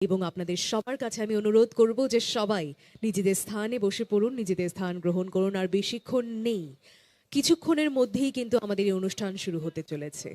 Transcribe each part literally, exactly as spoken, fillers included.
এবং আপনাদের সবার কাছে আমি অনুরোধ করব যে সবাই নিজেদের স্থানে বসে পড়ুন, নিজেদের স্থান গ্রহণ করুন। আর বেশিক্ষণ নেই, কিছুক্ষণের মধ্যেই কিন্তু আমাদের এই অনুষ্ঠান শুরু হতে চলেছে।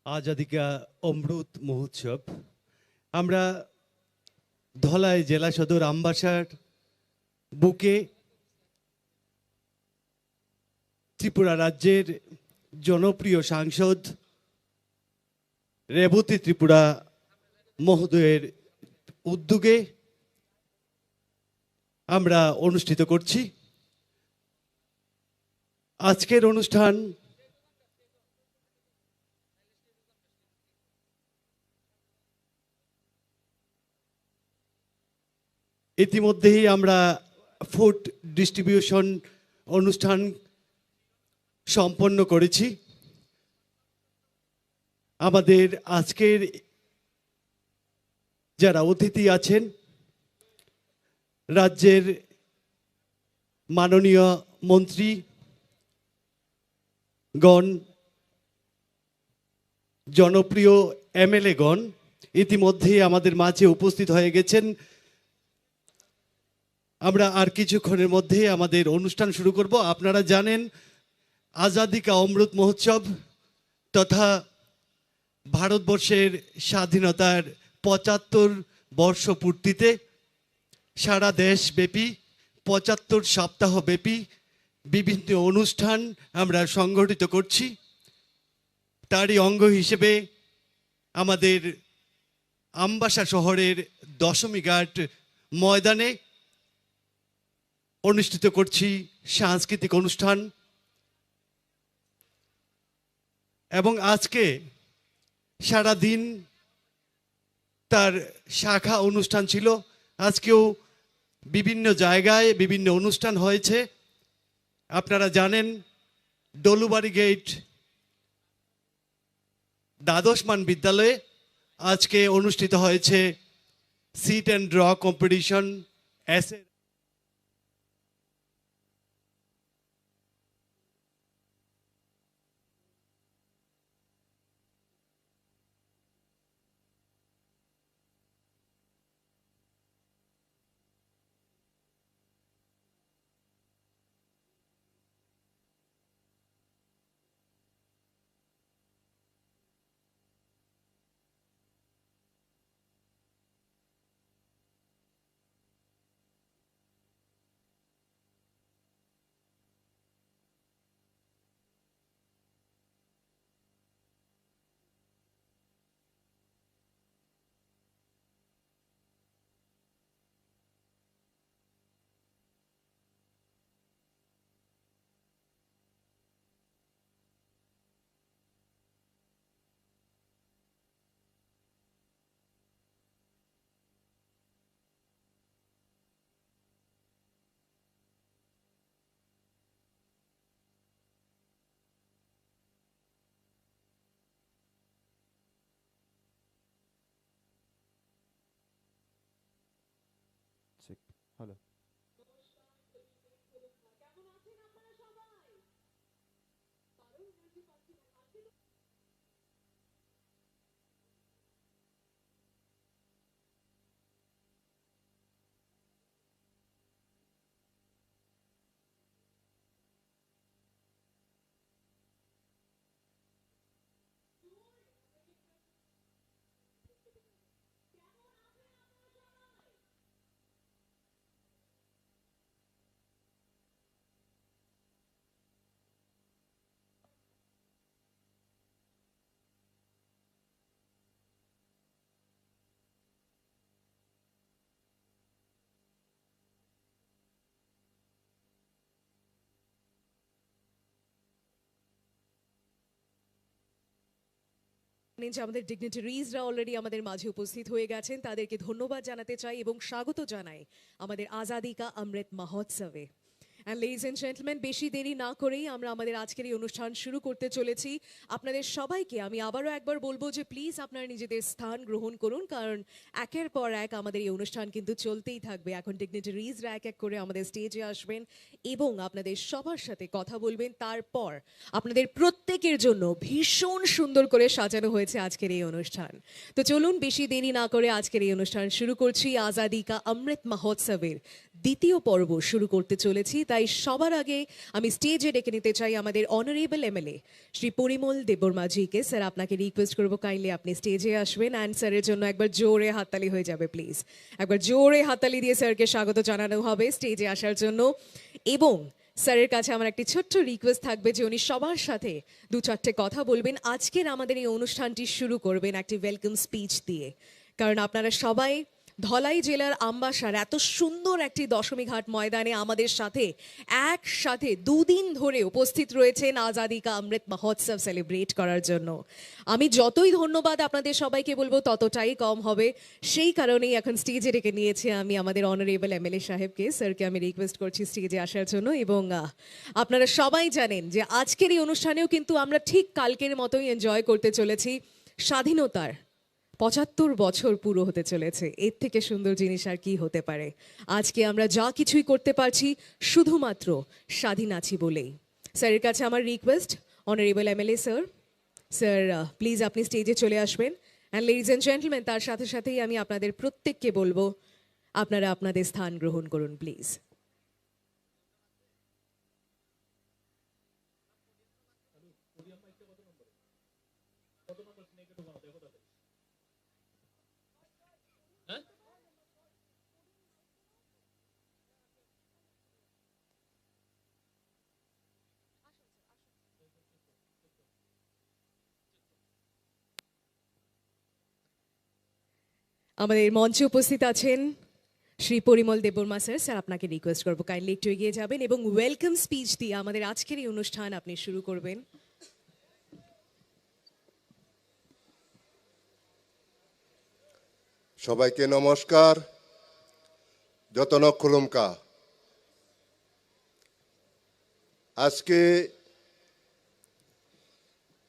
আজাদি কা অমৃত মহোৎসব। আমরা ধলাই জেলা সদর আমবাসার বুকে ত্রিপুরা রাজ্যের জনপ্রিয় সাংসদ রেবতী ত্রিপুরা মহোদয়ের উদ্যোগে আমরা অনুষ্ঠিত করছি। আজকের অনুষ্ঠান ইতিমধ্যেই আমরা ফুড ডিস্ট্রিবিউশন অনুষ্ঠান সম্পন্ন করেছি। আমাদের আজকের যারা অতিথি আছেন, রাজ্যের মাননীয় মন্ত্রী গণ, জনপ্রিয় এমএলএ গণ ইতিমধ্যেই আমাদের মাঝে উপস্থিত হয়ে গেছেন। আমরা আর কিছুক্ষণের মধ্যেই আমাদের অনুষ্ঠান শুরু করব। আপনারা জানেন, আজাদি কা অমৃত মহোৎসব তথা ভারতবর্ষের স্বাধীনতার পঁচাত্তর বর্ষ পূর্তিতে সারা দেশব্যাপী পঁচাত্তর সপ্তাহব্যাপী বিভিন্ন অনুষ্ঠান আমরা সংগঠিত করছি। তারই অঙ্গ হিসেবে আমাদের আমবাসা শহরের দশমীঘাট ময়দানে অনুষ্ঠিত করছি সাংস্কৃতিক অনুষ্ঠান। এবং আজকে সারা দিন তার শাখা অনুষ্ঠান ছিল। আজকেও বিভিন্ন জায়গায় বিভিন্ন অনুষ্ঠান হয়েছে। আপনারা জানেন, ডলুবাড়ি গেট দ্বাদশ মান বিদ্যালয়ে আজকে অনুষ্ঠিত হয়েছে সিট অ্যান্ড ড্র কম্পিটিশন। এসে Check. Hello. নিন যে আমাদের ডিগনিটারিজরা অলরেডি আমাদের মাঝে উপস্থিত হয়ে গেছেন, তাদেরকে ধন্যবাদ জানাতে চাই এবং স্বাগত জানাই আমাদের আজাদি কা অমৃত মহোৎসবে। অ্যান্ড লেডিজ অ্যান্ড জেন্টলম্যান, বেশি দেরি না করেই আমরা আমাদের আজকের এই অনুষ্ঠান শুরু করতে চলেছি। আপনাদের সবাইকে আমি আবারও একবার বলবো যে প্লিজ আপনারা নিজেদের স্থান গ্রহণ করুন, কারণ একের পর এক আমাদের এই অনুষ্ঠান কিন্তু চলতেই থাকবে। এখন ডিগনিটারিজরা এক এক করে আমাদের স্টেজে আসবেন এবং আপনাদের সবার সাথে কথা বলবেন। তারপর আপনাদের প্রত্যেকের জন্য ভীষণ সুন্দর করে সাজানো হয়েছে আজকের এই অনুষ্ঠান। তো চলুন, বেশি দেরি না করে আজকের এই অনুষ্ঠান শুরু করছি। আজাদি কা অমৃত মহোৎসবের দ্বিতীয় পর্ব শুরু করতে চলেছি। তাই সবার আগে আমি স্টেজে ডেকে নিতে চাই আমাদের অনারেবল এমএলএ শ্রী পরিমল দেববর্মা জিকে। স্যার, আপনাকে রিকোয়েস্ট করবো, কাইন্ডলি আপনি স্টেজে আসবেন। অ্যান্ড স্যারের জন্য একবার জোরে হাততালি হয়ে যাবে প্লিজ। একবার জোরে হাততালি দিয়ে স্যারকে স্বাগত জানানো হবে স্টেজে আসার জন্য। এবং স্যারের কাছে আমার একটি ছোট্ট রিকোয়েস্ট থাকবে যে উনি সবার সাথে দু চারটে কথা বলবেন। আজকের আমাদের এই অনুষ্ঠানটি শুরু করবেন একটি ওয়েলকাম স্পিচ দিয়ে, কারণ আপনারা সবাই ধলাই জেলার আমবাসার এত সুন্দর একটি দশমী ঘাট ময়দানে আমাদের সাথে একসাথে দুদিন ধরে উপস্থিত রয়েছেন আজাদি কা অমৃত মহোৎসব সেলিব্রেট করার জন্য। আমি যতই ধন্যবাদ আপনাদের সবাইকে বলবো, ততটাই কম হবে। সেই কারণেই এখন স্টেজে ডেকে নিয়েছি আমি আমাদের অনারেবল এমএলএ সাহেবকে। স্যারকে আমি রিকোয়েস্ট করছি স্টেজে আসার জন্য। এবং, আহ, আপনারা সবাই জানেন যে আজকের এই অনুষ্ঠানেও কিন্তু আমরা ঠিক কালকের মতোই এনজয় করতে চলেছি স্বাধীনতার পঁচাত্তর বছর পুরো হতে চলেছে। এর থেকে সুন্দর জিনিস আর কি হতে পারে? আজকে আমরা যা কিছুই করতে পারছি শুধুমাত্র স্বাধীন আছি বলেই। স্যারের কাছে আমার request, honourable MLA sir, sir, আহ, প্লিজ আপনি স্টেজে চলে আসবেন। অ্যান্ড লেডিজ অ্যান্ড জেন্টলম্যান, তার সাথে সাথেই আমি আপনাদের প্রত্যেককে বলবো, আপনারা আপনাদের স্থান গ্রহণ করুন প্লিজ। আমাদের মঞ্চে উপস্থিত আছেন শ্রী পরিমল দেববর্মা স্যার, স্যার আপনাকে রিকোয়েস্ট করবো কাইন্ডলি একটু এগিয়ে যাবেন এবং ওয়েলকাম স্পিচ দিয়ে আমাদের আজকের এই অনুষ্ঠান আপনি শুরু করবেন। সবাইকে নমস্কার। যতন খুলুমকা। আজকে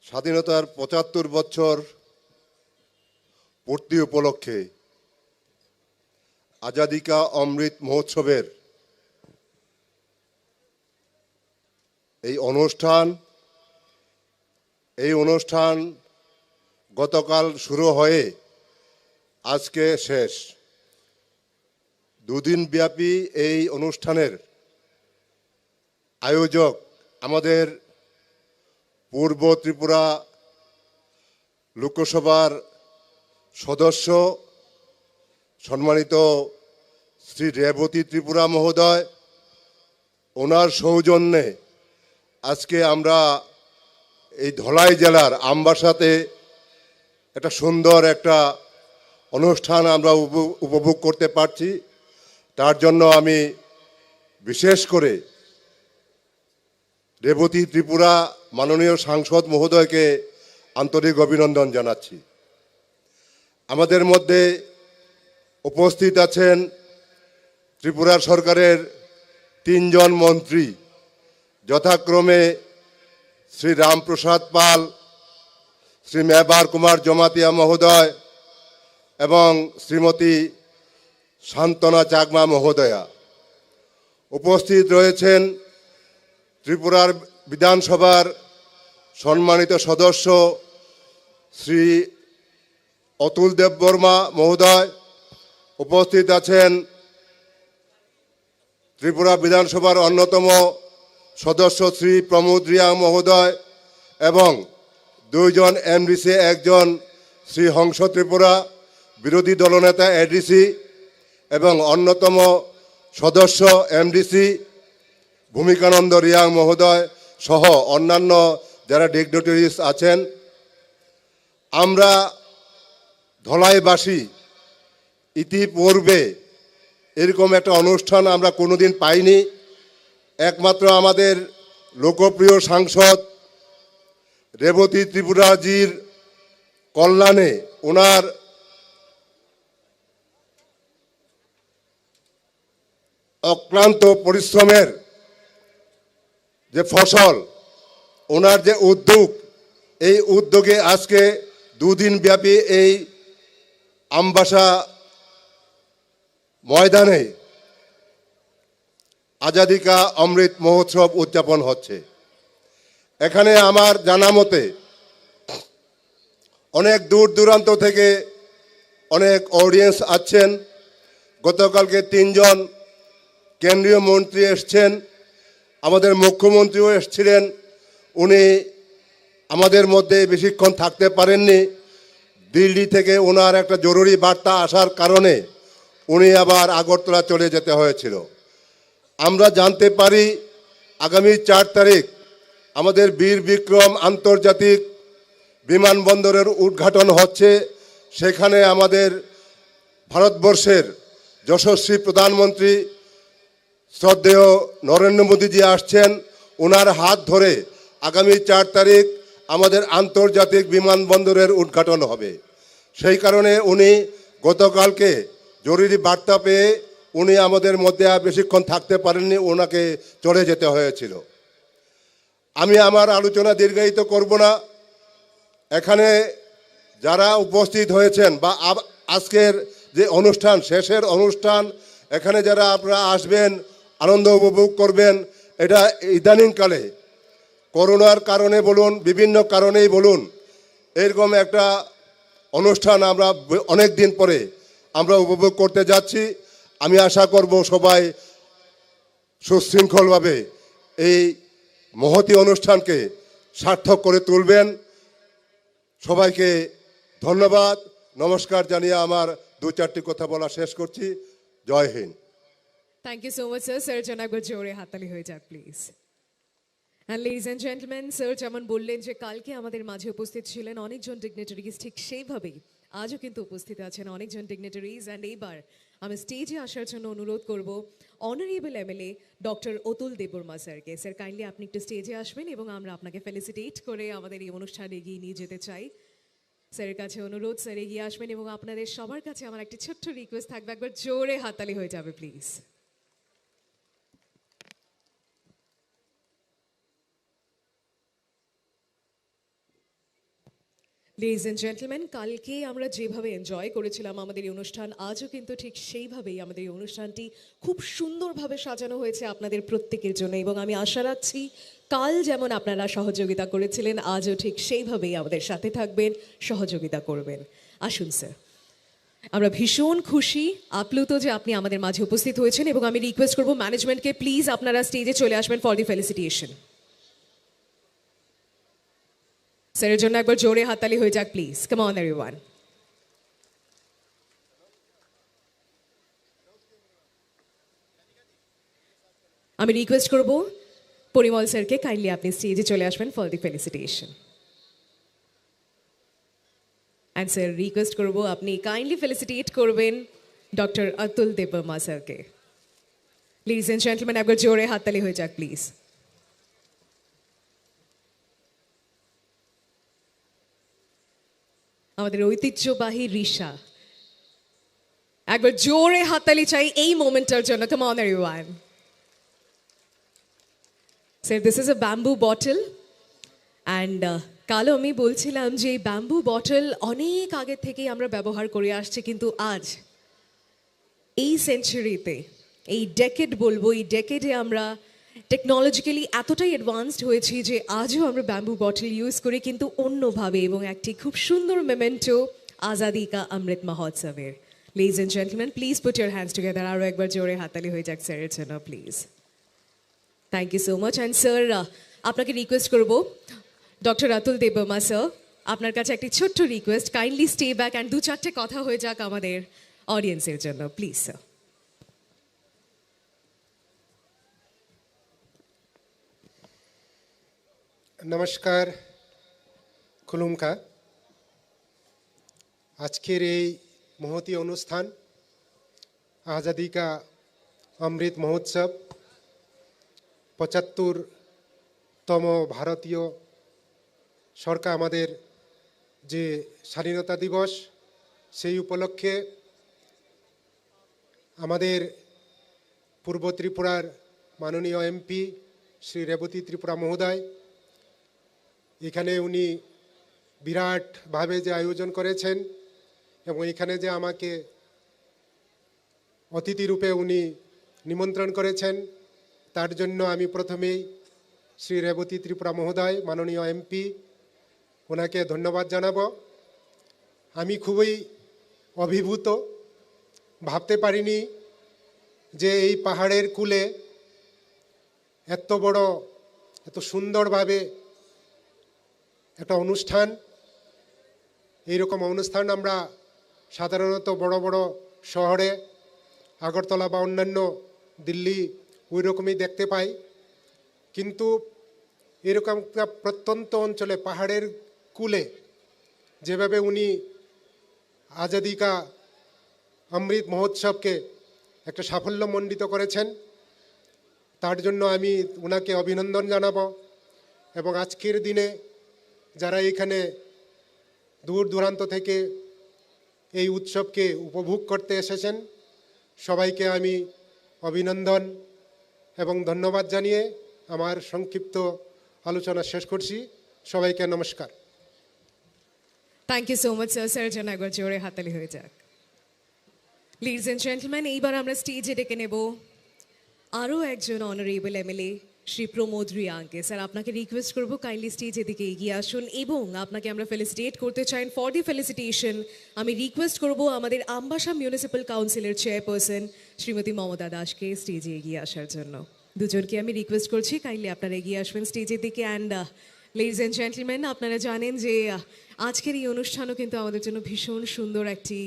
স্বাধীনতার পঁচাত্তর বছর পূর্তি উপলক্ষে আজাদিকা অমৃত মহোৎসবের এই অনুষ্ঠান এই অনুষ্ঠান গতকাল শুরু হয়ে আজকে শেষ। দুদিন ব্যাপী এই অনুষ্ঠানের আয়োজক আমাদের পূর্ব ত্রিপুরা লোকসভার সদস্য সম্মানিত শ্রী রেবতী ত্রিপুরা মহোদয়, ওনার সৌজন্যে আজকে আমরা এই ধলাই জেলার আমবাসাতে একটা সুন্দর একটা অনুষ্ঠান আমরা উপ- উপভোগ করতে পারছি। তার জন্য আমি বিশেষ করে রেবতী ত্রিপুরা মাননীয় সাংসদ মহোদয়কে আন্তরিক অভিনন্দন জানাচ্ছি। আমাদের মধ্যে উপস্থিত আছেন ত্রিপুরা সরকারের তিনজন মন্ত্রী, যথাক্রমে শ্রী রামপ্রসাদ পাল, শ্রী মেবার কুমার জমাতিয়া মহোদয় এবং শ্রীমতী সান্ত্বনা চাকমা মহোদয়া। উপস্থিত রয়েছেন ত্রিপুরার বিধানসভার সম্মানিত সদস্য শ্রী অতুল দেববর্মা মহোদয়, উপস্থিত আছেন ত্রিপুরা বিধানসভার অন্যতম সদস্য শ্রী প্রমোদ রিয়াং মহোদয় এবং দুইজন এমডিসি, একজন শ্রী হংস ত্রিপুরা, বিরোধী দলনেতা এডিসি এবং অন্যতম সদস্য এমডিসি ভূমিকানন্দ রিয়াং মহোদয় সহ অন্যান্য যারা ডিগনিটারিজ আছেন। আমরা ধলাইবাসী ইতিপূর্বে এরকম একটা অনুষ্ঠান আমরা কোনোদিন পাইনি। একমাত্র আমাদের লোকপ্রিয় সাংসদ রেবতী ত্রিপুরাজির কল্যাণে ওনার অক্লান্ত পরিশ্রমের যে ফসল, ওনার যে উদ্যোগ, এই উদ্যোগে আজকে দুদিন ব্যাপী এই আমবাসা ময়দানে আজাদিকা অমৃত মহোৎসব উদযাপন হচ্ছে। এখানে আমার জানা মতে অনেক দূর দূরান্ত থেকে অনেক অডিয়েন্স আসছেন। গতকালকে তিনজন কেন্দ্রীয় মন্ত্রী এসছেন, আমাদের মুখ্যমন্ত্রীও এসছিলেন। উনি আমাদের মধ্যে বেশিক্ষণ থাকতে পারেননি। দিল্লি থেকে ওনার একটা জরুরি বার্তা আসার কারণে উনি আবার আগরতলা চলে যেতে হয়েছিল। আমরা জানতে পারি আগামী চার তারিখ আমাদের বীর বিক্রম আন্তর্জাতিক বিমানবন্দরের উদ্ঘাটন হচ্ছে। সেখানে আমাদের ভারতবর্ষের যশস্বী প্রধানমন্ত্রী শ্রদ্ধেয় নরেন্দ্র মোদীজি আসছেন। ওনার হাত ধরে আগামী চার তারিখ আমাদের আন্তর্জাতিক বিমানবন্দরের উদ্ঘাটন হবে। সেই কারণে উনি গতকালকে জরুরি বার্তা পেয়ে উনি আমাদের মধ্যে আর বেশিক্ষণ থাকতে পারেননি, ওনাকে চলে যেতে হয়েছিল। আমি আমার আলোচনা দীর্ঘায়িত করব না। এখানে যারা উপস্থিত হয়েছেন বা আব- আজকের যে অনুষ্ঠান, শেষের অনুষ্ঠান, এখানে যারা আপনারা আসবেন, আনন্দ উপভোগ করবেন, এটা ইদানিংকালে করোনার কারণে বলুন, বিভিন্ন কারণেই বলুন, এরকম একটা অনুষ্ঠান আমরা ব- অনেক দিন পরে আমরা উপভোগ করতে যাচ্ছি। আমি আশা করব সবাই সুশৃঙ্খলভাবে এই মহতী অনুষ্ঠানকে সার্থক করে তুলবেন। সবাইকে ধন্যবাদ, নমস্কার জানিয়ে আমার দু চারটি কথা বলা শেষ করছি। Jai Hind. Thank you so much sir. স্যারের জন্য একবার জোরে হাততালি হয়ে যাক please. And ladies and gentleman, sir যেমন বললেন যে কালকে আমাদের মাঝে উপস্থিত ছিলেন অনেকজন ডিগনিটারিজ, ঠিক সেইভাবেই আজও কিন্তু উপস্থিত আছেন অনেকজন ডিগনিটারিজ। অ্যান্ড এইবার আমি স্টেজে আসার জন্য অনুরোধ করব honourable MLA doctor Atul Debbarma স্যারকে। স্যার, কাইন্ডলি আপনি একটু স্টেজে আসবেন এবং আমরা আপনাকে ফেলিসিটেট করে আমাদের এই অনুষ্ঠান এগিয়ে নিয়ে যেতে চাই। স্যারের কাছে অনুরোধ, স্যার এগিয়ে আসবেন এবং আপনাদের সবার কাছে আমার একটি ছোট্ট রিকোয়েস্ট থাকবে, একবার জোরে হাততালি হয়ে যাবে প্লিজ। লেডিজ এন্ড জেন্টলম্যান, কালকে আমরা যেভাবে এনজয় করেছিলাম আমাদের এই অনুষ্ঠান, আজও কিন্তু ঠিক সেইভাবেই আমাদের এই অনুষ্ঠানটি খুব সুন্দরভাবে সাজানো হয়েছে আপনাদের প্রত্যেকের জন্য, এবং আমি আশা রাখছি কাল যেমন আপনারা সহযোগিতা করেছিলেন, আজও ঠিক সেইভাবেই আমাদের সাথে থাকবেন, সহযোগিতা করবেন। আসুন স্যার, আমরা ভীষণ খুশি, আপ্লুত যে আপনি আমাদের মাঝে উপস্থিত হয়েছেন, এবং আমি রিকোয়েস্ট করব ম্যানেজমেন্টকে, প্লিজ আপনারা স্টেজে চলে আসবেন ফর দি ফেলিসিটেশন। স্যারের জন্য একবার জোরে হাততালি হয়ে যাক প্লিজ। Come on everyone. আমি রিকোয়েস্ট করব পরিমল স্যারকে, কাইন্ডলি আপনি স্টেজে চলে আসবেন for the felicitation. And sir, request করব আপনি কাইন্ডলি ফেলিসিটেট করবেন ডক্টর অতুল দেববর্মা স্যারকে। লেডিজ এন্ড জেন্টলম্যান, একবার জোরে হাততালি হয়ে যাক প্লিজ। আমাদের ঐতিহ্যবাহী রিশা, একবার জোরে হাততালি চাই এই মোমেন্টটার জন্য। Come on everyone. Sir, this is a bamboo bottle. And কালো আমি বলছিলাম যে এই ব্যাম্বু বটল অনেক আগে থেকেই আমরা ব্যবহার করে আসছি, কিন্তু আজ এই সেঞ্চুরিতে, এই ডেকেড বলবো, এই ডেকেডে আমরা টেকনোলজিক্যালি এতটাই অ্যাডভান্সড হয়েছি যে আজও আমরা ব্যাম্বু বটল ইউজ করি, কিন্তু অন্যভাবে, এবং একটি খুব সুন্দর মেমেন্টো আজাদি কা অমৃত মহোৎসবের। Ladies and gentlemen, please put your hands together. আরও একবার জোরে হাততালি হয়ে যাক স্যারের জন্য please. Thank you so much. And sir, আপনাকে রিকোয়েস্ট করব, ডক্টর অতুল দেববর্মা স্যার, আপনার কাছে একটি ছোট্ট request, kindly stay back and দু চারটে কথা হয়ে যাক আমাদের অডিয়েন্সের জন্য প্লিজ স্যার। নমস্কার, খুলুমখা। আজকের এই মহতী অনুষ্ঠান আজাদি কা অমৃত মহোৎসব, পঁচাত্তরতম ভারতীয় সরকার আমাদের যে স্বাধীনতা দিবস, সেই উপলক্ষে আমাদের পূর্ব ত্রিপুরার মাননীয় এমপি শ্রী রেবতী ত্রিপুরা মহোদয় এখানে উনি বিরাটভাবে যে আয়োজন করেছেন এবং এখানে যে আমাকে অতিথি রূপে উনি নিমন্ত্রণ করেছেন, তার জন্য আমি প্রথমেই শ্রী রেবতী ত্রিপুরা মহোদয়, মাননীয় এমপি, ওনাকে ধন্যবাদ জানাবো। আমি খুবই অভিভূত, ভাবতে পারিনি যে এই পাহাড়ের কূলে এত বড়, এত সুন্দরভাবে একটা অনুষ্ঠান, এইরকম অনুষ্ঠান আমরা সাধারণত বড় বড় শহরে, আগরতলা বা অন্যান্য দিল্লি, ওই রকমই দেখতে পাই। কিন্তু এরকম একটা প্রত্যন্ত অঞ্চলে, পাহাড়ের কূলে যেভাবে উনি আজাদি কা অমৃত মহোৎসবকে একটা সাফল্যমণ্ডিত করেছেন, তার জন্য আমি ওনাকে অভিনন্দন জানাবো। এবং আজকের দিনে যারা এখানে দূর দূরান্ত থেকে এই উৎসবকে উপভোগ করতে এসেছেন, সবাইকে আমি অভিনন্দন এবং ধন্যবাদ জানিয়ে আমার সংক্ষিপ্ত আলোচনা শেষ করছি। সবাইকে নমস্কার। Thank you so much sir. স্যারের জন্য একবার জোরে হাততালি হয়ে যাক। লেডিজ এন্ড জেন্টলম্যান, এইবার আমরা স্টেজে ডেকে নেব আরও একজন অনারেবল এমএলএ শ্রী প্রমোদ রিয়াংকে। স্যার, আপনাকে রিকোয়েস্ট করব কাইন্ডলি স্টেজের দিকে এগিয়ে আসুন, এবং আপনাকে আমরা ফেলিসিটেট করতে চাই। ফর দি ফেলিসিটেশন আমি রিকোয়েস্ট করব আমাদের আমবাসা মিউনিসিপ্যাল কাউন্সিলের চেয়ারপারসন শ্রীমতী মমতা দাসকে স্টেজে এগিয়ে আসার জন্য। দুজনকে আমি রিকোয়েস্ট করছি কাইন্ডলি আপনারা এগিয়ে আসবেন স্টেজের দিকে। অ্যান্ড লেডিজ এন্ড জেন্টলম্যান, আপনারা জানেন যে আহ, আজকের এই অনুষ্ঠানও কিন্তু আমাদের জন্য ভীষণ সুন্দর একটি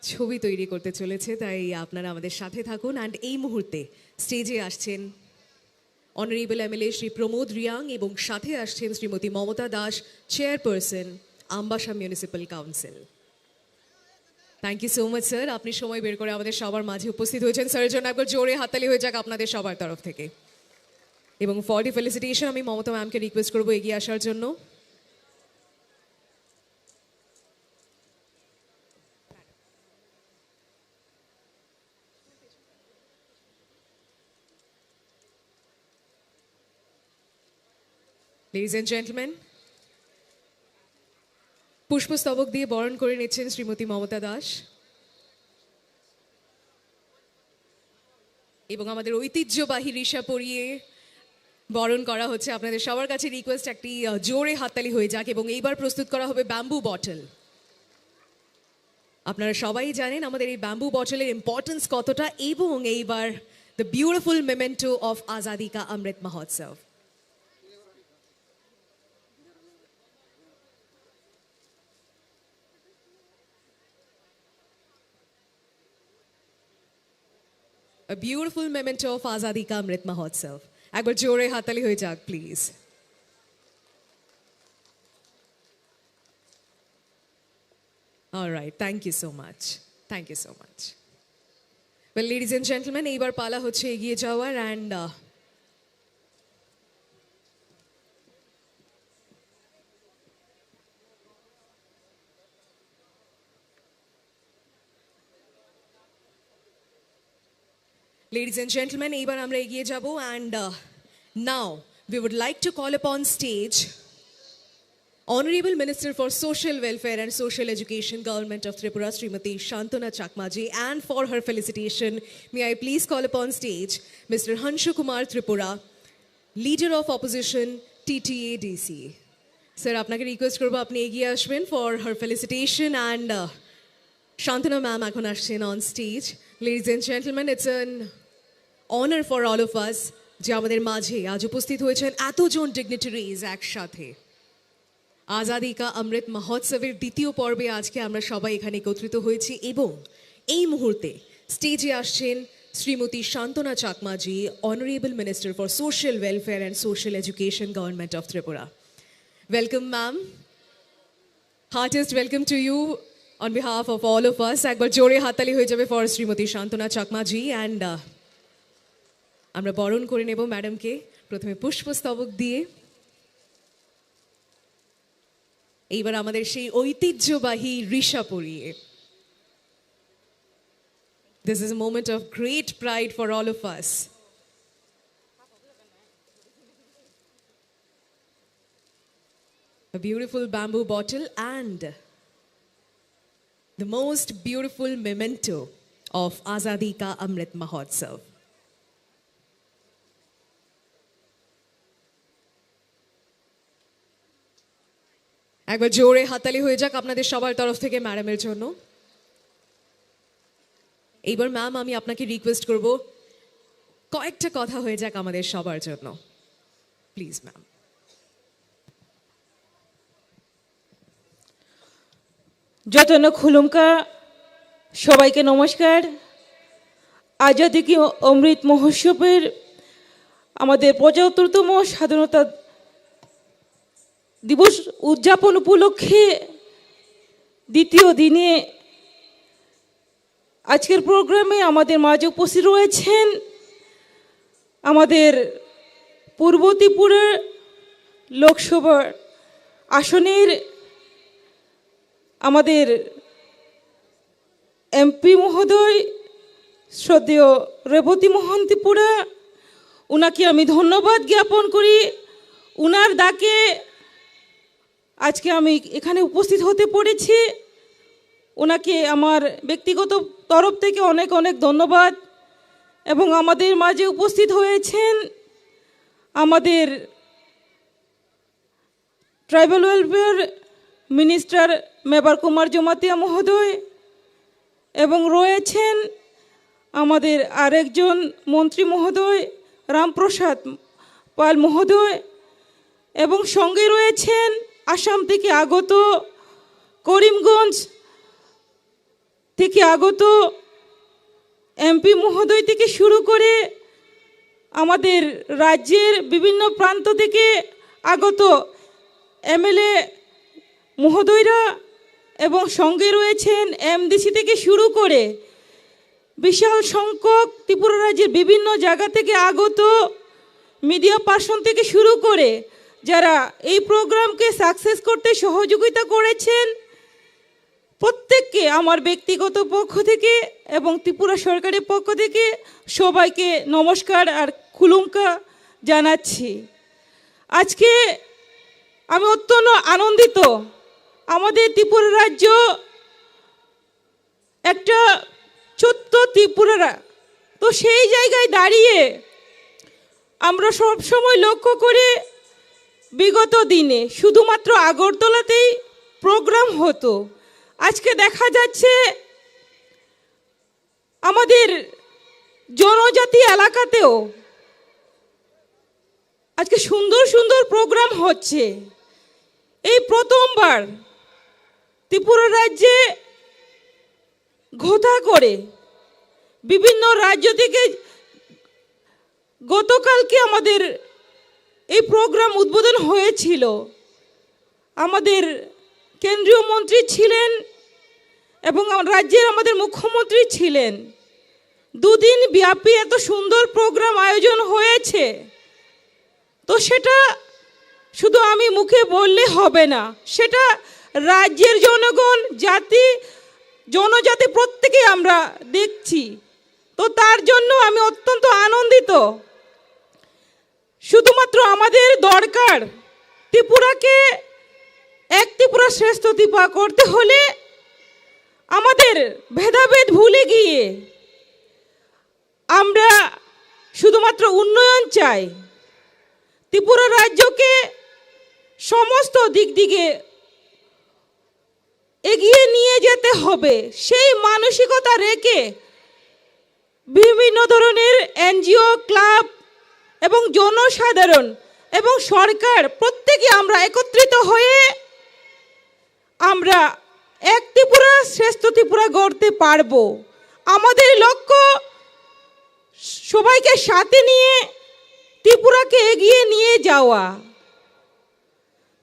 ছবি তৈরি করতে চলেছে, তাই আপনারা আমাদের সাথে থাকুন। অ্যান্ড এই মুহূর্তে স্টেজে আসছেন অনারেবল এমএলএ শ্রী প্রমোদ রিয়াং এবং সাথে আসছেন Shrimati Mamata Das, chairperson, Ambassa municipal council. Thank you so much sir, আপনি সময় বের করে আমাদের সবার মাঝে উপস্থিত হয়েছেন। স্যারের জন্য একবার জোরে হাততালি হয়ে যাক আপনাদের সবার তরফ থেকে। এবং ফর দি ফেলিসিটেশন আমি মমতা ম্যামকে রিকোয়েস্ট করবো এগিয়ে আসার জন্য। লেডিজ এন্ড জেন্টলম্যান, পুষ্পস্তবক দিয়ে বরণ করে নিচ্ছেন শ্রীমতী মমতা দাস। এবং আমাদের ঐতিহ্যবাহী রিশা পরিয়ে বরণ করা হচ্ছে। আপনাদের সবার কাছে রিকোয়েস্ট, একটি আহ, জোরে হাততালি হয়ে যাক। এবং এইবার প্রস্তুত করা হবে ব্যাম্বু বটল। আপনারা সবাই জানেন আমাদের এই ব্যাম্বু বটলের ইম্পর্টেন্স কতটা। এবং এইবার the beautiful memento of Azadi Ka Amrit Mahotsav. A beautiful memento of Azadi Ka Amrit Mahotsav. একবার জোরে হাততালি হয়ে যাক please. All right, thank you so much. Thank you so much. Well, ladies and gentlemen, এইবার পালা হচ্ছে এগিয়ে যাওয়ার। And ladies and gentlemen, এইবার আমরা এগিয়ে যাব। And now we would like to call upon stage Honorable Minister for Social Welfare and Social Education, Government of Tripura, Srimati Shantana Chakmaji, and for her felicitation, may I please call upon stage Mister Hanshu Kumar Tripura, Leader of Opposition, T T A D C. Sir, আপনাকে রিকোয়েস্ট করবো আপনি এগিয়ে আসবেন for her felicitation and শান্তনা ম্যাম এখন আসছেন on stage. Ladies and gentlemen, it's an honor for all of us যে আমাদের মাঝে আজ উপস্থিত হয়েছেন এতজন ডিগনিটারিজ একসাথে। আজাদি কা অমৃত মহোৎসবের দ্বিতীয় পর্বে আজকে আমরা সবাই এখানে একত্রিত হয়েছি এবং এই মুহূর্তে স্টেজে আসছেন শ্রীমতী শান্তনা চাকমাজি, Honorable Minister for Social Welfare and Social Education, Government of Tripura. Welcome, ma'am. Heartiest welcome to you on behalf of all of us. একবার জোরে হাততালি হয়ে যাবে for শ্রীমতী শান্তনা চাকমাজি। And আমরা বরণ করে নেব ম্যাডামকে প্রথমে পুষ্পস্তবক দিয়ে। এইবার আমাদের সেই ঐতিহ্যবাহী রিশা পরিয়ে। This is a moment of great pride for all of us. A beautiful bamboo bottle and the most beautiful memento of Azadi Ka Amrit Mahotsav. একবার জোরে হাততালি হয়ে যাক আপনাদের সবার তরফ থেকে ম্যাডামের জন্য। এইবার ম্যাম, আমি আপনাকে রিকোয়েস্ট করব কয়েকটা কথা হয়ে যাক আমাদের সবার জন্য, please ma'am. Jotono khulumkha, sobaike nomoskar. Azadi ki Amrit Mahotsaber amader pochattortomo sadhonota dibos udjapon upolokkhe ditiyo dine আজকের প্রোগ্রামে আমাদের মাঝে উপস্থিত রয়েছেন আমাদের পূর্ব ত্রিপুরা লোকসভা আসনের আমাদের এমপি মহোদয় শ্রদ্ধেয় রেবতী মোহন ত্রিপুরা। ওনাকে আমি ধন্যবাদ জ্ঞাপন করি। ওনার ডাকে আজকে আমি এখানে উপস্থিত হতে পেরেছি। ওনাকে আমার ব্যক্তিগত তরফ থেকে অনেক অনেক ধন্যবাদ। এবং আমাদের মাঝে উপস্থিত হয়েছেন আমাদের tribal welfare minister Mebar Kumar জমাতিয়া মহোদয় এবং রয়েছেন আমাদের আরেকজন মন্ত্রী মহোদয় রামপ্রসাদ পাল মহোদয় এবং সঙ্গে রয়েছেন আসাম থেকে আগত, করিমগঞ্জ থেকে আগত এমপি মহোদয় থেকে শুরু করে আমাদের রাজ্যের বিভিন্ন প্রান্ত থেকে আগত এমএলএ মহোদয়রা এবং সঙ্গে রয়েছেন এমডিসি থেকে শুরু করে বিশাল সংখ্যক ত্রিপুরা রাজ্যের বিভিন্ন জায়গা থেকে আগত মিডিয়া পার্সন থেকে শুরু করে যারা এই প্রোগ্রামকে সাকসেস করতে সহযোগিতা করেছেন, প্রত্যেককে আমার ব্যক্তিগত পক্ষ থেকে এবং ত্রিপুরা সরকারের পক্ষ থেকে সবাইকে নমস্কার আর খুলুমকা জানাচ্ছি। আজকে আমি অত্যন্ত আনন্দিত। আমাদের ত্রিপুরা রাজ্য একটা ছোট্ট ত্রিপুরা রা-, তো সেই জায়গায় দাঁড়িয়ে আমরা সব সময় লক্ষ্য করি বিগত দিনে শুধুমাত্র আগরতলাতেই প্রোগ্রাম হতো। আজকে দেখা যাচ্ছে আমাদের জনজাতি এলাকাতেও আজকে সুন্দর সুন্দর প্রোগ্রাম হচ্ছে। এই প্রথমবার ত্রিপুরা রাজ্যে ঘটা করে বিভিন্ন রাজ্য থেকে গতকালকে আমাদের এই প্রোগ্রাম উদ্বোধন হয়েছিল। আমাদের কেন্দ্রীয় মন্ত্রী ছিলেন এবং আম-, রাজ্যের আমাদের মুখ্যমন্ত্রী ছিলেন। দুদিন ব্যাপী এত সুন্দর প্রোগ্রাম আয়োজন হয়েছে, তো সেটা শুধু আমি মুখে বললে হবে না, সেটা রাজ্যের জনগণ, জাতি, জনজাতি প্রত্যেকেই আমরা দেখছি। তো তার জন্য আমি অত্যন্ত আনন্দিত। শুধুমাত্র আমাদের দরকার ত্রিপুরাকে এক ত্রিপুরা শ্রেষ্ঠ ত্রিপুরা করতে হলে আমাদের ভেদাভেদ ভুলে গিয়ে আমরা শুধুমাত্র উন্নয়ন চাই। ত্রিপুরা রাজ্যকে সমস্ত দিক দিকে এগিয়ে নিয়ে যেতে হবে। সেই মানসিকতা রেখে বিভিন্ন ধরনের এনজিও, ক্লাব এবং জনসাধারণ এবং সরকার প্রত্যেকে আমরা একত্রিত হয়ে আমরা এক ত্রিপুরা শ্রেষ্ঠ ত্রিপুরা গড়তে পারবো। আমাদের লক্ষ্য সবাইকে সাথে নিয়ে ত্রিপুরাকে এগিয়ে নিয়ে যাওয়া।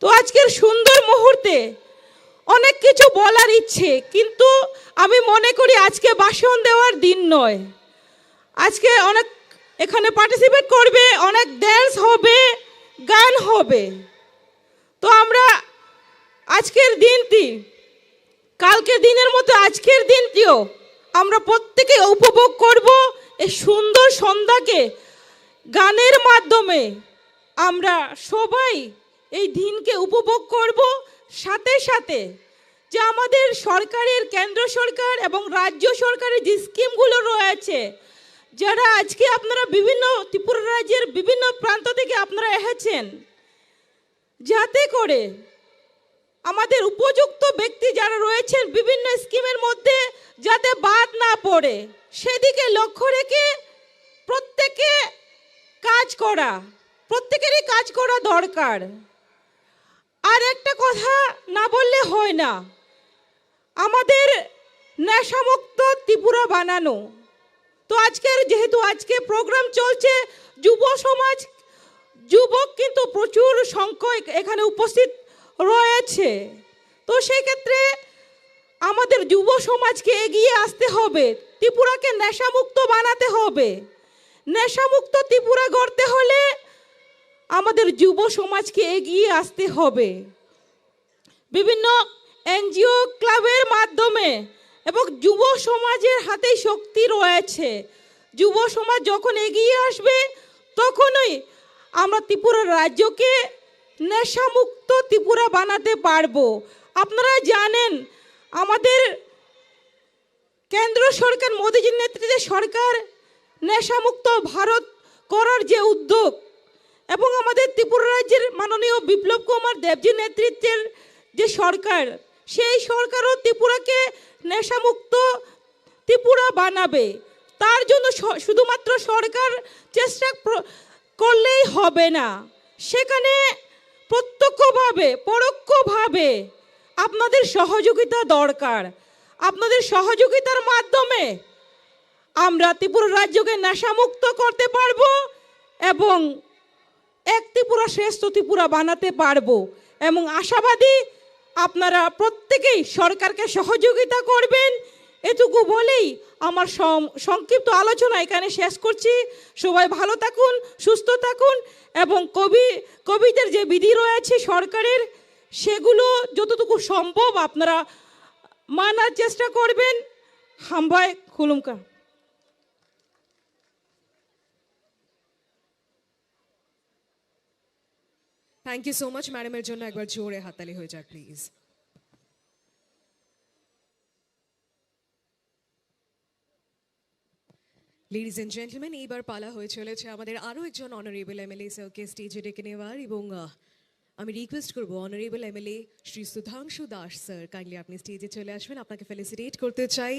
তো আজকের সুন্দর মুহূর্তে অনেক কিছু বলার ইচ্ছে, কিন্তু আমি মনে করি আজকে ভাষণ দেওয়ার দিন নয়। আজকে অনেক এখানে পার্টিসিপেট করবে, অনেক ড্যান্স হবে, গান হবে। তো আমরা আজকের দিনটি, কালকের দিনের মতো আজকের দিনটিও আমরা প্রত্যেকে উপভোগ করব এই সুন্দর সন্ধ্যাকে। গানের মাধ্যমে আমরা সবাই এই দিনকে উপভোগ করব। সাথে সাথে যে আমাদের সরকারের, কেন্দ্র সরকার এবং রাজ্য সরকারের যে স্কিমগুলো রয়েছে, যারা আজকে আপনারা বিভিন্ন, ত্রিপুরা রাজ্যের বিভিন্ন প্রান্ত থেকে আপনারা এসেছেন, যাতে করে আমাদের উপযুক্ত ব্যক্তি যারা রয়েছেন বিভিন্ন স্কিমের মধ্যে যাতে বাদ না পড়ে, সেদিকে লক্ষ্য রেখে প্রত্যেকে কাজ করা, প্রত্যেকেরই কাজ করা দরকার। আর একটা কথা না বললে হয় না, আমাদের নেশামুক্ত ত্রিপুরা বানানো। তো আজকের, যেহেতু আজকে প্রোগ্রাম চলছে, যুব সমাজ, যুবক কিন্তু প্রচুর সংখ্যক এখানে উপস্থিত রয়েছে। তো সেই ক্ষেত্রে আমাদের যুব সমাজকে এগিয়ে আসতে হবে, ত্রিপুরাকে নেশামুক্ত বানাতে হবে। নেশামুক্ত ত্রিপুরা গড়তে হলে আমাদের যুব সমাজকে এগিয়ে আসতে হবে। বিভিন্ন এনজিও, ক্লাবের মাধ্যমে এবং যুব সমাজের হাতেই শক্তি রয়েছে। যুব সমাজ যখন এগিয়ে আসবে, তখনই আমরা ত্রিপুরা রাজ্যকে নেশামুক্ত ত্রিপুরা বানাতে পারবো। আপনারা জানেন, আমাদের কেন্দ্র সরকার, মোদীজির নেতৃত্বে সরকার নেশামুক্ত ভারত করার যে উদ্যোগ এবং আমাদের ত্রিপুরা রাজ্যের মাননীয় বিপ্লব কুমার দেবজির নেতৃত্বের যে সরকার, সেই সরকারও ত্রিপুরাকে নেশামুক্ত ত্রিপুরা বানাবে। তার জন্য স-, শুধুমাত্র সরকার চেষ্টা প্র-, করলেই হবে না, সেখানে প্রত্যক্ষভাবে পরোক্ষভাবে আপনাদের সহযোগিতা দরকার। আপনাদের সহযোগিতার মাধ্যমে আমরা ত্রিপুরা রাজ্যকে নেশামুক্ত করতে পারবো এবং এক ত্রিপুরা শ্রেষ্ঠ ত্রিপুরা বানাতে পারবো। এবং আশাবাদী আপনারা প্রত্যেকেই সরকারকে সহযোগিতা করবেন। এটুকু বলেই আমার সম-, সংক্ষিপ্ত আলোচনা এখানে শেষ করছি। সবাই ভালো থাকুন, সুস্থ থাকুন এবং কবি, কবিদের যে বিধি রয়েছে সরকারের, সেগুলো যতটুকু সম্ভব আপনারা মানার চেষ্টা করবেন। হামবায় খুলুমকা। Thank you so much. ম্যাডামের জন্য একবার জোরে হাততালি হয়ে যাক, প্লিজ। লেডিজ এন্ড জেন্টলম্যান, এইবার পালা হয়ে চলেছে আমাদের আরও একজন অনারেবল এমএলএ স্যারকে স্টেজে ডেকে নেওয়ার, এবং আহ, আমি রিকোয়েস্ট করব honourable MLA Shri Sudhanshu Das sir, kindly আপনি স্টেজে চলে আসবেন। আপনাকে ফেলিসিটেট করতে চাই।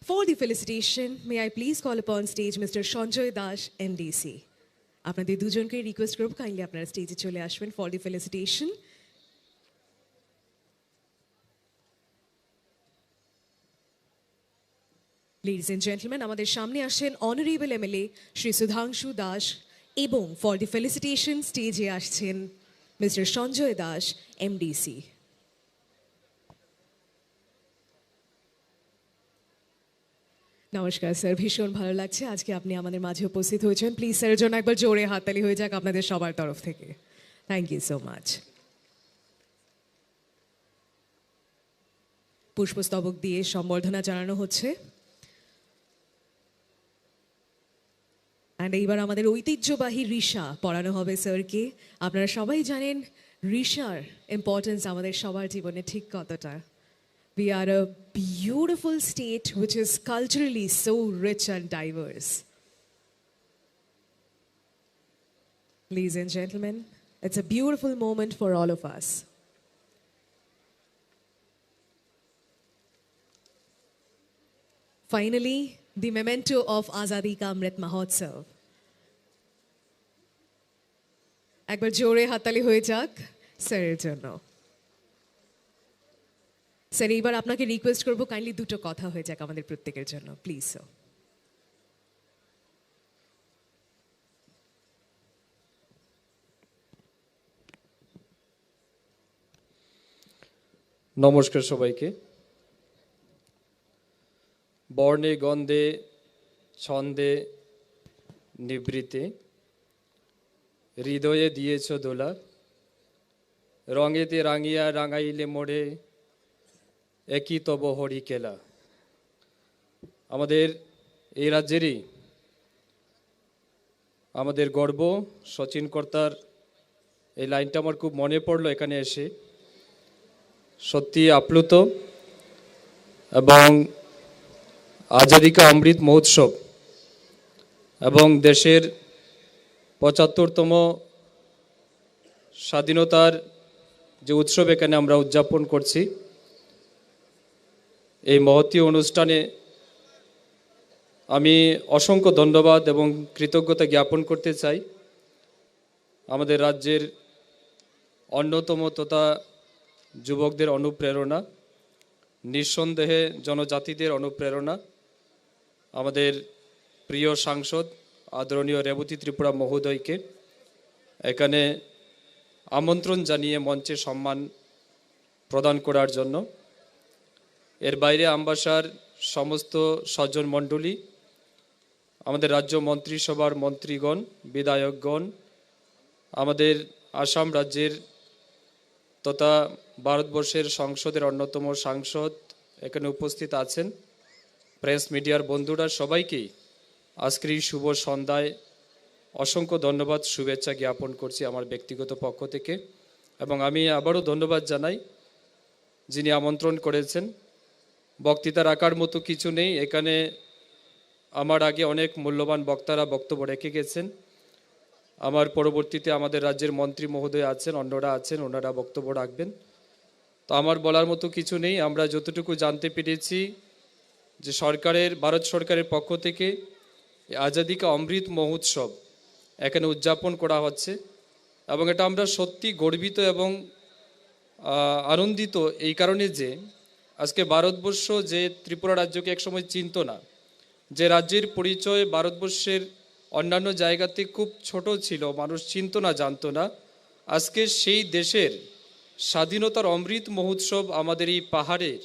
For the felicitation, may I please call upon stage Mister Sanjay Das, MDC. আপনাদের দুজনকে রিকোয়েস্ট করব, কাইন্ডলি আপনারা স্টেজে চলে আসবেন for the felicitation. Ladies and gentleman, আমাদের সামনে আসেন অনারেবল এমএলএ শ্রী সুধাংশু দাস, এবং ফর দি ফেলিসিটেশন স্টেজে আসছেন মিস্টার সঞ্জয় দাস, এমডিসি। নমস্কার স্যার, ভীষণ ভালো লাগছে আজকে আপনি আমাদের মাঝে উপস্থিত হয়েছেন। প্লিজ স্যারের জন্য একবার জোরে হাততালি হয়ে যাক আপনাদের সবার তরফ থেকে। Thank you so much. পুষ্পস্তবক দিয়ে সম্বর্ধনা জানানো হচ্ছে। অ্যান্ড এইবার আমাদের ঐতিহ্যবাহী রিশা পরানো হবে স্যারকে। আপনারা সবাই জানেন রিশার ইম্পর্টেন্স আমাদের সবার জীবনে ঠিক কতটা। We are a beautiful state which is culturally so rich and diverse. Ladies and gentlemen, it's a beautiful moment for all of us. Finally, the memento of Azadi Ka Amrit Mahotsav. একবার জোরে হাততালি হয়ে যাক স্যারের জন্য। স্যার, এইবার আপনাকে request করব, কাইন্ডলি দুটো কথা হয়ে যাক আমাদের প্রত্যেকের জন্য, প্লিজ স্যার। নমস্কার সবাইকে। বর্ণে গন্ধে ছন্দে নিভৃতে হৃদয়ে দিয়েছ দোলা। রঙেতে রাঙিয়া রাঙাইলে মোরে একই তব হরি কেলা। আমাদের এই রাজ্যেরই আমাদের গর্ব। সচিন কর্তার এই লাইনটা আমার খুব মনে পড়লো এখানে এসে। সত্যি আপ্লুত। এবং আজাদিকা অমৃত মহোৎসব এবং দেশের পঁচাত্তরতম স্বাধীনতার যে উৎসব এখানে আমরা উদযাপন করছি, এই মহতী অনুষ্ঠানে আমি অসংখ্য ধন্যবাদ এবং কৃতজ্ঞতা জ্ঞাপন করতে চাই আমাদের রাজ্যের অন্যতম তথা যুবকদের অনুপ্রেরণা, নিঃসন্দেহে জনজাতিদের অনুপ্রেরণা, আমাদের প্রিয় সাংসদ আদরণীয় রেবতী ত্রিপুরা মহোদয়কে এখানে আমন্ত্রণ জানিয়ে মঞ্চে সম্মান প্রদান করার জন্য। এর বাইরে আমবাসার সমস্ত স্বজন মণ্ডলী, আমাদের রাজ্য মন্ত্রিসভার মন্ত্রীগণ, বিধায়কগণ, আমাদের আসাম রাজ্যের তথা ভারতবর্ষের সংসদের অন্যতম সাংসদ এখানে উপস্থিত আছেন, প্রেস মিডিয়ার বন্ধুরা, সবাইকেই আজকের এই শুভ সন্ধ্যায় অসংখ্য ধন্যবাদ, শুভেচ্ছা জ্ঞাপন করছি আমার ব্যক্তিগত পক্ষ থেকে। এবং আমি আবারও ধন্যবাদ জানাই যিনি আমন্ত্রণ করেছেন। বক্তৃতা রাখার মতো কিছু নেই। এখানে আমার আগে অনেক মূল্যবান বক্তারা বক্তব্য রেখে গেছেন। আমার পরবর্তীতে আমাদের রাজ্যের মন্ত্রী মহোদয় আছেন, অন্যরা আছেন, ওনারা বক্তব্য রাখবেন। তো আমার বলার মতো কিছু নেই। আমরা যতটুকু জানতে পেরেছি যে সরকারের, ভারত সরকারের পক্ষ থেকে এই আজাদি কা অমৃত মহোৎসব এখানে উদযাপন করা হচ্ছে এবং এটা আমরা সত্যি গর্বিত এবং আহ, আনন্দিত এই কারণে যে আজকে ভারতবর্ষ যে ত্রিপুরা রাজ্যকে একসময় চিনত না, যে রাজ্যের পরিচয় ভারতবর্ষের অন্যান্য জায়গাতে খুব ছোট ছিল, মানুষ চিনত না, জানতো না, আজকে সেই দেশের স্বাধীনতার অমৃত মহোৎসব আমাদের এই পাহাড়ের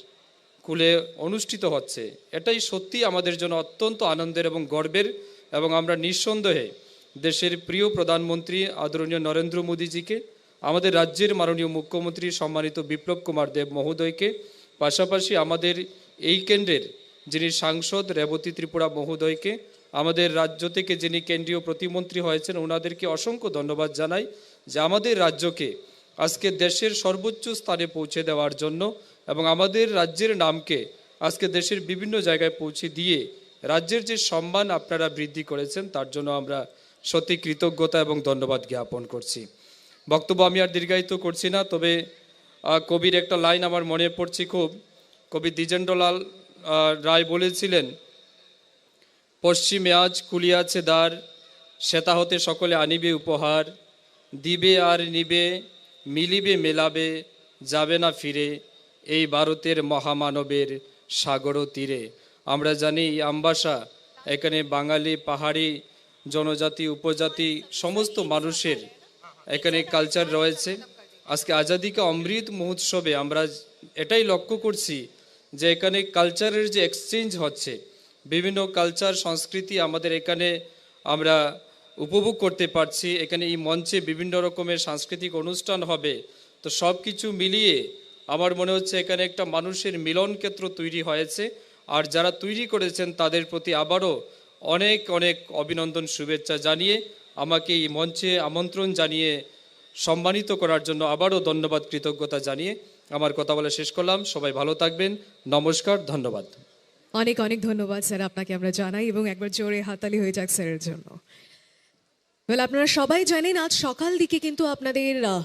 কুলে অনুষ্ঠিত হচ্ছে, এটাই সত্যি আমাদের জন্য অত্যন্ত আনন্দের এবং গর্বের। এবং আমরা নিঃসন্দেহে দেশের প্রিয় প্রধানমন্ত্রী আদরণীয় নরেন্দ্র মোদীজিকে, আমাদের রাজ্যের মাননীয় মুখ্যমন্ত্রী সম্মানিত বিপ্লব কুমার দেব মহোদয়কে, পাশাপাশি আমাদের এই কেন্দ্রের যিনি সাংসদ রেবতী ত্রিপুরা মহোদয়কে, আমাদের রাজ্য থেকে যিনি কেন্দ্রীয় প্রতিমন্ত্রী হয়েছেন, ওনাদেরকে অসংখ্য ধন্যবাদ জানাই যে আমাদের রাজ্যকে আজকে দেশের সর্বোচ্চ স্থানে পৌঁছে দেওয়ার জন্য এবং আমাদের রাজ্যের নামকে আজকে দেশের বিভিন্ন জায়গায় পৌঁছে দিয়ে রাজ্যের যে সম্মান আপনারা বৃদ্ধি করেছেন, তার জন্য আমরা সত্যি কৃতজ্ঞতা এবং ধন্যবাদ জ্ঞাপন করছি। বক্তব্য আমি আর দীর্ঘায়িত করছি না, তবে আহ, কবির একটা লাইন আমার মনে পড়ছে খুব। কবি দ্বিজেন্দ্রলাল আহ, রায় বলেছিলেন, "পশ্চিমে আজ খুলিয়াছে দ্বার, সেতা হতে সকলে আনিবে উপহার, দিবে আর নিবে, মিলিবে মেলাবে, যাবে না ফিরে, এই ভারতের মহামানবের সাগর তীরে।" আমরা জানি এই আমবাসা, এখানে বাঙালি, পাহাড়ি, জনজাতি, উপজাতি, সমস্ত মানুষের এখানে কালচার রয়েছে। আজকে আজাদি কা অমৃত মহোৎসবে আমরা এটাই লক্ষ্য করছি যে এখানে কালচারের যে এক্সচেঞ্জ হচ্ছে, বিভিন্ন কালচার, সংস্কৃতি আমাদের এখানে আমরা উপভোগ করতে পারছি। এখানে এই মঞ্চে বিভিন্ন রকমের সাংস্কৃতিক অনুষ্ঠান হবে। তো সব কিছু মিলিয়ে আমার মনে হচ্ছে এখানে একটা মানুষের মিলন ক্ষেত্র তৈরি হয়েছে। আর যারা তৈরি করেছেন, তাদের প্রতি আবারও অনেক অনেক অভিনন্দন, শুভেচ্ছা জানিয়ে, আমাকে এই মঞ্চে আমন্ত্রণ জানিয়ে সম্মানিত করার জন্য আবারও ধন্যবাদ, কৃতজ্ঞতা জানিয়ে আমার কথা বলা শেষ করলাম। সবাই ভালো থাকবেন। নমস্কার, ধন্যবাদ। অনেক অনেক ধন্যবাদ স্যার, আপনাকে আমরা জানাই এবং একবার জোরে হাততালি হয়ে যাক স্যারের জন্য। ওয়েল, আপনারা সবাই জানেন, আজ সকাল দিকে কিন্তু আপনাদের, আহ,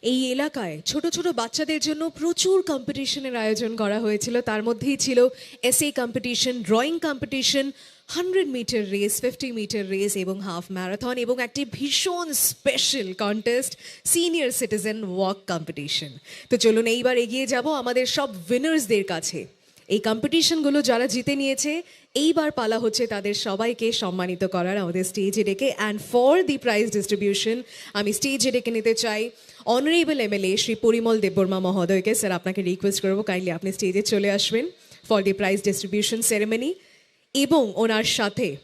এই এলাকায় ছোট ছোট বাচ্চাদের জন্য প্রচুর কম্পিটিশনের আয়োজন করা হয়েছিল। তার মধ্যেই ছিল essay competition, drawing competition, hundred metre race, fifty metre race এবং হাফ ম্যারাথন এবং একটি ভীষণ special contest, senior citizen walk competition. তো চলুন, এইবার এগিয়ে যাব আমাদের সব উইনার্সদের কাছে। এই কম্পিটিশনগুলো যারা জিতে নিয়েছে, এইবার পালা হচ্ছে তাদের সবাইকে সম্মানিত করার আমাদের স্টেজে ডেকে। And for the prize distribution আমি স্টেজে ডেকে নিতে চাই অনারেবল এমএলএ শ্রী পরিমল দেববর্মা মহোদয়কে। স্যার, আপনাকে রিকোয়েস্ট করবো, কাইন্ডলি আপনি স্টেজে চলে আসবেন for the prize distribution ceremony. এবং ওনার সাথে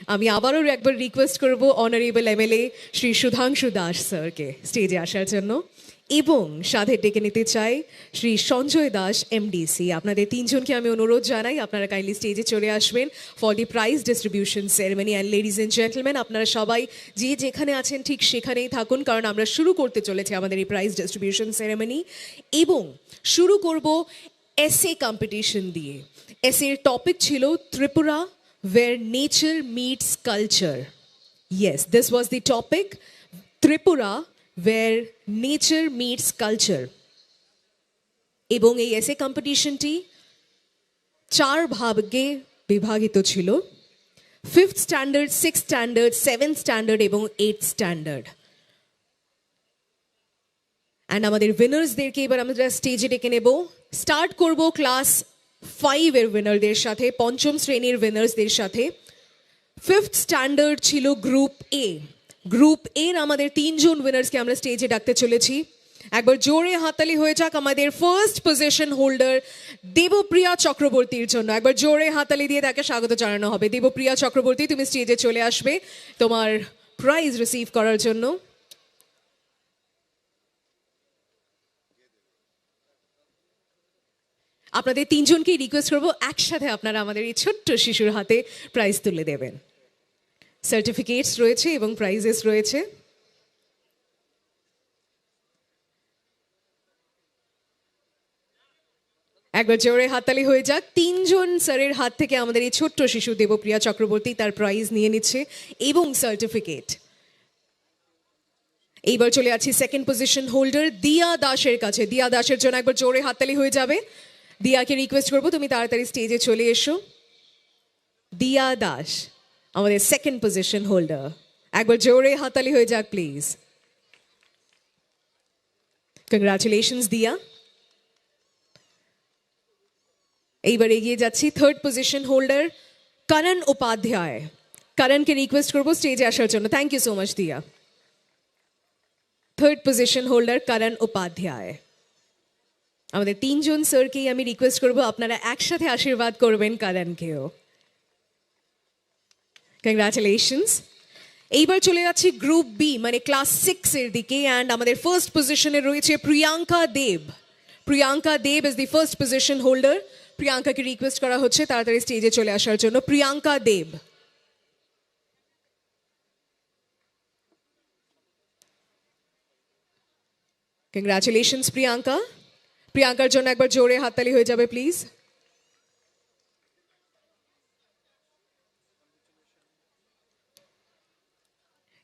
আমি আবারও একবার রিকোয়েস্ট করব অনারেবল এমএলএ শ্রী সুধাংশু দাস স্যারকে স্টেজে আসার জন্য। এবং সাথে ডেকে নিতে চাই শ্রী সঞ্জয় দাস, এমডিসি। আপনাদের তিনজনকে আমি অনুরোধ জানাই, আপনারা কাইন্ডলি স্টেজে চলে আসবেন for the prize distribution ceremony. And ladies and gentleman, আপনারা সবাই যে যেখানে আছেন, ঠিক সেখানেই থাকুন, কারণ আমরা শুরু করতে চলেছি আমাদের এই প্রাইজ ডিস্ট্রিবিউশন সেরেমনি। এবং শুরু করব এসএ কম্পিটিশন দিয়ে। এসএর টপিক ছিল Tripura, where nature meets culture. Yes, this was the topic, Tripura, where nature meets culture. এবং এই এসএ কম্পিটিশনটি চার ভাগে বিভাগিত ছিল: fifth standard, six standard, seventh standard এবং এইট স্ট্যান্ডার্ড। অ্যান্ড আমাদের উইনার্সদেরকে এবার আমরা স্টেজে ডেকে নেব। স্টার্ট করব ক্লাস ফাইভ এর উইনারদের সাথে, পঞ্চম শ্রেণীর উইনার্সদের সাথে। ফিফথ স্ট্যান্ডার্ড ছিল গ্রুপ এ। গ্রুপ এর আমাদের তিনজন উইনার্সকে আমরা স্টেজে ডাকতে চলেছি। একবার জোরে হাততালি হয়ে যাক আমাদের ফার্স্ট পজিশন হোল্ডার দেবপ্রিয়া চক্রবর্তীর জন্য। একবার জোরে হাততালি দিয়ে তাকে স্বাগত জানানো হবে। দেবপ্রিয়া চক্রবর্তী, তুমি স্টেজে চলে আসবে তোমার প্রাইজ রিসিভ করার জন্য। আপনাদের তিনজনকেই রিকোয়েস্ট করবো, একসাথে আপনারা আমাদের এই ছোট্ট শিশুর হাতে প্রাইজ তুলে দেবেন। সার্টিফিকেটস রয়েছে এবং প্রাইজেস রয়েছে। একবার জোরে হাততালি হয়ে যাক। তিনজন স্যারের হাত থেকে আমাদের এই ছোট্ট শিশু দেবপ্রিয়া চক্রবর্তী তার প্রাইজ নিয়ে নিচ্ছে এবং সার্টিফিকেট। এইবার চলে আছি সেকেন্ড পজিশন হোল্ডার দিয়া দাসের কাছে। দিয়া দাসের জন্য একবার জোরে হাততালি হয়ে যাবে। দিয়াকে রিকোয়েস্ট করবো, তুমি তাড়াতাড়ি স্টেজে চলে এসো। দিয়া দাস, আমাদের সেকেন্ড পজিশন হোল্ডার, একবার জোরে হাততালি হয়ে যাক প্লিজ। কংগ্রাচুলেশনস দিয়া। এইবার এগিয়ে যাচ্ছি থার্ড পজিশন হোল্ডার করণ উপাধ্যায়। করণকে রিকোয়েস্ট করবো স্টেজে আসার জন্য। থ্যাংক ইউ সো মাচ দিয়া। থার্ড পজিশন হোল্ডার করণ উপাধ্যায়। আমাদের তিনজন স্যারকেই আমি রিকোয়েস্ট করব, আপনারা একসাথে আশীর্বাদ করবেন কারানকেও। কংগ্রাচুলেশনস। এইবার চলে যাচ্ছি গ্রুপ বি, মানে ক্লাস সিক্স এর দিকে, অ্যান্ড আমাদের ফার্স্ট পজিশনে রয়েছে Priyanka Deb. Priyanka Deb is the first position holder. প্রিয়াঙ্কাকে রিকোয়েস্ট করা হচ্ছে তাড়াতাড়ি স্টেজে চলে আসার জন্য। প্রিয়াঙ্কা দেব। কংগ্রাচুলেশনস প্রিয়াঙ্কা। প্রিয়াঙ্কার জন্য একবার জোরে হাততালি হয়ে যাবে প্লিজ।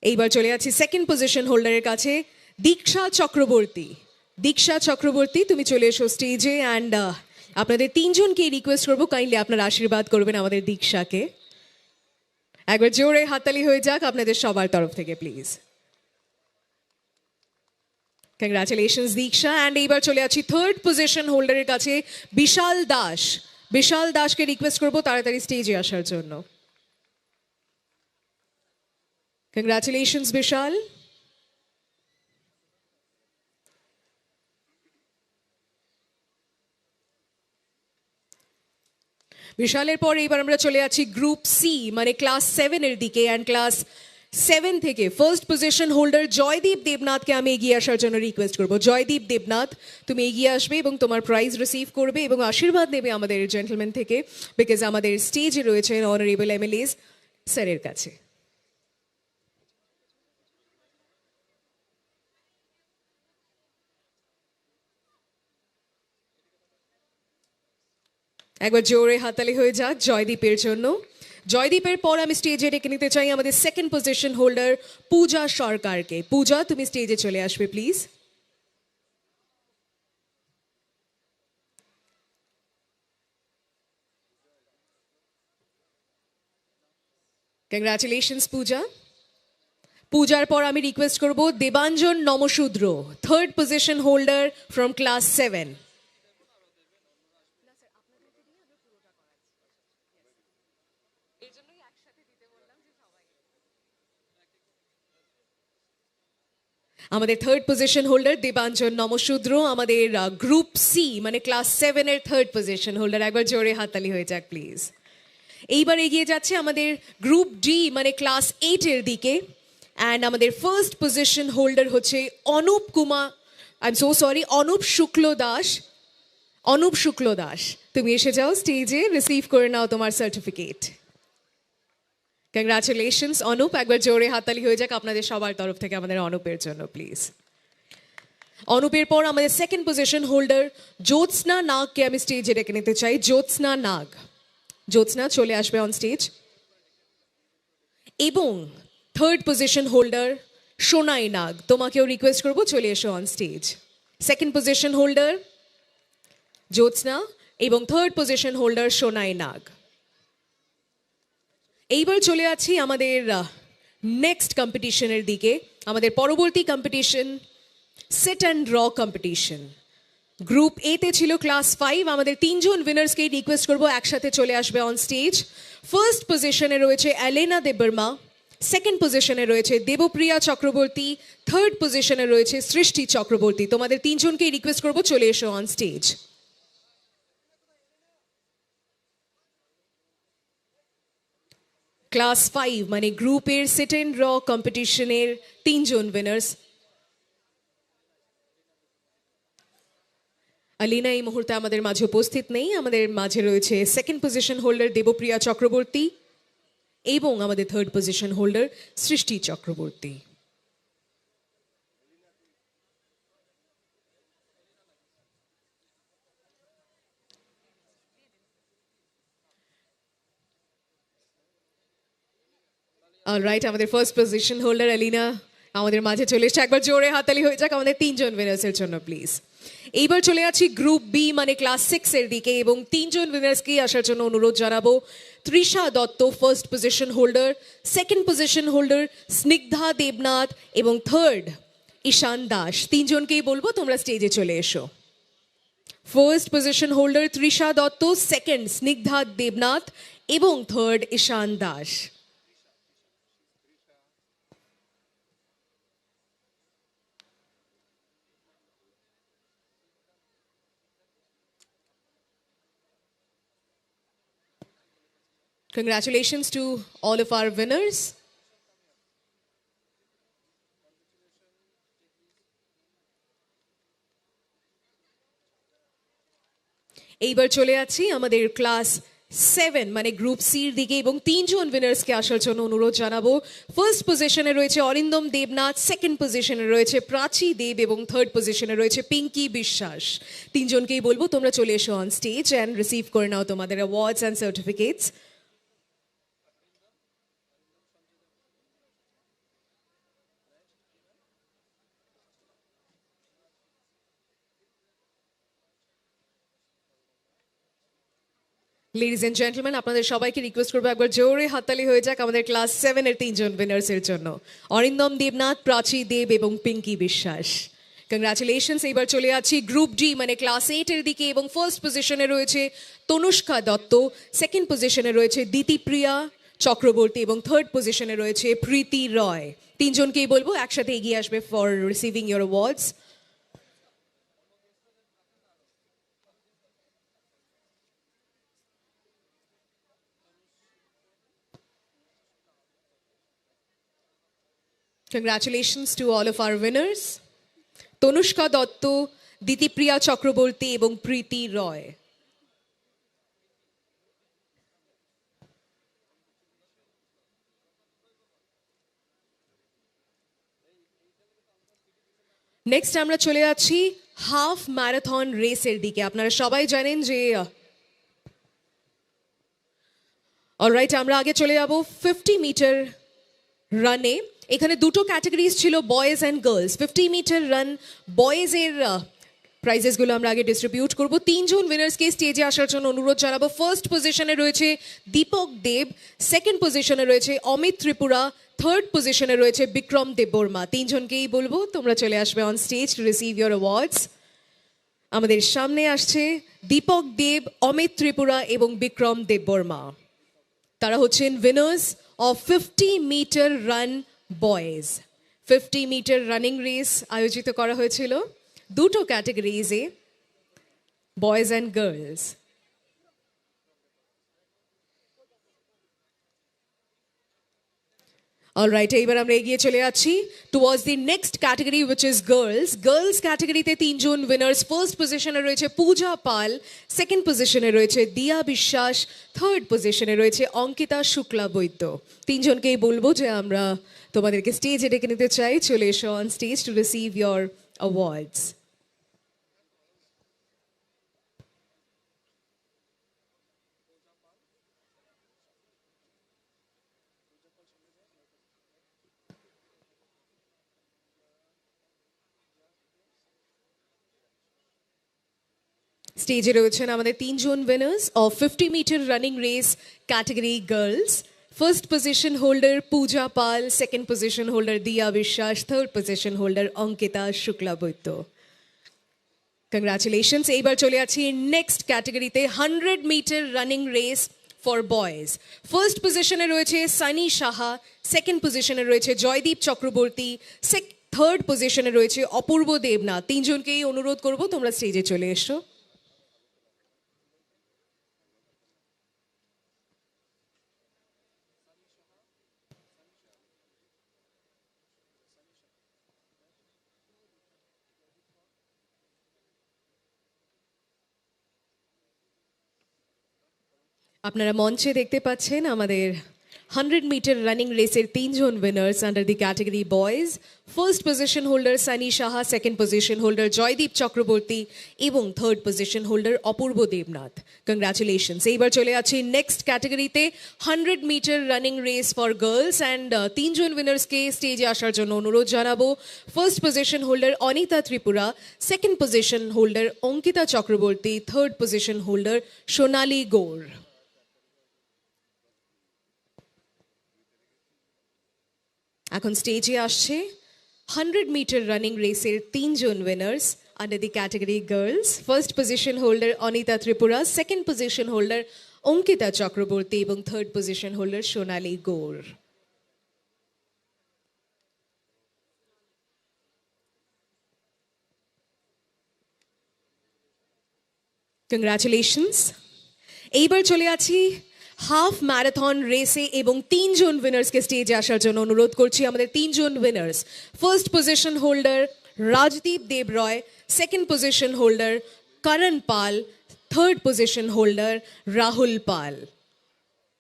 এইবার চলে যাচ্ছি সেকেন্ড পজিশন হোল্ডারের কাছে, দীক্ষা চক্রবর্তী। দীক্ষা চক্রবর্তী, তুমি চলে এসো স্টেজে। অ্যান্ড আপনাদের তিনজনকে রিকোয়েস্ট করবো, কাইন্ডলি আপনারা আশীর্বাদ করবেন আমাদের দীক্ষাকে। একবার জোরে হাততালি হয়ে যাক আপনাদের সবার তরফ থেকে প্লিজ। কংগ্রাচুলেশনস দীক্ষা। অ্যান্ড এইবার চলে আছি থার্ড পজিশন হোল্ডারের কাছে, বিশাল দাস। বিশাল দাসকে রিকোয়েস্ট করবো তাড়াতাড়ি স্টেজে আসার জন্য। কংগ্রাচুলেশনস বিশাল। বিশালের পর এইবার আমরা চলে যাচ্ছি গ্রুপ সি, মানে ক্লাস সেভেন এর দিকে। অ্যান্ড ক্লাস সেভেন থেকে ফার্স্ট পজিশন হোল্ডার জয়দীপ দেবনাথকে আমি এগিয়ে আসার জন্য রিকোয়েস্ট করবো। জয়দীপ দেবনাথ, তুমি এগিয়ে আসবে এবং তোমার প্রাইজ রিসিভ করবে এবং আশীর্বাদ নেবে আমাদের জেন্টলম্যান থেকে, বিকজ আমাদের স্টেজে রয়েছেন অনারেবল এমএলএস স্যারের কাছে। একবার জোরে হাততালি হয়ে যাক জয়দীপের জন্য। জয়দীপের পর আমি স্টেজে ডেকে নিতে চাই আমাদের সেকেন্ড পজিশন হোল্ডার পূজা সরকারকে। পূজা, তুমি স্টেজে চলে আসবে প্লিজ। কংগ্রাচুলেশনস পূজা। পূজার পর আমি রিকোয়েস্ট করব Debanjan Namasudra, third position holder from class seven. আমাদের third position holder Debanjan Namasudra, আমাদের গ্রুপ সি মানে ক্লাস সেভেন এর থার্ড পজিশন হোল্ডার। একবার জোরে হাততালি হয়ে যাক প্লিজ। এইবার এগিয়ে যাচ্ছে আমাদের গ্রুপ ডি মানে ক্লাস এইট এর দিকে। অ্যান্ড আমাদের ফার্স্ট পজিশন হোল্ডার হচ্ছে Anup Kumar, I am so sorry, Anup Shukla Das. Anup Shukla Das, তুমি এসে যাও স্টেজে, রিসিভ করে নাও তোমার সার্টিফিকেট। কংগ্রাচুলেশনস অনুপ। একবার জোরে হাততালি হয়ে যাক আপনাদের সবার তরফ থেকে আমাদের অনুপের জন্য প্লিজ। অনুপের পর আমাদের সেকেন্ড পজিশন হোল্ডার জ্যোৎস্না নাগকে আমি স্টেজে ডেকে নিতে চাই। জ্যোৎস্না নাগ, জ্যোৎস্না চলে আসবে অন স্টেজ। এবং third position holder Sonai Nag, তোমাকেও রিকোয়েস্ট করবো চলে এসো on stage. Second position holder Jyotsna এবং third position holder Sonai Nag. এইবার চলে যাচ্ছি আমাদের নেক্সট কম্পিটিশনের দিকে। আমাদের পরবর্তী competition set and draw competition. Group A তে ছিল ক্লাস ফাইভ। আমাদের তিনজন উইনার্সকে রিকোয়েস্ট করবো একসাথে চলে আসবে অন স্টেজ। ফার্স্ট পজিশনে রয়েছে অ্যালেনা দেববর্মা, সেকেন্ড পজিশনে রয়েছে দেবপ্রিয়া চক্রবর্তী, থার্ড পজিশনে রয়েছে সৃষ্টি চক্রবর্তী। তোমাদের তিনজনকেই রিকোয়েস্ট করবো চলে এসো অন স্টেজ। ক্লাস ফাইভ মানে গ্রুপের সেট অ্যান্ড ড্র কম্পিটিশনের তিনজন উইনার্স। আলিনা এই মুহূর্তে আমাদের মাঝে উপস্থিত নেই। আমাদের মাঝে রয়েছে সেকেন্ড পজিশন হোল্ডার দেবপ্রিয়া চক্রবর্তী এবং আমাদের থার্ড পজিশন হোল্ডার সৃষ্টি চক্রবর্তী। অলরাইট, আমাদের ফার্স্ট পজিশন হোল্ডার আলিনা আমাদের মাঝে চলে এসেছে। একবার জোরে হাততালি হয়ে যাক আমাদের তিনজন উইনার্সের জন্য প্লিজ। এইবার চলে যাচ্ছি গ্রুপ বি মানে ক্লাস সিক্স এর দিকে এবং তিনজন উইনার্সকে আসার জন্য অনুরোধ জানাবো। Trisha Dutta first position holder, second position holder Snigdha Debnath এবং থার্ড ঈশান দাস। তিনজনকেই বলবো তোমরা স্টেজে চলে এসো। First position holder Trisha Dutta, second Snigdha Debnath এবং third Ishan Das. Congratulations to all of our winners. এইবার চলে যাচ্ছি আমাদের ক্লাস সেভেন মানে গ্রুপ সির দিকে এবং তিনজন উইনার্সকে আসার জন্য অনুরোধ জানাবো। ফার্স্ট পজিশনে রয়েছে অরিন্দম দেবনাথ, সেকেন্ড পজিশনে রয়েছে প্রাচী দেব এবং থার্ড পজিশনে রয়েছে পিঙ্কি বিশ্বাস। তিনজনকেই বলবো তোমরা চলে এসো অন স্টেজ অ্যান্ড রিসিভ করে নাও তোমাদের awards and certificates. Ladies and gentleman, আপনাদের সবাইকে রিকোয়েস্ট করবো একবার জোরে হাততালি হয়ে যাক আমাদের ক্লাস সেভেন এর তিনজন উইনার্স এর জন্য, অরিন্দম দেবনাথ, প্রাচী দেব এবং পিঙ্কি বিশ্বাস। কংগ্রাচুলেশনস। এইবার চলে যাচ্ছি গ্রুপ ডি মানে ক্লাস এইট এর দিকে এবং ফার্স্ট পজিশনে রয়েছে তনুষ্কা দত্ত, সেকেন্ড পজিশনে রয়েছে দিতিপ্রিয়া চক্রবর্তী এবং থার্ড পজিশনে রয়েছে প্রীতি রয়। তিনজনকেই বলবো একসাথে এগিয়ে আসবে for receiving your awards. Congratulations to all of our winners. তনুষ্কা দত্ত, দিতিপ্রিয়া চক্রবর্তী এবং প্রীতি রয়। নেক্সট আমরা চলে যাচ্ছি হাফ ম্যারাথন রেসের দিকে। আপনারা সবাই জানেন যে, অলরাইট, আমরা আগে চলে যাব ফিফটি মিটার রানে। এখানে দুটো ক্যাটাগরিজ ছিল, boys and girls. Fifty metre run বয়েজের প্রাইজেসগুলো আমরা আগে ডিস্ট্রিবিউট করব। তিনজন উইনার্সকে স্টেজে আসার জন্য অনুরোধ জানাবো। ফার্স্ট পজিশনে রয়েছে দীপক দেব, সেকেন্ড পজিশনে রয়েছে অমিত ত্রিপুরা, থার্ড পজিশনে রয়েছে বিক্রম দেববর্মা। তিনজনকেই বলবো তোমরা চলে আসবে on stage to receive your awards. আমাদের সামনে আসছে দীপক দেব, অমিত ত্রিপুরা এবং বিক্রম দেববর্মা। তারা হচ্ছেন winners of fifty meter run boys. Fifty metre running race আয়োজিত করা হয়েছিল দুটো ক্যাটাগরিজে, বয়েজ অ্যান্ড গার্লস। অলরাইট, এইবার আমরা এগিয়ে চলে যাচ্ছি towards the next category, which is girls. Girls ক্যাটাগরিতে তিনজন উইনার্স। ফার্স্ট পজিশনে রয়েছে পূজা পাল, সেকেন্ড পজিশনে রয়েছে দিয়া বিশ্বাস, থার্ড পজিশনে রয়েছে অঙ্কিতা শুক্লা বৈদ্য। তিনজনকেই বলবো যে আমরা তোমাদেরকে স্টেজে ডেকে নিতে চাই। চলে এসো on stage to receive your awards. স্টেজে রয়েছেন আমাদের তিনজন winners of fifty meter running race category girls. First position holder Puja Pal, second position holder Diya Biswas, third position holder Ankita Shukla Baidya. Congratulations. এইবার চলে যাচ্ছি নেক্সট ক্যাটাগরিতে, hundred metre running race for boys. First পজিশনে রয়েছে সানি সাহা, সেকেন্ড পজিশনে রয়েছে জয়দীপ চক্রবর্তী, থার্ড পজিশনে রয়েছে অপূর্ব দেবনাথ। তিনজনকেই অনুরোধ করব তোমরা স্টেজে চলে এসো। আপনারা মঞ্চে দেখতে পাচ্ছেন আমাদের হান্ড্রেড মিটার রানিং রেসের তিনজন winners under the category boys. First position holder Sunny Saha, second position holder Joydeep Chakraborty এবং third position holder Apurba Debnath. Congratulations. এইবার চলে যাচ্ছি নেক্সট ক্যাটাগরিতে, hundred metre running race for girls and তিনজন উইনার্সকে স্টেজে আসার জন্য অনুরোধ জানাবো। First position holder Anita Tripura, second position holder Ankita Chakraborty, third position holder Sonali Gour. এখন স্টেজে আসছে হান্ড্রেড মিটার রানিং রেসের তিনজন winners under the category girls. First position holder Anita Tripura, second position holder Ankita Chakraborty এবং third position holder Sonali Gour. Congratulations. এইবার চলে আছি হাফ ম্যারাথন রেসে এবং তিনজন উইনার্সকে স্টেজে আসার জন্য অনুরোধ করছি। আমাদের তিনজন winners, first position holder Rajdeep Deb Roy, second position holder Karan Pal, third position holder Rahul Pal.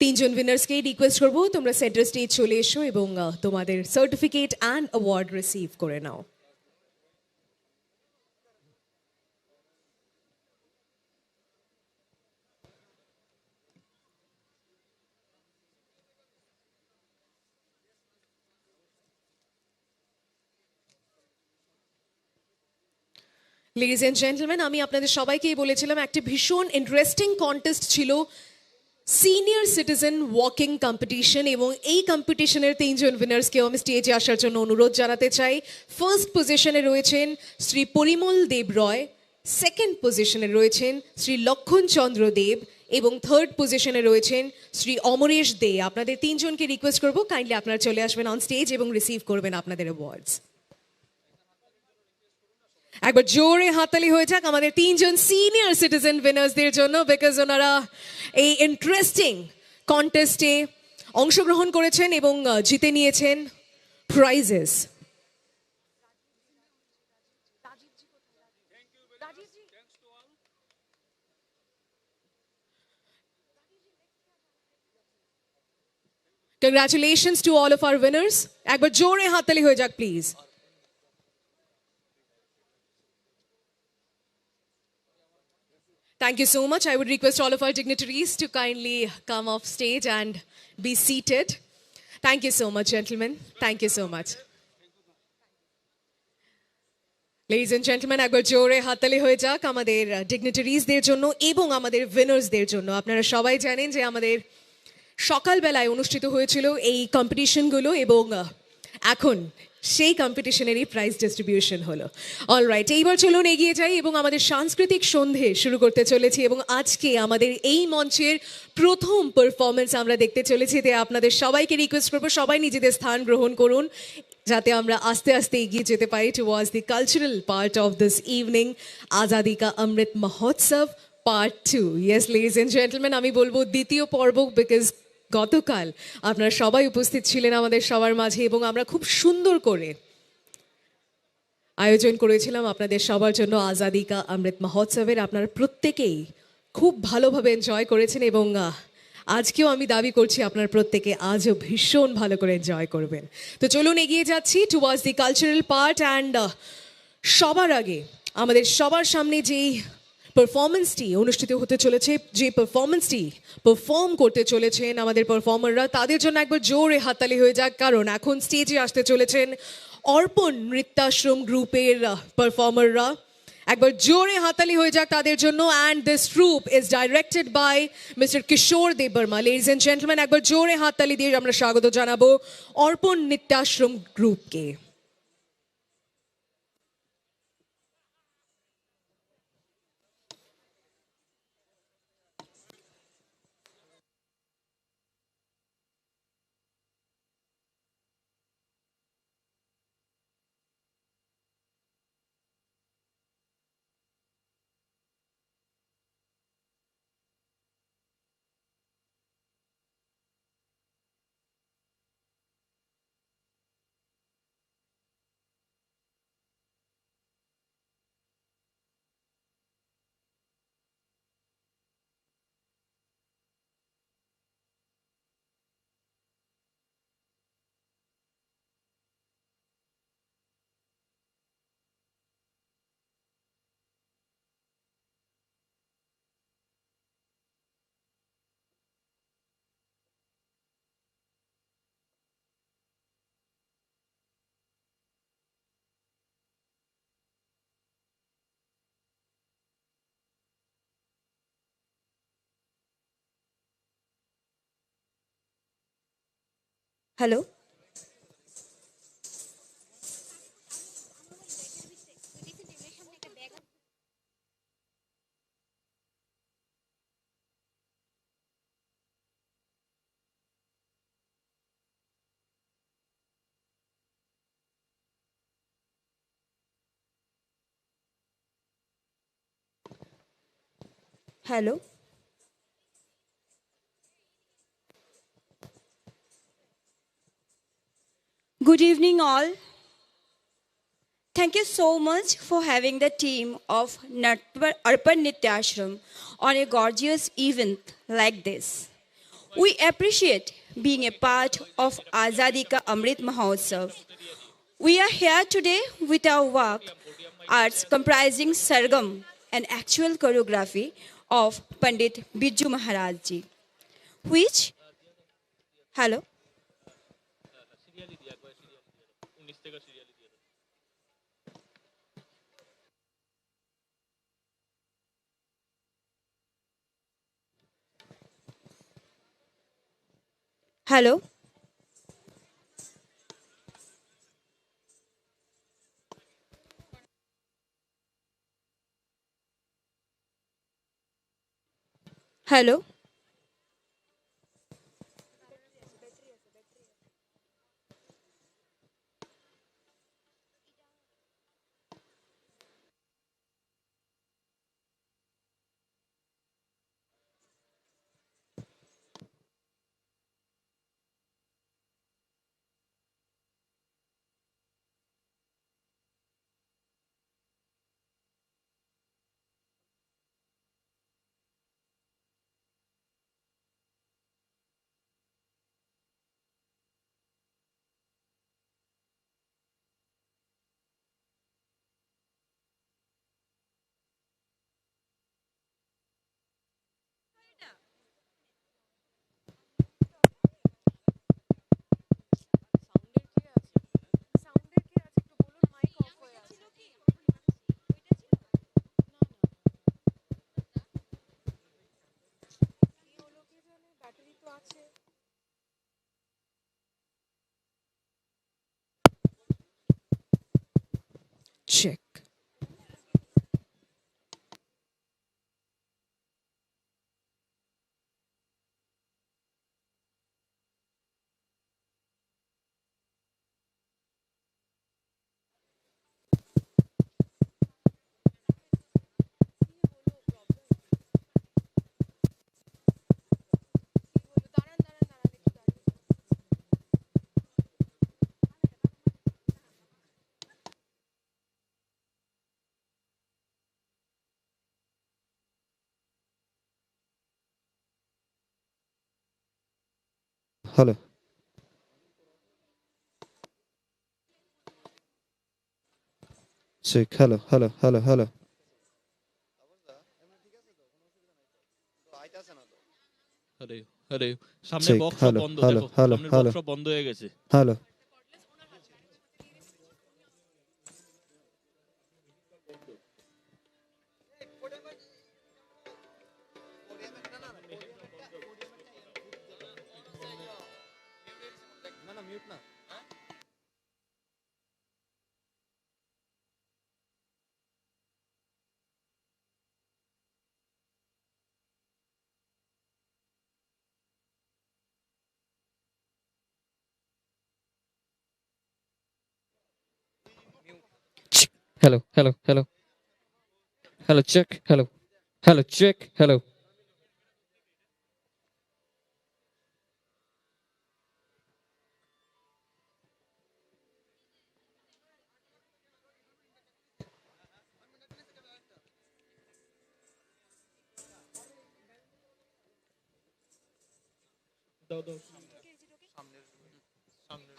তিনজন উইনার্সকেই রিকোয়েস্ট করবো, তোমরা সেন্টার স্টেজ চলে এসো এবং আহ, তোমাদের সার্টিফিকেট অ্যান্ড অ্যাওয়ার্ড রিসিভ করে নাও। লেডিজ এন্ড জেন্টলম্যান, আমি আপনাদের সবাইকেই বলেছিলাম একটা ভীষণ ইন্টারেস্টিং কন্টেস্ট ছিল, সিনিয়র সিটিজেন ওয়াকিং কম্পিটিশন, এবং এই কম্পিটিশনের তিনজন উইনার্সকেও আমি স্টেজে আসার জন্য অনুরোধ জানাতে চাই। ফার্স্ট পজিশনে রয়েছেন শ্রী পরিমল দেব রয়, সেকেন্ড পজিশনে রয়েছেন শ্রী লক্ষণ চন্দ্র দেব এবং থার্ড পজিশনে রয়েছেন শ্রী অমরেশ দে। আপনাদের তিনজনকে রিকোয়েস্ট করবো, কাইন্ডলি আপনারা চলে আসবেন অন স্টেজ এবং রিসিভ করবেন আপনাদের অ্যাওয়ার্ডস। একবার জোরে হাততালি হয়ে যাক আমাদের তিনজন সিনিয়র সিটিজেন উইনার্সদের জন্য, বিকজ ওনারা এই ইন্টারেস্টিং কন্টেস্টে অংশগ্রহণ করেছেন এবং আহ, জিতে নিয়েছেন prices. Congratulations to all of our winners. একবার জোরে হাততালি হয়ে যাক, please. Thank you so much. I would request all of our dignitaries to kindly come off stage and be seated. Thank you so much, gentlemen. Thank you so much. Ladies and gentleman, একবার জোরে হাততালি হয়ে যাক আমাদের ডিগনিটারিজদের জন্য এবং আমাদের উইনার্সদের জন্য। আপনারা সবাই জানেন যে আমাদের সকালবেলায় অনুষ্ঠিত হয়েছিল এই কম্পিটিশনগুলো এবং আহ, এখন সেই কম্পিটিশনেরই প্রাইজ ডিস্ট্রিবিউশন হলো। অলরাইট, এইবার চলুন এগিয়ে যাই এবং আমাদের সাংস্কৃতিক সন্ধে শুরু করতে চলেছি এবং আজকে আমাদের এই মঞ্চের প্রথম পারফরমেন্স আমরা দেখতে চলেছি। তাই আপনাদের সবাইকে রিকোয়েস্ট করবো, সবাই নিজেদের স্থান গ্রহণ করুন, যাতে আমরা আস্তে আস্তে এগিয়ে যেতে পারি towards the cultural part of this evening, Azadi Ka Amrit Mahotsav Part Two. Yes, ladies and gentlemen, আমি বলবো দ্বিতীয় পর্ব, বিকজ গতকাল আপনারা সবাই উপস্থিত ছিলেন আমাদের সবার মাঝে এবং আমরা খুব সুন্দর করে আয়োজন করেছিলাম আপনাদের সবার জন্য আজাদি কা অমৃত মহোৎসবের। আপনারা প্রত্যেকেই খুব ভালোভাবে এনজয় করেছেন এবং আহ, আজকেও আমি দাবি করছি আপনারা প্রত্যেকে আজও ভীষণ ভালো করে এনজয় করবেন। তো চলুন এগিয়ে যাচ্ছি towards the cultural part and সবার আগে আমাদের সবার সামনে যেই পারফরমেন্সটি অনুষ্ঠিত হতে চলেছে, যে পারফরমেন্সটি পারফর্ম করতে চলেছেন আমাদের পারফর্মাররা, তাদের জন্য একবার জোরে হাততালি হয়ে যাক, কারণ এখন স্টেজে আসতে চলেছেন অর্পণ নৃত্যাশ্রম গ্রুপের পারফর্মাররা। একবার জোরে হাততালি হয়ে যাক তাদের জন্য। And this troupe is directed by Mister Kishore Debbarma. Ladies and gentlemen, একবার জোরে হাততালি দিয়ে আমরা স্বাগত জানাবো অর্পণ নৃত্যাশ্রম গ্রুপকে। Hello. Hello. Good evening, all. Thank you so much for having the team of Nartwa-, Arpan Nitya Ashram on a gorgeous event like this. We appreciate being a part of Azadi Ka Amrit Mahotsav. We are here today with our work, arts comprising Sargam, an actual choreography of Pandit Birju Maharaj ji, which, hello? Hello? Hello? Check. Hello. Check. Hello, hello, hello, hello. আরে, আরে, সামনে check. Box সব হ্যালো, বন্ধ, হ্যালো, দেখো, হ্যালো, সামনের hello. Box সব বন্ধ হয়ে গেছে। Hello. Hello, hello, hello. Hello, check, hello. Hello, check, hello.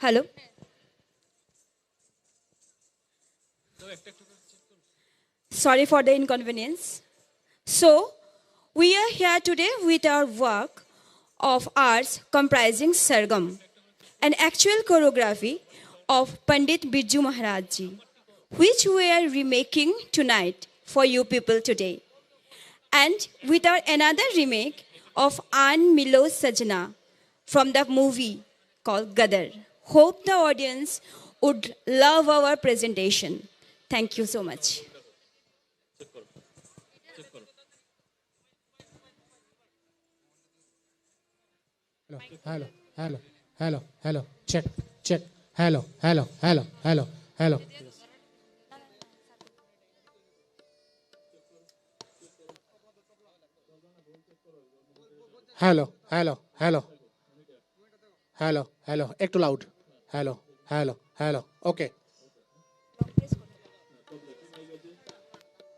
Hello. Sorry for the inconvenience. So, we are here today with our work of arts comprising Sargam, an actual choreography of Pandit Birju Maharaj ji, which we are remaking tonight for you people today. And with our another remake of An Milo Sajna from the movie called Gadar. Hope the audience would love our presentation. Thank you so much. Hello, hello, hello, hello, hello, check, check, hello, hello, hello, hello, hello. Hello, hello, hello. Hello, hello, একটু loud. Hello, hello. Hello, ওকে।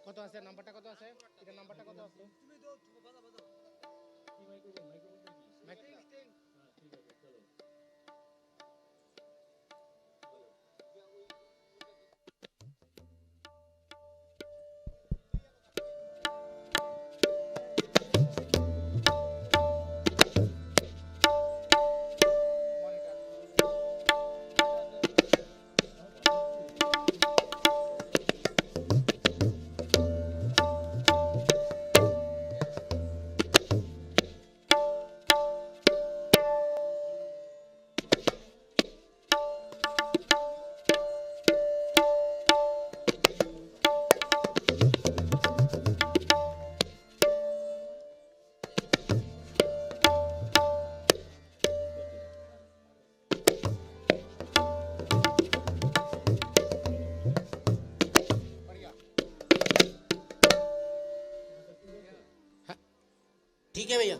কত আছে? নাম্বারটা কত আছে? এটা নাম্বারটা কত আছে? মাইক-, ठीक है भैया।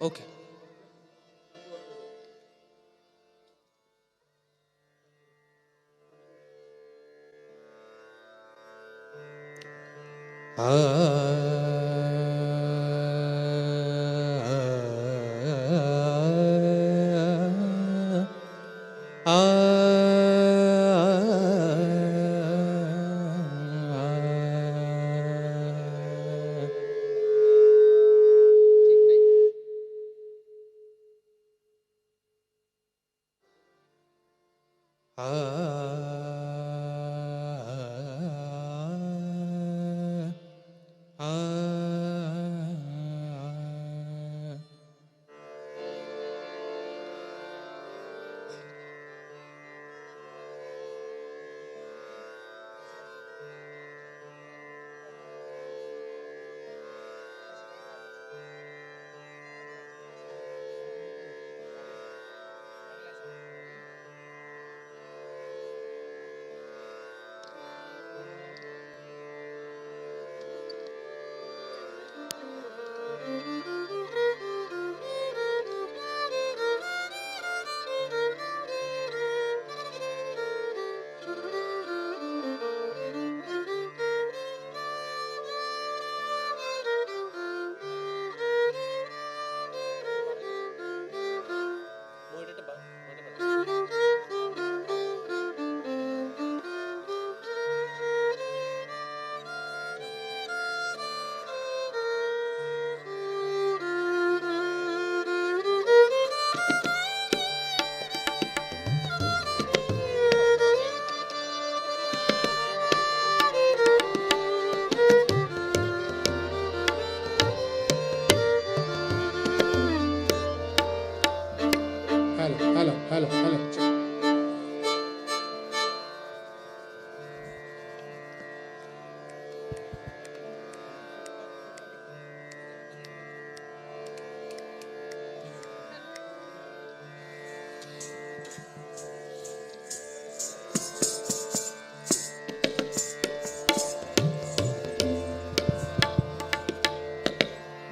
Okay. Hello, hello, hello.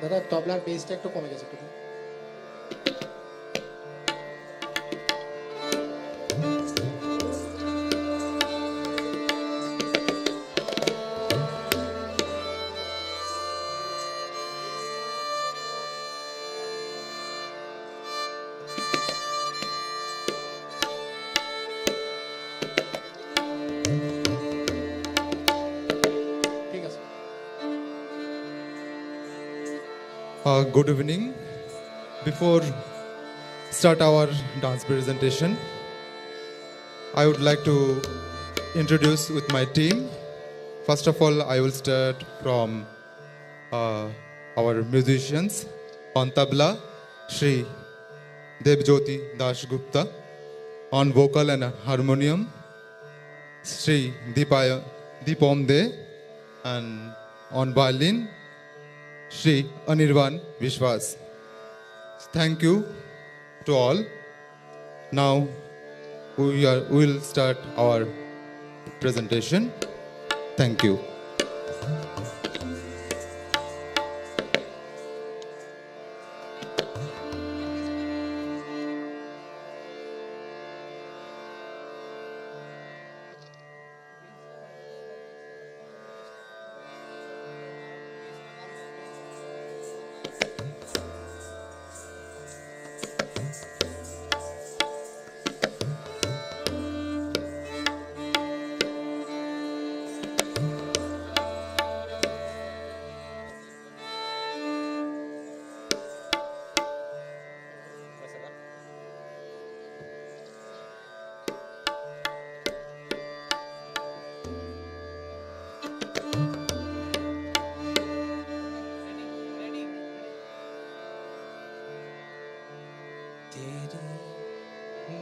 দাদা, তবলার বেসটা একটু কমে গেছে, একটু। ঠিক আছে। Uh, good evening. Before start our dance presentation, I would like to introduce with my team. First of all, I will start from uh, our musicians. On tabla, Shri Debjyoti Das Gupta. On vocal and harmonium, Shri Dipa-, Dipom De. And on violin, Shri Anirban Vishwas. Thank you to all. Now we are, we will start our presentation. Thank you. तेरी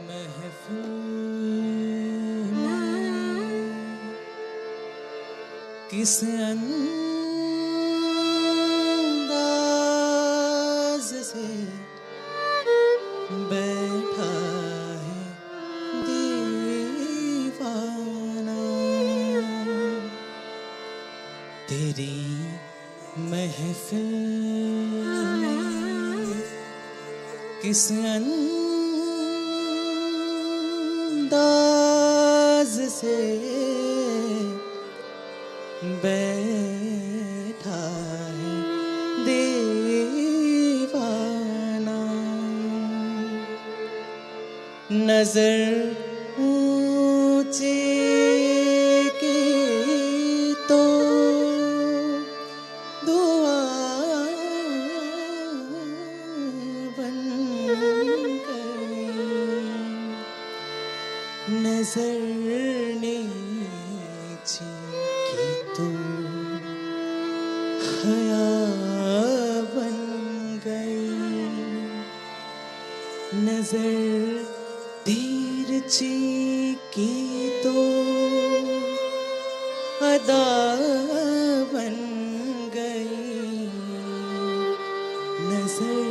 महफिल में किस अंदाज से बैठा है दीवाना। तेरी महफिल में किस अंदाज से बैठा है दीवाना। नजर ऊंचे की तो दुआ बन गई। नजर नीचे की तो हया बन गई। नजर तिरछी की तो अदा बन गई। नजर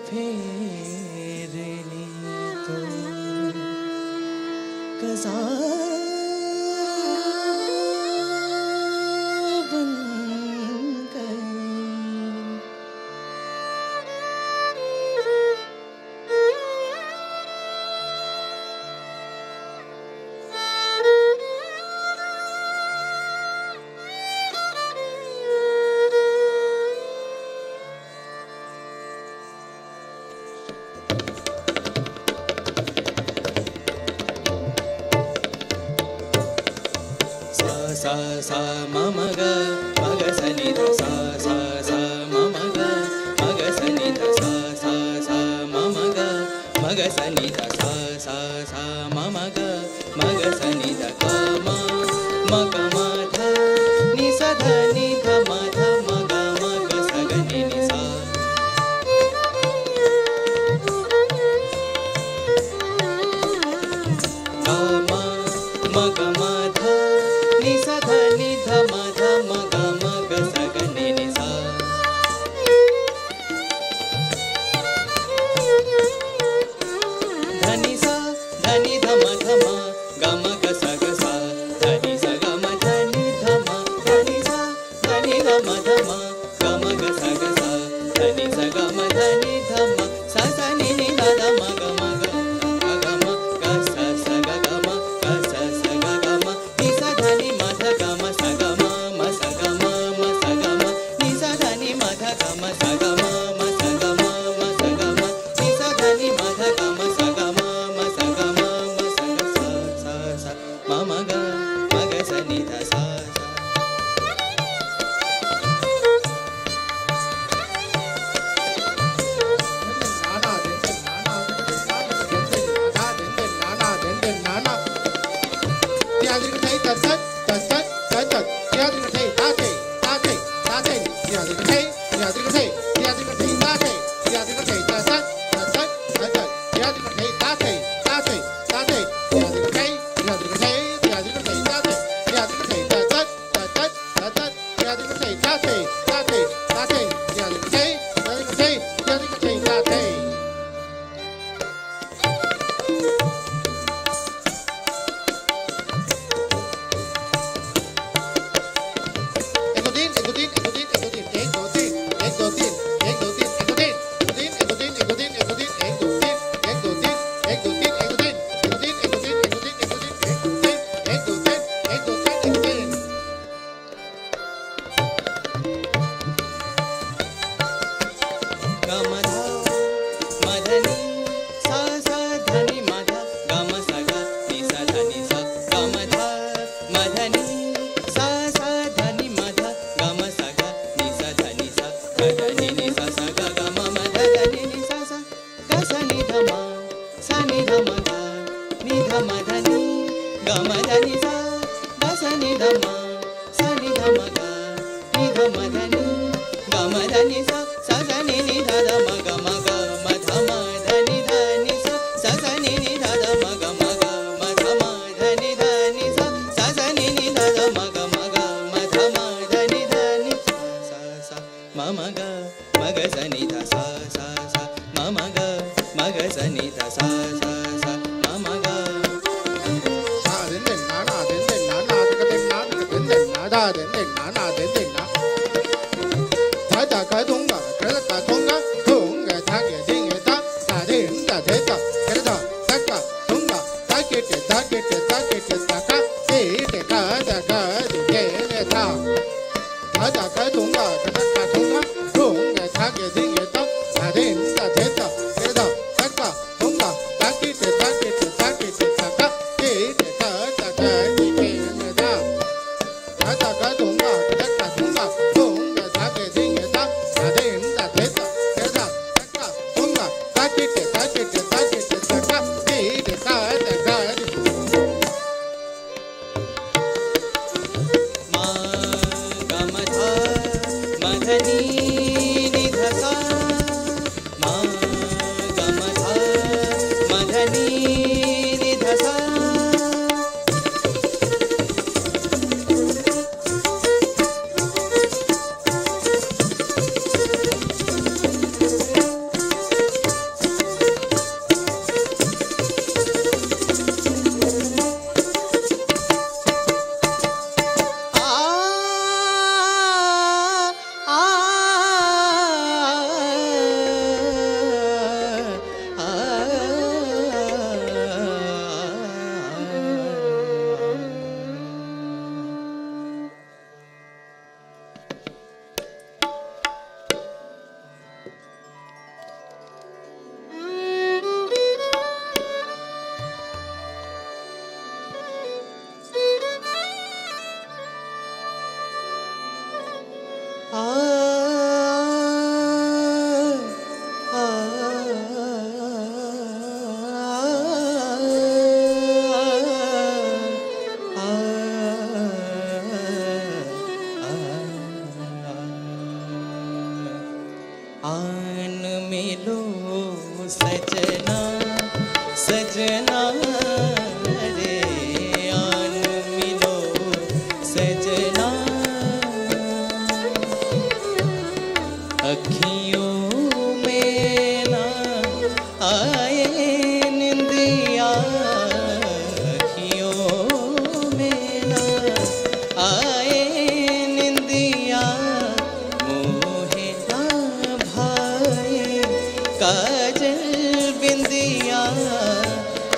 फेरनी तो कजा बन गई। Sa sa sa ma ma ga ma ga sa ni da sa sa sa ma ma ga ma ga sa ni da sa sa sa ma ma ga ma ga sa ni da sa sa sa ma ma ga ma ga sa ni da ka ma ma ka ma dha ni sa dha ni dha ma dha ma ga ma ga sa ga ni ni sa. Dhani sa, dhani dhama dhama, gama gasa gasa. Dhani sa gama dhani dhama, dhani sa, dhani dhama dhama, gama gasa gasa. Dhani sa gama dhani dhama, sa sa ni ni da da ma ga ma ga, ga ga ma, ga sa sa ga ga ma, ga sa sa ga ga ma. Ni sa dha ni ma dha ga ma sa ga ma, ma sa ga ma, ma sa ga ma. Ni sa dha ni ma dha ga ma sa ga ma, ma sa ga ma, ma sa ga ma. Ni sa dha ni ma dha ga ma sa ga ma, ma sa ga ma, ma sa ga sa, sa, sa. Ma ma ga, ma ga sa ni dha sa, sa. Gamadha, madhani, sa sa dhani madha, gama sa ga, ni sa dhani sa, gamadha, madhani, sa sa dhani madha, gama sa ga, ni sa dhani sa, madhani ni sa sa ga, gama madha dhani ni sa sa. Ga sa ni dha ma, sa ni dha ma ga, ni dha ma dha ni, ga ma dha ni sa. Ga sa ni dha ma, sa ni dha ma ga, ni dha ma dha ni, ga ma dha ni sa. Sa sa ni ni dha dha ma ga ma ga, ma dha ma dha ni dha ni sa. Sa sa ni ni dha dha ma ga ma ga, ma dha ma dha ni dha ni sa. Sa sa ni ni dha dha ma ga ma ga, ma dha ma dha ni dha ni sa, sa, sa. Ma ma ga, ma ga sa ni dha sa, sa, sa. Ma ma ga, ma ga sa ni dha sa, sa, sa. Ma ma ga. Sa den den na na den den na na den den na den den na da den den na na den den na. Tha ta ka thung ga, ka ta thung ga, thung ga tha ga ding ga ta, ta den ta the ta, ka ta ta ka thung ga, ta ke te ta ke te ta ke te ta ka, te te ka ta ka di ke ne ta. Tha ta ka thung ga, ka ta ka thung ga, thung ga tha ga ding ga ta, ta den ta the ta, ka ta ta ka thung ga, ta ke te ta ke te ta ke te ta ka, te te ka ta ka di ke ne ta. Tha ta ka thung ga, ka ta ka thung ga, thung ga tha ga ding ga ta, ta den ta the ta, ka ta ta ka thung ga, ta ke te ta ke te ta ke te ta ka, te te ka ta ka di. Ma, ga ma dha, ma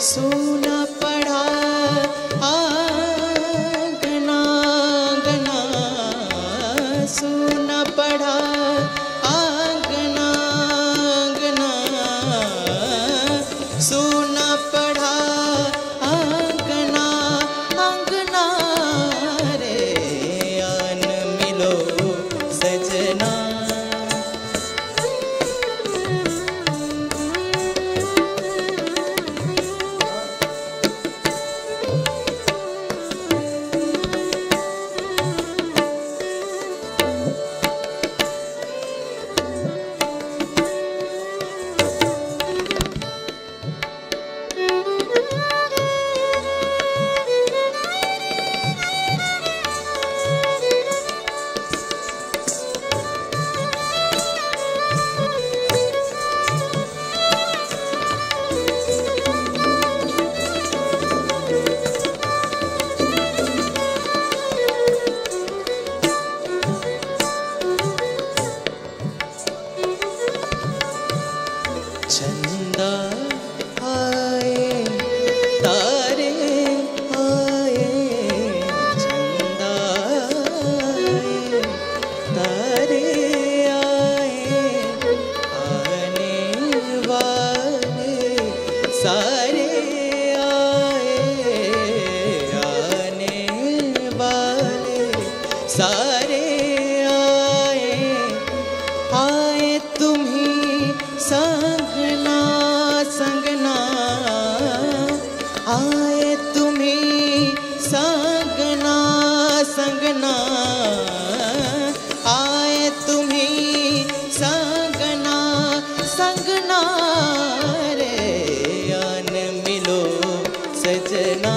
सूना पड़ा आंगना, आंगना, सूना पड़ा आंगना, आंगना, सूना पड़ा आंगना, आंगना रे, आन मिलो सजना। चंदा आए, तारे आए, चंदा आए, तारे आए, आने वाले सारे आए, आने वाले सारे आए, आए तुम्ही संगना, संगना, आए तुम्ही संगना, संगना, आए तुम्ही संगना, संगना रे, आन मिलो सजना।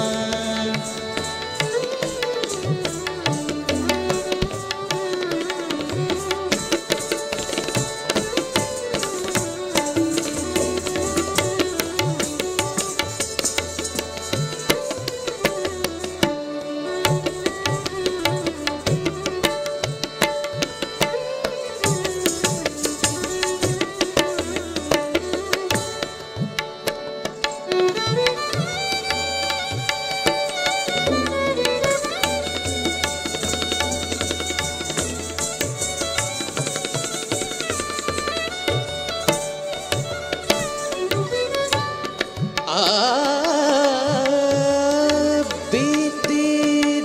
आ, बीती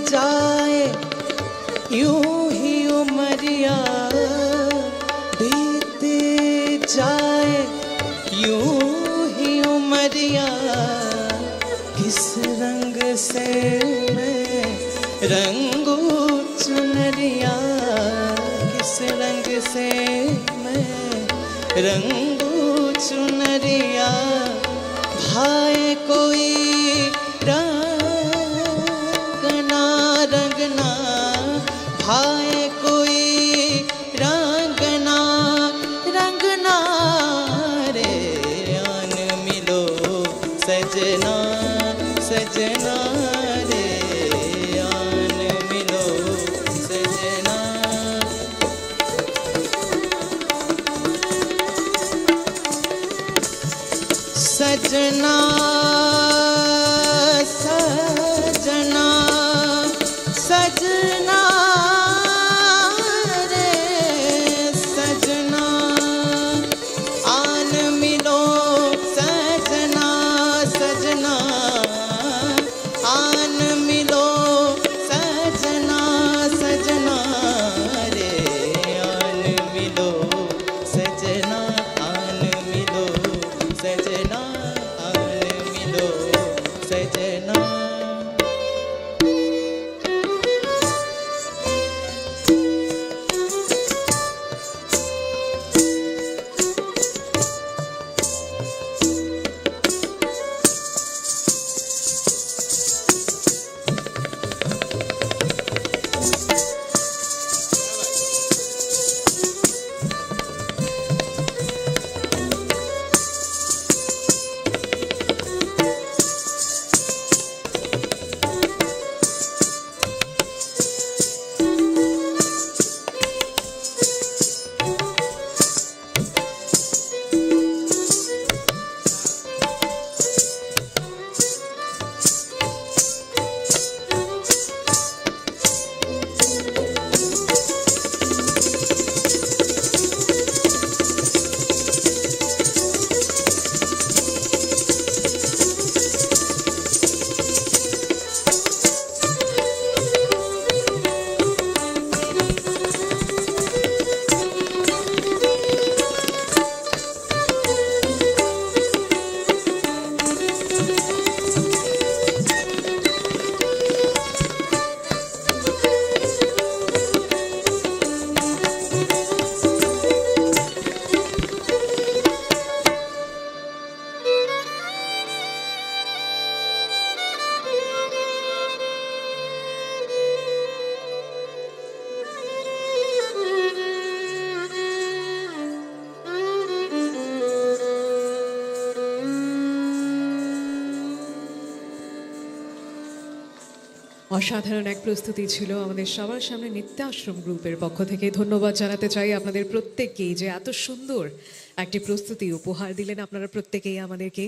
जाए यूं ही उमरिया, बीती जाए यूं ही उमरिया, किस रंग से मैं रंगू चुनरिया, किस रंग से मैं रंगू चुनरिया, भाए कोई रंगना, रंगना, भाए कोई रंगना, रंगना रे, आन मिलो सजना, सजना रे, आन मिलो सजना। सजना, सजना, सजना रे सजना, आन मिलो सजना, सजना। आन मिलो सजना, सजना रे, आन मिलो सजना, आन मिलो सजना, आन मिलो सजना। অসাধারণ এক প্রস্তুতি ছিল আমাদের সবার সামনে। নিত্যাশ্রম গ্রুপের পক্ষ থেকে ধন্যবাদ জানাতে চাই আপনাদের প্রত্যেককেই যে এত সুন্দর একটি প্রস্তুতি উপহার দিলেন আপনারা প্রত্যেকেই আমাদেরকে।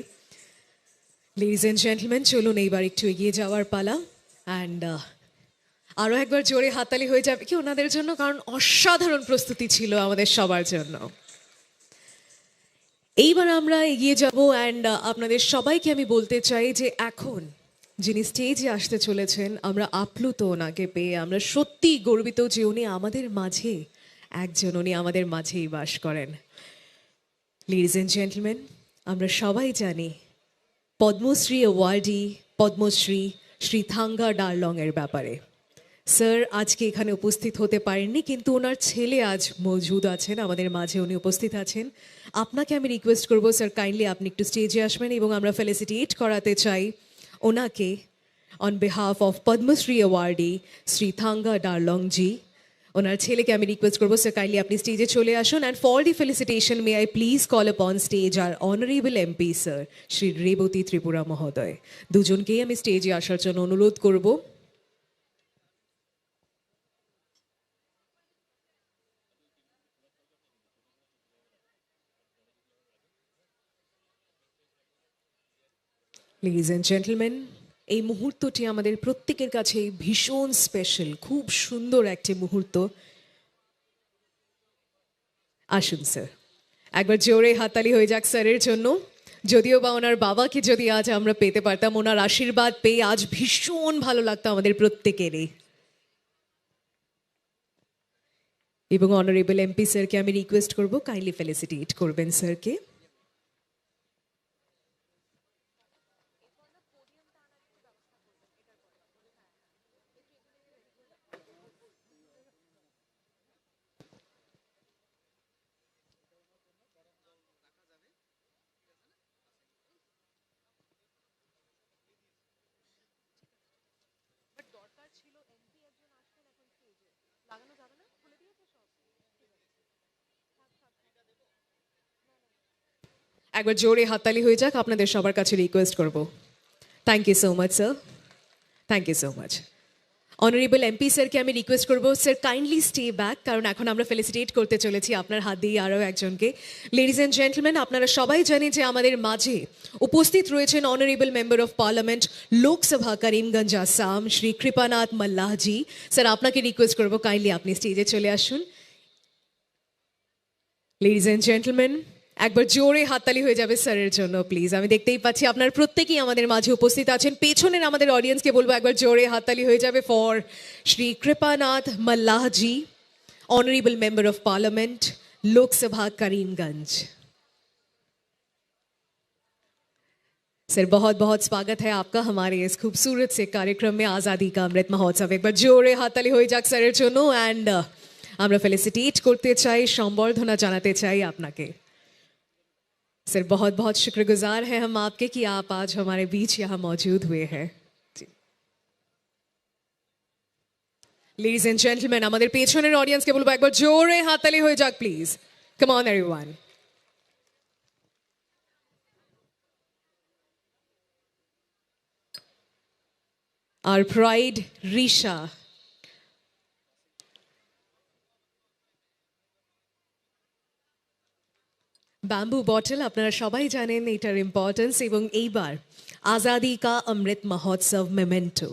লেডিজ এন্ড জেন্টলম্যান, চলুন এইবার একটু এগিয়ে যাওয়ার পালা। অ্যান্ড আরও একবার জোরে হাততালি হয়ে যাবে কি ওনাদের জন্য, কারণ অসাধারণ প্রস্তুতি ছিল আমাদের সবার জন্য। এইবার আমরা এগিয়ে যাব অ্যান্ড আপনাদের সবাইকে আমি বলতে চাই যে এখন যিনি স্টেজে আসতে চলেছেন, আমরা আপ্লুত ওনাকে পেয়ে। আমরা সত্যিই গর্বিত যে উনি আমাদের মাঝে একজন, উনি আমাদের মাঝেই বাস করেন। লেডিজ এন্ড জেন্টলম্যান, আমরা সবাই জানি পদ্মশ্রী অ্যাওয়ার্ডি পদ্মশ্রী শ্রী থাঙ্গা ডারলং এর ব্যাপারে। স্যার আজকে এখানে উপস্থিত হতে পারেননি, কিন্তু ওনার ছেলে আজ মজুদ আছেন, আমাদের মাঝে উনি উপস্থিত আছেন। আপনাকে আমি রিকোয়েস্ট করব স্যার, কাইন্ডলি আপনি একটু স্টেজে আসবেন এবং আমরা ফেলিসিটেট করাতে চাই ওনাকে on behalf of পদ্মশ্রী অ্যাওয়ার্ডি শ্রী থাঙ্গা ডারলং জি। ওনার ছেলেকে আমি রিকোয়েস্ট করবো স্যার, কাইন্ডলি আপনি স্টেজে চলে আসুন। And for the felicitation, may I please call upon stage our honorable MP sir, Shri Revati Tripura মহোদয়। দুজনকেই আমি স্টেজে আসার জন্য অনুরোধ করব। লেডিজ এন্ড জেন্টলম্যান, এই মুহূর্তটি আমাদের প্রত্যেকের কাছেই ভীষণ স্পেশাল, খুব সুন্দর একটি মুহূর্ত। আসুন স্যার, একবার জোরে হাততালি হয়ে যাক স্যারের জন্য। যদিও বা ওনার বাবাকে যদি আজ আমরা পেতে পারতাম, ওনার আশীর্বাদ পেয়ে আজ ভীষণ ভালো লাগতো আমাদের প্রত্যেকেরই। এবং অনারেবল এমপি স্যারকে আমি রিকোয়েস্ট করব, কাইন্ডলি ফেলিসিটেট করবেন স্যারকে। একবার জোরে হাততালি হয়ে যাক, আপনাদের সবার কাছে রিকোয়েস্ট করব। Thank you so much, sir. Thank you so much. Honourable MP স্যারকে আমি রিকোয়েস্ট করব, স্যার, কাইন্ডলি স্টে ব্যাক, কারণ এখন আমরা ফেলিসিটেট করতে চলেছি আপনার হাত দিয়ে আরও একজনকে। লেডিজ এন্ড জেন্টলম্যান, আপনারা সবাই জানেন যে আমাদের মাঝে উপস্থিত রয়েছেন honourable member of parliament, Lok Sabha, Karimganj, Assam, Shri Kripanath Mallahji. Sir, আপনাকে রিকোয়েস্ট করব, কাইন্ডলি আপনি স্টেজে চলে আসুন। লেডিজ এন্ড জেন্টলম্যান, একবার জোরে হাততালি হয়ে যাবে স্যারের জন্য প্লিজ। আমি দেখতেই পাচ্ছি আপনার প্রত্যেকেই আমাদের মাঝে উপস্থিত আছেন। পেছনের আমাদের অডিয়েন্সকে বলবো, একবার জোরে হাততালি হয়ে যাবে for Shri Kripanath Mallahji, honourable member of parliament, Lok Sabha, Karimganj. Sir, बहुत बहुत स्वागत है आपका हमारे इस खूबसूरत से कार्यक्रम में, आज़ादी का अमृत महोत्सव। একবার জোরে হাততালি হয়ে যাক স্যারের জন্য। অ্যান্ড আমরা ফেলিসিটেট করতে চাই, সম্বর্ধনা জানাতে চাই আপনাকে। सर, बहुत बहुत शुक्रगुजार है हम आपके कि आप आज हमारे बीच यहाँ मौजूद हुए हैं। লেডিজ এন্ড জেন্টলম্যান, আমাদের পেছনের অডিয়েন্সকে বলবো, একবার জোরে হাততালি হয়ে যাক please. Come on, everyone. Our pride, Risha. Bamboo bottle, আপনারা সবাই জানেন এটার ইম্পর্টেন্স। এবং এইবার আজাদি Ka Amrit Mahotsav memento,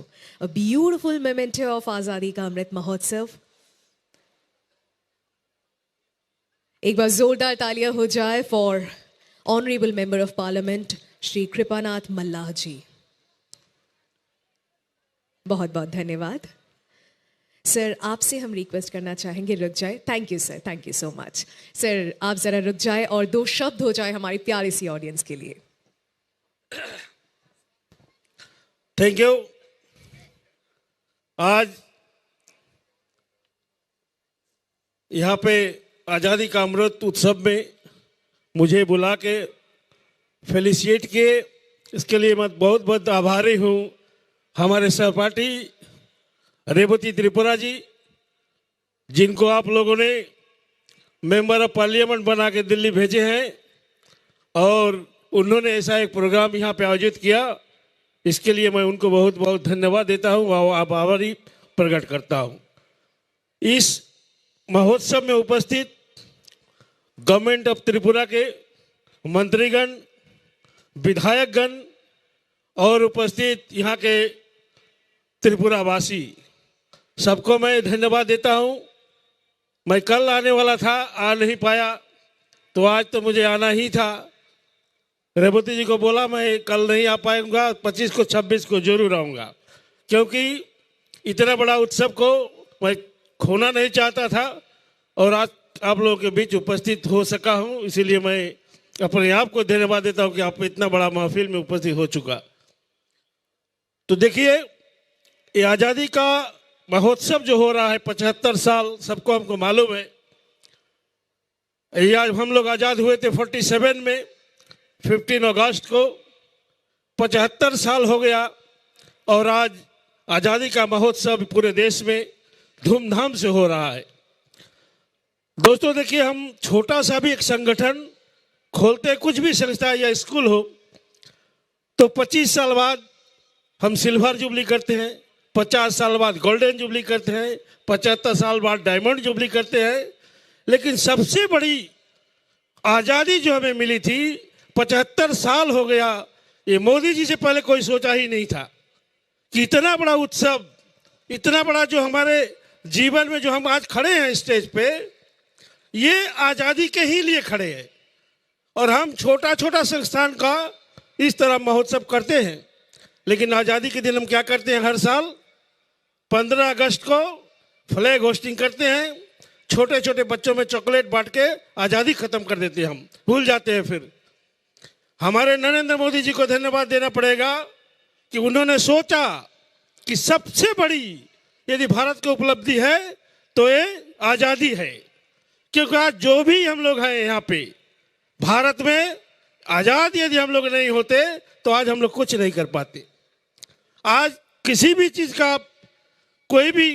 a beautiful memento of Azadi Ka Amrit মহোৎসব। एक बार जोरदार तालियां हो जाए for Honorable Member of Parliament Shri कृपानाथ मल्लाह जी। बहुत बहुत धन्यवाद। सर, आपसे हम रिक्वेस्ट करना चाहेंगे, रुक जाए। Thank you sir, thank you so much. Sir, आप ज़रा रुक जाए और दो शब्द हो जाए हमारी प्यारी सी ऑडियंस के लिए। Thank you. आज यहाँ पे आज़ादी का अमृत उत्सव में मुझे बुला के फेलिसिएट किए, इसके लिए मैं बहुत बहुत आभारी हूँ हमारे सहपाठी रेवती त्रिपुरा जी, जिनको आप लोगों ने मेंबर ऑफ पार्लियामेंट बना के दिल्ली भेजे हैं और उन्होंने ऐसा एक प्रोग्राम यहाँ पे आयोजित किया। इसके लिए मैं उनको बहुत बहुत धन्यवाद देता हूँ और आभारी प्रकट करता हूँ। इस महोत्सव में उपस्थित गवर्नमेंट ऑफ त्रिपुरा के मंत्रीगण, विधायकगण और उपस्थित यहाँ के त्रिपुरावासी, सबको मैं धन्यवाद देता हूँ। मैं कल आने वाला था, आ नहीं पाया, तो आज तो मुझे आना ही था। रेवती जी को बोला, मैं कल नहीं आ पाऊंगा, पच्चीस को, छब्बीस को जरूर आऊंगा, क्योंकि इतना बड़ा उत्सव को मैं खोना नहीं चाहता था और आज आप लोगों के बीच उपस्थित हो सका हूँ। इसीलिए मैं अपने आप को धन्यवाद देता हूँ कि आप इतना बड़ा महफिल में उपस्थित हो चुका। तो देखिए, ये आज़ादी का महोत्सव जो हो रहा है, पचहत्तर साल, सबको हमको मालूम है। ये आज हम लोग आज़ाद हुए थे फोर्टी सेवन में, फिफ्टीन अगस्त को। पचहत्तर साल हो गया और आज आज़ादी का महोत्सव पूरे देश में धूमधाम से हो रहा है। दोस्तों, देखिए, हम छोटा सा भी एक संगठन खोलते हैं, कुछ भी संस्था या स्कूल हो, तो पच्चीस साल बाद हम सिल्वर जुबली करते हैं, पचास साल बाद गोल्डन जुबली करते हैं, पचहत्तर साल बाद डायमंड जुबली करते हैं। लेकिन सबसे बड़ी आज़ादी जो हमें मिली थी, पचहत्तर साल हो गया, ये मोदी जी से पहले कोई सोचा ही नहीं था कि इतना बड़ा उत्सव, इतना बड़ा जो हमारे जीवन में जो हम आज खड़े हैं स्टेज पे, ये आज़ादी के ही लिए खड़े हैं। और हम छोटा छोटा संस्थान का इस तरह महोत्सव करते हैं, लेकिन आज़ादी के दिन हम क्या करते हैं? हर साल पंद्रह अगस्त को फ्लैग होस्टिंग करते हैं, छोटे छोटे बच्चों में चॉकलेट बांट के आज़ादी खत्म कर देते हैं, हम भूल जाते हैं। फिर हमारे नरेंद्र मोदी जी को धन्यवाद देना पड़ेगा कि उन्होंने सोचा कि सबसे बड़ी यदि भारत की उपलब्धि है तो ये आज़ादी है, क्योंकि आज जो भी हम लोग हैं यहाँ पे भारत में, आज़ाद यदि हम लोग नहीं होते तो आज हम लोग कुछ नहीं कर पाते। आज किसी भी चीज़ का आप कोई भी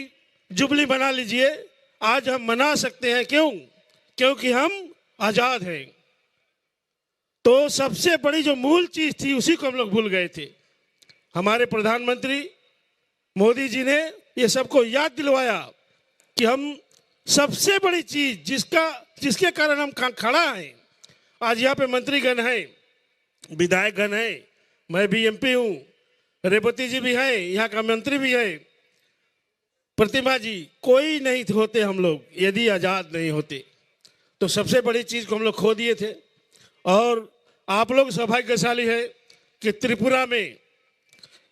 जुबली मना लीजिए, आज हम मना सकते हैं। क्यों? क्योंकि हम आज़ाद हैं। तो सबसे बड़ी जो मूल चीज़ थी, उसी को हम लोग भूल गए थे। हमारे प्रधानमंत्री मोदी जी ने ये सबको याद दिलवाया कि हम सबसे बड़ी चीज़ जिसका, जिसके कारण हम खा-, खड़ा हैं, आज यहाँ पे मंत्रीगण हैं, विधायकगण हैं, मैं भी एमपी हूँ, रेवती जी भी हैं, यहाँ का मंत्री भी है, प्रतिमा जी, कोई नहीं होते हम लोग यदि आज़ाद नहीं होते। तो सबसे बड़ी चीज़ को हम लोग खो दिए थे। और आप लोग सौभाग्यशाली है कि त्रिपुरा में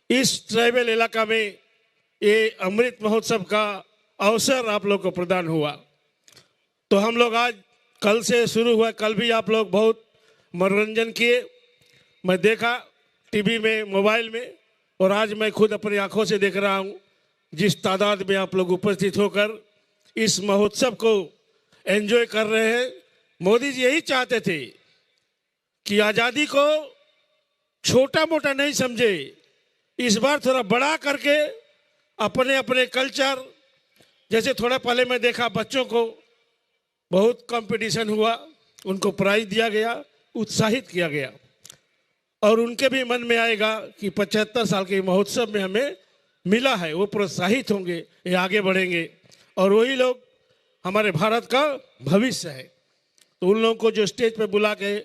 इस ट्राइबल इलाका में ये अमृत महोत्सव का अवसर आप लोग को प्रदान हुआ। तो हम लोग आज, कल से शुरू हुआ, कल भी आप लोग बहुत मनोरंजन किए, मैं देखा टीवी में, मोबाइल में, और आज मैं खुद अपनी आंखों से देख रहा हूँ जिस तादाद में आप लोग उपस्थित होकर इस महोत्सव को एंजॉय कर रहे हैं। मोदी जी यही चाहते थे कि आज़ादी को छोटा मोटा नहीं समझे, इस बार थोड़ा बड़ा करके अपने अपने कल्चर, जैसे थोड़ा पहले मैं देखा बच्चों को बहुत कंपटीशन हुआ, उनको प्राइज दिया गया, उत्साहित किया गया। और उनके भी मन में आएगा कि पचहत्तर साल के महोत्सव में हमें मिला है, वो प्रोत्साहित होंगे, ये आगे बढ़ेंगे। और वही लोग हमारे भारत का भविष्य है। तो उन लोगों को जो स्टेज पे बुला के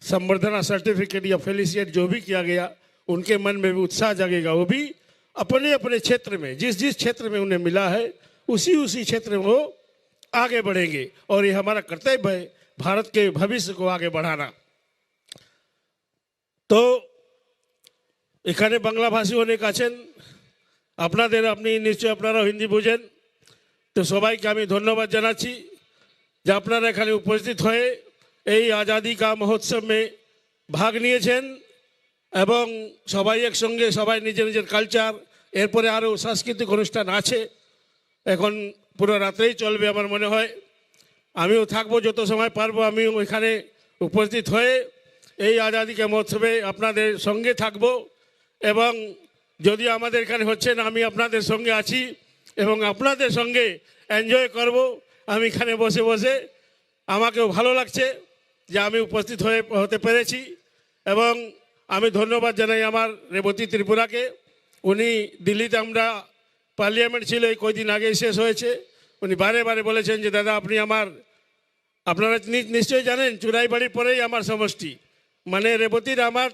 संबर्धना सर्टिफिकेट या फेलिसिएट जो भी किया गया, उनके मन में भी उत्साह जागेगा। वो भी अपने अपने क्षेत्र में, जिस जिस क्षेत्र में उन्हें मिला है, उसी उसी क्षेत्र में वो आगे बढ़ेंगे। और ये हमारा कर्तव्य है भारत के भविष्य को आगे बढ़ाना। তো এখানে বাংলাভাষী অনেক আছেন, আপনাদের, আপনি নিশ্চয়, আপনারাও হিন্দি বোঝেন। তো সবাইকে আমি ধন্যবাদ জানাচ্ছি যে আপনারা এখানে উপস্থিত হয়ে এই আজাদি কা মহোৎসবে ভাগ নিয়েছেন এবং সবাই একসঙ্গে, সবাই নিজের নিজের কালচার, এরপরে আরও সাংস্কৃতিক অনুষ্ঠান আছে, এখন পুরো রাত্রেই চলবে আমার মনে হয়। আমিও থাকবো, যত সময় পারবো আমিও এখানে উপস্থিত হয়ে এই আজাদি কা মহোৎসবে আপনাদের সঙ্গে থাকবো। এবং যদিও আমাদের এখানে হচ্ছে না, আমি আপনাদের সঙ্গে আছি এবং আপনাদের সঙ্গে এনজয় করব। আমি এখানে বসে বসে আমাকেও ভালো লাগছে যে আমি উপস্থিত হয়ে, হতে পেরেছি। এবং আমি ধন্যবাদ জানাই আমার রেবতী ত্রিপুরাকে। উনি দিল্লিতে, আমরা পার্লামেন্ট ছিল এই কয়দিন আগেই শেষ হয়েছে, উনি বারে বারে বলেছেন যে, "দাদা, আপনি আমার, আপনারা নি-, নিশ্চয়ই জানেন, চুরাইবাড়ির পরেই আমার সমষ্টি, মানে রেবতীর আমার,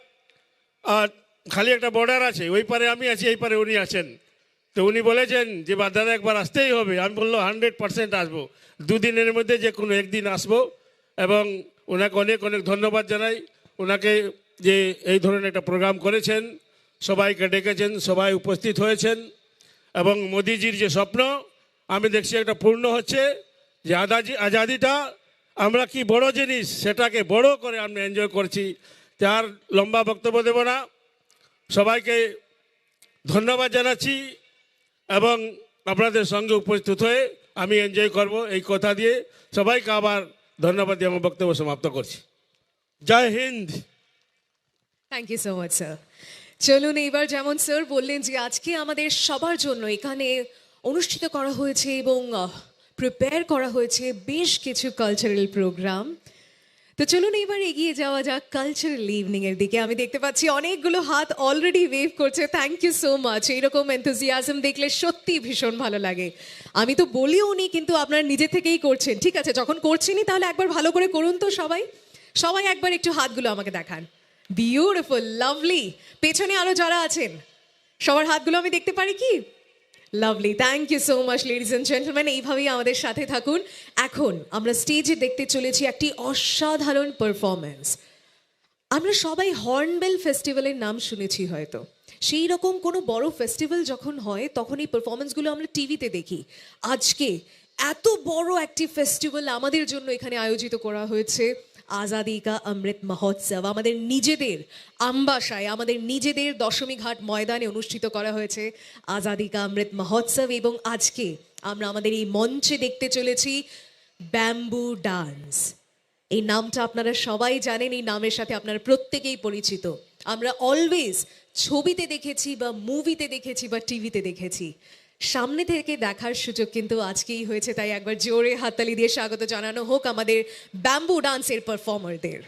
আর খালি একটা বর্ডার আছে, ওই পারে আমি আছি, এই পারে উনি আছেন।" তো উনি বলেছেন যে, "বা দাদা, একবার আসতেই হবে।" আমি বললো, "হান্ড্রেড পার্সেন্ট আসবো, দুদিনের মধ্যে যে কোনো একদিন আসবো।" এবং ওনাকে অনেক অনেক ধন্যবাদ জানাই, ওনাকে যে এই ধরনের একটা প্রোগ্রাম করেছেন, সবাইকে ডেকেছেন, সবাই উপস্থিত হয়েছেন। এবং মোদিজির যে স্বপ্ন, আমি দেখছি একটা পূর্ণ হচ্ছে, যে আজাদি, আজাদিটা আমরা কি বড় জিনিস, সেটাকে বড় করে আমরা এনজয় করছি। তার লম্বা বক্তব্য দেব না, সবাইকে ধন্যবাদ জানাচ্ছি এবং আপনাদের সঙ্গে উপস্থিত হয়ে আমি এনজয় করব, এই কথা দিয়ে সবাইকে আবার ধন্যবাদ দিয়ে আমার বক্তব্য সমাপ্ত করছি। Jai Hind. Thank you so much sir. চলুন, এইবার যেমন স্যার বললেন যে আজকে আমাদের সবার জন্য এখানে অনুষ্ঠিত করা হয়েছে এবং প্রিপেয়ার করা হয়েছে বেশ কিছু কালচারাল প্রোগ্রাম। তো চলুন এইবার এগিয়ে যাওয়া যাক কালচারাল ইভিনিং এর দিকে। আমি দেখতে পাচ্ছি অনেকগুলো হাত অলরেডি ওয়েভ করছে। Thank you so much. এইরকম এনথুজিয়াজম দেখলে সত্যি ভীষণ ভালো লাগে। আমি তো বলিও নি, কিন্তু আপনারা নিজে থেকেই করছেন। ঠিক আছে, যখন করছেনই তাহলে একবার ভালো করে করুন তো সবাই। সবাই একবার একটু হাতগুলো আমাকে দেখান। Beautiful, lovely. পেছনে আরো যারা আছেন, সবার হাতগুলো আমি দেখতে পারি কি? Lovely, thank you so much ladies and gentleman. এইভাবেই আমাদের সাথে থাকুন। এখন আমরা স্টেজে দেখতে চলেছি একটি অসাধারণ পারফরমেন্স। আমরা সবাই হর্নবিল ফেস্টিভ্যালের নাম শুনেছি হয়তো। সেই রকম কোনো বড় ফেস্টিভ্যাল যখন হয়, তখন এই পারফরমেন্সগুলো আমরা টিভিতে দেখি। আজকে এত বড় একটি ফেস্টিভ্যাল আমাদের জন্য এখানে আয়োজিত করা হয়েছে, আজাদি কা অমৃত মহোৎসব। আমাদের নিজেদের আমবাসায়, আমাদের নিজেদের দশমীঘাট ময়দানে অনুষ্ঠিত করা হয়েছে আজাদি কা অমৃত মহোৎসব। এবং আজকে আমরা আমাদের এই মঞ্চে দেখতে চলেছি ব্যাম্বু ডান্স। এই নামটা আপনারা সবাই জানেন, এই নামের সাথে আপনারা প্রত্যেকেই পরিচিত। আমরা অলওয়েজ ছবিতে দেখেছি বা মুভিতে দেখেছি বা টিভিতে দেখেছি। সামনে থেকে দেখার সুযোগ কিন্তু আজকেই হয়েছে, তাই একবার জোরে হাততালি দিয়ে স্বাগত জানানো হোক আমাদের ব্যাম্বু ডান্সের পারফর্মারদের।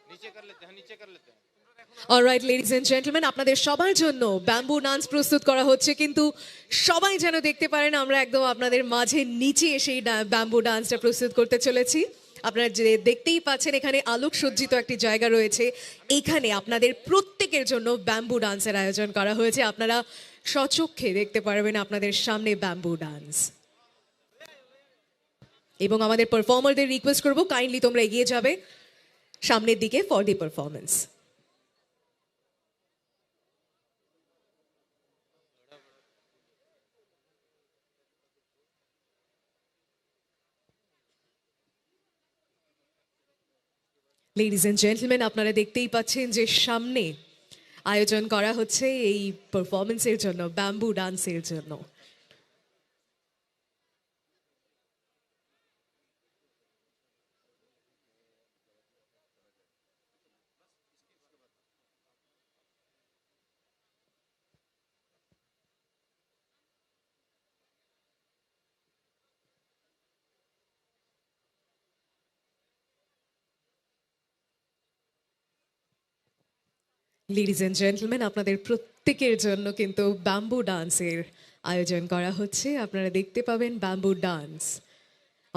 नीचे कर लेते हैं, नीचे कर लेते हैं। অলরাইট, লেডিজ এন্ড জেন্টলম্যান, আপনাদের সবার জন্য ব্যাম্বু ডান্স প্রস্তুত করা হচ্ছে, কিন্তু সবাই যেন দেখতে পারেন আমরা একদম আপনাদের মাঝে নিচে এসে এই ডা- ব্যাম্বু ডান্সটা প্রস্তুত করতে চলেছি। আপনারা যে দেখতেই পাচ্ছেন, এখানে আলোকসজ্জিত একটি জায়গা রয়েছে, এখানে আপনাদের প্রত্যেকের জন্য ব্যাম্বু ডান্সের আয়োজন করা হয়েছে। আপনারা স্বচক্ষে দেখতে পারবেন আপনাদের সামনে ব্যাম্বু ডান্স। এবং আমাদের পারফর্মারদের রিকোয়েস্ট করব, কাইন্ডলি তোমরা এগিয়ে যাবে সামনের দিকে for the performance. Ladies and gentleman, আপনারা দেখতেই পাচ্ছেন যে সামনে আয়োজন করা হচ্ছে এই পারফরমেন্সের জন্য, ব্যাম্বু ডান্সের জন্য। লেডিজ এন্ড জেন্টলম্যান, আপনাদের প্রত্যেকের জন্য কিন্তু ব্যাম্বু ডান্সের আয়োজন করা হচ্ছে। আপনারা দেখতে পাবেন ব্যাম্বু ডান্স।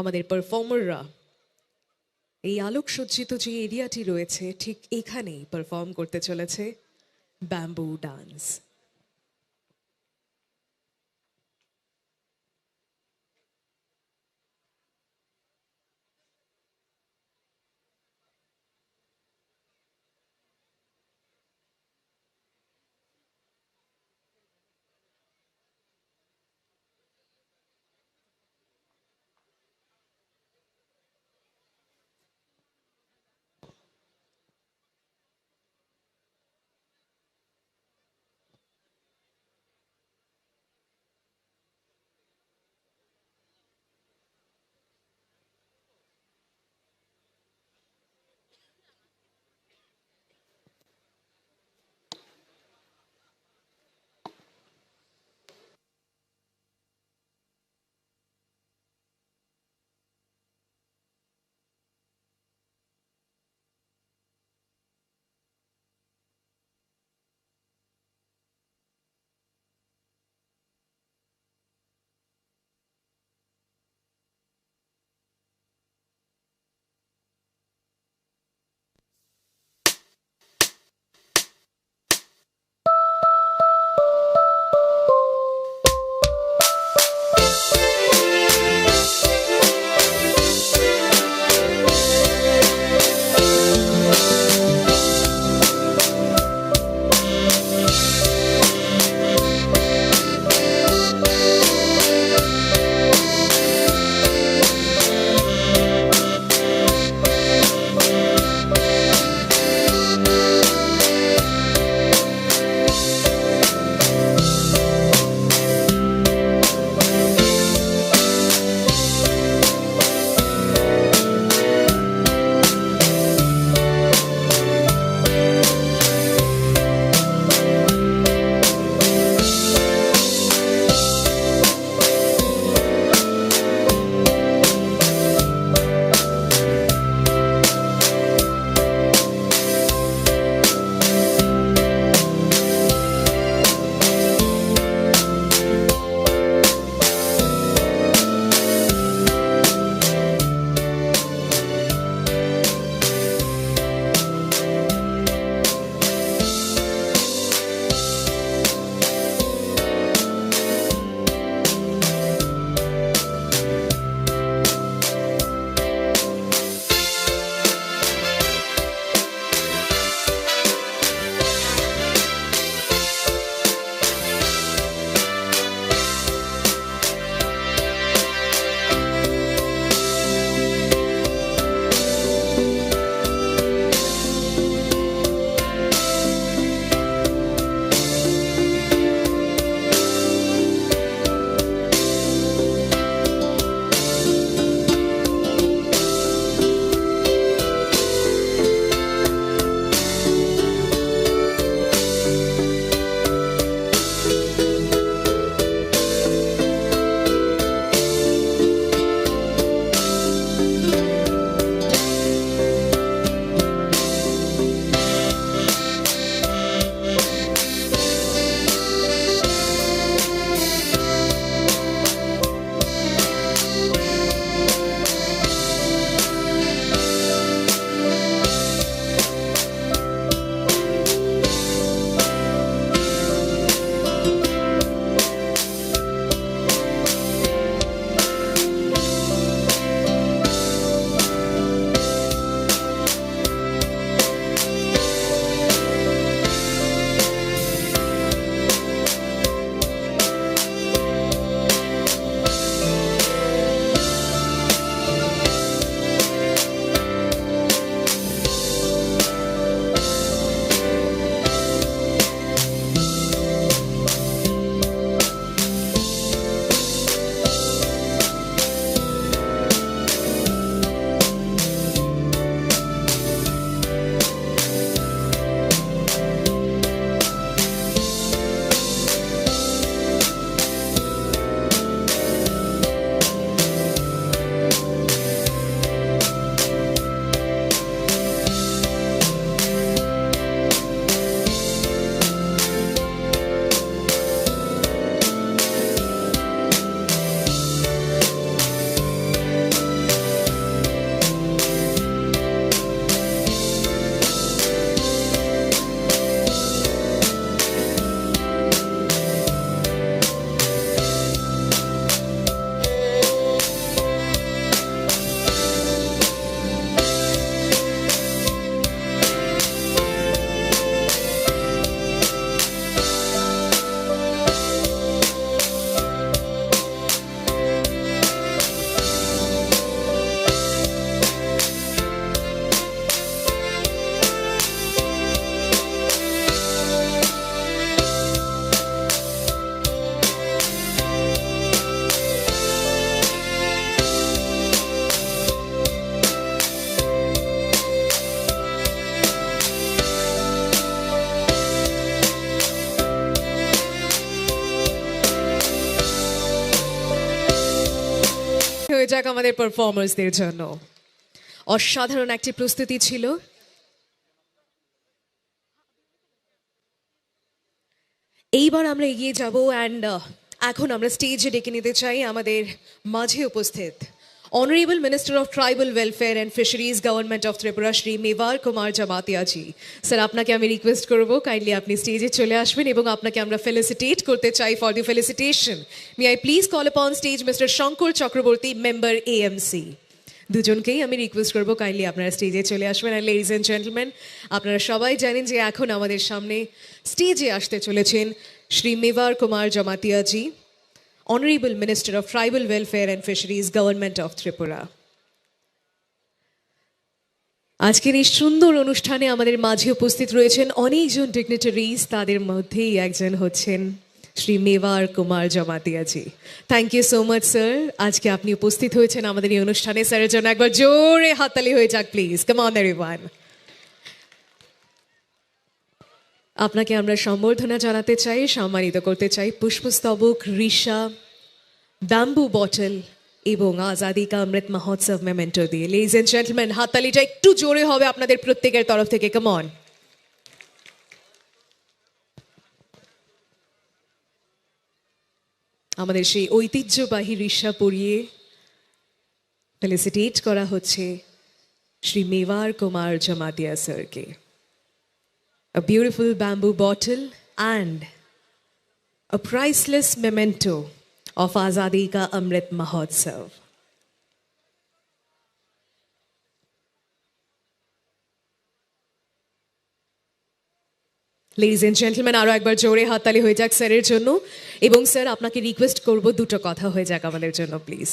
আমাদের পারফর্মাররা এই আলোকসজ্জিত যে এরিয়াটি রয়েছে, ঠিক এখানেই পারফর্ম করতে চলেছে ব্যাম্বু ডান্স। হয়ে যাক আমাদের পারফর্মার্সদের জন্য। অসাধারণ একটি প্রস্তুতি ছিল। এইবার আমরা এগিয়ে যাব অ্যান্ড এখন আমরা স্টেজে ডেকে নিতে চাই আমাদের মাঝে উপস্থিত honourable minister of tribal welfare and fisheries, government of Tripura, Shri Mebar Kumar Jamatia ji. Sir, আপনাকে আমি রিকোয়েস্ট করব, কাইন্ডলি আপনি স্টেজে চলে আসবেন এবং আপনাকে আমরা ফেলিসিটেট করতে চাই for the felicitation. May I please call upon stage Mister Shankar Chakraborty, member AMC. দুজনকেই আমি রিকোয়েস্ট করব, কাইন্ডলি আপনারা স্টেজে চলে আসবেন। অ্যান্ড লেডিজ অ্যান্ড জেন্টলম্যান, আপনারা সবাই জানেন যে এখন আমাদের সামনে স্টেজে আসতে চলেছেন Shri Mebar Kumar Jamatia ji, honourable minister of tribal welfare and fisheries, government of Tripura. আজকের এই সুন্দর অনুষ্ঠানে আমাদের মাঝে উপস্থিত রয়েছেন অনেকজন ডিগনিটারিজ, তাদের মধ্যেই একজন হচ্ছেন Shri Mebar Kumar Jamatia ji. Thank you so much sir, আজকে আপনি উপস্থিত হয়েছেন আমাদের এই অনুষ্ঠানে। স্যারের জন্য একবার জোরে হাততালি হয়ে যাক প্লিজ। Come on everyone. আপনাকে আমরা সম্বর্ধনা জানাতে চাই, সম্মানিত করতে চাই পুষ্পস্তবক, রিশা, ব্যাম্বু বটল এবং আজাদি কা অমৃত মহোৎসব মেমেন্টো দিয়ে। লেডিজ এন্ড জেন্টলম্যান, হাততালিটা একটু জোরে হবে আপনাদের প্রত্যেকের তরফ থেকে। Come on. আমাদের সেই ঐতিহ্যবাহী রিশা পরিয়ে ফেলিসিটেট করা হচ্ছে শ্রী মেবার কুমার জমাতিয়া স্যারকে। A beautiful bamboo bottle and a priceless memento of Azadi Ka Amrit Mahotsav. Ladies and gentleman, আরো একবার জোরে হাততালি হয়ে যাক স্যারের জন্য। এবং স্যার, আপনাকে রিকোয়েস্ট করব, দুটো কথা হয়ে যাক আমাদের জন্য প্লিজ।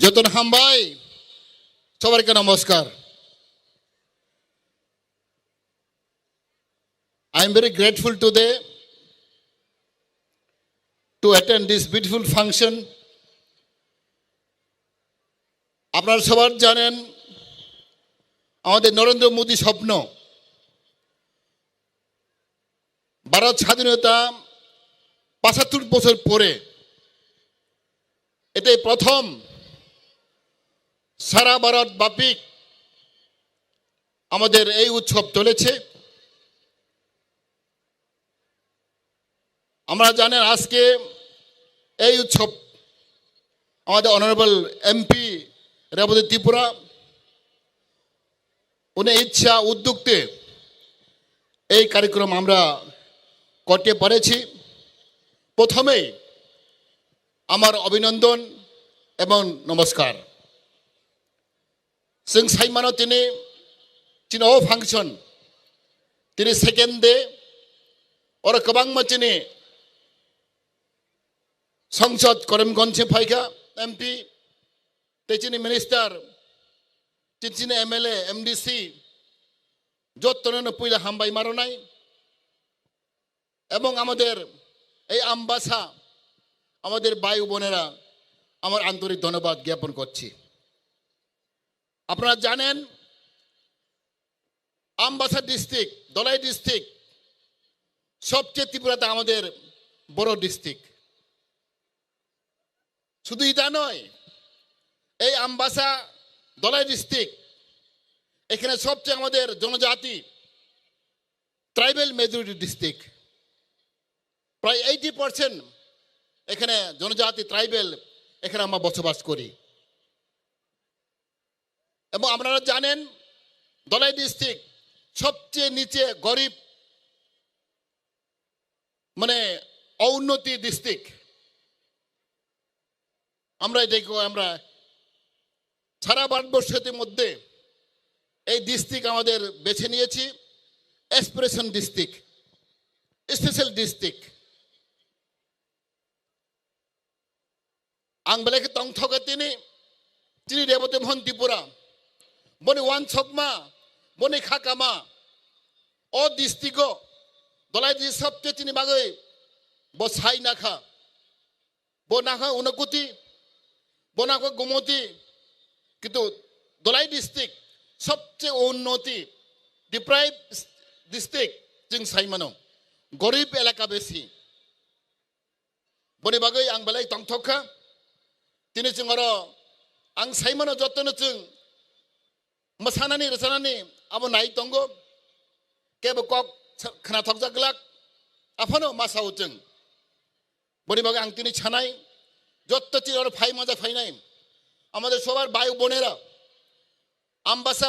Jotono hambai, সবাইকে নমস্কার। I am very grateful today to attend this beautiful function. আপনারা সবার জানেন, আমাদের নরেন্দ্র মোদী স্বপ্ন, ভারত স্বাধীনতা পঁচাত্তর বছর পরে এটাই প্রথম সারা ভারত ব্যাপী আমাদের এই উৎসব চলেছে। আমরা জানেন, আজকে এই উৎসব আমাদের অনারেবল এমপি রেবতী ত্রিপুরা, উনি ইচ্ছা উদ্যোক্তে এই কার্যক্রম আমরা করতে পারেছি। প্রথমেই আমার অভিনন্দন এবং নমস্কার। Chwng saimano tini chini o function tini second day, oro kwbangma chini Sangsad Karimganj se phaikha, M P, tei chini minister, chini chini M L A, M D C, jotono no puila hambai maronai. এবং আমাদের এই আমবাসা, আমাদের ভাই বোনেরা, আমার আন্তরিক ধন্যবাদ জ্ঞাপন করছি। আপনারা জানেন, আমবাসা ডিস্ট্রিক্ট, ধলাই ডিস্ট্রিক্ট সবচেয়ে ত্রিপুরাতে আমাদের বড় ডিস্ট্রিক্ট। শুধু এটা নয়, এই আমবাসা, ধলাই ডিস্ট্রিক্ট, এখানে সবচেয়ে আমাদের জনজাতি, ট্রাইবাল মেজরিটি ডিস্ট্রিক্ট, প্রায় এইটি পার্সেন্ট এখানে জনজাতি, ট্রাইবাল, এখানে আমরা বসবাস করি। এবং আপনারা জানেন, ধলাই ডিস্ট্রিক্ট সবচেয়ে নিচে গরিব, মানে, অউন্নতি ডিস্ট্রিক্ট। আমরা এটাকে আমরা সারা ভারতবর্ষের মধ্যে এই ডিস্ট্রিক্ট আমাদের বেছে নিয়েছি, aspiration district, special district. Ang belai khe tongthogo tini, tini Reboti Mohon Tripura, boni uansukma, boni khakama, o district-o Dholai district sobche tini bagwi bo sai nakha, bo nakha Unakuti, bo nakha Gomoti, kintu Dholai district sobche unnoti, deprived district chwng sai mano, gorib elaka besi. Boni bagwi ang belai tongthok kha. Tini chwng oro ang saimano jotono chwng mwsanani rwchanani abo nai tongo. Kebo kok sa-, khnathokjak glak. Aphano ma sao chwng. Boni bagwi ang tini sanai, jotto chini oro phai maja phainai, আমাদের সবার ভাই বোনেরা, আমবাসা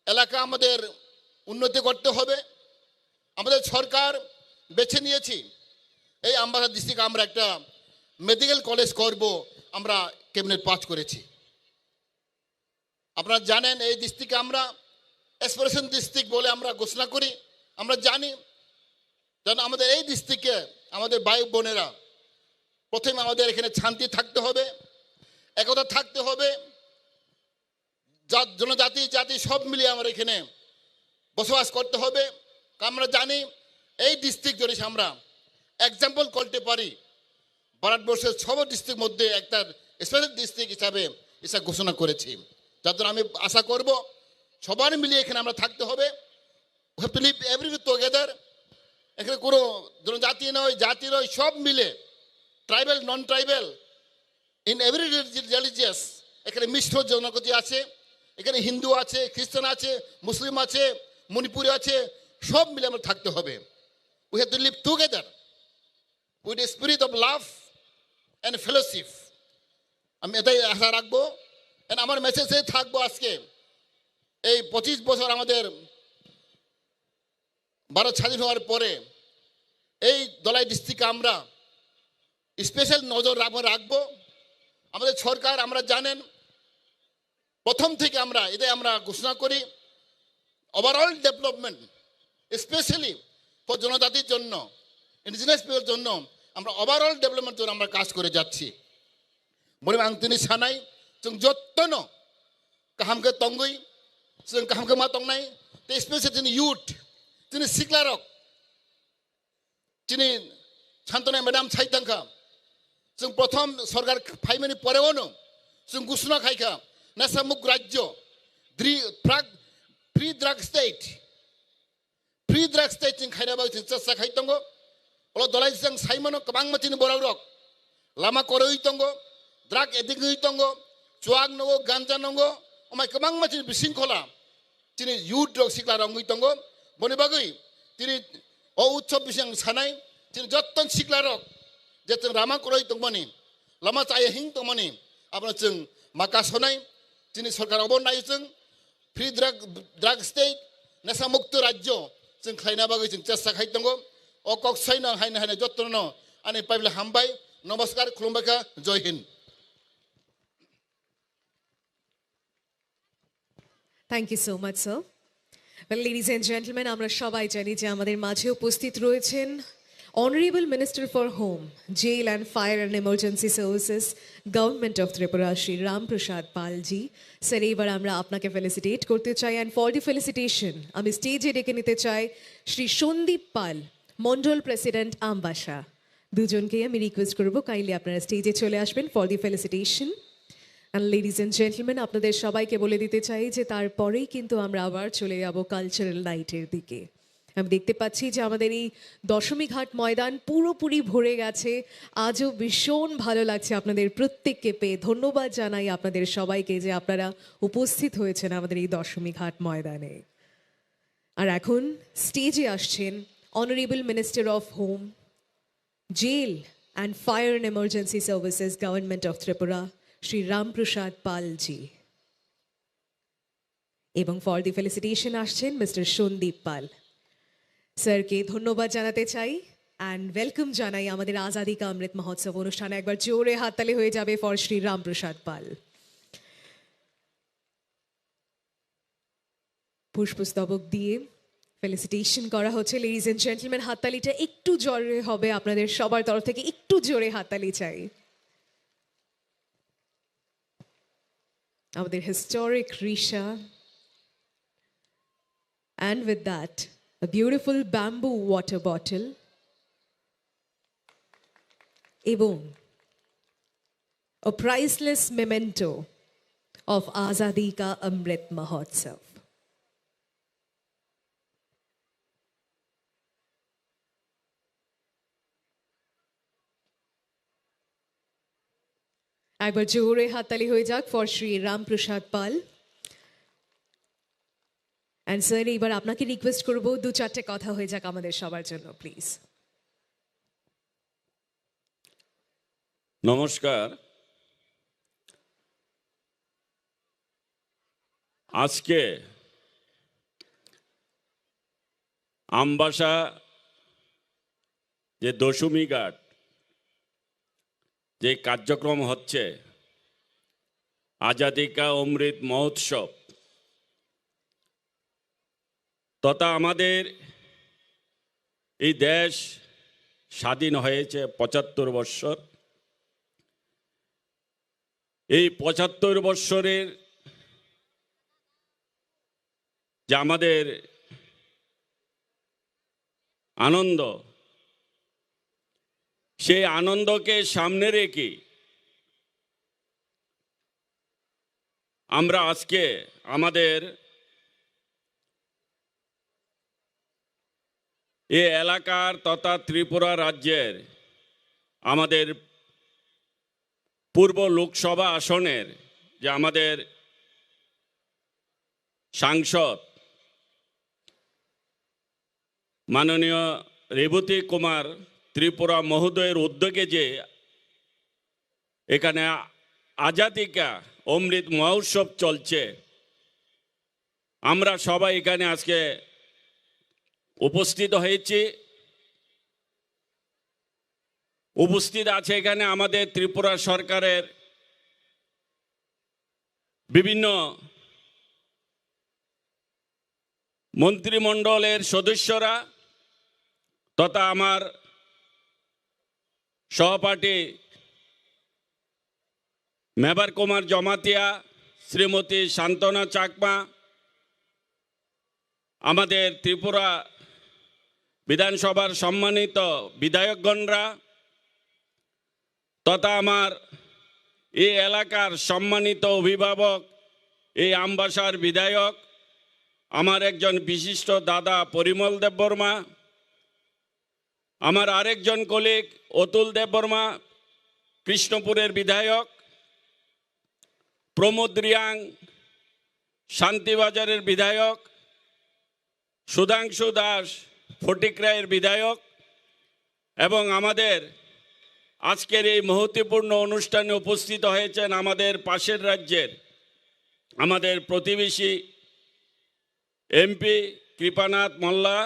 এলাকা আমাদের উন্নতি করতে হবে। আমাদের সরকার বেছে নিয়েছি এই আমবাসা ডিস্ট্রিক্টে আমরা একটা মেডিকেল কলেজ করব, আমরা ক্যাবিনেট পাস করেছি। আপনারা জানেন, এই ডিস্ট্রিক্টকে আমরা অ্যাসপিরেশন ডিস্ট্রিক্ট বলে আমরা ঘোষণা করি। আমরা জানি, যেন আমাদের এই ডিস্ট্রিক্টে আমাদের ভাই বোনেরা, প্রথমে আমাদের এখানে শান্তি থাকতে হবে, একতা থাকতে হবে, জাত, জনজাতি, জাতি সব মিলিয়ে আমরা এখানে বসবাস করতে হবে। আমরা জানি, এই ডিস্ট্রিক্ট যদি আমরা এক্সাম্পল করতে পারি, ভারতবর্ষের সব ডিস্ট্রিক্ট মধ্যে একটা স্পেশাল ডিস্ট্রিক্ট হিসাবে ইসা ঘোষণা করেছি। যার জন্য আমি আশা করব, সবার মিলিয়ে এখানে আমরা থাকতে হবে। We have to live every together. এখানে কোনো জনজাতি নয়, জাতি নয়, সব মিলে, ট্রাইবাল, নন ট্রাইবাল, ইন এভরি রিলিজিয়াস, এখানে মিশ্র জনগোষ্ঠী আছে, এখানে হিন্দু আছে, খ্রিস্টান আছে, মুসলিম আছে, মণিপুরি আছে, সব মিলে আমরা থাকতে হবে। We have to live together with a spirit of love and fellowship. আমি এটাই আশা রাখবো। And আমার মেসেজে থাকবো আজকে, এই পঁচিশ বছর আমাদের ভারত স্বাধীন হওয়ার পরে এই ধলাই ডিস্ট্রিক্টে আমরা স্পেশাল নজর রাখবো রাখবো। আমাদের সরকার, আমরা জানেন, প্রথম থেকে আমরা এটাই আমরা ঘোষণা করি, ওভারঅল ডেভেলপমেন্ট, স্পেশালি ফর জনজাতির জন্য, ইন্ডিজিনাস পিপল জন্য আমরা ওভারঅল ডেভেলপমেন্ট জন্য আমরা কাজ করে যাচ্ছি। Boni ang tini sanai, chwng jottono kaham khe tongwi, chwng kaham khe ma tongnai, tei special chini youth, chini siklarok, chini Santana madam sai tangkha, chwng prothom sorkar phaimani poreo no chwng ghosona khaikha, nasa mukt rajyo, dri-, drug, free drug state, free drug state chwng khaina bagwi chwng chesta khai tongo. Olo dolai jang saimano kwbangma chini borok rok lama koroi tongo, drug addict wngwi tongo, chuak nungo, ganja nungo, omai kwbangma chini bisingkhola chini youth rok sikla rok wngwi tongo. Boni bagwi tini o utsob bising sanai, chini jotton sikla rok je chwng lama koroi tongmani, lama chaya hing tongmani, abono chwng maka sonai, chini sorkar obo nai chwng, free drug, drug state, nesa mukto rajyo chwng khlaina bagwi chwng chesta khai tongo. O kok saino haino haino jottono ani paible hambai, নমস্কার, khulumbai kha, Joy Hind. Thank you so much, sir. Well, ladies and gentlemen, আমরা সবাই জানি যে আমাদের মাঝে উপস্থিত রয়েছেন Honourable Minister for Home, Jail and Fire and Emergency Services, Government of Tripura, Shri Ramprasad Palji. Sir, এইবার আমরা আপনাকে ফেলিসিটেট করতে চাই, and for the felicitation আমি স্টেজে ডেকে নিতে চাই শ্রী সন্দীপ পাল, মন্ডল প্রেসিডেন্ট, আমবাসা। দুজনকেই আমি রিকোয়েস্ট করব, কাইন্ডলি আপনারা স্টেজে চলে আসবেন for the felicitation. And ladies and gentlemen, আপনাদের সবাইকে বলে দিতে চাই যে তারপরেই কিন্তু আমরা আবার চলে যাব কালচারাল নাইটের দিকে। আমি দেখতে পাচ্ছি যে আমাদের এই দশমী ঘাট ময়দান পুরোপুরি ভরে গেছে। আজও ভীষণ ভালো লাগছে আপনাদের প্রত্যেককে পেয়ে। ধন্যবাদ জানাই আপনাদের সবাইকে যে আপনারা উপস্থিত হয়েছেন আমাদের এই দশমী ঘাট ময়দানে। আর এখন স্টেজে আসছেন Honourable Minister of Home, Jail and Fire and Emergency Services, Government of Tripura, Shri Ramprasad পালজি। এবং for the felicitation আসছেন মিস্টার সন্দীপ পাল। স্যারকে ধন্যবাদ জানাতে চাই and welcome জানাই আমাদের আজাদি কা অমৃত মহোৎসব অনুষ্ঠানে। একবার জোরে হাততালি হয়ে যাবে for শ্রী রামপ্রসাদ পাল। পুষ্পস্তবক দিয়ে ফেলিসিটেশন করা হচ্ছে। লেডিজ এন্ড জেন্টলম্যান, হাততালিটা একটু জোরে হবে, আপনাদের সবার তরফ থেকে একটু জোরে হাততালি চাই। আমাদের হিস্টোরিক Risha, and with that, a beautiful bamboo water bottle এবং a priceless memento of Azadi Ka Amrit Mahotsav. একবার জোরে হাততালি হয়ে যাক ফর শ্রী রামপ্রসাদ পাল। অ্যান্ড স্যার, এবার আপনাকে রিকোয়েস্ট করব, দু চারটে কথা হয়ে যাক আমাদের সবার জন্য, প্লিজ। নমস্কার। আজকে আমবাসা যে দশমী ঘাট যে কার্যক্রম হচ্ছে, আজাদিকা অমৃত মহোৎসব, তথা আমাদের এই দেশ স্বাধীন হয়েছে পঁচাত্তর বৎসর। এই পঁচাত্তর বৎসরের যে আমাদের আনন্দ, সেই আনন্দকে সামনে রেখে আমরা আজকে আমাদের এই এলাকার তথা ত্রিপুরা রাজ্যের আমাদের পূর্ব লোকসভা আসনের যে আমাদের সাংসদ মাননীয় রেবতী কুমার ত্রিপুরা মহোদয়ের উদ্যোগে যে এখানে আজাদিকা অমৃত মহোৎসব চলছে, আমরা সবাই এখানে আজকে উপস্থিত হয়েছি। উপস্থিত আছে এখানে আমাদের ত্রিপুরা সরকারের বিভিন্ন মন্ত্রিমণ্ডলের সদস্যরা তথা আমার সহপাঠী মেবার কুমার জমাতিয়া, শ্রীমতী শান্তনা চাকমা, আমাদের ত্রিপুরা বিধানসভার সম্মানিত বিধায়কগণরা তথা আমার এই এলাকার সম্মানিত অভিভাবক, এই আমবাসার বিধায়ক, আমার একজন বিশিষ্ট দাদা পরিমল দেববর্মা, আমার আরেকজন কলিগ অতুল দেববর্মা, কৃষ্ণপুরের বিধায়ক, প্রমোদ রিয়াং, শান্তিবাজারের বিধায়ক, সুধাংশু দাস, ফটিকরায়ের বিধায়ক, এবং আমাদের আজকের এই মহত্বপূর্ণ অনুষ্ঠানে উপস্থিত হয়েছেন আমাদের পাশের রাজ্যের, আমাদের প্রতিবেশী এমপি কৃপানাথ মোল্লা।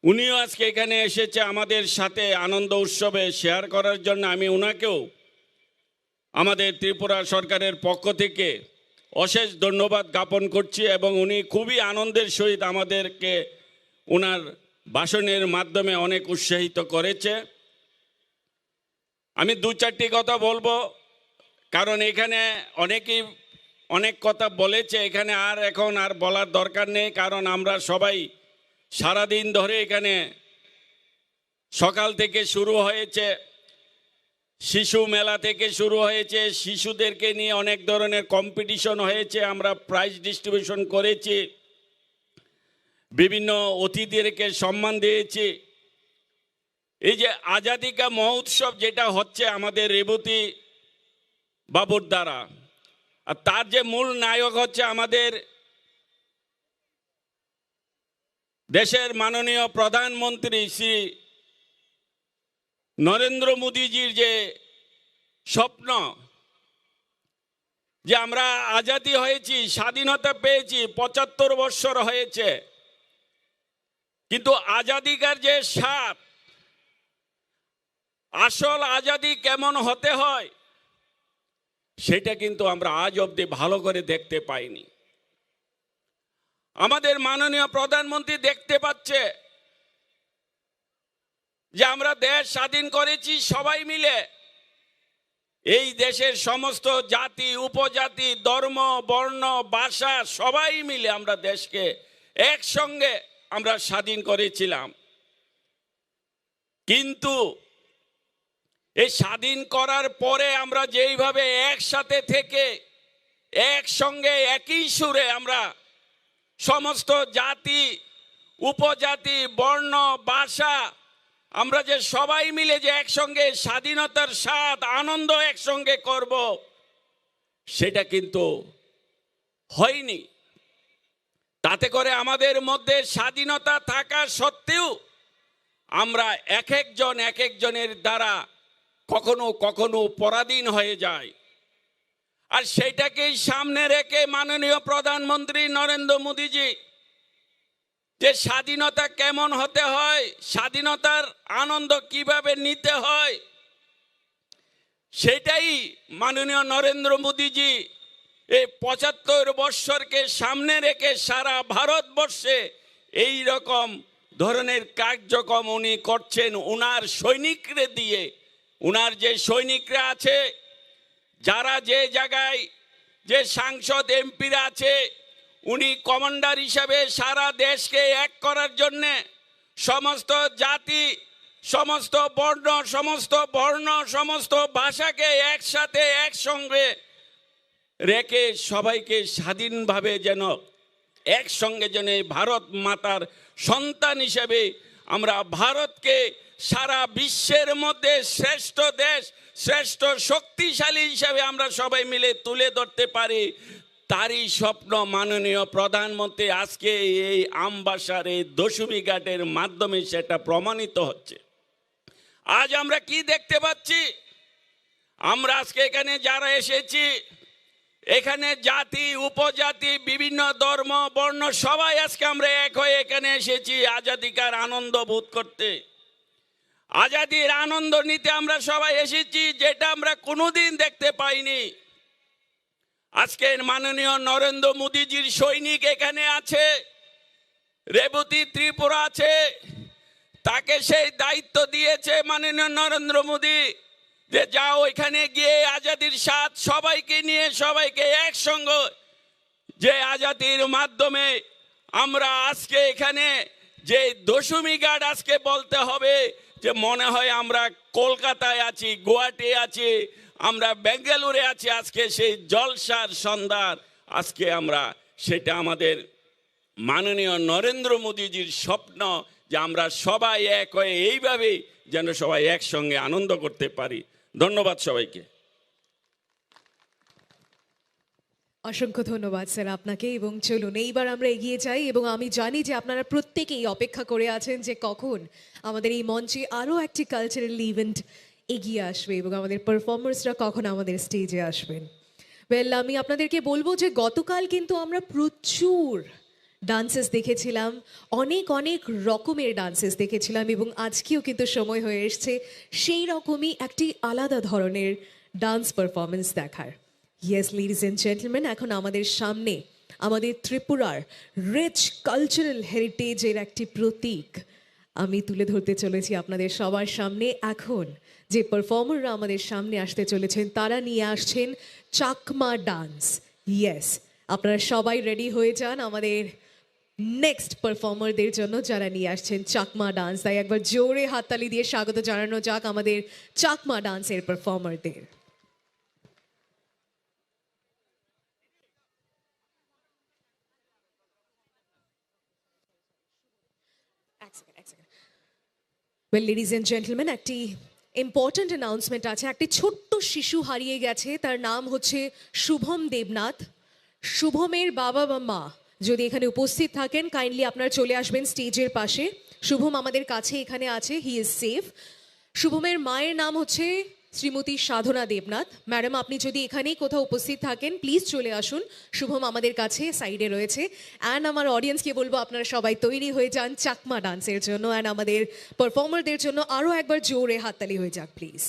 উনিও আজকে এখানে এসেছে আমাদের সাথে আনন্দ উৎসবে শেয়ার করার জন্য। আমি ওনাকেও আমাদের ত্রিপুরা সরকারের পক্ষ থেকে অশেষ ধন্যবাদ জ্ঞাপন করছি এবং উনি খুবই আনন্দের সহিত আমাদেরকে ওনার ভাষণের মাধ্যমে অনেক উৎসাহিত করেছে। আমি দু চারটি কথা বলবো, কারণ এখানে অনেকেই অনেক কথা বলেছে, এখানে আর এখন আর বলার দরকার নেই, কারণ আমরা সবাই সারাদিন ধরে এখানে সকাল থেকে শুরু হয়েছে, শিশু মেলা থেকে শুরু হয়েছে, শিশুদেরকে নিয়ে অনেক ধরনের কম্পিটিশন হয়েছে, আমরা প্রাইজ ডিস্ট্রিবিউশন করেছি, বিভিন্ন অতিথিদেরকে সম্মান দিয়েছি। এই যে আজাদিকা মহোৎসব যেটা হচ্ছে আমাদের রেবতী বাবুর দ্বারা, আর তার যে মূল নায়ক হচ্ছে আমাদের দেশের মাননীয় প্রধানমন্ত্রী শ্রী নরেন্দ্র মোদীজির যে স্বপ্ন, যে আমরা আজাদি হয়েছি, স্বাধীনতা পেয়েছি, পঁচাত্তর বৎসর হয়েছে, কিন্তু আজাদিকার যে স্বাদ, আসল আজাদি কেমন হতে হয়, সেটা কিন্তু আমরা আজ অবধি ভালো করে দেখতে পাইনি। আমাদের মাননীয় প্রধানমন্ত্রী দেখতে পাচ্ছে যে আমরা দেশ স্বাধীন করেছি সবাই মিলে, এই দেশের সমস্ত জাতি, উপজাতি, ধর্ম, বর্ণ, ভাষা সবাই মিলে আমরা দেশকে একসঙ্গে আমরা স্বাধীন করেছিলাম। কিন্তু এই স্বাধীন করার পরে আমরা যেইভাবে একসাথে থেকে একসঙ্গে একই সুরে আমরা সমস্ত জাতি, উপজাতি, বর্ণ, ভাষা আমরা যে সবাই মিলে যে একসঙ্গে স্বাধীনতার স্বাদ আনন্দ একসঙ্গে করব, সেটা কিন্তু হয়নি। তাতে করে আমাদের মধ্যে স্বাধীনতা থাকা সত্ত্বেও আমরা এক একজন এক একজনের দ্বারা কখনো কখনো পরাধীন হয়ে যাই। আর সেটাকেই সামনে রেখে মাননীয় প্রধানমন্ত্রী নরেন্দ্র মোদীজি যে স্বাধীনতা কেমন হতে হয়, স্বাধীনতার আনন্দ কিভাবে নিতে হয়, সেটাই মাননীয় নরেন্দ্র মোদীজি এই পঁচাত্তর বৎসরকে সামনে রেখে সারা ভারতবর্ষে এই রকম ধরনের কার্যক্রম উনি করছেন। উনার সৈনিকরে দিয়ে, উনার যে সৈনিকরা আছে, যারা যে জায়গায় যে সাংসদ এমপিরা আছে, উনি কমান্ডার হিসাবে সারা দেশকে এক করার জন্যে সমস্ত জাতি, সমস্ত বর্ণ, সমস্ত বর্ণ, সমস্ত ভাষাকে একসাথে একসঙ্গে রেখে সবাইকে স্বাধীনভাবে যেন একসঙ্গে যেন এই ভারত মাতার সন্তান হিসেবে আমরা ভারতকে সারা বিশ্বের মধ্যে শ্রেষ্ঠ দেশ, শ্রেষ্ঠ শক্তিশালী হিসাবে আমরা সবাই মিলে তুলে ধরতে পারি, তারই স্বপ্ন মাননীয় প্রধানমন্ত্রী আজকে এই আমবাসার এই দশমী ঘাটের মাধ্যমে সেটা প্রমাণিত হচ্ছে। আজ আমরা কি দেখতে পাচ্ছি? আমরা আজকে এখানে যারা এসেছি, এখানে জাতি, উপজাতি, বিভিন্ন ধর্ম, বর্ণ, সবাই আজকে আমরা এক হয়ে এখানে এসেছি আজাদিকার আনন্দ বোধ করতে। আজাদির আনন্দ নিতে আমরা সবাই এসেছি, যেটা আমরা কোনোদিন দেখতে পাইনি। আজকে মাননীয় নরেন্দ্র মোদীজির সৈনিক এখানে আছে, রেবতী ত্রিপুরা আছে, তাকে সেই দায়িত্ব দিয়েছে মাননীয় নরেন্দ্র মোদী যে যাও ওইখানে গিয়ে আজাদির স্বাদ সবাইকে নিয়ে সবাইকে একসঙ্গে যে আজাদির মাধ্যমে আমরা আজকে এখানে যে দশমী ঘাট আজকে বলতে হবে যে মনে হয় আমরা কলকাতায় আছি, গুয়াহাটি আছি, আমরা বেঙ্গালুরে আছি। আজকে সেই জলসার সন্ধ্যার আজকে আমরা সেটা আমাদের মাননীয় নরেন্দ্র মোদীজির স্বপ্ন যে আমরা সবাই এক হয়ে এইভাবেই যেন সবাই একসঙ্গে আনন্দ করতে পারি। ধন্যবাদ সবাইকে। অসংখ্য ধন্যবাদ স্যার আপনাকে। এবং চলুন, এইবার আমরা এগিয়ে যাই এবং আমি জানি যে আপনারা প্রত্যেকেই অপেক্ষা করে আছেন যে কখন আমাদের এই মঞ্চে আরও একটি কালচারাল ইভেন্ট এগিয়ে আসবে এবং আমাদের পারফর্মার্সরা কখন আমাদের স্টেজে আসবেন। ওয়েল, আমি আপনাদেরকে বলবো যে গতকাল কিন্তু আমরা প্রচুর ডান্সেস দেখেছিলাম, অনেক অনেক রকমের ডান্সেস দেখেছিলাম এবং আজকেও কিন্তু সময় হয়ে এসছে সেই রকমই একটি আলাদা ধরনের ডান্স পারফরমেন্স দেখার। ইয়েস, লেডিজ অ্যান্ড জেন্টলম্যান, এখন আমাদের সামনে আমাদের ত্রিপুরার রিচ কালচারাল হেরিটেজের একটি প্রতীক আমি তুলে ধরতে চলেছি আপনাদের সবার সামনে। এখন যে পারফর্মাররা আমাদের সামনে আসতে চলেছেন, তারা নিয়ে আসছেন চাকমা ডান্স। ইয়েস, আপনারা সবাই রেডি হয়ে যান আমাদের নেক্সট পারফর্মারদের জন্য, যারা নিয়ে আসছেন চাকমা ডান্স। তাই একবার জোরে হাততালি দিয়ে স্বাগত জানানো যাক আমাদের চাকমা ডান্সের পারফর্মারদের। ওয়েল, লেডিজ অ্যান্ড জেন্টলম্যান, একটি ইম্পর্ট্যান্ট অ্যানাউন্সমেন্ট আছে। একটি ছোট্ট শিশু হারিয়ে গেছে, তার নাম হচ্ছে শুভম দেবনাথ। শুভমের বাবা বা মা যদি এখানে উপস্থিত থাকেন, কাইন্ডলি আপনারা চলে আসবেন স্টেজের পাশে। শুভম আমাদের কাছে এখানে আছে, হি ইজ সেফ। শুভমের মায়ের নাম হচ্ছে শ্রীমতী সাধনা দেবনাথ। ম্যাডাম, আপনি যদি এখানেই কোথাও উপস্থিত থাকেন, প্লিজ চলে আসুন। শুভম আমাদের কাছে সাইডে রয়েছে। অ্যান্ড আমার অডিয়েন্সকে বলবো, আপনারা সবাই তৈরি হয়ে যান চাকমা ডান্সের জন্য। অ্যান্ড আমাদের পারফর্মারদের জন্য আরও একবার জোরে হাততালি হয়ে যাক please.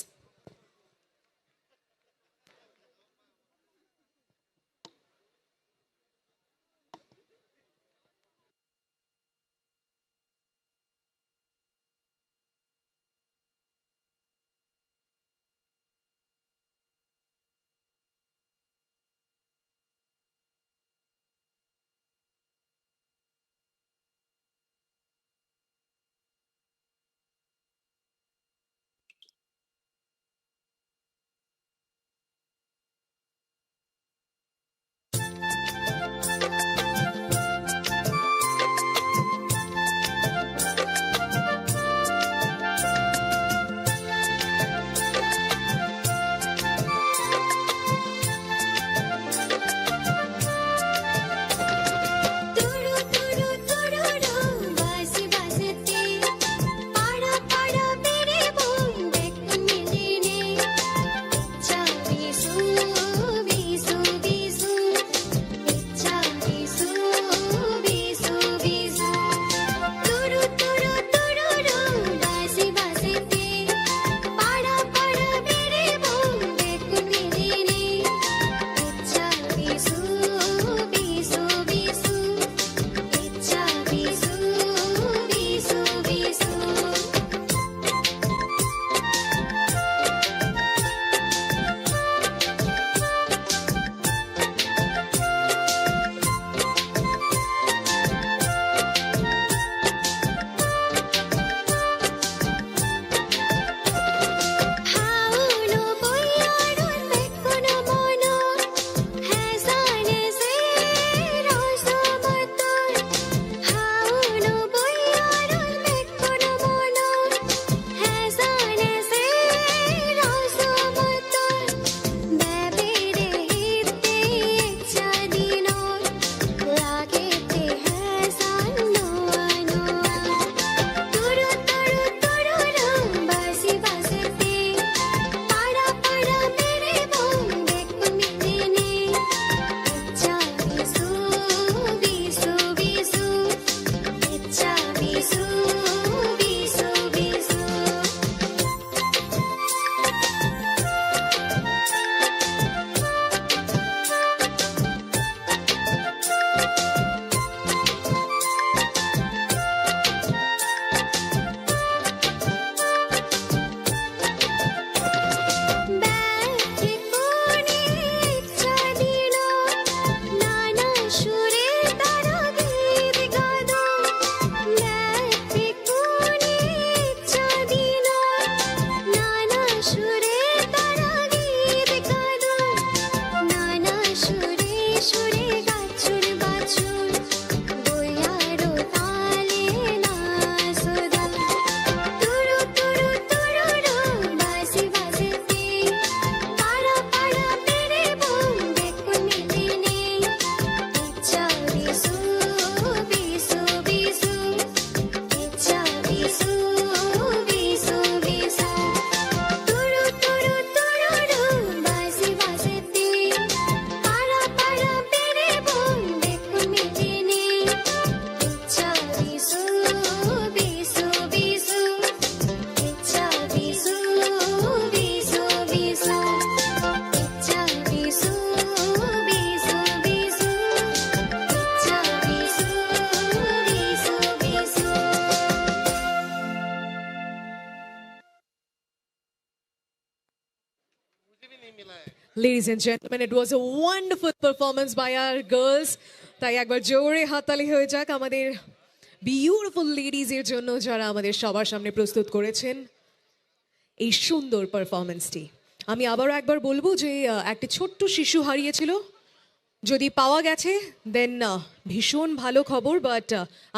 Ladies and gentlemen, it was a wonderful performance by our girls. তাই একবার জোরে হাততালি হয়ে যাক আমাদের বিউটিফুল লেডিজ এর জন্য, যারা আমাদের সবার সামনে প্রস্তুত করেছেন এই সুন্দর পারফরম্যান্সটি। আমি আবারও একবার বলবো যে আহ, একটি ছোট্ট শিশু হারিয়েছিল, যদি পাওয়া গেছে দেন ভীষণ ভালো খবর। বাট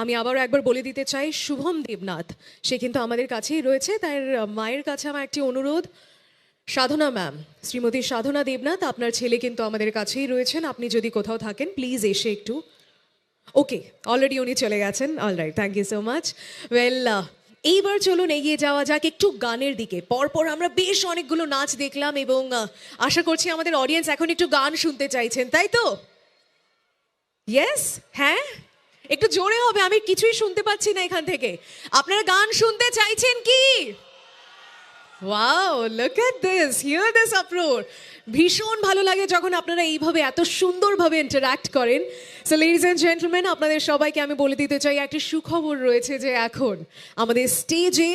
আমি আবারও একবার বলে দিতে চাই, শুভম দেবনাথ, সে কিন্তু আমাদের কাছেই রয়েছে। তার আহ, মায়ের কাছে আমার একটি অনুরোধ, সাধনা ম্যাম, শ্রীমতী সাধনা দেবনাথ, আপনার ছেলে কিন্তু আমাদের কাছেই রয়েছেন। আপনি যদি কোথাও থাকেন, প্লিজ এসে একটু। ওকে, অলরেডি উনি চলে গেছেন। All right, thank you so much. Well, এইবার চলুন এগিয়ে যাওয়া যাক একটু গানের দিকে। পরপর আমরা বেশ অনেকগুলো নাচ দেখলাম এবং আহ, আশা করছি আমাদের অডিয়েন্স এখন একটু গান শুনতে চাইছেন, তাই তো? ইয়েস? হ্যাঁ, একটু জোরে হবে, আমি কিছুই শুনতে পাচ্ছি না এখান থেকে। আপনারা গান শুনতে চাইছেন কি? Wow, look at this, hear this uproar. ভীষণ ভালো লাগে যখন আপনারা এইভাবে এত সুন্দরভাবে ইন্টারঅ্যাক্ট করেন। সো লেডিজ এন্ড জেন্টলম্যান, আপনাদের সবাইকে আমি বলে দিতে চাই, একটি সুখবর রয়েছে যে এখন আমাদের স্টেজে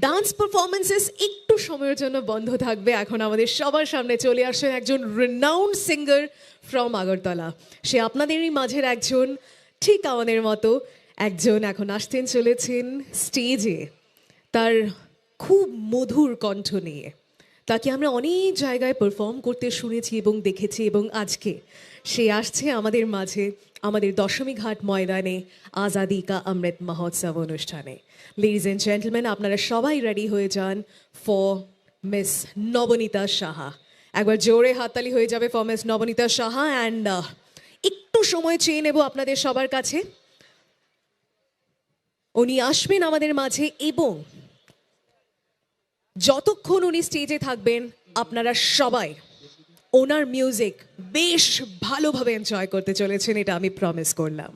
ডান্স পারফরমেন্সেস একটু সময়ের জন্য বন্ধ থাকবে। এখন আমাদের সবার সামনে চলে আসছেন একজন রিনাউন্ড সিঙ্গার ফ্রম আগরতলা। সে আপনাদেরই মাঝের একজন, ঠিক আমাদের মতো একজন। এখন আসতেন চলেছেন স্টেজে তার খুব মধুর কণ্ঠ নিয়ে। তাকে আমরা অনেক জায়গায় পারফর্ম করতে শুনেছি এবং দেখেছি, এবং আজকে সে আসছে আমাদের মাঝে আমাদের দশমী ঘাট ময়দানে আজাদি কা অমৃত মহোৎসব অনুষ্ঠানে। লেডিজ এন্ড জেন্টলম্যান, আপনারা সবাই রেডি হয়ে যান ফর মিস নবনীতা সাহা। একবার জোরে হাততালি হয়ে যাবে ফর মিস নবনীতা সাহা। অ্যান্ড একটু সময় চেয়ে নেব আপনাদের সবার কাছে। উনি আসবেন আমাদের মাঝে এবং যতক্ষণ উনি স্টেজে থাকবেন, আপনারা সবাই ওনার মিউজিক বেশ ভালোভাবে এনজয় করতে চলেছেন, এটা আমি প্রমিস করলাম।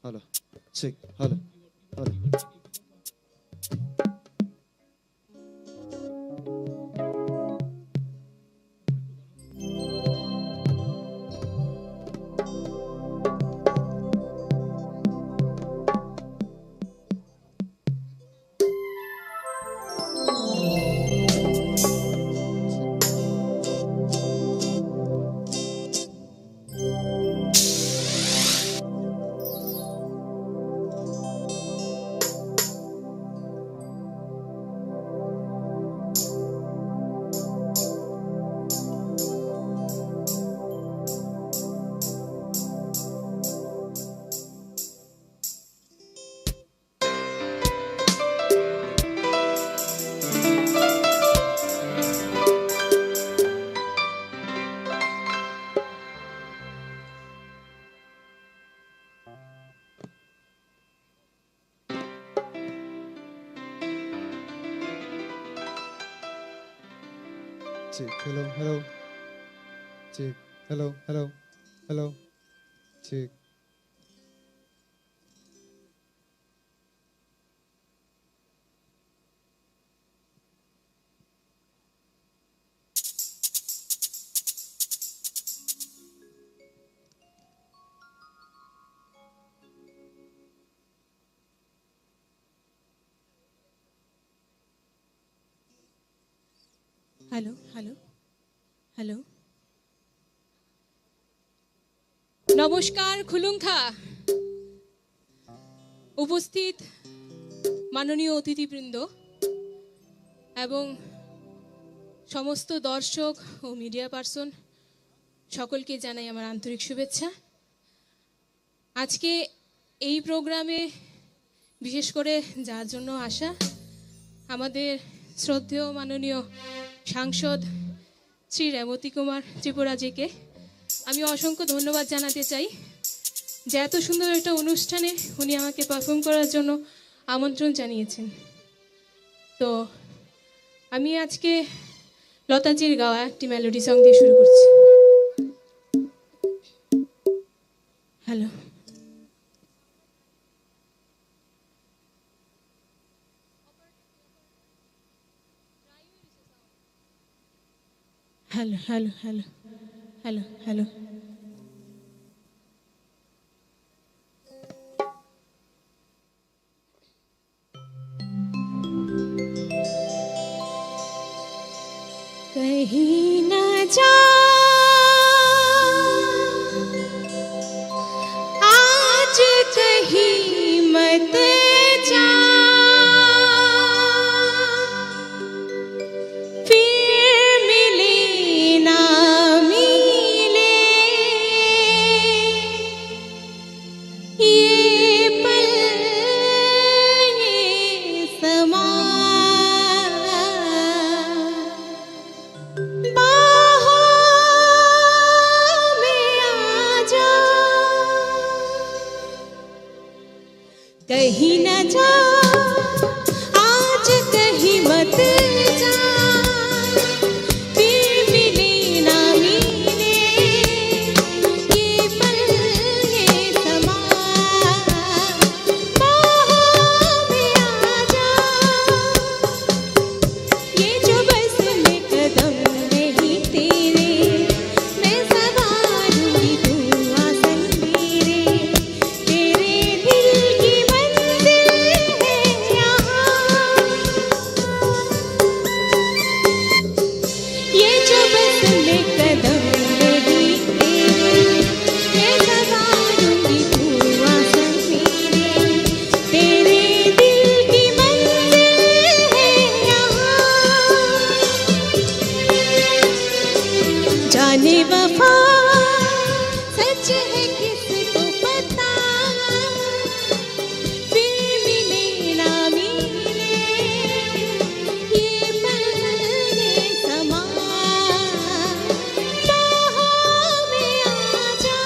Hello. Check. Hello. Hello. Check, hello, hello. Check, hello, hello, hello. Check. Hello, hello, hello. নমস্কার, খুলুংখা। উপস্থিত মাননীয় অতিথিবৃন্দ এবং সমস্ত দর্শক ও মিডিয়া পার্সন, সকলকে জানাই আমার আন্তরিক শুভেচ্ছা। আজকে এই প্রোগ্রামে বিশেষ করে যার জন্য আসা, আমাদের শ্রদ্ধেয় মাননীয় সাংসদ শ্রী রেবতী কুমার ত্রিপুরাজিকে আমি অসংখ্য ধন্যবাদ জানাতে চাই যে এত সুন্দর একটা অনুষ্ঠানে উনি আমাকে পারফর্ম করার জন্য আমন্ত্রণ জানিয়েছেন। তো আমি আজকে লতাজির গাওয়া একটি মেলোডি সং দিয়ে শুরু করছি। Hello. Hello, hello, hello. Hello, hello. कहीं न जा, आज कहीं मत जा, फिर मिले ना मिले। ये पल, ये समा, बाहों में आ जा। कहीं न जा, आज कहीं मत जा, फिर मिले ना मिले, ये पल, ये समा, बाहों में आ जा। ये जो बस में कदम रही तेरे, मैं संवारूंगी तू आसन मेरे। तेरे दिल की मंजिल है यहाँ। ये जो बस में कदम रही तेरे, मैं संवारूंगी तू आसन मेरे। तेरे दिल की मंजिल है यहाँ। जाने वफा सच है किसको पता, फिर मिले ना मिले, ये पल ये समा, बाहों में आ जा।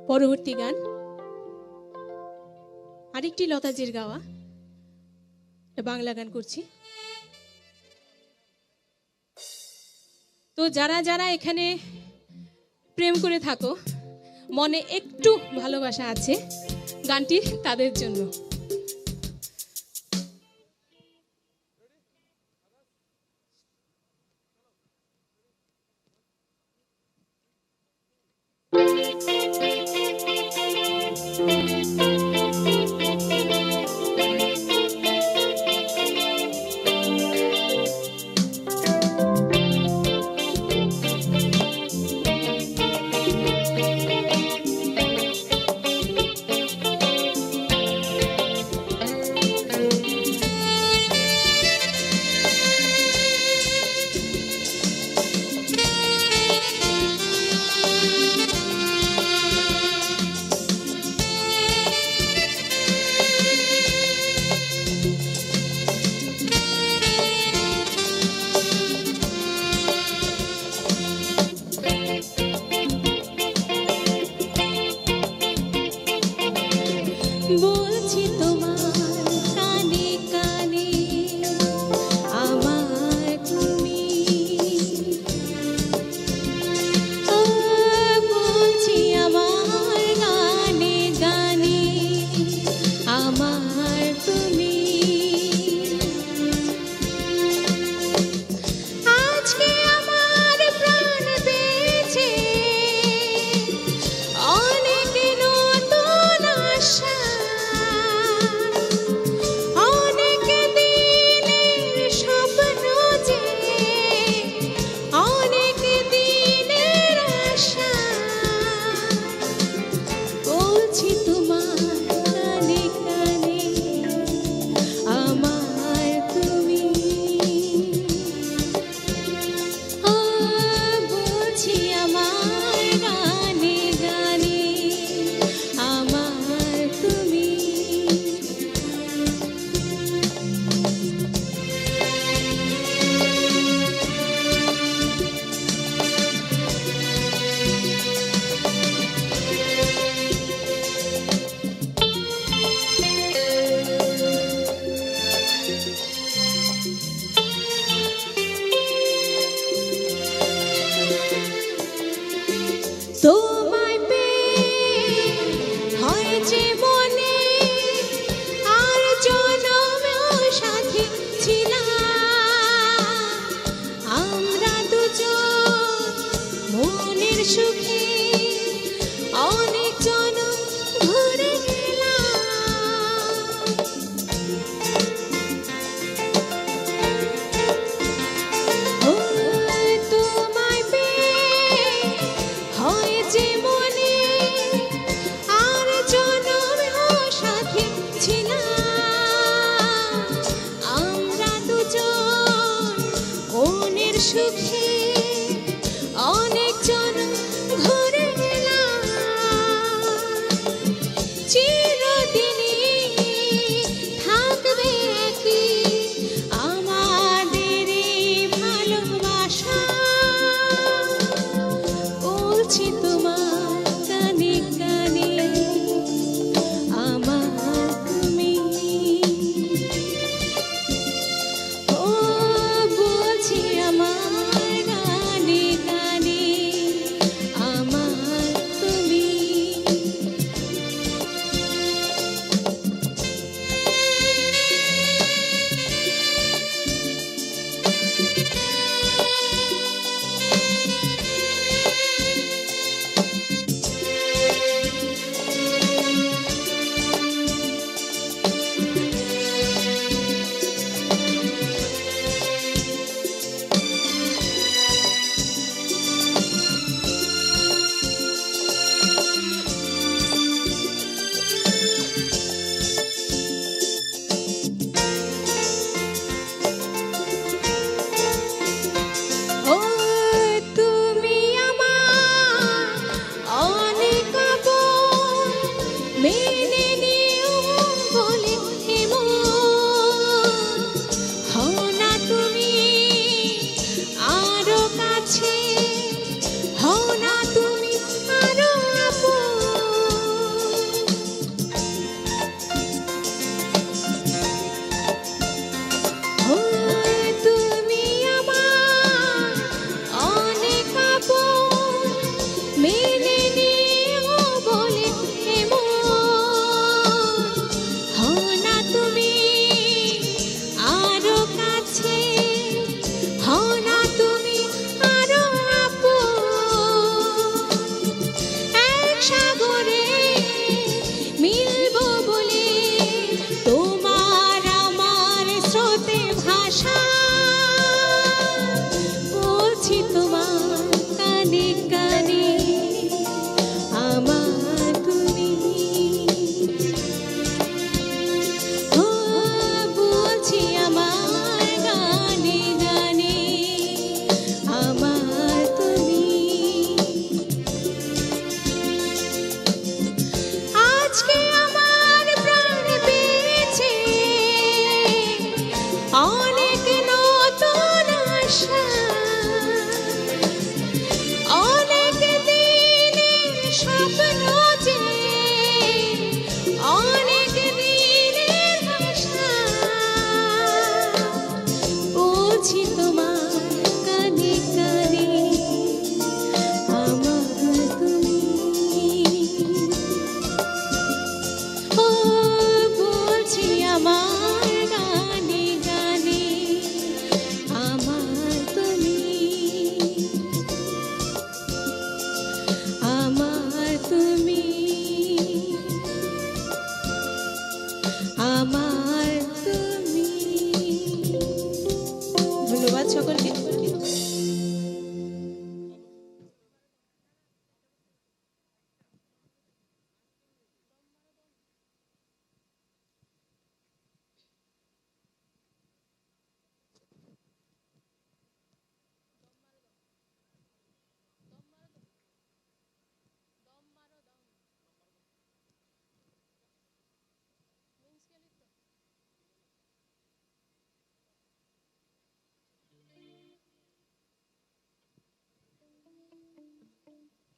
পরবর্তী গান আরেকটি লতাজির গাওয়া, এটা বাংলা গান করছি। তো যারা যারা এখানে প্রেম করে থাকো, মনে একটু ভালোবাসা আছে, গানটি তাদের জন্য। বলছি তোমার কানে কানে আমার তুমি। ও বলছি আমার গানে গানে আমার তুমি। আজকে আমার প্রাণ পেয়েছে অনেক নতুন আশা, অনেক দিনের স্বপ্ন যে, অনেক দিনের আশা। বলছি তোমার কানে কানে আমার তুমি। ও বলছি আমার গানে গানে আমার তুমি। তোমায় পেয়ে হয় যে মনে আর জনমেও সাথী ছিলাম। আমরা দুজন মনের সুখে অনেক জনম ঘুরে গেলাম। ও, তোমায় পেয়ে হয় যে মনে আর জনমেও সাথী ছিলাম। আমরা দুজন মনের সুখে অনেক জন ঘুরে এলাম। চিরদিনই থাকবে কি আমাদের এই ভালোবাসা? বলছি তোমার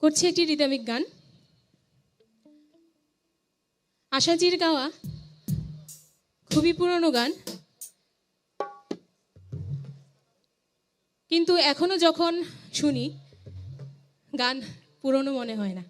করছি একটি রিদমিক গান। আশাজির গাওয়া, খুবই পুরনো গান, কিন্তু এখনো যখন শুনি গান পুরনো মনে হয় না।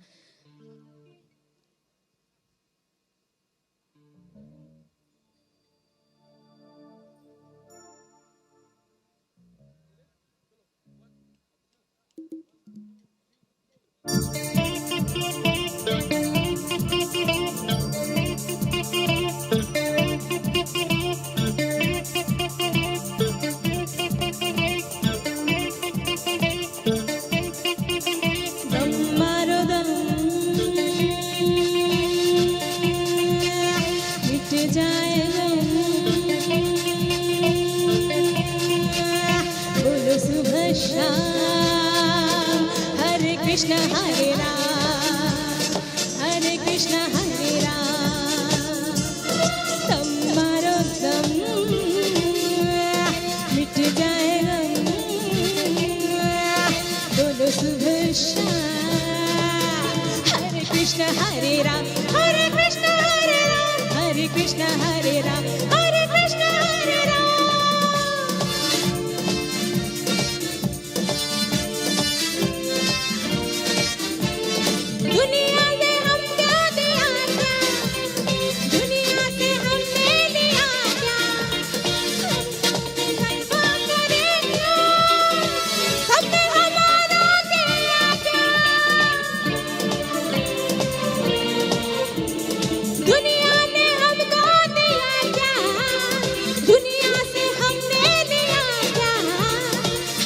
दम मारो दम, मिट जाए गम। बोलो सुबह शाम, हरे कृष्ण हरे राम, हरे कृष्ण हरे राम। दम मारो दम, मिट जाए गम। बोलो सुबह शाम। हरे कृष्ण हरे राम, हरे कृष्ण हरे राम, हरे कृष्ण हरे राम, हरे कृष्ण हरे राम। दुनिया ने हमको दिया क्या? दुनिया से हमने लिया क्या? हम तो अपने घर को करें क्यों? हमने हमारा किया क्या? दुनिया ने हमको दिया क्या? दुनिया से हमने लिया क्या?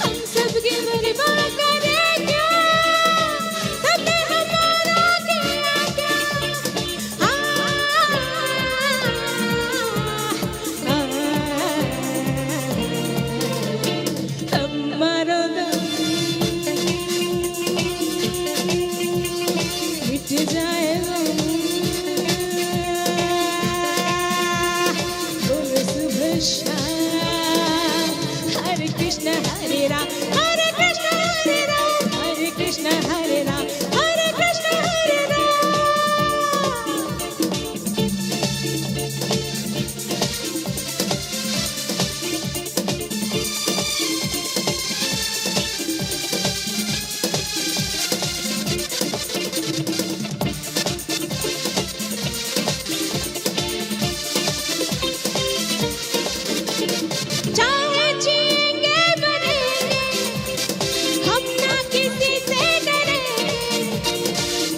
हम सबकी परवाह करें क्यों? सबने हमारा किया क्या? आ, आ, आ, आ, हमारा दम मिट जाए गम। बोलो सुबह शाम। हरे कृष्ण हरे राम, हरे कृष्ण हरे राम, हरे कृष्ण हरे राम, हरे कृष्ण हरे राम। चाहे जिएंगे मरेंगे, हम ना किसी से डरेंगे।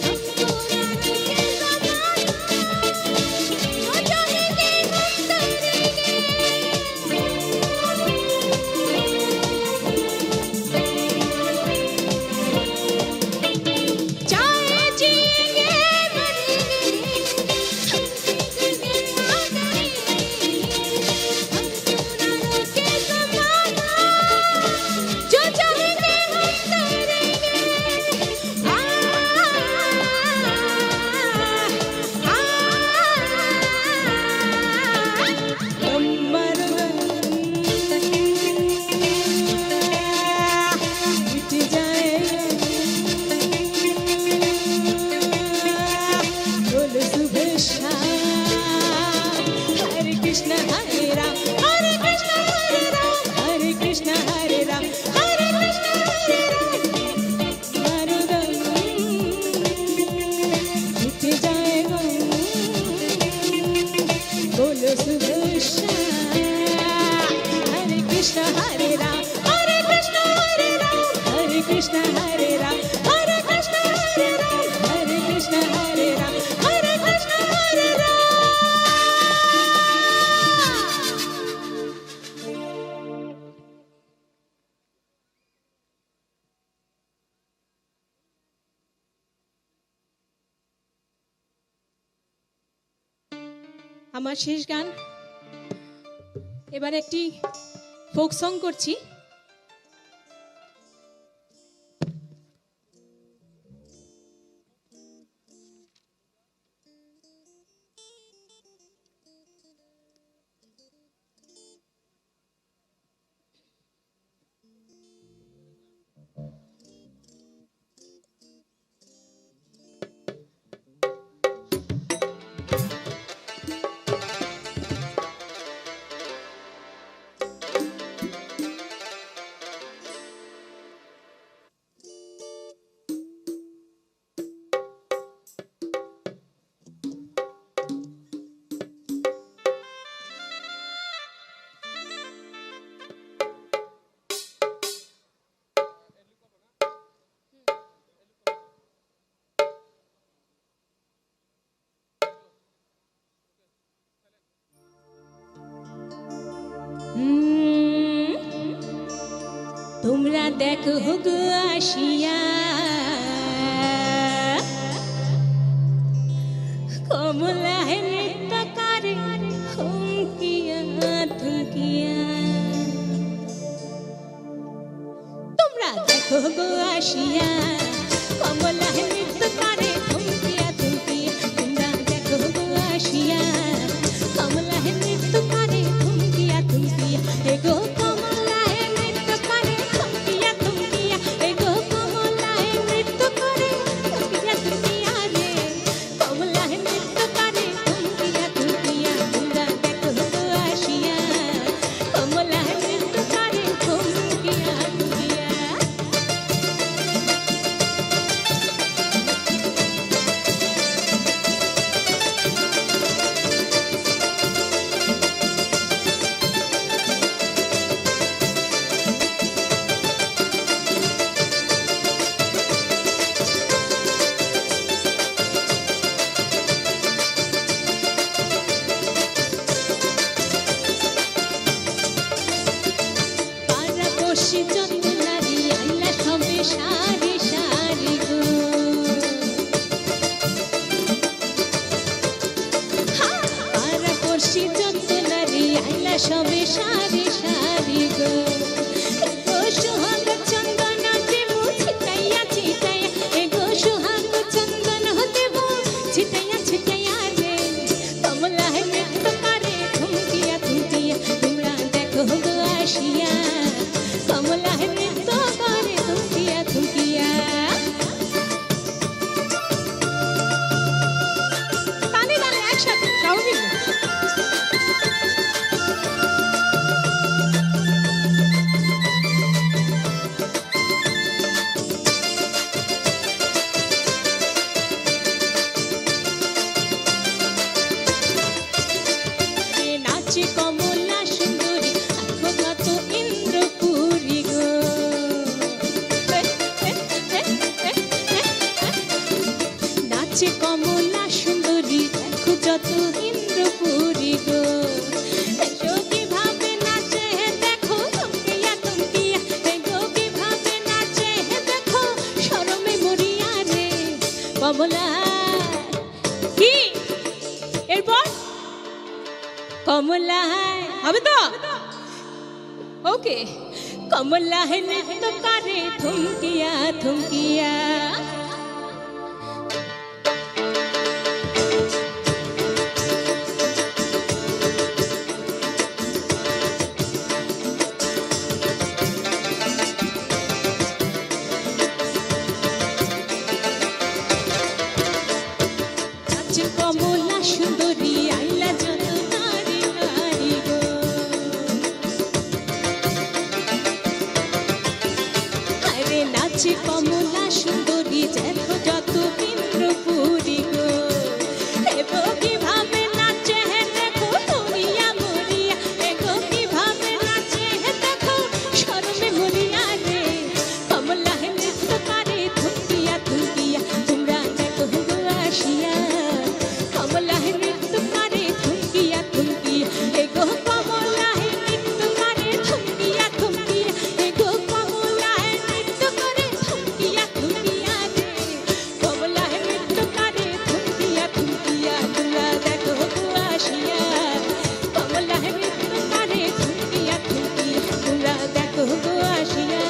हमको ना रोके ज़माना, जो चाहेंगे हम करेंगे। चाहे जिएंगे मरेंगे, बोलो सुबह शाम। हरे कृष्ण हरे राम, हरे कृष्ण हरे राम, हरे कृष्ण हरे राम, हरे कृष्ण हरे राम। मारो दम मिट जाए गम। बोलो सुबह शाम। हरे कृष्ण हरे राम, हरे कृष्ण हरे राम, हरे कृष्ण हरे राम, हरे कृष्ण हरे राम, हरे कृष्ण हरे राम, हरे कृष्ण हरे राम। আমার শেষ গান, এবার একটি ফোক সং করছি। তোমরা দেখো গো আসিয়া, কমলায় নৃত্য করে থমকিয়া থমকিয়া। তোমরা দেখো গো আসিয়া, কমলায় নৃত্য করে থমকিয়া থমকিয়া। তোমরা দেখো গো আসিয়া, কমলায় নৃত্য করে থমকিয়া থমকিয়া। এগো কমলায় নৃত্য করে থমকিয়া থমকিয়া। এগো কমলায় নৃত্য করে থমকিয়া থমকিয়া রে। কমলায় নৃত্য করে থমকিয়া থমকিয়া। তোমরা দেখো গো আসিয়া, কমলায় নৃত্য করে থমকিয়া থমকিয়া। পাড়া পড়শি যত নারী আইলা সবে সারি সারি গো। হা! পাড়া পড়শি যত নারী আইলা সবে সারি সারি গো। এগো সোহাগ চন্দন দেবো ছিটাইয়া ছিটাইয়া, এগো সোহাগ চন্দন দেবো ছিটাইয়া ছিটাইয়া রে। কমলায় নৃত্য করে থমকিয়া থমকিয়া, তোমরা দেখো গো আসিয়া। কমলায় নৃত্য করে থমকিয়া থমকিয়া। তালে তালে একসাথে সবাই মিলে। নাচে কমলা সুন্দরী, আখো কত ইন্দ্রপুরী গো। নাচে কমলা সুন্দরী, দেখো যত ইন্দ্রপুরী গো। এগো কিভাবে নাচে দেখো, থমকিয়া থমকিয়া। এগো কিভাবে নাচে দেখো, শরমে মরিয়া রে। কমলা, কি? এরপর? কমলায়। হবে তো? ওকে। কমলায় নৃত্য করে থমকিয়া থমকিয়া। নাচে কমলা সুন্দরী আইলা যত নারী নারী গো। আরে নাচে কমলা সুন্দরী দেখো যত ইন্দ্রপুরী গো। এগো কিভাবে নাচে হে দেখো মরিয়া মরিয়া। এগো কিভাবে নাচে হে দেখো শরমে মরিয়া রে। কমলায় নৃত্য করে থমকিয়া থমকিয়া, তোমরা দেখো গো আসিয়া। কমলায় নৃত্য করে থমকিয়া থমকিয়া, এগো কমলায় নৃত্য করে থমকিয়া থমকিয়া, এগো কমলায় নৃত্য করে থমকিয়া থমকিয়া রে। কমলায় নৃত্য করে থমকিয়া থমকিয়া, তোমরা দেখো গো আসিয়া। কমলায় নৃত্য করে থমকিয়া থমকিয়া, তোমরা দেখো গো আসিয়া।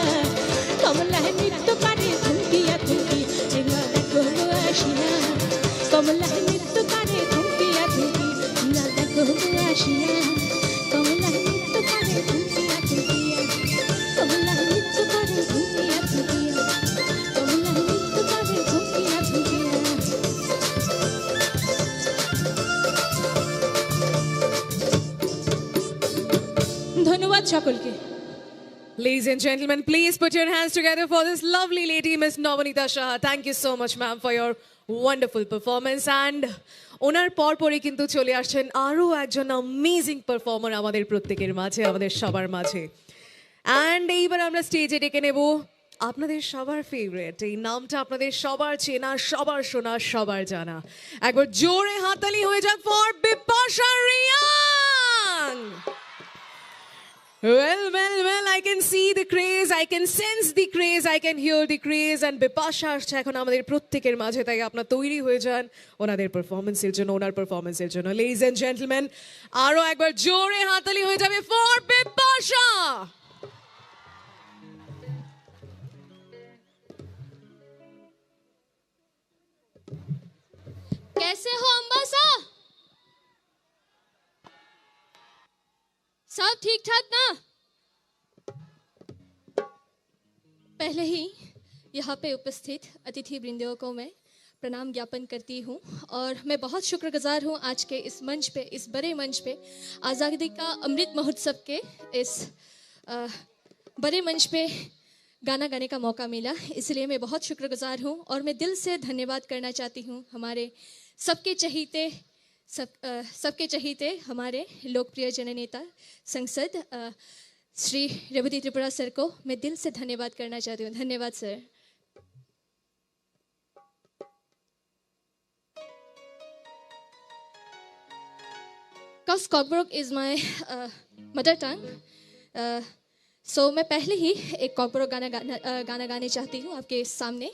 কমলায় নৃত্য করে থমকিয়া থমকিয়া, তোমরা দেখো গো আসিয়া। কমলায় নৃত্য করে থমকিয়া থমকিয়া, তোমরা দেখো গো আসিয়া। কমলায় নৃত্য করে থমকিয়া থমকিয়া, কমলায় নৃত্য করে থমকিয়া থমকিয়া। ধন্যবাদ সকলকে। Ladies and gentlemen, please put your hands together for this lovely lady, Miss Nabanita Saha. Thank you so much, ma'am, for your wonderful performance. And ওনার পর পরই কিন্তু চলে আসছেন আরও একজন অ্যামেজিং পারফর্মার আমাদের প্রত্যেকের মাঝে, আমাদের সবার মাঝে। অ্যান্ড এইবার আমরা স্টেজে ডেকে নেব আপনাদের সবার ফেভারিট, এই নামটা আপনাদের সবার চেনা, সবার শোনা, সবার জানা। একবার জোরে হাততালি হয়ে যাক for Bipasha Reang. Well, well, well, I can see the craze, I can sense the craze, I can hear the craze, and Bipasha আসছে এখন আমাদের প্রত্যেকের মাঝে, তাই আপনারা তৈরি হয়ে যান ওনাদের পারফরমেন্সের জন্য, ওনার পারফরমেন্সের জন্য। Ladies and gentlemen, আরো একবার জোরে হাততালি হয়ে যাবে for Bipasha। कैसे हो अम्बासा? सब ठीक ठाक ना? पहले ही यहाँ पे उपस्थित अतिथि वृंदों को मैं प्रणाम ज्ञापन करती हूँ और मैं बहुत शुक्रगुजार हूँ आज के इस मंच पे, इस बड़े मंच पे, आज़ादी का अमृत महोत्सव के इस, अ, बड़े मंच पे गाना गाने का मौका मिला, इसलिए मैं बहुत शुक्रगुजार हूँ और मैं दिल से धन्यवाद करना चाहती हूँ हमारे सबके चहीते, सब, अ, सबके चहीते हमारे लोकप्रिय जननेता, सांसद, अ, श्री रेवती त्रिपुरा सर को मैं दिल से धन्यवाद करना चाहती हूँ। धन्यवाद sir. Cause Kokborok is my, uh, mother tongue. Uh, so मैं पहले ही एक कॉकबोरोक गाना गाना, uh, गाना गाने चाहती हूँ आपके सामने।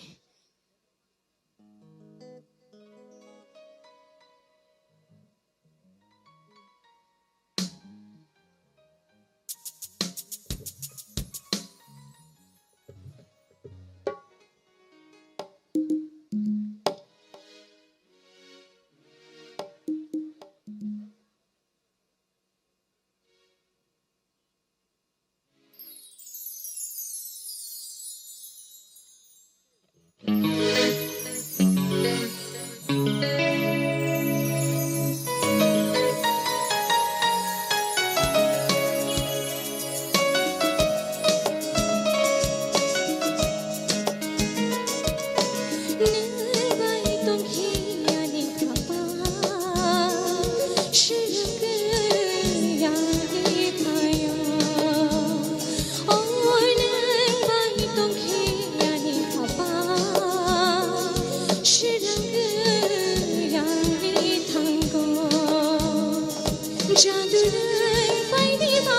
Jadunang, phaidi ba,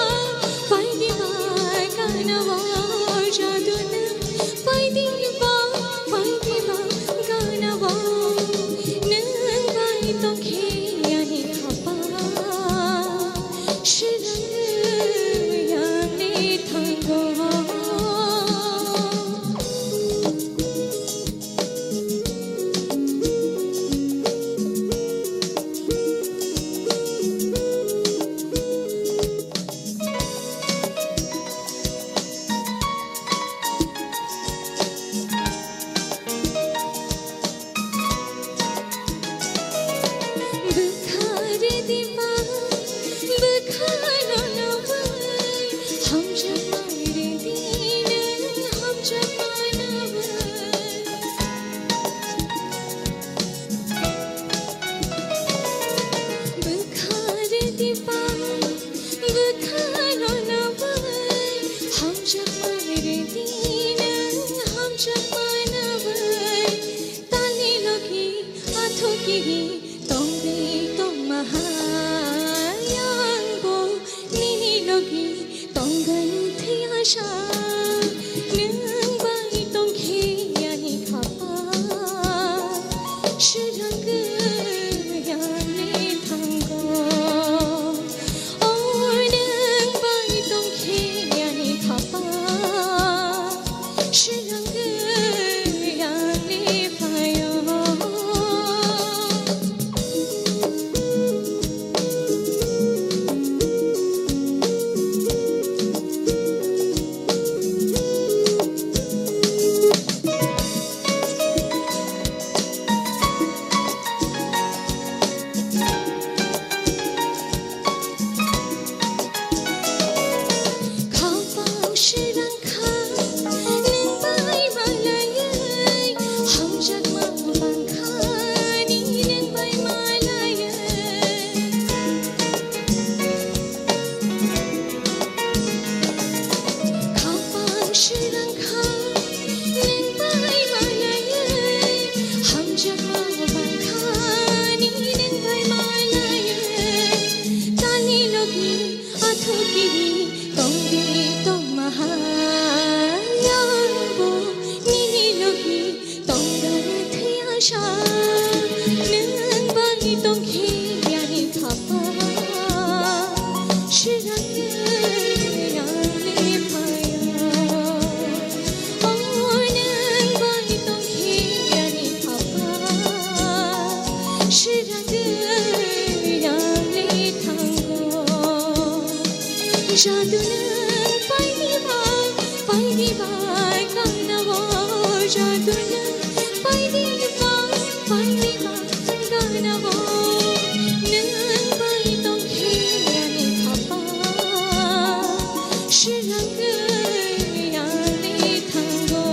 phaidi ba, gana o. Jadunang, phaidi ba, phaidi ba, gana o. Nwng bai tongkhe ani khapang, swrang yang ni thango. Bwkhari diba, bwkhano nabai, hamjakmani dina, hamjakmani nabai. Bwkhari diba, bwkhano nabai, hamjakmani dina, hamjakmani nabai. Tani logi athoki tongwi tongma hai, angbo nini logi tongwi thwiya sa. Nwng bai tongkhe ani khapang, swrang yang ni thango. O nwng bai tongkhe ani khapang, swrang yang ni phaio. Srangwi rangwi thango. Jaduna paini ba, paini ba gana o. Jaduna paini ba, paini ba gana o. Nwng bai tongkhe ani khapang. Srangwi rangwi thango.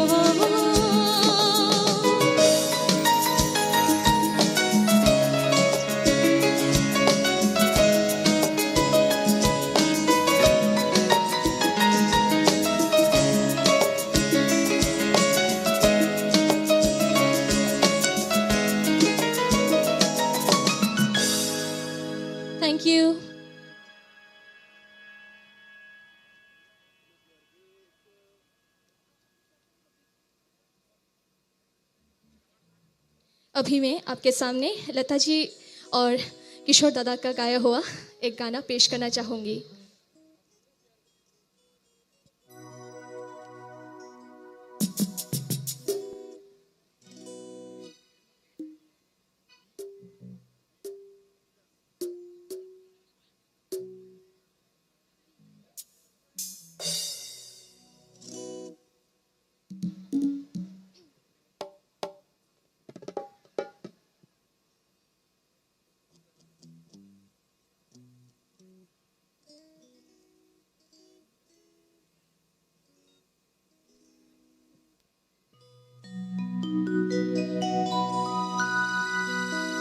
Thank you. अभी मैं आपके सामने लता जी और किशोर दादा का गाया हुआ एक गाना पेश करना चाहूँगी।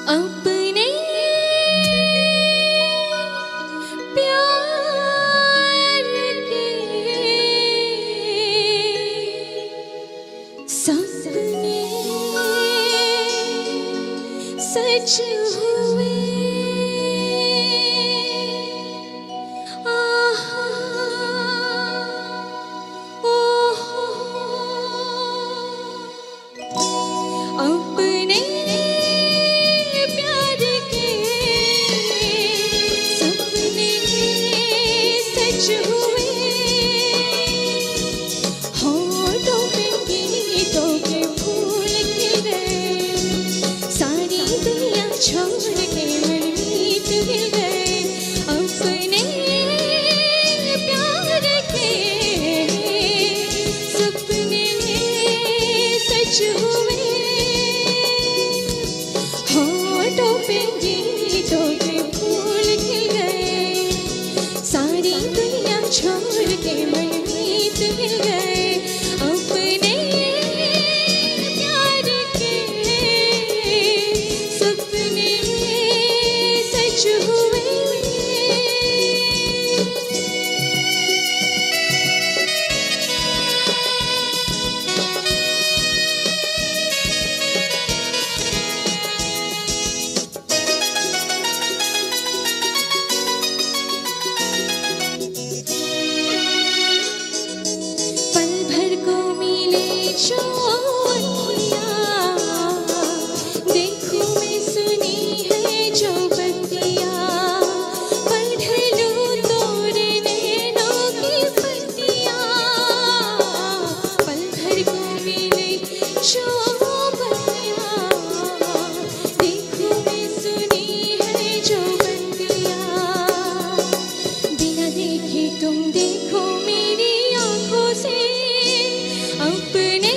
अपने प्यार के सपने सच हुए। आहा, ओहो। अपने प्यार के सपने सच हुए। होठों पे गीतों के फूल खिल गए, सारी दुनिया छोड़ के मनमीत मिल गए। अपने प्यार के सपने सच हुए। होठों पे गीतों के फूल खिल गए, सारी दुनिया छोड़ के मनमीत मिल गए। अपने प्यार के सपने सच हुए। पल भर को मिले जो अखियाँ, देखूँ मैं सुनी है जो बतिया, पल ढलूँ तोरे नैनों की पतिया। पल भर को मिले जो बतिया, देखूँ मैं सुनी है जो बतिया। बिना देखे तुम देखो मेरी आँखों से, अपने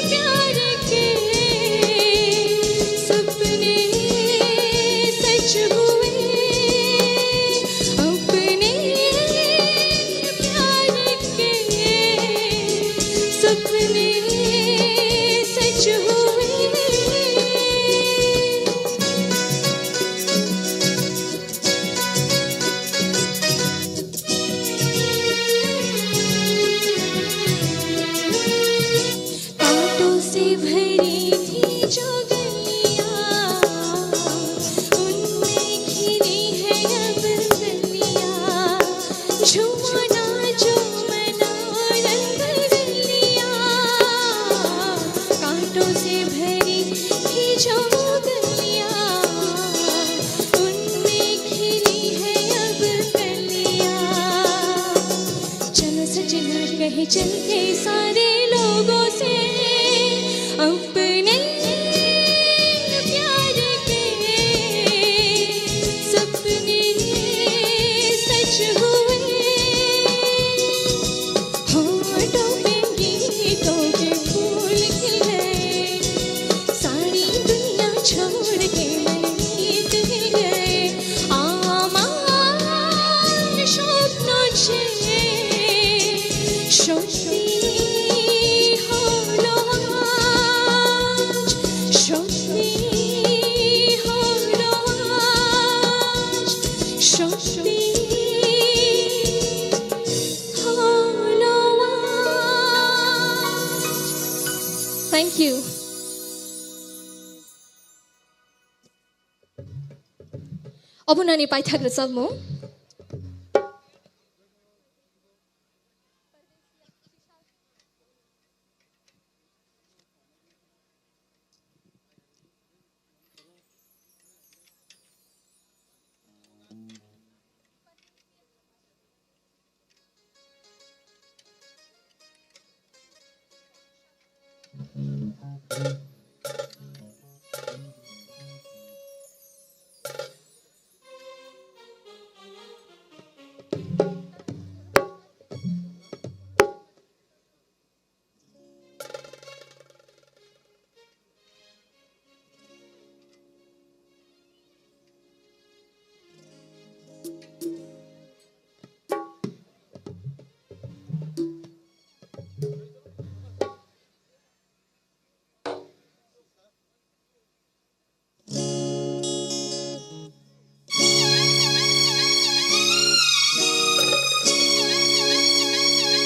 प्यार के सपने सच हुए। अपने प्यार के सपने सच हुए। कांटों से भरी थी जो गलियां, उनमें खिली है अब कलियां। झूमना झूमना रंग रलियां, कांटों से भरी थी जो गलियां, उनमें खिली है अब कलियां। चलो सजना कहे चलते सारे लोगों से, अपने प्यार छोड़ के मनमीत मिल गए। আমার স্বপ্ন যে সত্যি হলো আজ, সত্যি হলো আজ, সত্যি হলো আজ। Thank you. Obo nani paithak rwchapmung.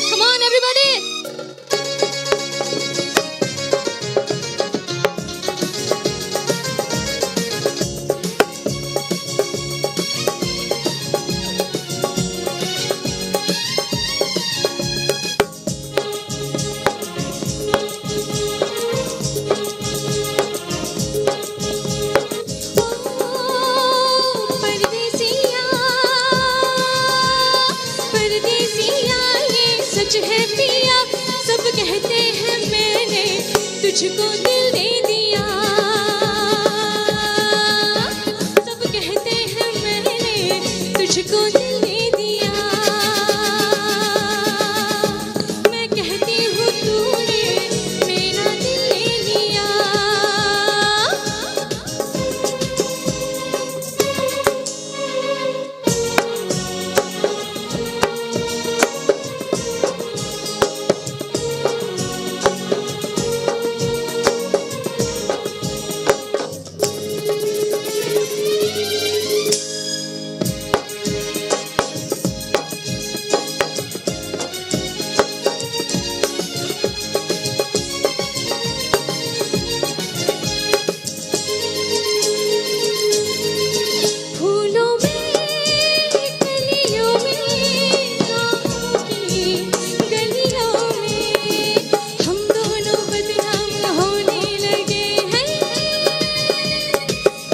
Come on, everybody! परदेसिया, परदेसिया, ये सच है पिया, सब कहते हैं मैंने तुझको दिल दे दिया। सब कहते हैं मैंने तुझको दिल दे दिया। मैं कहती हूँ तूने मेरा दिल ले लिया। फूलों में, कलियों में, गाहों की गलियों में हम दोनों बदनाम होने लगे हैं।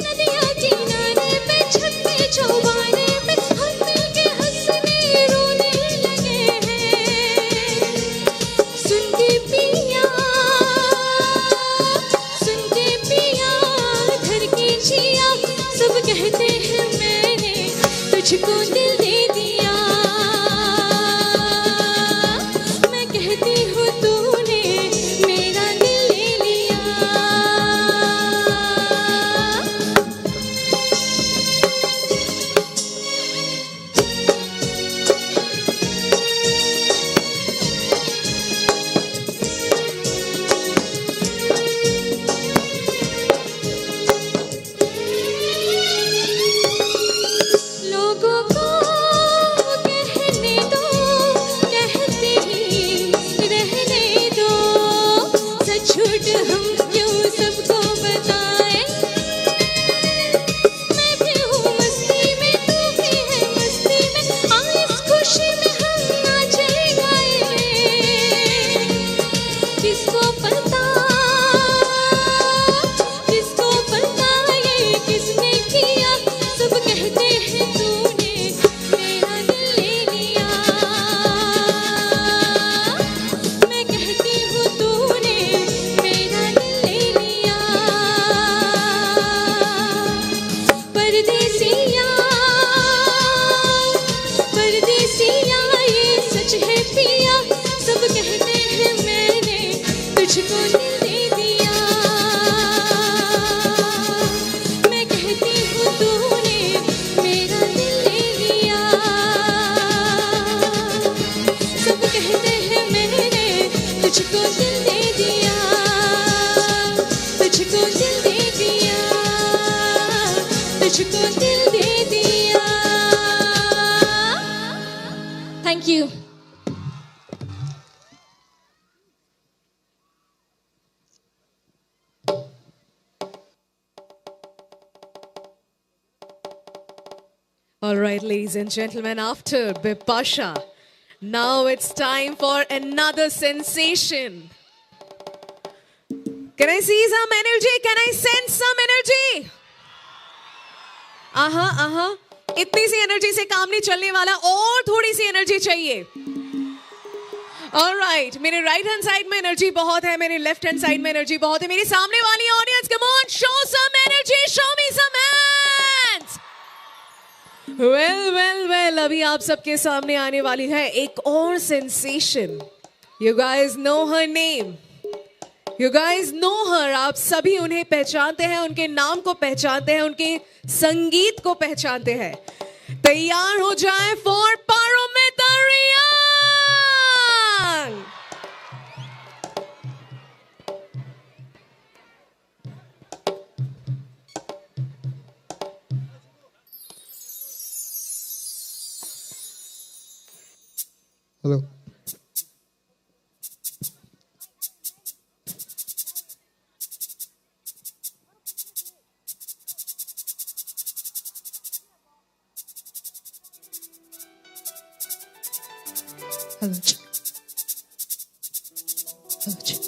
नदिया किनारे पे, छत पे, चौबारे पे हम मिलके हंसने रोने लगे हैं। सुन के पिया, सुन के पिया, धर के जिया, सब कहते हैं मैंने तुझको दिल दे दिया। मैं कहती हूँ तूने मेरा दिल ले लिया। लोगों को All right, ladies and gentlemen, after Bipasha, now it's time for another sensation. Can I see some energy? Can I sense some energy? Uh-huh, uh-huh. इतनी सी एनर्जी से काम नहीं चलने वाला, और थोड़ी सी एनर्जी चाहिए। ऑलराइट, मेरे राइट हैंड साइड में एनर्जी बहुत है, मेरे लेफ्ट हैंड साइड में एनर्जी बहुत है, मेरे सामने वाली audience, come on, show some energy, show me some hands. Well well well, अभी आप सबके सामने आने वाली है एक और sensation. You guys know her name. You guys know her. आप सभी उन्हें पहचानते हैं, उनके नाम को पहचानते हैं, उनके संगीत को पहचानते हैं। तैयार हो जाए for Paromita Reang. Hello. Hello, check. Hello, check.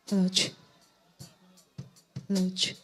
Hello, check. Hello, check.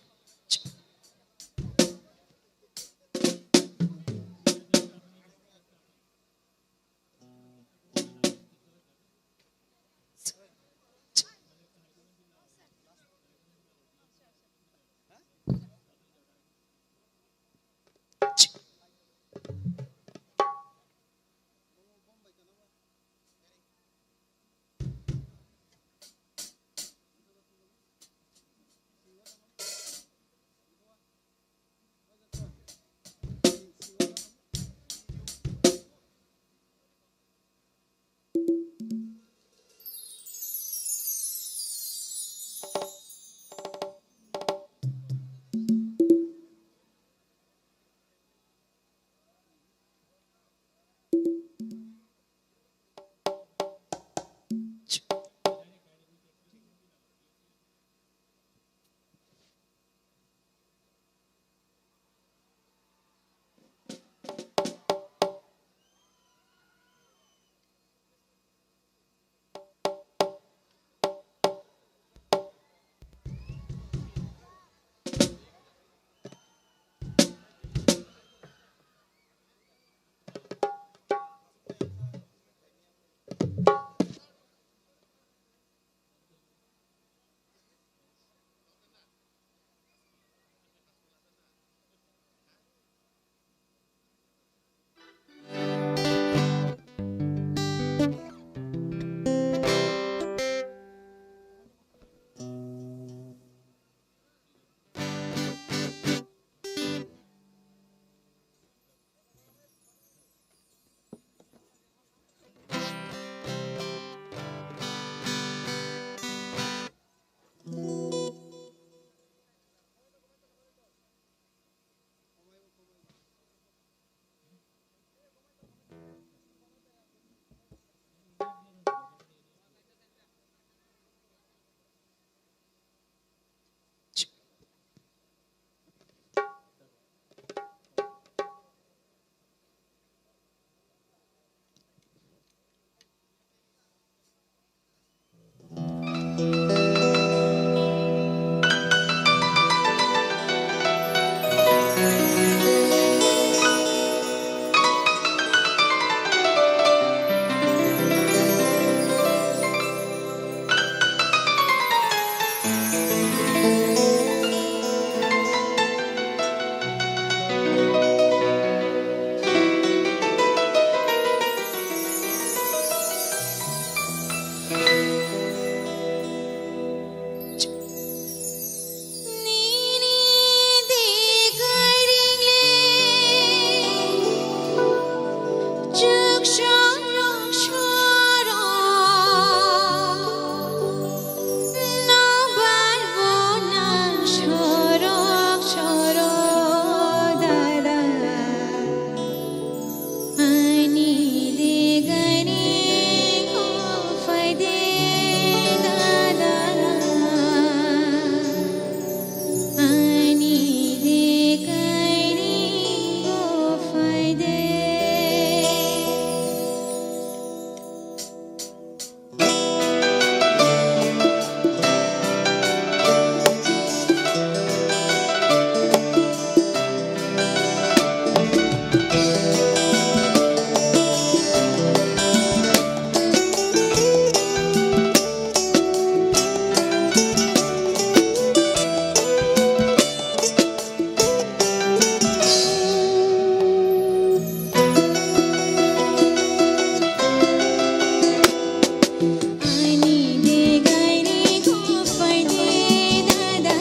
Aini degai ringo phaide dada,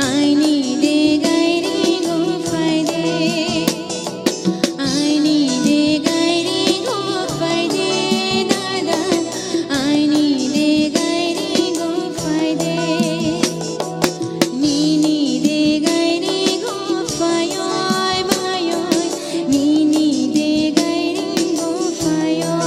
aini degai ringo phaide. Aini degai ringo phaide dada, aini degai ringo phaide. Nini degai ringo phayoi bayoi, nini degai ringo phayoi.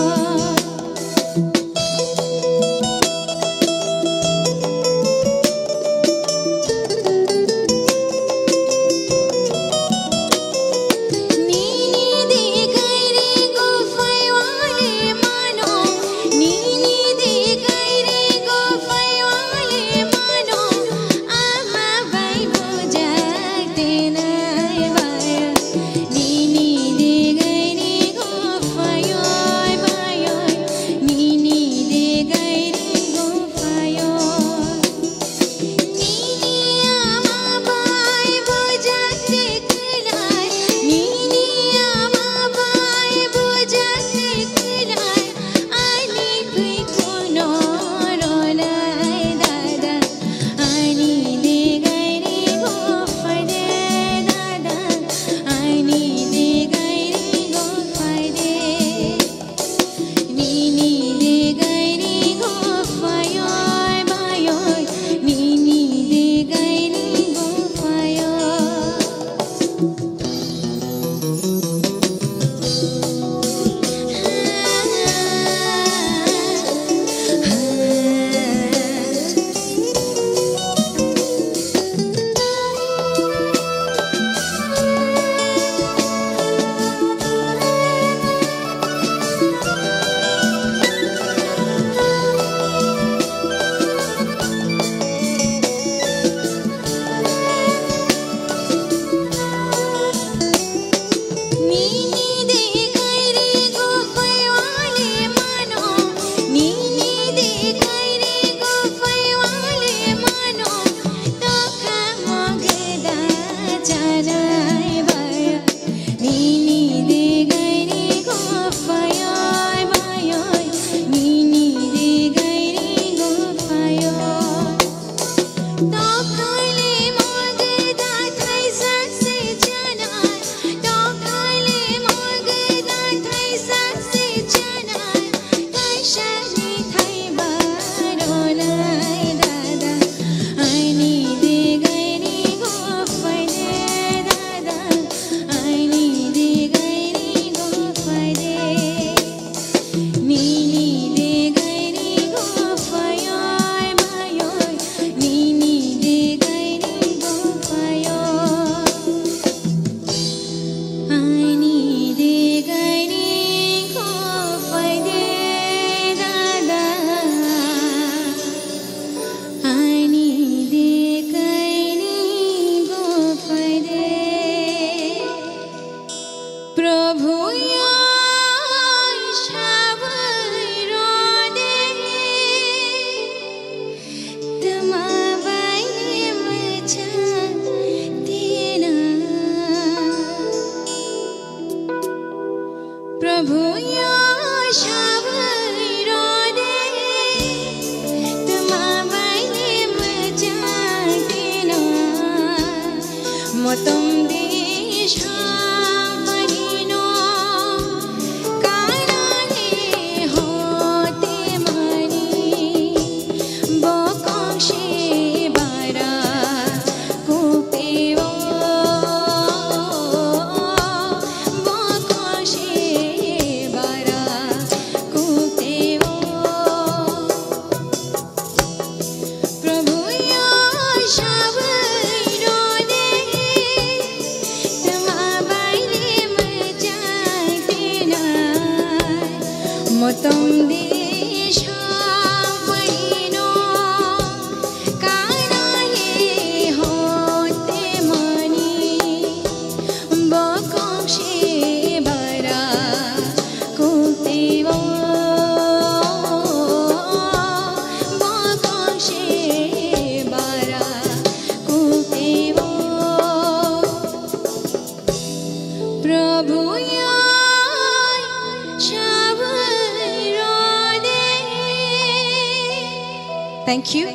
Thank you.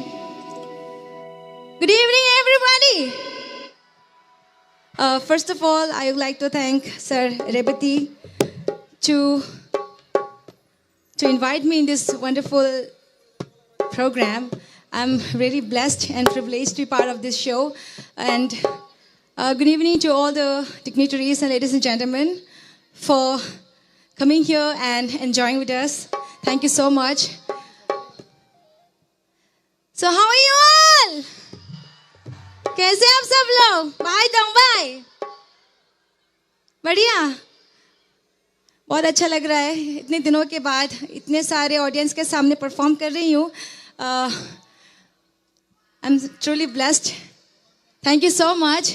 Good evening, everybody. Uh, first of all, I would like to thank Sir Rebati to, to invite me in this wonderful program. I'm really blessed and privileged to be part of this show. And, uh, good evening to all the dignitaries and ladies and gentlemen for coming here and enjoying with us. Thank you so much. So how are you all? कैसे आप सब लोग? भाई दंग भाई, बढ़िया। बहुत अच्छा लग रहा है, इतने दिनों के बाद इतने सारे ऑडियंस के सामने परफॉर्म कर रही हूँ। I am truly blessed. Thank you so much.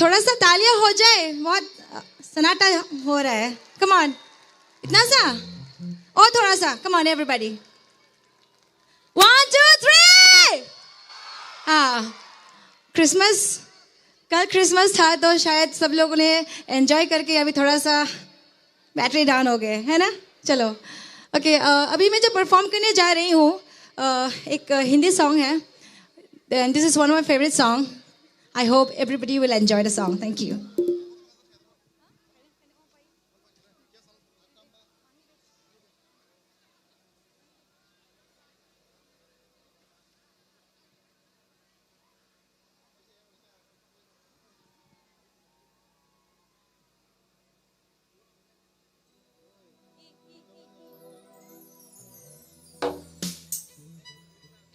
थोड़ा सा तालियां हो जाए, बहुत, अ, सन्नाटा हो रहा है। कम ऑन, इतना सा और थोड़ा सा। Come on everybody. One, two, three. हाँ, क्रिसमस, कल क्रिसमस था, तो शायद सब लोगों ने एंजॉय करके अभी थोड़ा सा बैटरी डाउन हो गए, है ना? चलो, ओके। अभी मैं जो परफॉर्म करने जा रही हूँ, अ, एक हिंदी सॉन्ग है, and this is one of my favorite song. I hope everybody will enjoy the song. Thank you.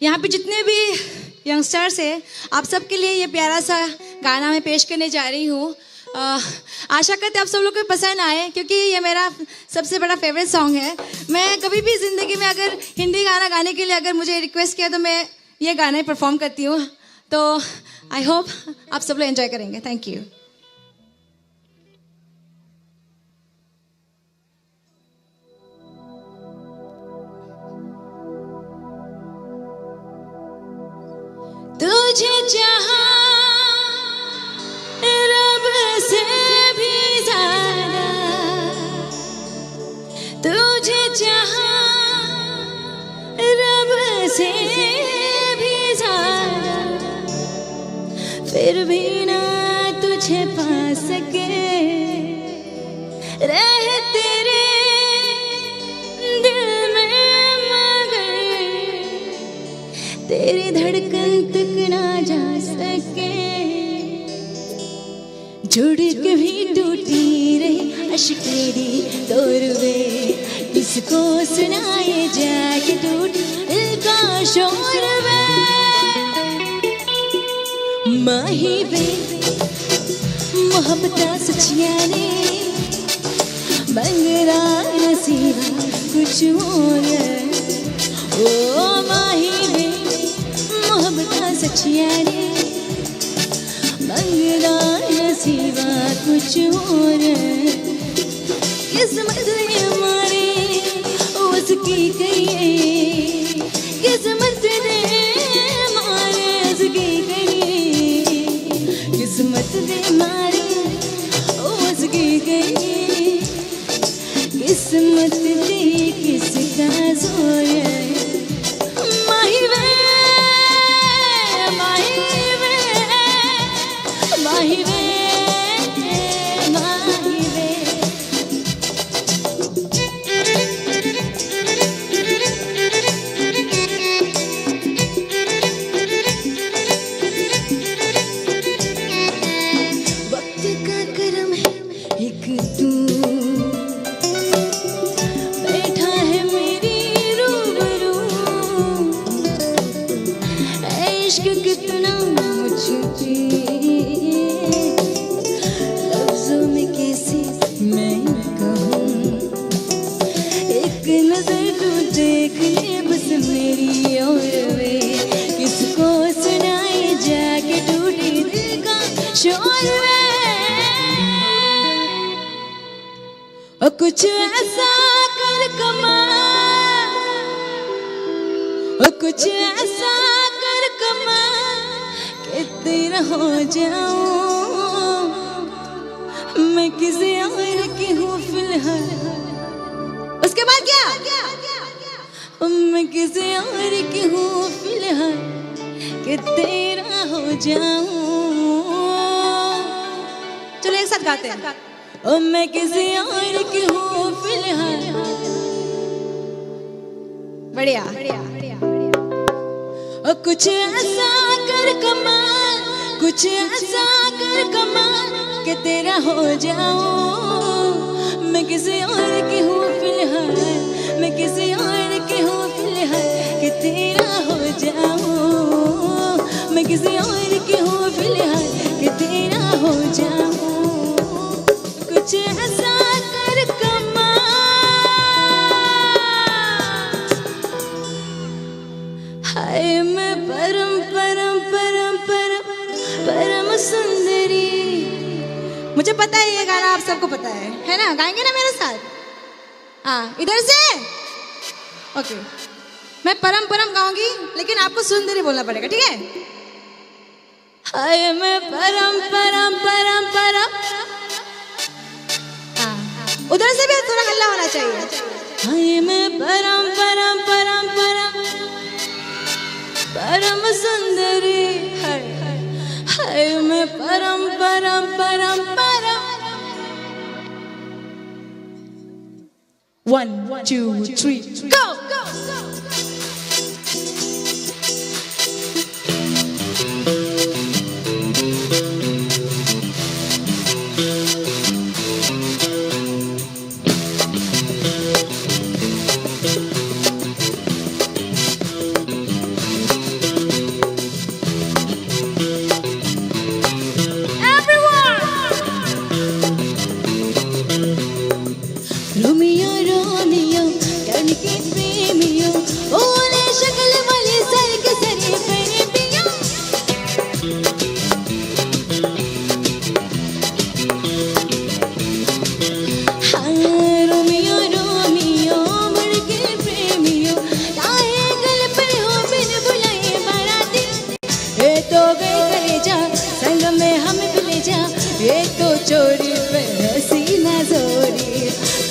यहाँ पे जितने भी यंगस्टर्स हैं, आप सबके लिए ये प्यारा सा गाना मैं पेश करने जा रही हूँ। अ, आशा करते आप सब लोग को पसंद आए, क्योंकि ये मेरा सबसे बड़ा फेवरेट सॉन्ग है। मैं कभी भी ज़िंदगी में अगर हिंदी गाना गाने के लिए अगर मुझे रिक्वेस्ट किया, तो मैं ये गाना ही परफॉर्म करती हूँ। तो आई होप आप सब लोग एंजॉय करेंगे। Thank you. तुझे चाहा रब से भी ज्यादा, तुझे चाहा रब से भी ज्यादा, फिर भी ना तुझे पा सके। रह तेरे दिल में मगर तेरी धड़कन तक ना जा सके। जुड़ के भी टूटी रहे अश्क मेरी तोर वे, किसको सुनाए जाके टूट दिल का शोर वे। माही वे मोहब्बत सचिया ने मंगरा नसीबा कुछ और। ओ माही वे मोहब्बत सचिया ने मंगरा नसीबा कुछ और। किस्मत ने मारे उसकी कही, किस्मत ने मारे उसकी कही, किस्मत ने मारे उसकी कही। किस्मत पे किसका जोर है? माही वे, माही वे, माही वे, माही वे। वक्त का करम है एक तू बैठा है मेरी रूबरू। इश्क कितना मुझे लफ्जों में कैसे मैं कहूँ। एक नजर तू देख ले बस मेरी ओर वे, किसको सुनाए जाके टूटे दिल का शोर वे। ओ कुछ ऐसा कर कमाल, ओ कुछ ऐसा कर कमाल कि तेरा हो जाऊं मैं किसी और की हूँ फिलहाल। उसके बाद क्या? मैं किसी और की हूँ फिलहाल कि तेरा हो जाऊं। चलो एक साथ गाते हैं। ओ मैं किसी और की हूँ फिलहाल। बढ़िया। ओ कुछ ऐसा कर कमाल, कुछ ऐसा कर कमाल कि तेरा हो जाऊं। मैं किसी और की हूँ फिलहाल, मैं किसी और की हूँ फिलहाल कि तेरा हो जाऊं। मैं किसी और की हूँ फिलहाल कि तेरा हो जाऊं। कुछ ऐसा कर कमाल। हाय मैं परम, परम, परम, परम, परम सुंदरी। मुझे पता है ये गाना आप सबको पता है, है ना? गाएंगे ना मेरे साथ? हाँ, इधर से। ओके, मैं परम परम गाऊंगी, लेकिन आपको सुंदरी बोलना पड़ेगा, ठीक है? हाय मैं परम, परम, परम, परम। हाँ, उधर से भी थोड़ा हल्ला होना चाहिए। हाय मैं परम, परम, परम, परम, परम सुंदरी। हाय, हाय मैं परम, परम, परम, परम। One, two, three, go! Everyone! Romeo, Romeo, जान के प्रेमियो, ओ वाले शक्ल वाले सर के सरे प्रेमियो। हाँ, रोमियो, रोमियो, मुड़ के प्रेमियो, काहे गल पर हो बिन बुलाए बाराती। ये तो गए कलेजा, संग में हमें भी ले जा। ये तो चोरी पे हसीना जोरी।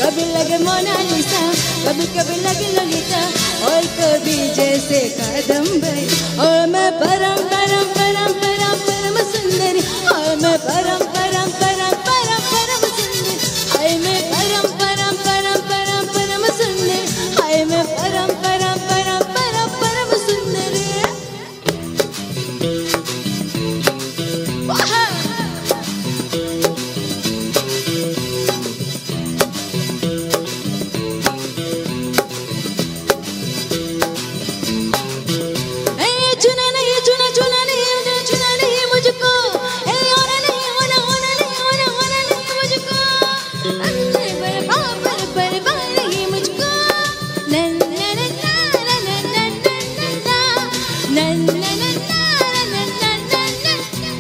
कभी लगे मोनालिसा, कभी कभी लगे लोलिता, और कभी जैसे कादम्बरी। और मैं परम, परम, परम, परम, परम सुंदरी। और मैं परम, परम, परम, परम, परम सुंदरी। हाय मैं परम, परम, परम, परम, परम सुंदरी। हाय मैं परम, परम, परम, परम, परम सुंदरी। ए, छूना नहीं, छूना, छूना नहीं, छूना, छूना नहीं मुझको। ए, होना नहीं, होना, होना नहीं, होना, होना नहीं मुझको। परवाह, पर, परवाह नहीं मुझको। ना, ना, ना।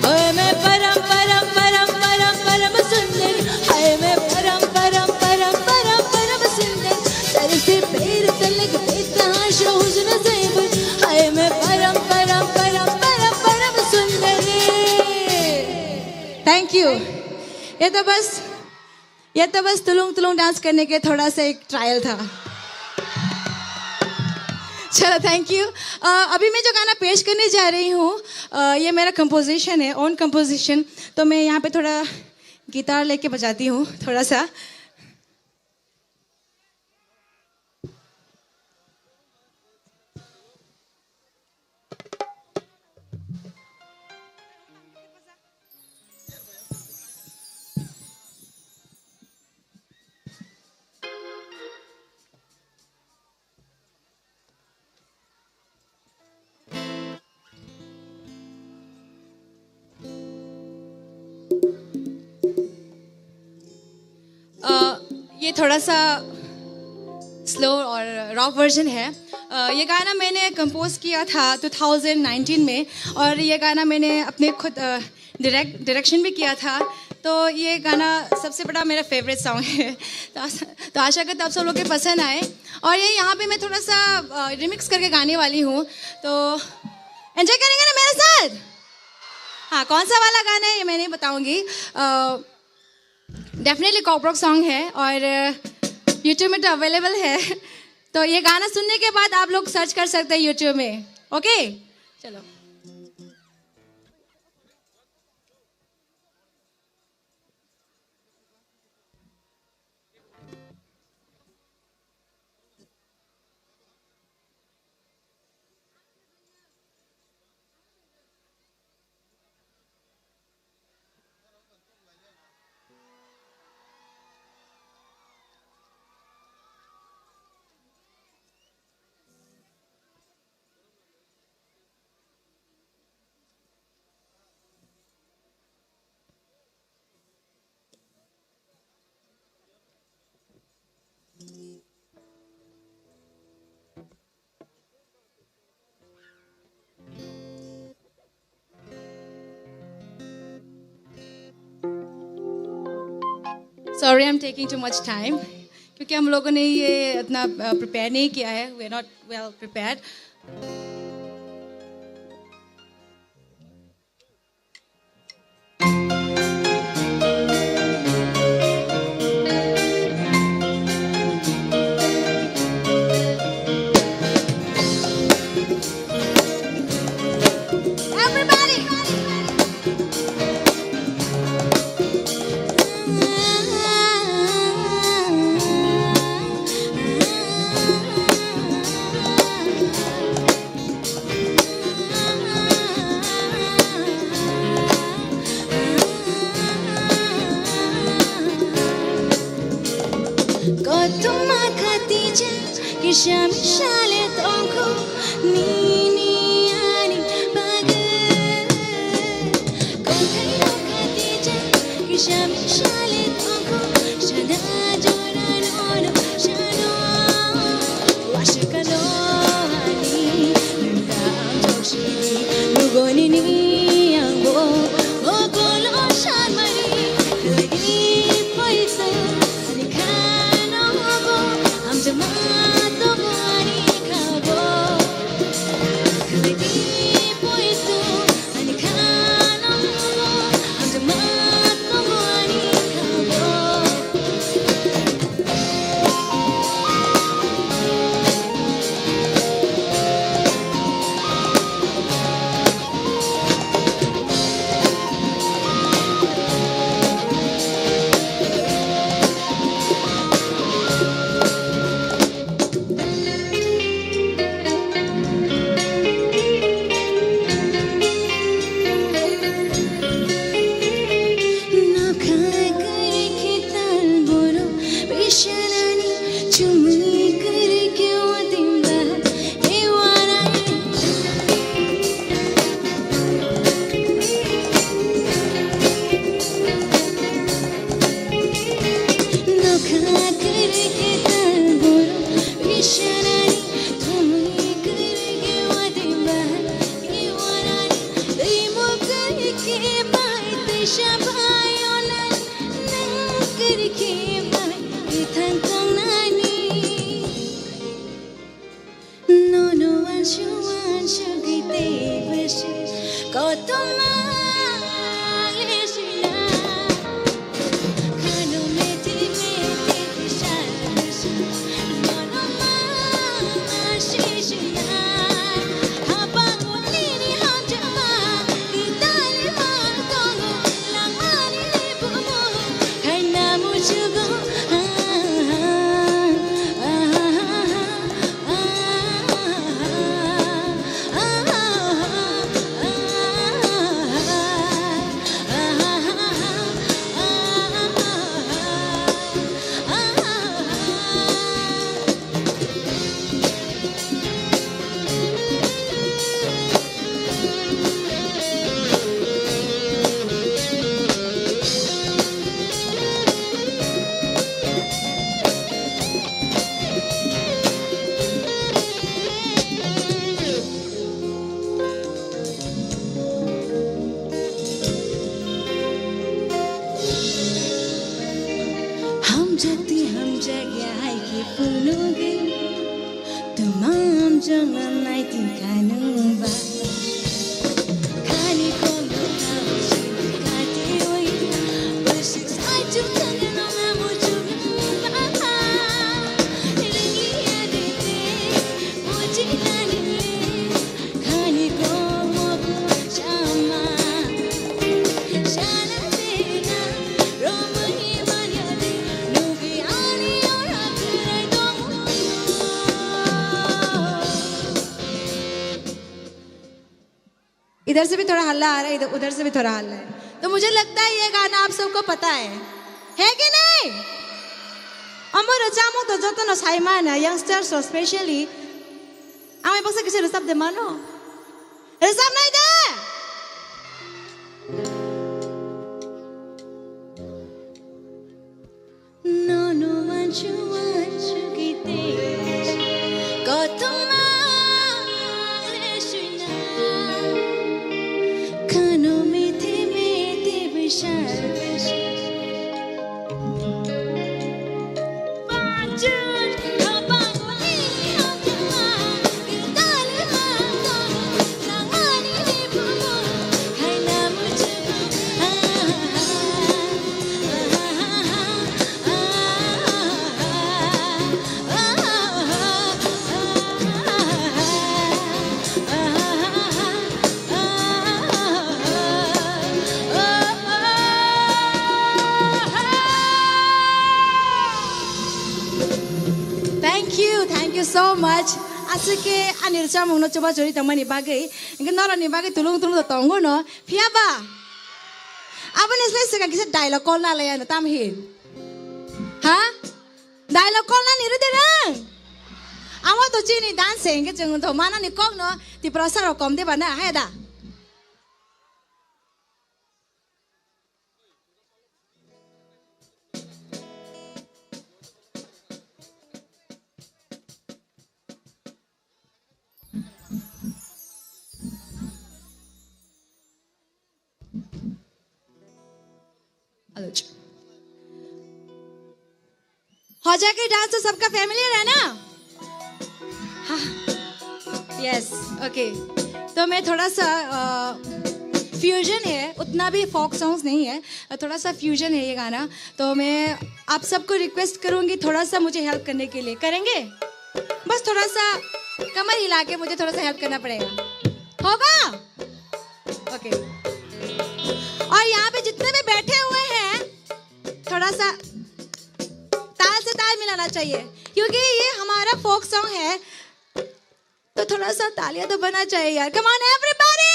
हाय मैं परम, परम, परम, परम, परम सुंदर। हाय मैं परम, परम, परम, परम, परम सुंदर। सर से पैर तलक बेताज हुस्न ज़ेवर। हाय मैं परम, परम, परम, परम, परम सुंदर। Thank you। ये तो बस ये तो बस तुलुंग तुलुंग डांस करने के थोड़ा सा एक ट्रायल था। चलो, थैंक यू। अभी मैं जो गाना पेश करने जा रही हूँ, अ, ये मेरा कंपोजिशन है, ओन कंपोजिशन। तो मैं यहाँ पे थोड़ा गिटार लेके बजाती हूँ थोड़ा सा। अ, ये थोड़ा सा स्लो और रॉक वर्जन है। अ, ये गाना मैंने कंपोज किया था टू थाउजेंड नाइनटीन में, और ये गाना मैंने अपने खुद, अ, डायरेक्ट, डायरेक्शन भी किया था। तो ये गाना सबसे बड़ा मेरा फेवरेट सॉन्ग है। तो आशा, तो आशा करता हूँ आप सब लोग के पसंद आए। और ये यहाँ पे मैं थोड़ा सा, अ, रिमिक्स करके गाने वाली हूँ, तो एंजॉय करेंगे ना मेरे साथ? हाँ, कौन सा वाला गाना है ये मैं नहीं बताऊँगी। अ, डेफिनेटली कॉकरॉक सॉन्ग है और यूट्यूब में तो अवेलेबल है। तो ये गाना सुनने के बाद आप लोग सर्च कर सकते हैं यूट्यूब में। ओके, चलो। Sorry, I'm taking too much time, क्योंकि हम लोगों ने ये इतना प्रिपेयर नहीं किया है। We are not well prepared. Everybody! Kothoma khatija kisa misale tongkho nini ani bagwi. Kothai rok khatija kisa misale tongkho sana jora nono sano. Wasukano ani nungka ang joksini nugoni ni angbo mokolo sarmani khlai di poisa ani khano bo hamjakma tongo ani khabo khlai di poisa ani khano bo hamjakma tongo ani khabo. Nokha kwrwi khe tal borok, bisanani chumui kwrwi khe watimba, khe wanani. Nokha kwrwi khe tal borok, bisanani chumui kwrwi khe watimba, khe wanani. Twi mukri khe bai twisa bai onani, nang kri khe bai ithang tongnani. Nono wansu wansu gwi tei bwswk kothoma le sina. Hamjakti hamjakya hai khe phunugwi, twmam jwnglai twi kha nwng ba. Khani kondo kha bwswk kati oi, bwswk sai chuk thangya nong amo chuk nwng ba. Ringya de इधर से भी थोड़ा हल्ला आ रहा है, इधर, उधर से भी थोड़ा हल्ला है। तो मुझे लगता है ये गाना आप सबको पता है, है कि नहीं? Omo rwchapmung to jotono sai mano, youngsters so specially. Amai baksa kisa rwchap de mano. Rwchapnai de? Nono wanchu wanchu kite kothoma shuina kano mite mite bishar. Thank you, thank you so much. Aswk khe ani rwchapmungno chuba churi tongmani bagwi, hwnkhe norokni bagwi tulung tulung to tongo no, phiya ba? Aboni slai swkang kisa dialogue call na lai ano, tam hin? Ha? Dialogue call nani rw de nwng? Amo to chini dance se, hwnkhe chwng to manani kokno Tiprasa rok kom de ba na, hai da? Aloch. होजा के डांस तो सबका फेमिलियर है ना? हाँ। Yes, okay. तो मैं थोड़ा सा, अ, फ्यूजन है, उतना भी फोक सॉन्ग्स नहीं है, थोड़ा सा फ्यूजन है ये गाना। तो मैं आप सबको रिक्वेस्ट करूँगी थोड़ा सा मुझे हेल्प करने के लिए। करेंगे? बस थोड़ा सा कमर हिला के मुझे थोड़ा सा हेल्प करना पड़ेगा। होगा? ओके। और यहाँ पे जितने भी बैठे हुए हैं, थोड़ा सा ताल से ताल मिलाना चाहिए, क्योंकि ये हमारा फोक सॉन्ग है, तो थोड़ा सा तालियां तो बजना चाहिए यार। Come on everybody!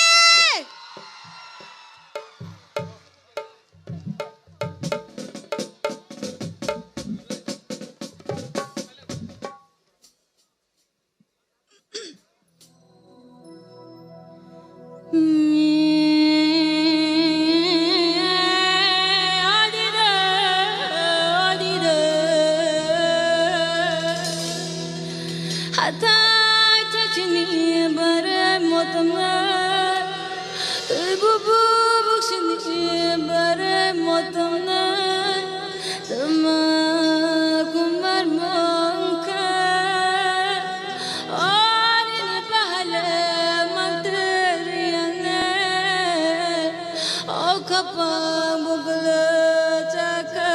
Hatai chachini bare motna, tui bubu buksini bare motna. Tama kumar mongka, orini pahale mantriane, o kapang buglo chaka.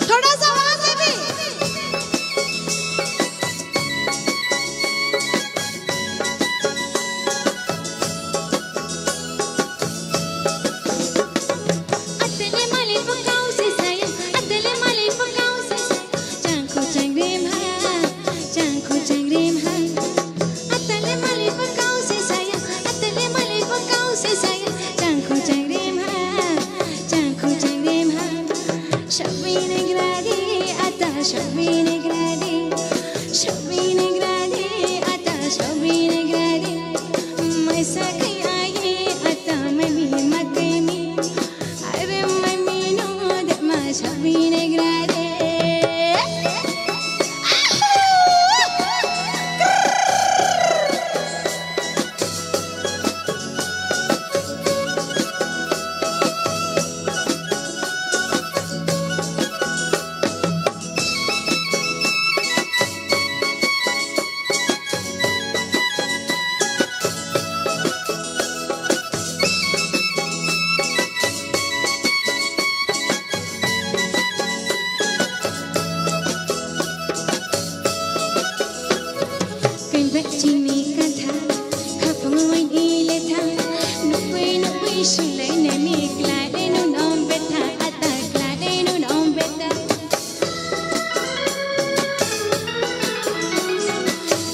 थोड़ा सा वहां से भी। Atele mali pakau se saya, atele mali pakau se saya. Changkho changrim ha, changkho changrim ha. Atele mali pakau se saya, atele mali pakau se saya. Changkho changrim ha, changkho changrim ha. Shabine gradi, ata shabine gradi, shabine gradi, ata shabine gradi. Mai sakai ai, ata mai mi makai mi. Are mai mino de ma shabine grade. Sulainani klareno no betha, ata klareno no betha.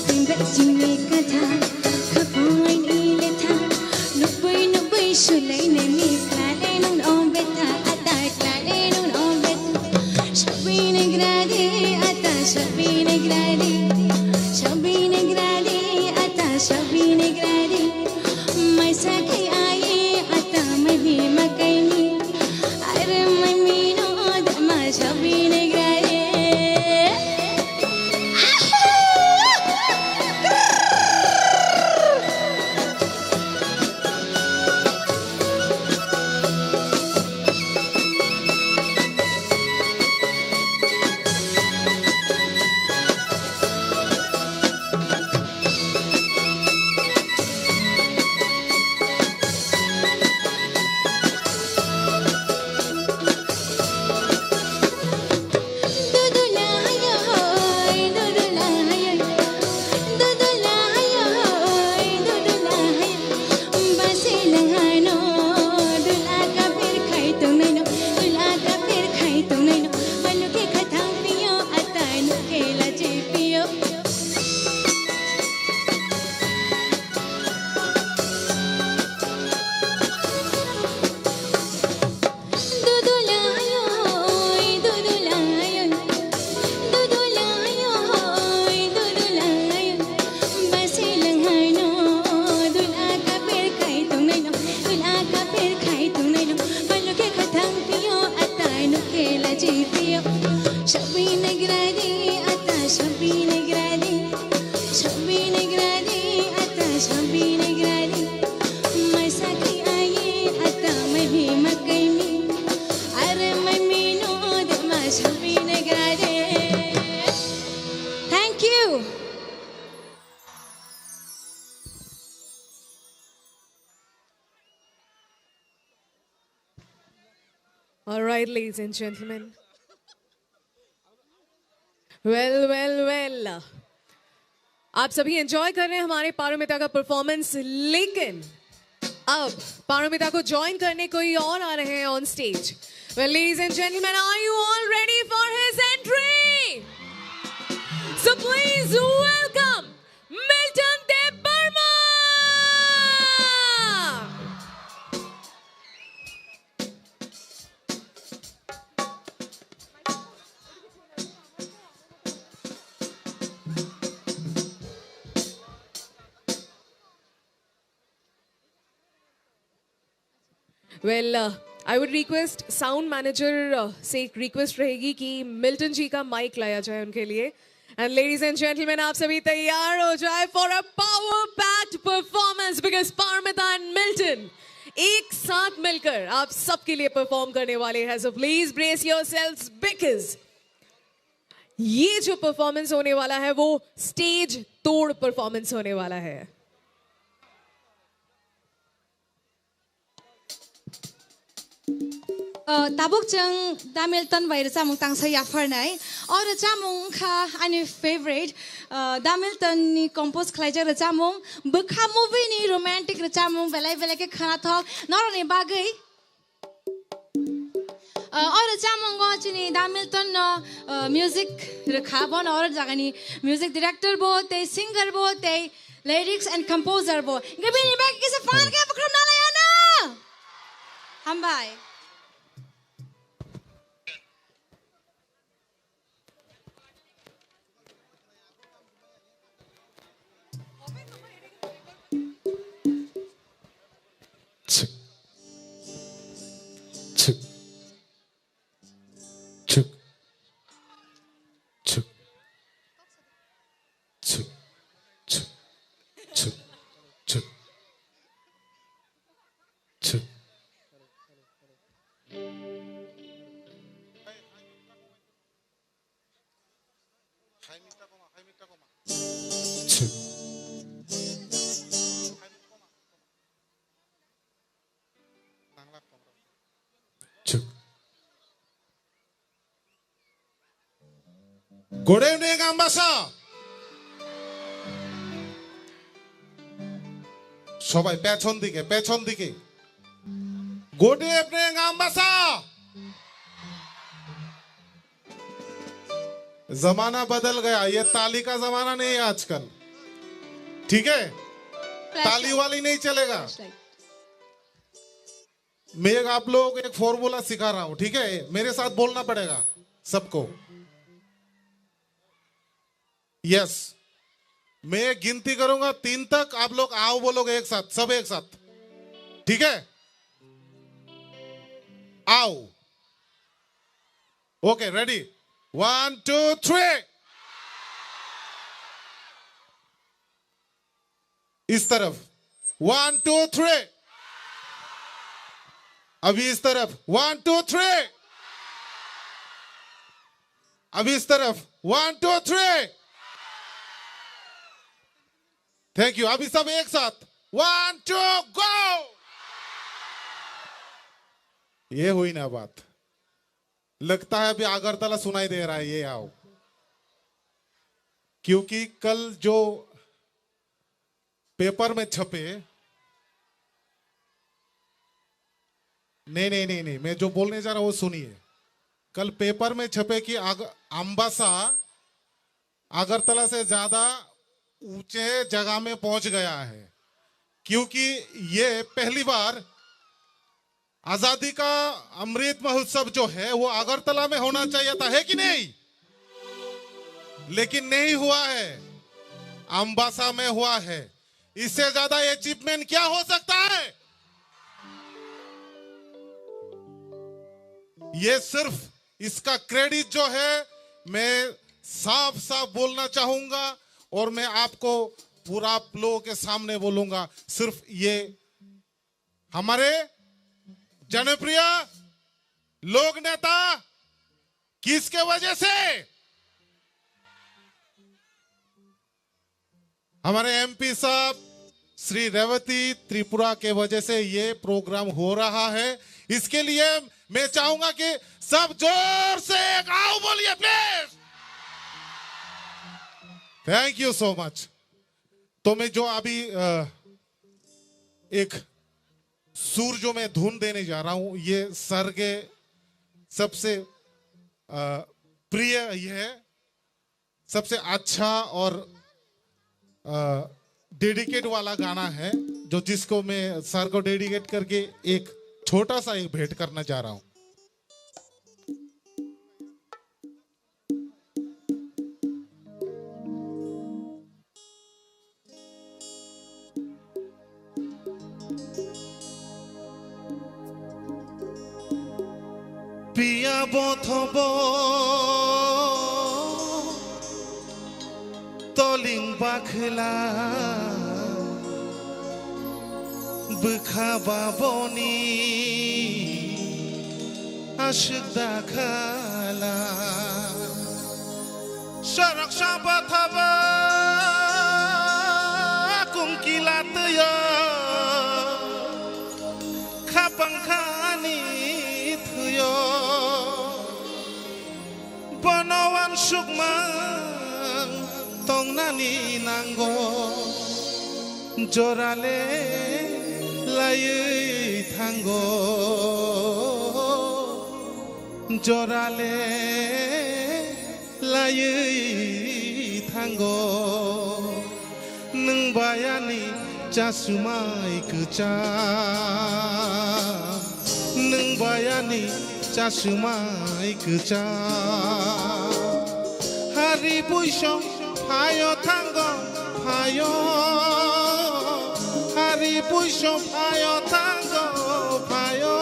Timbe chini katha, khapoi ni letha. Nukbui nukbui sulainani klareno no betha, ata klareno no betha. Shabine grade, ata shabine grade. Shabine grade, ata shabine grade. Maisa khai aye ata mai bi makai ni. Are mai mi no de ma shabine grade. Shabine gradi, ata shabine gradi. Shabine gradi, ata shabine gradi. Maisa khai aye, ata mai bi makai mi. Are mai mi no de ma shabine gradi. Thank you. All right, ladies and gentlemen. Well, well, well. आप सभी एंजॉय कर रहे हैं हमारे पारोमिता का परफॉर्मेंस, लेकिन अब पारोमिता को ज्वाइन करने कोई और आ रहे हैं on stage. Well, ladies and gentlemen, are you all ready for his entry? So please welcome Milton Debbarma. Well, uh, I would request sound manager, uh, से एक रिक्वेस्ट रहेगी कि मिल्टन जी का माइक लाया जाए उनके लिए। And ladies and gentlemen, आप सभी तैयार हो जाए for a power packed performance, because Parmita and Milton एक साथ मिलकर आप सबके लिए परफॉर्म करने वाले हैं। So please brace yourselves, because ये जो परफॉर्मेंस होने वाला है, वो स्टेज तोड़ परफॉर्मेंस होने वाला है। Uh, tabuk chwng Da Milton bai rwchapmung tangsa yapharnai. O rwchapmung wngkha ani favorite. Uh, Da Milton ni compose khlaijak rwchapmung. Bwkha movie ni romantic rwchapmung belai belai khe khwnathok. Norokni bagwi. Uh, o rwchapmungo chini Da Milton no, uh, music rwkha, bono oro jagani music director bo tei singer bo tei lyrics and composer bo. Hingke bini bagwi kisa phan khe bukhrum nalai ano. Hambai. Chuk. Chuk. Chuk. Chuk. Chuk. Chuk. Chuk. Chuk. Chuk. Chuk. Good evening, Ambasa. সবাই পেছন দিকে, পেছন দিকে। Good evening, Ambassa. जमाना बदल गया, ये ताली का जमाना नहीं है आजकल, ठीक है? Flashlight. ताली वाली नहीं चलेगा। Flashlight. मैं एक, आप लोगों को एक फॉर्मूला सिखा रहा हूँ, ठीक है? मेरे साथ बोलना पड़ेगा सबको। यस, मैं गिनती करूंगा तीन तक, आप लोग आओ बोलोगे एक साथ, सब एक साथ, ठीक है? आओ। Okay, ready? One, two, three. इस तरफ, वन, टू, थ्री। अभी इस तरफ, वन, टू, थ्री। अभी इस तरफ, one, two, three. Thank you. अभी सब एक साथ, वन, टू, गो। ये हुई ना बात। लगता है अभी अगरतला सुनाई दे रहा है, ये आओ, क्योंकि कल जो पेपर में छपे, नहीं, नहीं, नहीं, नहीं, मैं जो बोलने जा रहा हूँ वो सुनिए। कल पेपर में छपे कि आग-, अम्बासा अगरतला से ज्यादा ऊंचे जगह में पहुंच गया है, क्योंकि ये पहली बार आजादी का अमृत महोत्सव जो है वो अगरतला में होना चाहिए था, है कि नहीं? लेकिन नहीं हुआ है, अम्बासा में हुआ है। इससे ज्यादा अचीवमेंट क्या हो सकता है? ये सिर्फ इसका क्रेडिट जो है, मैं साफ साफ बोलना चाहूंगा और मैं आपको पूरा आप लोगों के सामने बोलूंगा, सिर्फ ये हमारे जनप्रिय लोक नेता किसके वजह से, हमारे एमपी साहब श्री रेवती त्रिपुरा के वजह से ये प्रोग्राम हो रहा है। इसके लिए मैं चाहूंगा कि सब जोर से एक आओ बोलिए please. Thank you so much. तो मैं जो अभी, अ, एक सुर जो मैं धुन देने जा रहा हूं, ये सर के सबसे, अ, प्रिय, ये है सबसे अच्छा और, अ, डेडिकेट वाला गाना है, जो जिसको मैं सर को डेडिकेट करके एक छोटा सा एक भेंट करना चाह रहा हूं। Piya bothobo toling bakhla bwkha baboni aswk dakhala. Sorok sabo thabo kungkila twiyo khapang khani thwiyo. Bono uansukmang tongnani nango, jorale laiwi thango, jorale laiwi thango. Nwng bai ani chasumai kwcham, nwng bai ani chasumai kwcham. Hari buiso phaio thango phaio, hari buiso phaio thango phaio.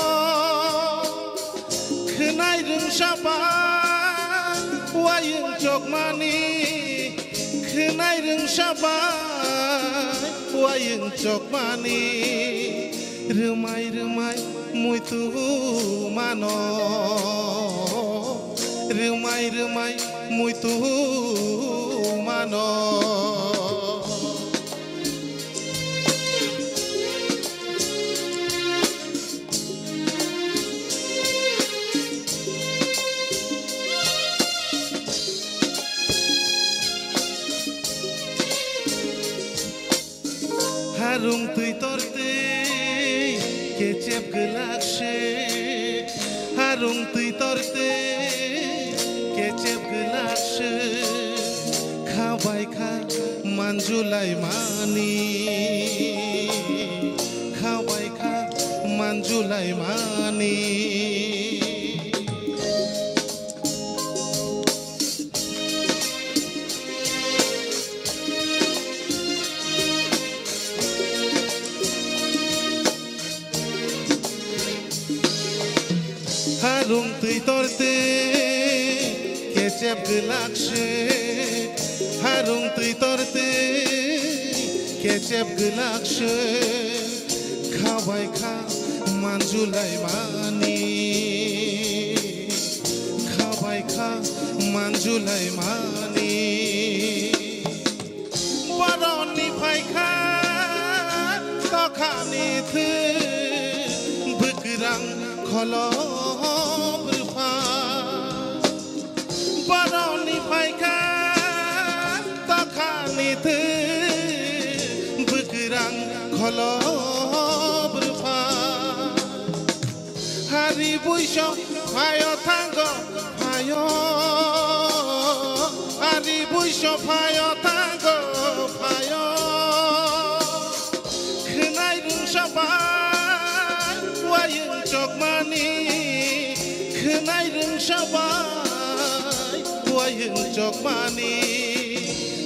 Khwnai rwngsa bai uayung chokmani, khwnai rwngsa bai uayung chokmani. Rwmai rwmai muitu mano, rwmai rwmai muitu mano. Harung twi tortwi Kechep gwlak se, harung twi torte, kechep gwlak se, kha bai kha manjulai mani, kha bai kha manjulai mani. Harung twi torte kechep gwlak se, harung twi torte kechep gwlak se, kha bai kha manjulai mani, kha bai kha manjulai mani. Boroni phaikha tokhani thwi, bwkrang kholop rwpha. Boroni phaikha tokhani thwi, bwkrang kholop rwpha. Hari buiso phaio thango phaio, hari buiso phaio thango phaio. Khwnai rwngsa bai wayung chokmani, khwnai rwngsa bai wayung chokmani.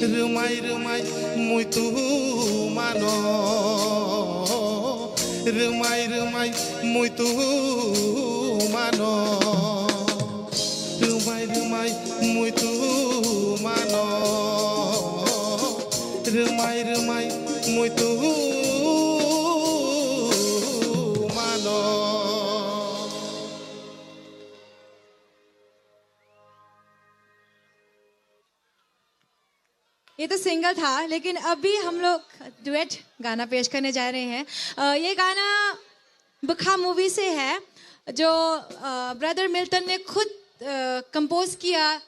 Rwmai rwmai muitu mano. Rwmai rwmai muitu mano. Rwmai rwmai muitu mano. Rwmai rwmai muitu mano. ये तो सिंगल था, लेकिन अभी हम लोग डुएट गाना पेश करने जा रहे हैं। अ, ये गाना बखा मूवी से है, जो, अ, ब्रदर मिल्टन ने खुद, अ, कंपोज किया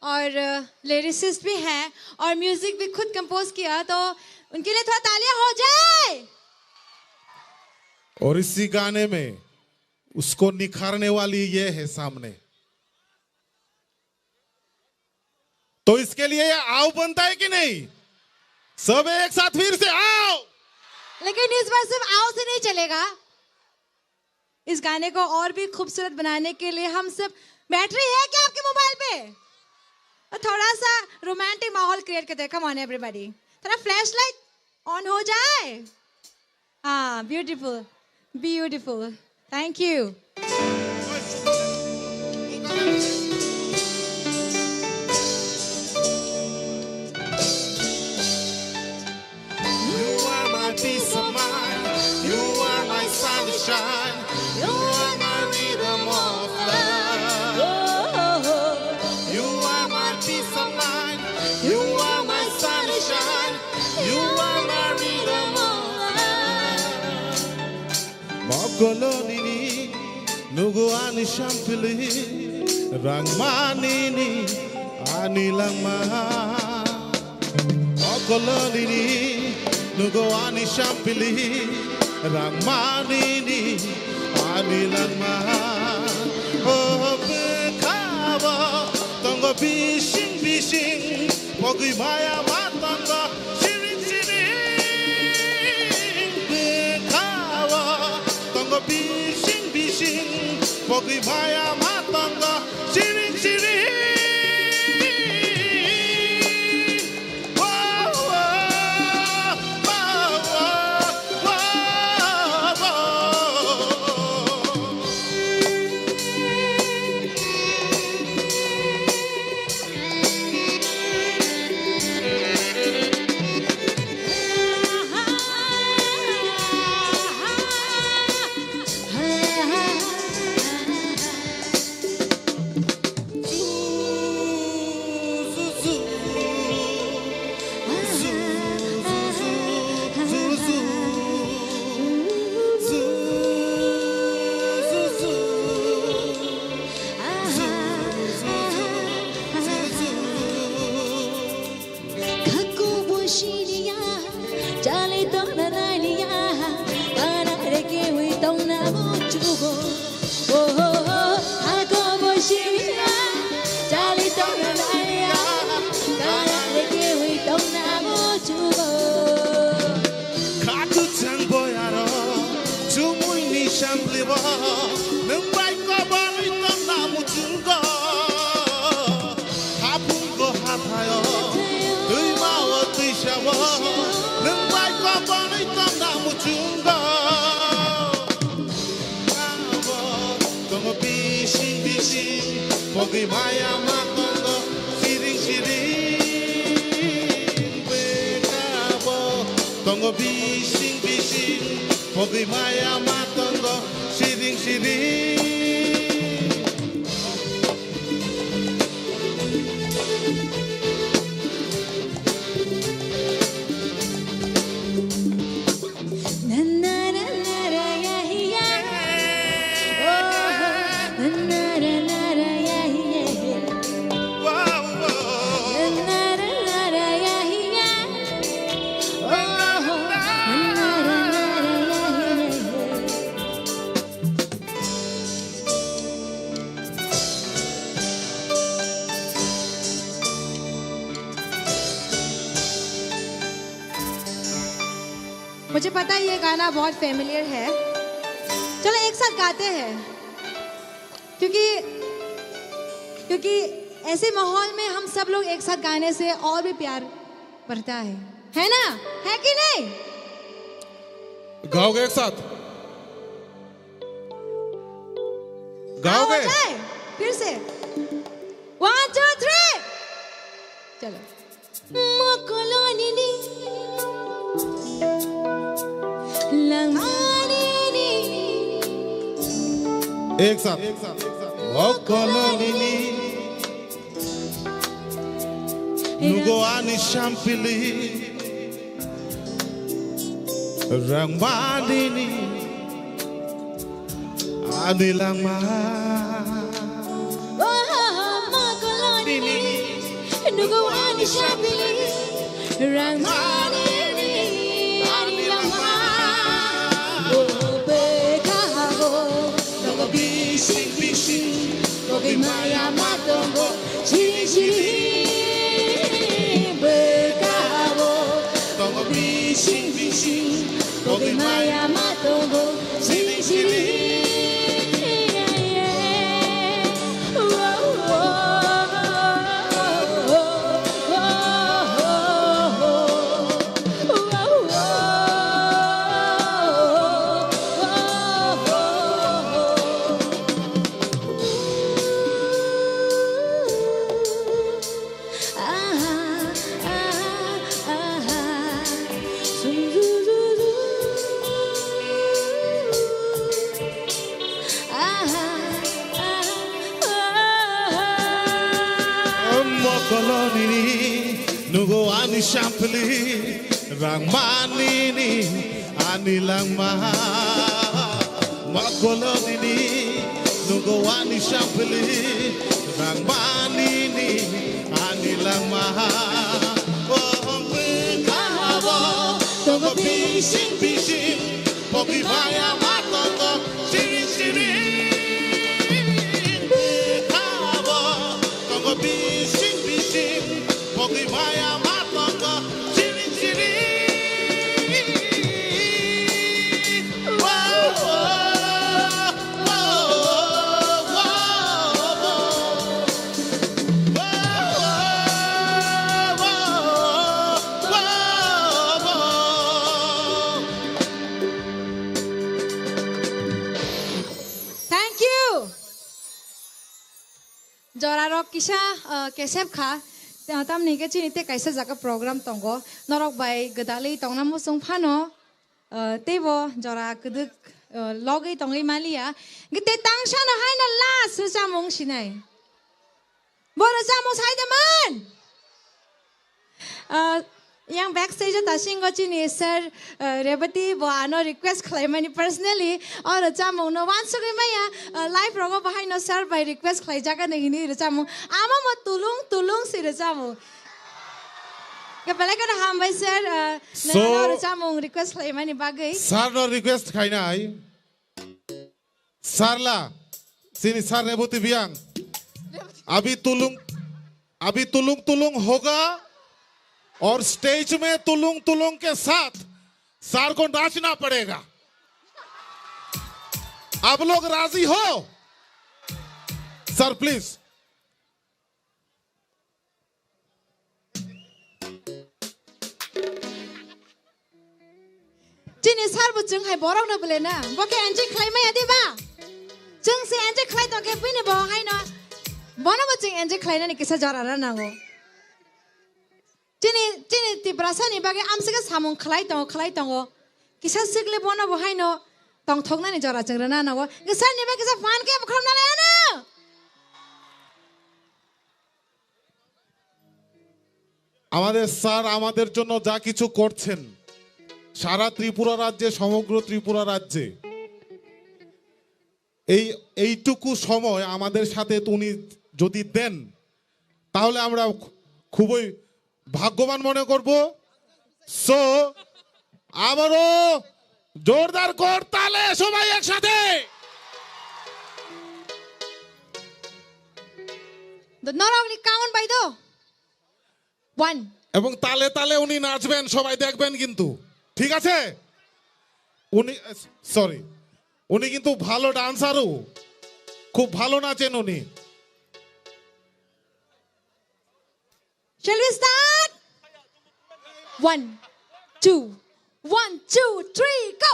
और, अ, लिरिसिस्ट भी हैं और म्यूजिक भी खुद कंपोज किया, तो उनके लिए थोड़ा तालियां हो जाए। और इसी गाने में उसको निखारने वाली ये है सामने। तो इसके लिए ये आओ बनता है कि नहीं? सब एक साथ फिर से आओ। लेकिन इस बार सिर्फ आओ से नहीं चलेगा। इस गाने को और भी खूबसूरत बनाने के लिए हम सब, बैटरी है क्या आपके मोबाइल पे? और थोड़ा सा रोमांटिक माहौल क्रिएट करते हैं। Come on everybody, थोड़ा फ्लैशलाइट ऑन हो जाए। हाँ, beautiful, beautiful. Thank you. You are my peace of mind. You are my sunshine. You are my rhythm of life. You are my peace of mind. You are my sunshine. You are my rhythm of life. Mokolonini nugo ani sampili, rangmanini ani langma. Mokolonini nugo ani sampili, rangmanini ani langma. O bwkhao tongo bising bising, pogwi maya ma tongo siring siring. Bwkhao tongo bising bising, pogwi maya ma tongo siring siring. Assembly-o nwng bai koborwi tongna muchungo. Haphungo hathaio, twima-o twisao, nwng bai koborwi tongna muchungo. Abo tongo bising bising, pogwi maya ma tongo siring siring. Bwkha-o tongo bising bising, pogwi maya ma tongo siring siring. मुझे पता है ये गाना बहुत फेमिलियर है। चलो एक साथ गाते हैं, क्योंकि क्योंकि ऐसे माहौल में हम सब लोग एक साथ गाने से और भी प्यार बढ़ता है, है ना? है कि नहीं? गाओगे एक साथ? गाओगे? गाओ जाए फिर से। One, two, three। चलो। Mokolonini, langmanini। एक साथ। मोकोलोनिनी, नुगो आनी शाम्पिली। Rangmanini ani langma. Oh, mokolonini, नुगो आनी शाम्पिली। Rangmanini ani langma. Oh, bwkha-o tongo bising bising, pogwi maya ma tongo. Chiri chiri bwkha-o tongo bising bising, pogwi maya ma tongo chiri chiri. Mokolonini नुगो आनी शाम्पिली। Rangmanini ani langma. Mokolonini नुगो आनी शाम्पिली। Rangmanini ani langma. Oh, bwkha-o tongo bising bising, pogwi maya ma tongo siring siring. Bwkha-o tongo bising bising, pogwi maya ma tongo siring siring. Wow, wow, wow, wow, wow. Thank you. Jorarok kisa, uh, kesep kha. Ta-, tamni hwnkhe chini tei kaisa jaga program tongo. Norok bai gwdalwi tongna muchung phano, uh, teibo jora kwdwk, uh, logwi tongwi maliya. Hwnkhe tei tangsano haino last rwchapmung sinai. Bo rwchapmung sai da man? Ah, yang backstage o tasingo chini sir, ah, Rebati bo ano request khlaimani personally. O rwchapmung no wansugwi maya, ah, live rogo bahaino sir bai request khlaijak ani hini rwchapmung. Amo mo tulung tulung si rwchapmung. Ke belai kheno hambai sir, ah, So, nangno rwchapmung request khlaimani bagwi. Sir no request khainai. Sarla, sini sar Reboti Biang. अभी तुलुंग, अभी तुलुंग तुलुंग होगा और स्टेज में तुलुंग तुलुंग के साथ सर को नाचना पड़ेगा। आप लोग राजी हो? Sir, please. Chini sir bo chwng hai borok no bole na, bo khe enjoy khlai maya de ba? Chwng se enjoy khlai tong khe bini bo hai no, bono bo chwng enjoy khlai nani kisa jora rw nango. Chini, chini Tiprasa ni bagwi amswk khe samung khlai tongo, khlai tongo. Kisa sikle bono bo hai no tong thok nani jora chwng rw nango. Sir ni bagwi kisa fan khe bo khulum na lai ano. আমাদের স্যার আমাদের জন্য যা কিছু করছেন সারা ত্রিপুরা রাজ্যে, সমগ্র ত্রিপুরা রাজ্যে, এই, এইটুকু সময় আমাদের সাথে উনি যদি দেন, তাহলে আমরা খু-, খুবই ভাগ্যবান মনে করব। সো, আবারও জোরদার করতালে সবাই একসাথে। The norok ni kaun bai do. One. এবং তালে তালে উনি নাচবেন, সবাই দেখবেন কিন্তু, ঠিক আছে? উনি, সরি, উনি কিন্তু ভালো ডান্সারও, খুব ভালো নাচেন উনি। Shall we start? One, two, one, two, three, go!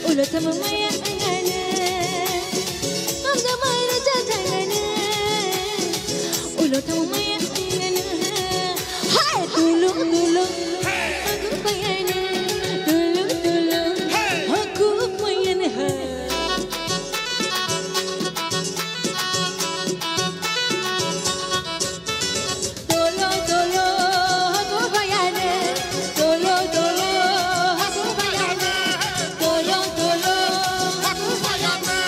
Ulo tamo maya angana, amda mara jajangana. Ulo tamo maya angana, hai tulu tulu, aku payana, tulu tulu, aku payana hai. Tolo, tolo, haku bayane. Tolo, tolo, haku bayane. Tolo, tolo, haku bayane.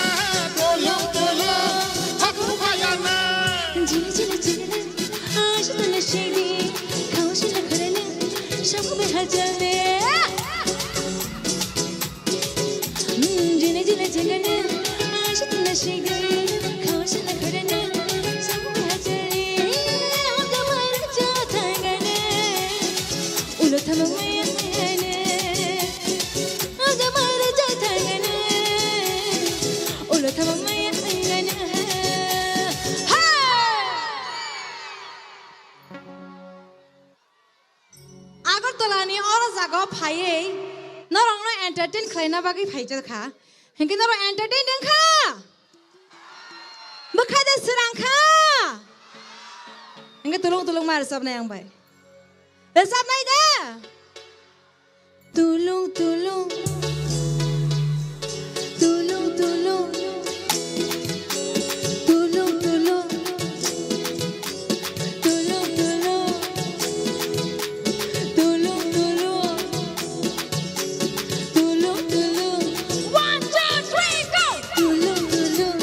Tolo, tolo, haku bayane. Jili, jili, jili, ashi tala shili, kaushi la kharale, shamu be hajale. Jine jine jine ne, ashi tala shili, kaushi la kharale, shamu be hajale. Amda mara jajangana. Ulo tamo maya angana. Amda mara jajangana. Ulo tamo maya angana. Hey! Agartala ni oro jaga o phaiwi norokno entertain khlaina bagwi phaijak kha. Hinkhe norok entertain wng kha? Bwkha de srang kha? Hinkhe tulung tulung ma rwchapnai ang bai. Rwchapnai da? Tulung tulung. Tulung tulung. Tulung tulung. Tulung tulung. Tulung tulung. Tulung tulung. One, two, three, go! Tulung tulung.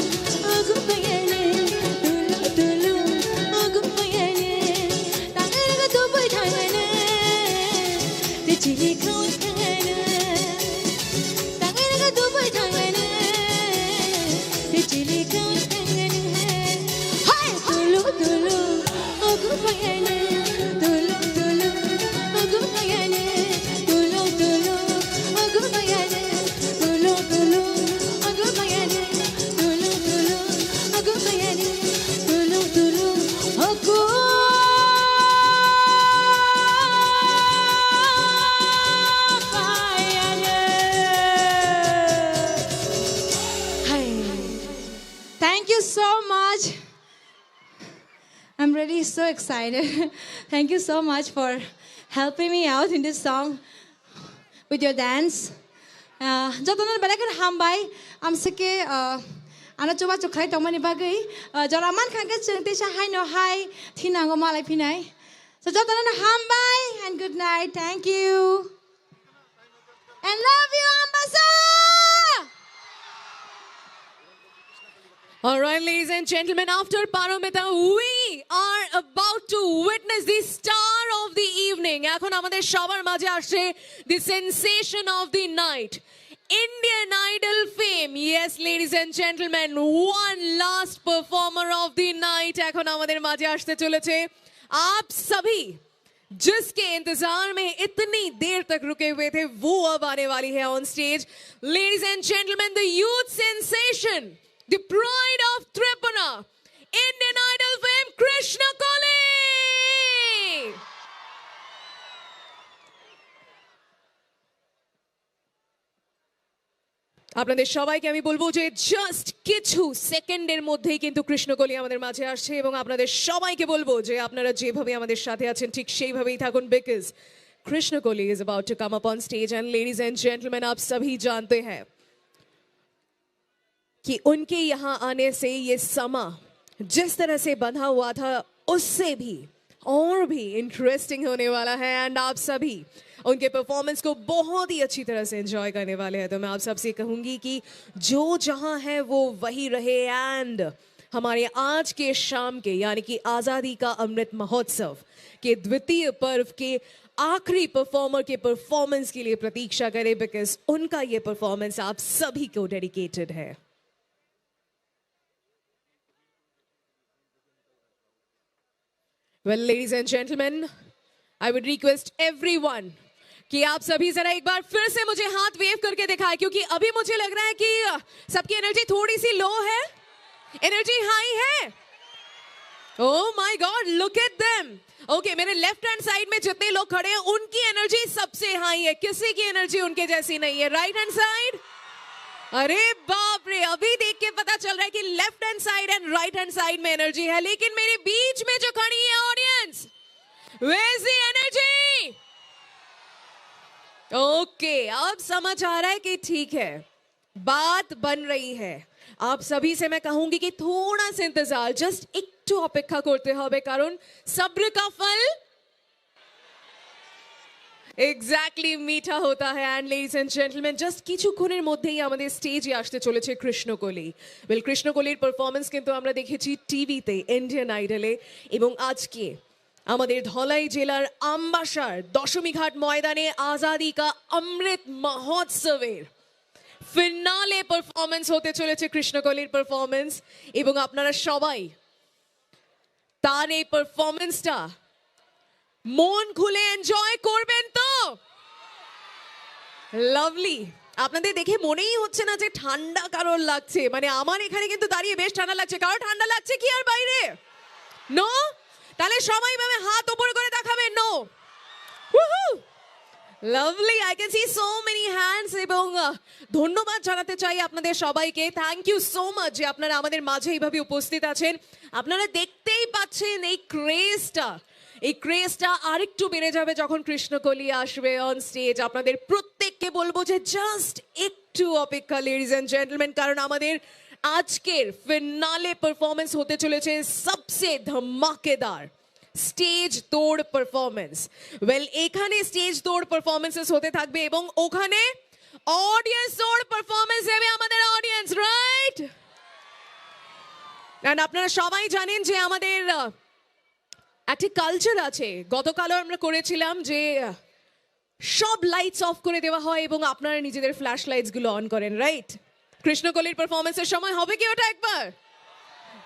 So much. I'm really so excited. Thank you so much for helping me out in this song with your dance. Uh, jotono belai kheno hambai, amsike, uh, ano chubachu khlai tongmani bagwi, uh, jora mankha hwnkhe chwng teisa haino hai thinango malai phinai. So jotono hambai and good night. Thank you. And love you, Ambasa! All right, ladies and gentlemen, after Paromita, we are about to witness the star of the evening. এখন আমাদের সবার মাঝে আসছে the sensation of the night, Indian Idol fame. Yes, ladies and gentlemen, one last performer of the night এখন আমাদের মাঝে আসতে চলেছে। आप सभी जिसके इंतजार में इतनी देर तक रुके हुए थे, वो अब आने वाली है on stage. Ladies and gentlemen, the youth sensation, the pride of Tripura, Indian Idol fame, Krishna Koli. আপনাদের সবাইকে আমি বলবো যে জাস্ট কিছু সেকেন্ডের মধ্যেই কিন্তু কৃষ্ণকলি আমাদের মাঝে আসছে, এবং আপনাদের সবাইকে বলবো যে আপনারা যেভাবে আমাদের সাথে আছেন ঠিক সেইভাবেই থাকুন, because Krishna Koli is about to come up on stage, and ladies and gentlemen, आप सभी जानते हैं कि उनके यहाँ आने से ये समा जिस तरह से बंधा हुआ था, उससे भी और भी इंटरेस्टिंग होने वाला है। एंड आप सभी उनके परफॉर्मेंस को बहुत ही अच्छी तरह से एंजॉय करने वाले हैं। तो मैं आप सबसे कहूँगी कि जो जहाँ है वो वही रहे। एंड हमारे आज के शाम के, यानी कि आज़ादी का अमृत महोत्सव के द्वितीय पर्व के आखिरी परफॉर्मर के परफॉर्मेंस के लिए प्रतीक्षा करें, बिकॉज उनका ये परफॉर्मेंस आप सभी को डेडिकेटेड है। Well, ladies and gentlemen, I would request everyone कि आप सभी जरा एक बार फिर से मुझे हाथ वेव करके दिखाएं, क्योंकि अभी मुझे लग रहा है कि, अ, सबकी एनर्जी थोड़ी सी लो है। एनर्जी हाई है? Oh my God, look at them. Okay, मेरे लेफ्ट हैंड साइड में जितने लोग खड़े हैं, उनकी एनर्जी सबसे हाई है, किसी की एनर्जी उनके जैसी नहीं है। राइट हैंड साइड, अरे बाप रे, अभी देख के पता चल रहा है कि left hand side and right hand side में एनर्जी है, लेकिन मेरे बीच में जो खड़ी है audience, where's the energy? Okay, अब समझ आ रहा है कि ठीक है, बात बन रही है। आप सभी से मैं कहूंगी कि थोड़ा सा इंतजार, जस्ट একটু অপেক্ষা করতে হবে, কারণ সব্র কা ফল এক্স্যাক্টলি মিঠা হোতা হ্যায়। And ladies and gentleman, just কিছুক্ষণের মধ্যেই আমাদের স্টেজে আসতে চলেছে কৃষ্ণকলি। ওয়েল, কৃষ্ণকলির পারফরমেন্স কিন্তু আমরা দেখেছি টিভিতে, ইন্ডিয়ান আইডলে, এবং আজকে আমাদের ধলাই জেলার আমবাসার দশমীঘাট ময়দানে আজাদি কা অমৃত মহোৎসবের ফিনালে পারফরমেন্স হতে চলেছে কৃষ্ণকলির পারফরমেন্স। এবং আপনারা সবাই তার এই পারফরমেন্সটা মন খুলে এনজয় করবেন তো? লাভলি। আপনাদের দেখে মনেই হচ্ছে না যে ঠান্ডা কারোর লাগছে, মানে আমার এখানে কিন্তু দাঁড়িয়ে বেশ ঠান্ডা লাগছে। কারো ঠান্ডা লাগছে কি আর বাইরে? নো? তাহলে সবাই ভাবে হাত উপর করে দেখাবেন, no? Lovely, I can see so many hands এবং আহ, ধন্যবাদ জানাতে চাই আপনাদের সবাইকে। থ্যাংক ইউ সো মাচ যে আপনারা আমাদের মাঝে এইভাবে উপস্থিত আছেন। আপনারা দেখতেই পাচ্ছেন এই ক্রেজটা, এই ক্রেজটা আরেকটু বেড়ে যাবে যখন কৃষ্ণকলি আসবে অন স্টেজ। আপনাদের প্রত্যেককে বলবো যে জাস্ট একটু অপেক্ষা, লেডিজ অ্যান্ড জেন্টলম্যান, কারণ আমাদের আজকের ফিনালে পারফরমেন্স হতে চলেছে সবসে ধমাকেদার স্টেজ তোড় পারফরমেন্স। ওয়েল, এখানে স্টেজ তোড় পারফরমেন্সেস হতে থাকবে এবং ওখানে অডিয়েন্স তোড় পারফরমেন্স দেবে আমাদের অডিয়েন্স, রাইট? অ্যান্ড আপনারা সবাই জানেন যে আমাদের আহ, একটা কালচার আছে। গতকালও আমরা করেছিলাম যে আহ, সব লাইটস অফ করে দেওয়া হয় এবং আপনারা নিজেদের ফ্ল্যাশ লাইটস গুলো অন করেন, রাইট? কৃষ্ণকলির পারফরমেন্সের সময় হবে কি ওটা একবার?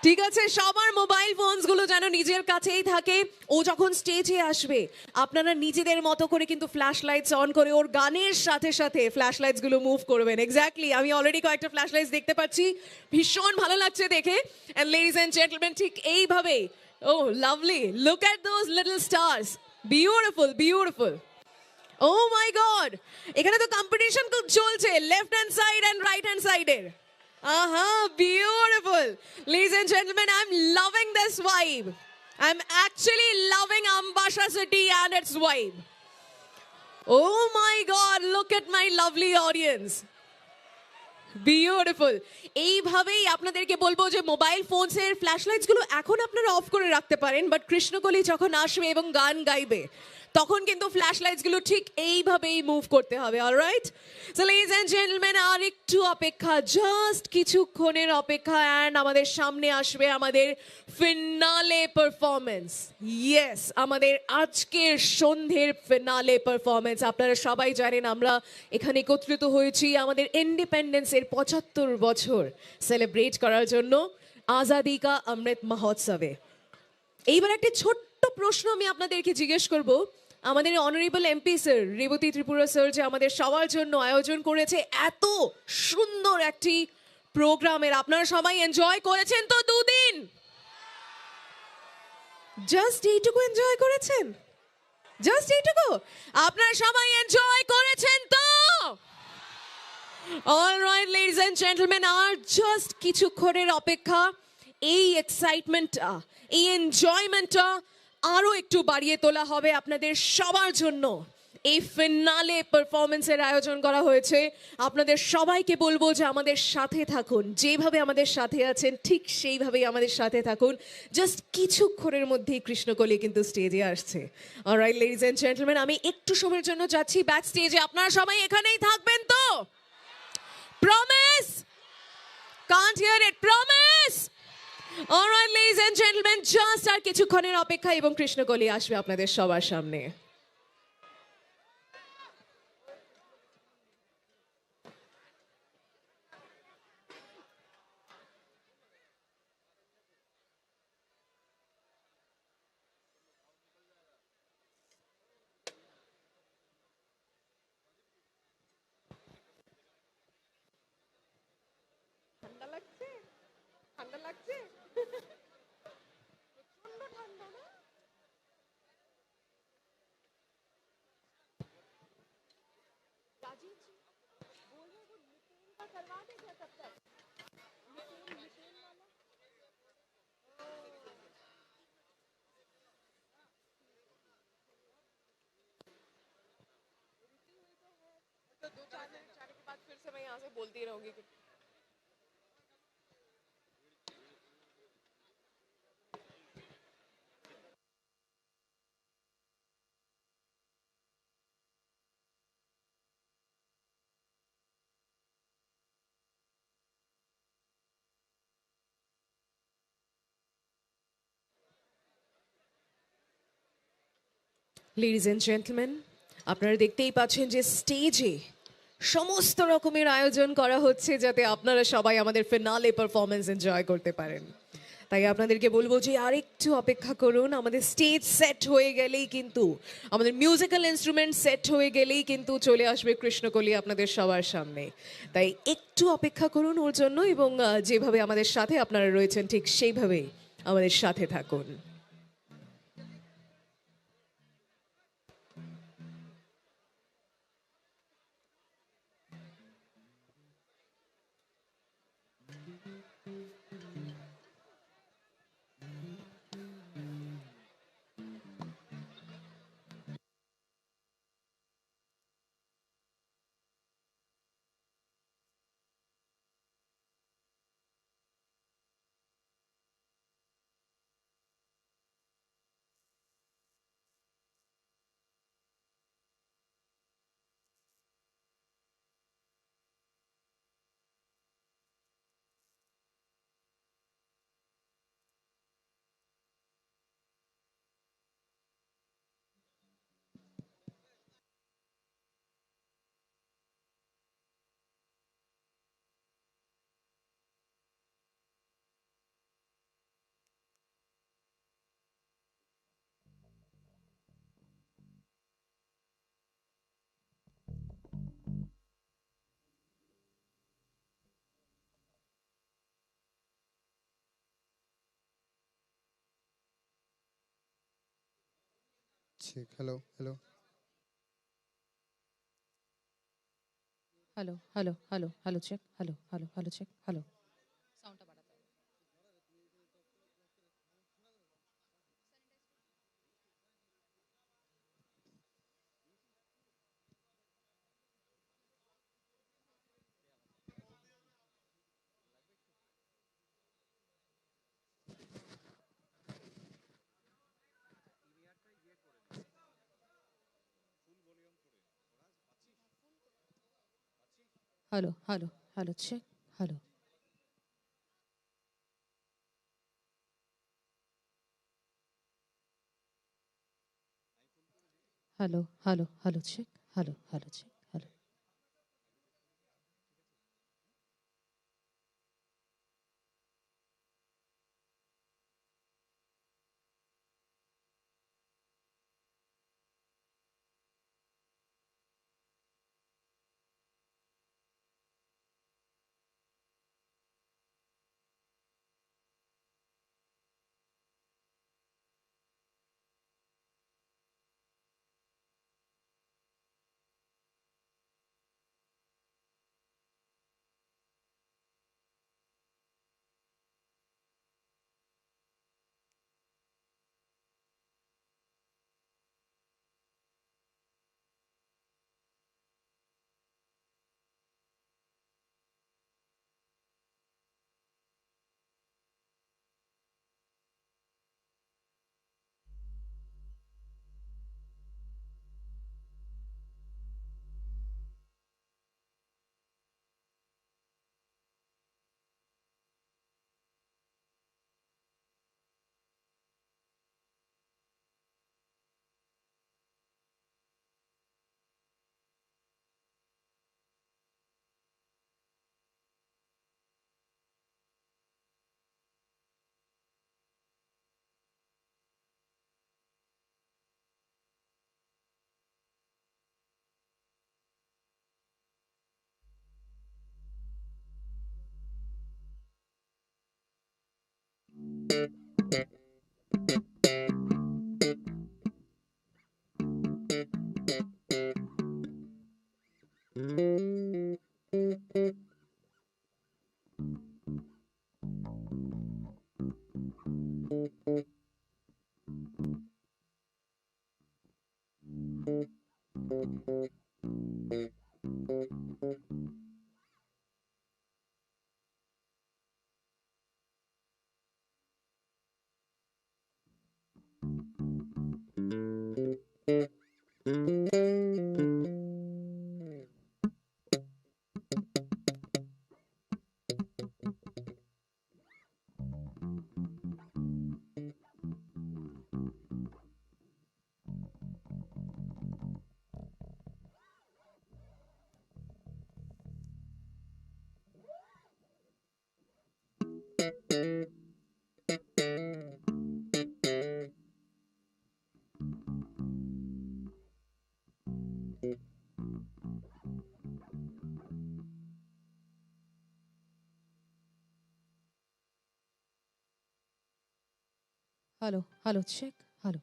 ঠিক আছে, সবার মোবাইল ফোনস গুলো যেন নিজের কাছেই থাকে। ও যখন স্টেজে আসবে, আপনারা নিজেদের মতো করে কিন্তু ফ্ল্যাশ লাইটস অন করে ওর গানের সাথে সাথে ফ্ল্যাশ লাইটস গুলো মুভ করবেন। এক্স্যাক্টলি, আমি অলরেডি কয়েকটা ফ্ল্যাশ লাইটস দেখতে পাচ্ছি, ভীষণ ভালো লাগছে দেখে। অ্যান্ড লেডিজ অ্যান্ড জেন্টলম্যান, ঠিক এইভাবেই, oh lovely, look at those little stars, beautiful, beautiful. Oh my God, এখানে তো কম্পিটিশন খুব চলছে left hand side and right hand সাইডের। Aha, beautiful. Ladies and gentlemen, I'm loving this vibe. I'm actually loving Ambasha City and its vibe. Oh my God, look at my lovely audience. Beautiful. এইভাবেই আপনাদেরকে বলবো যে মোবাইল ফোনসের ফ্ল্যাশ লাইটসগুলো এখন আপনারা অফ করে রাখতে পারেন, বাট কৃষ্ণকলি যখন আসবে এবং গান গাইবে, তখন কিন্তু ফ্ল্যাশ লাইটসগুলো ঠিক এইভাবেই মুভ করতে হবে। Alright, so ladies and gentleman, আর একটু অপেক্ষা, জাস্ট কিছুক্ষণের অপেক্ষা, অ্যান্ড আমাদের সামনে আসবে আমাদের ফিনালে পারফরমেন্স। ইয়েস, আমাদের আজকের সন্ধ্যের ফিনালে পারফরমেন্স। আপনারা সবাই জানেন, আমরা এখানে একত্রিত হয়েছি আমাদের ইন্ডিপেন্ডেন্সের পঁচাত্তর বছর সেলিব্রেট করার জন্য, আজাদি কা অমৃত মহোৎসবে। এইবার একটা ছোট্ট প্রশ্ন আমি আপনাদেরকে জিজ্ঞেস করব, আমাদের honourable MP sir, Rebati Tripura sir, যে আমাদের সবার জন্য আয়োজন করেছে এত সুন্দর একটি প্রোগ্রামের, আপনারা সবাই এনজয় করেছেন তো দুদিন? জাস্ট এইটুকু এনজয় করেছেন? জাস্ট এইটুকু? আপনারা সবাই এনজয় করেছেন তো? অলরাইট, লেডিজ অ্যান্ড জেন্টলম্যান, আর জাস্ট কিছুক্ষণের অপেক্ষা। এই এক্সাইটমেন্টটা, এই এনজয়মেন্টটা আরও একটু বাড়িয়ে তোলা হবে আপনাদের সবার জন্য। এই ফিনালে পারফরমেন্সের আয়োজন করা হয়েছে। আপনাদের সবাইকে বলবো যে আমাদের সাথে থাকুন, যেভাবে আমাদের সাথে আছেন ঠিক সেইভাবেই আমাদের সাথে থাকুন। জাস্ট কিছুক্ষণের মধ্যেই কৃষ্ণকলি কিন্তু স্টেজে আসছে। অলরাইট, লেডিজ অ্যান্ড জেন্টলম্যান, আমি একটু সময়ের জন্য যাচ্ছি ব্যাক স্টেজে। আপনারা সবাই এখানেই থাকবেন তো? Promise? Can't hear it. Promise? Alright, ladies and gentleman, just আর কিছুক্ষণের অপেক্ষা এবং কৃষ্ণকলি আসবে আপনাদের সবার সামনে। ঠান্ডা লাগছে? ঠান্ডা লাগছে? প্রচন্ড ঠান্ডা না? राजीव जी, बोल रहे वो नितिन का करवा दे क्या तब तक? नितिन, नितिन वाला? तो दो चार मिनट जाने के बाद फिर से मैं यहाँ से बोलती रहूंगी कुछ। লেডিজ অ্যান্ড জেন্টলম্যান, আপনারা দেখতেই পাচ্ছেন যে স্টেজে সমস্ত রকমের আয়োজন করা হচ্ছে, যাতে আপনারা সবাই আমাদের ফিনালে পারফরমেন্স এনজয় করতে পারেন। তাই আপনাদেরকে বলবো যে আরেকটু অপেক্ষা করুন, আমাদের স্টেজ সেট হয়ে গেলেই কিন্তু, আমাদের মিউজিক্যাল ইনস্ট্রুমেন্ট সেট হয়ে গেলেই কিন্তু চলে আসবে কৃষ্ণকলি আপনাদের সবার সামনে। তাই একটু অপেক্ষা করুন ওর জন্য এবং, আহ, যেভাবে আমাদের সাথে আপনারা রয়েছেন ঠিক সেইভাবেই আমাদের সাথে থাকুন। Check. Hello, hello. Hello, hello, hello, hello, check. Hello, hello, hello, check. Hello. Sound টা বাড়াতে হবে। Hello, hello, hello, check. Hello. Hello, hello, hello, check. Hello, hello, check. Hello. Hello, hello, check. Hello.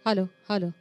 Hello, hello.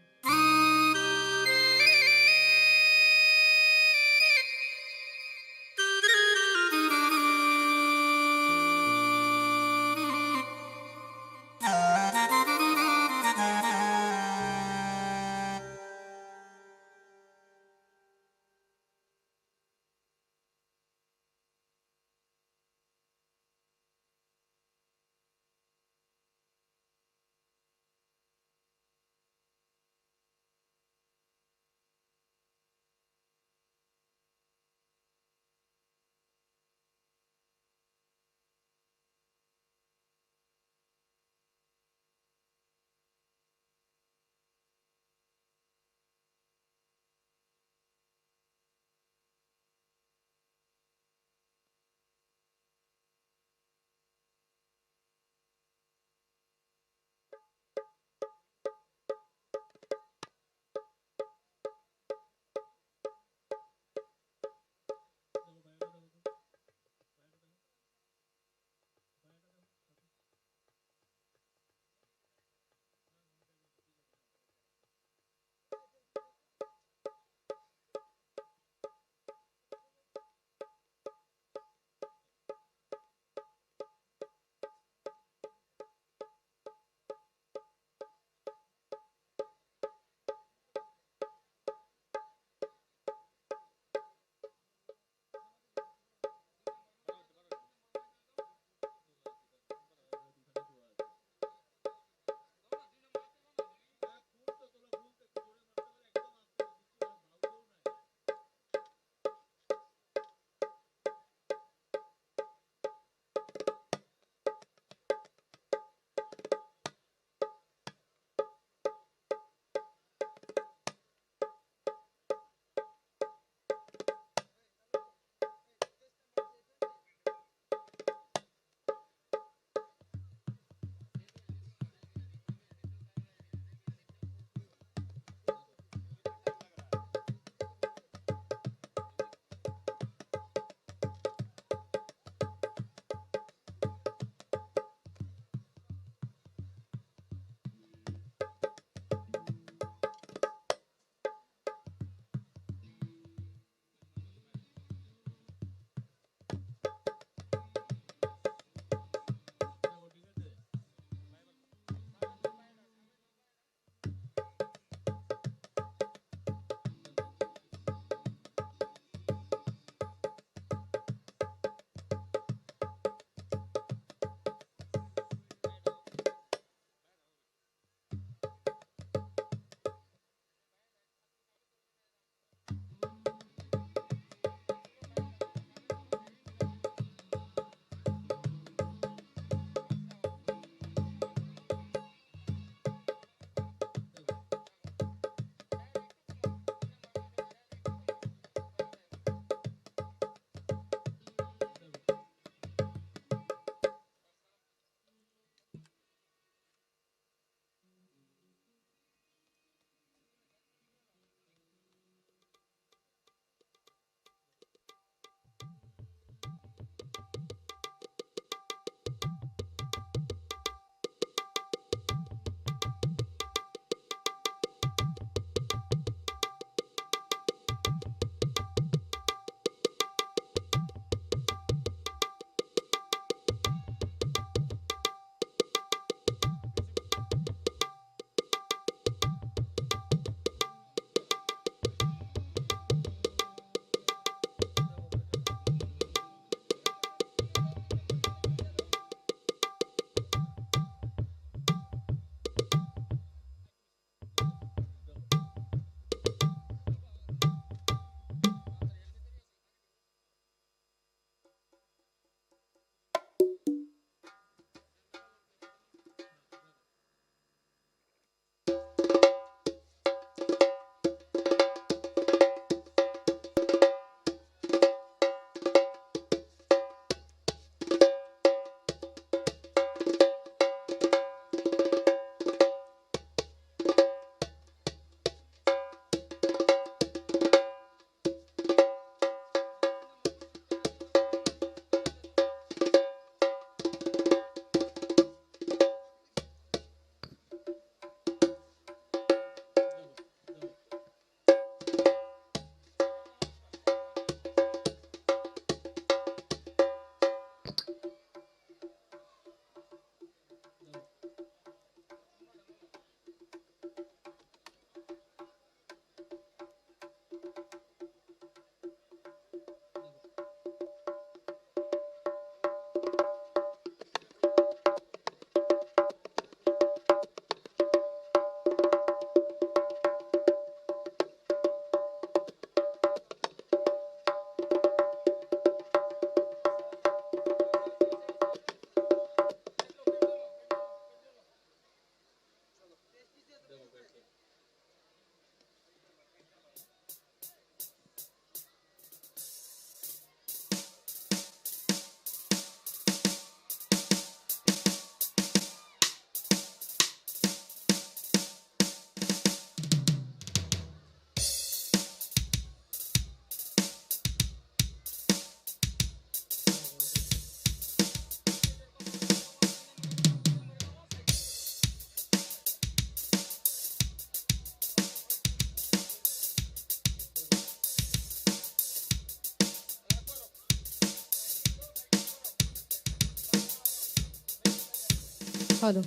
Hello.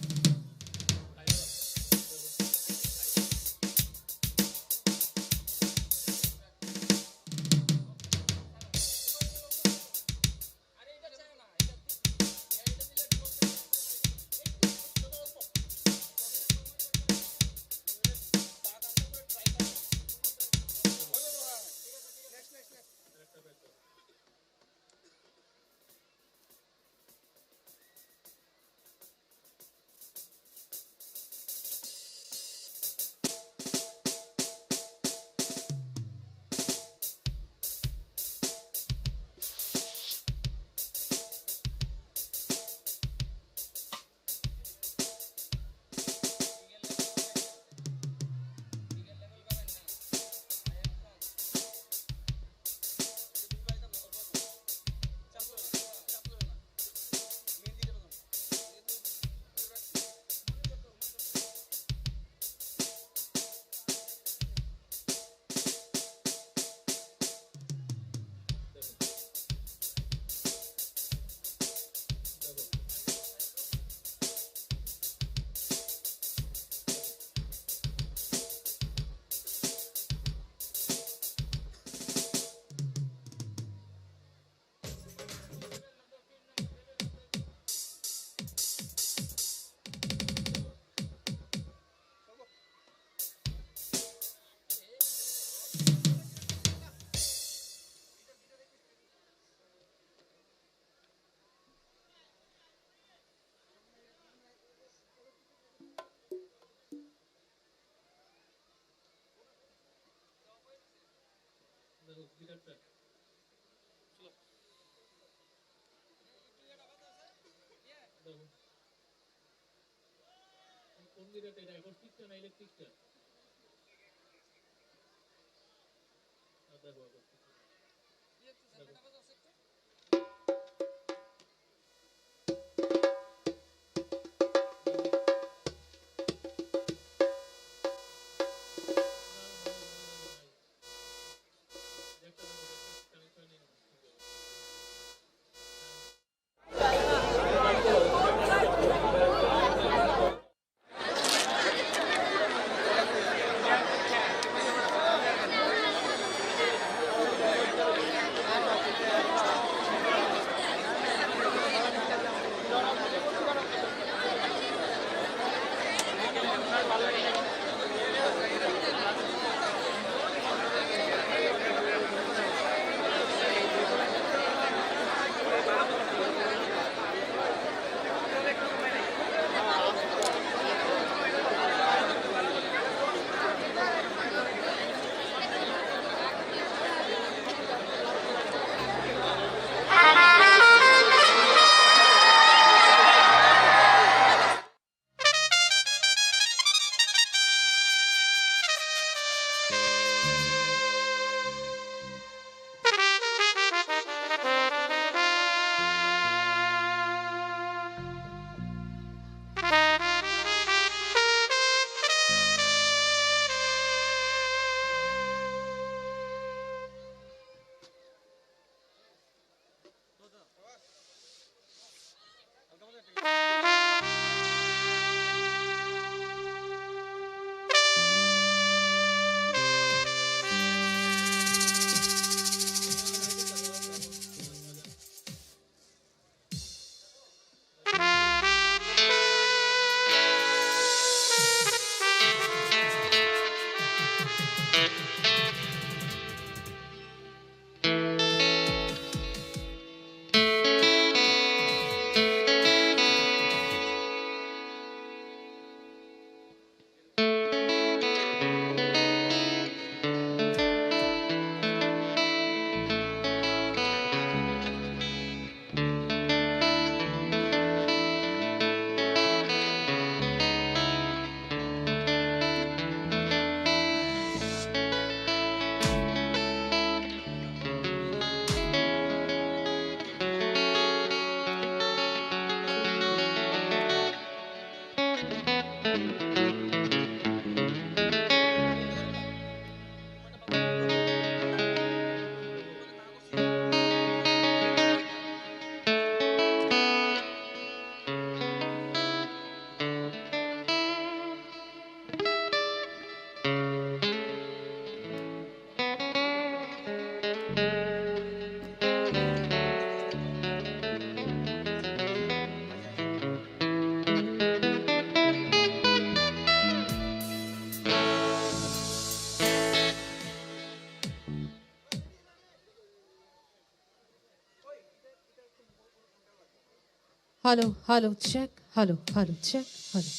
Hello, hello, check. Hello, hello, check. Hello,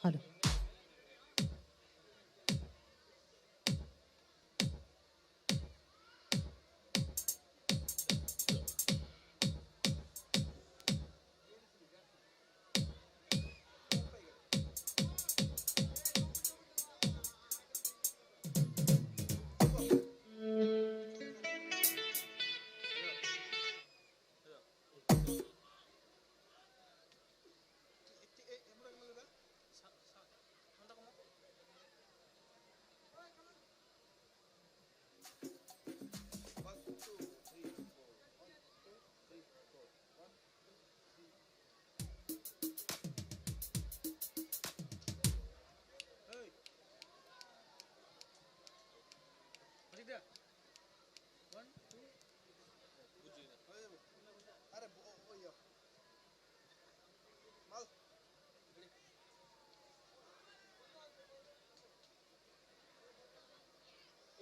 hello.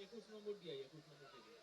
একুশ নম্বর ডিআই, একুশ নম্বর ডিআই।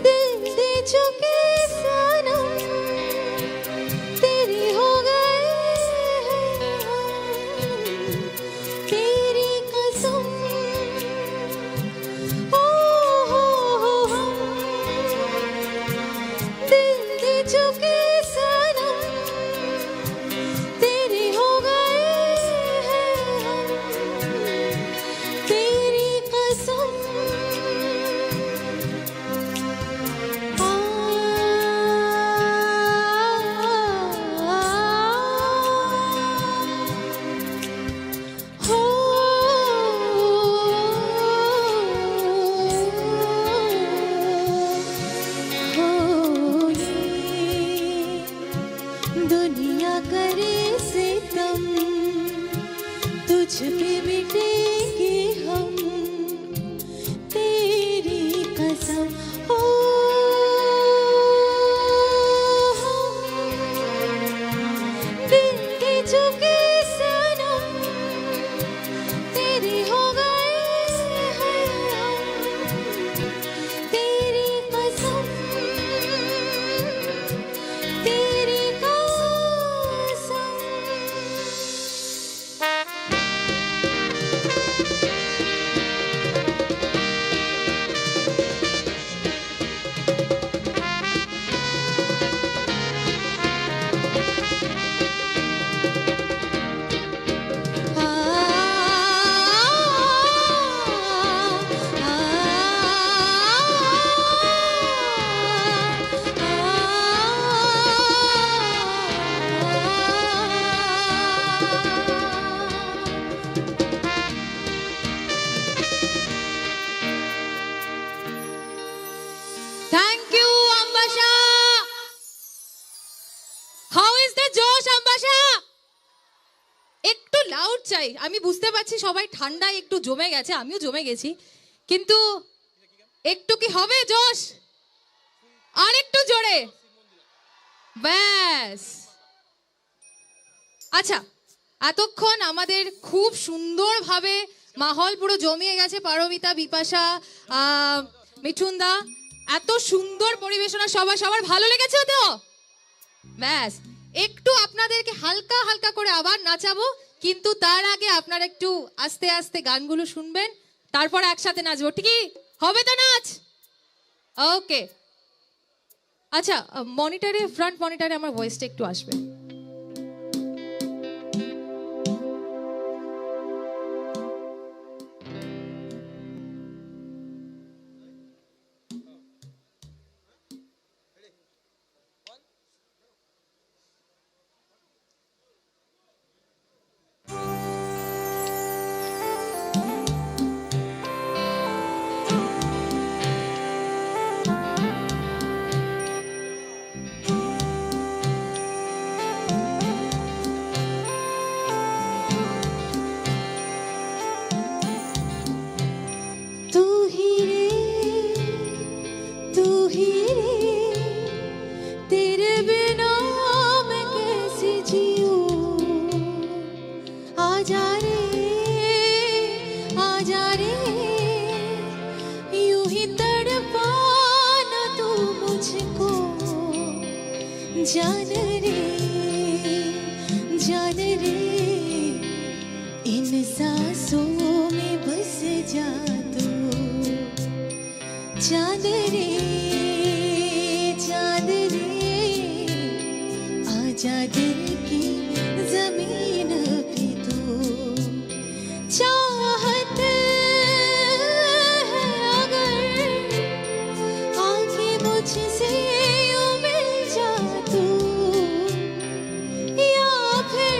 दिल दे चुके सनम, तेरी हो गए हैं हम, तेरी कसम। ओ हो हो हो, हम दिल दे चुके सनम, तेरी हो गए हैं हम, तेरी कसम। दुनिया करे सितम, तुझ पे मिटेंगे हम, तेरी कसम। ओ, दिल दे चुके सनम, तेरी हो गए हैं हम, तेरी कसम, तेरी कसम। চাই। আমি বুঝতে পারছি সবাই ঠান্ডায় একটু জমে গেছে, আমিও জমে গেছি, কিন্তু একটু কি হবে জোশ? আর একটু জোরে। ব্যাস। আচ্ছা, এতক্ষণ আমাদের খুব সুন্দরভাবে মাহল পুরো জমিয়ে গেছে। পারমিতা, বিপাশা, আহ, মিঠুনদা, এত সুন্দর পরিবেশনা। সবার, সবার ভালো লেগেছে তো? ব্যাস, একটু আপনাদেরকে হালকা হালকা করে আবার নাচাবো, কিন্তু তার আগে আপনারা একটু আস্তে আস্তে গানগুলো শুনবেন, তারপর একসাথে নাচবো। ঠিকই হবে তো নাচ? ওকে। আচ্ছা, মনিটরে, ফ্রন্ট মনিটরে আমার ভয়েসটা একটু আসবে। तू ही रे, तू ही रे, तेरे बिना मैं कैसे जीऊं? आजा रे, आजा रे, यूं ही तड़पा ना तू मुझको। जान रे, जान रे, इन सांसों में बस जा तू। चांद रे, चांद रे, आजा दिल की जमीन पे तू। चाहत है अगर आके मुझसे यूं मिल जा तू, या फिर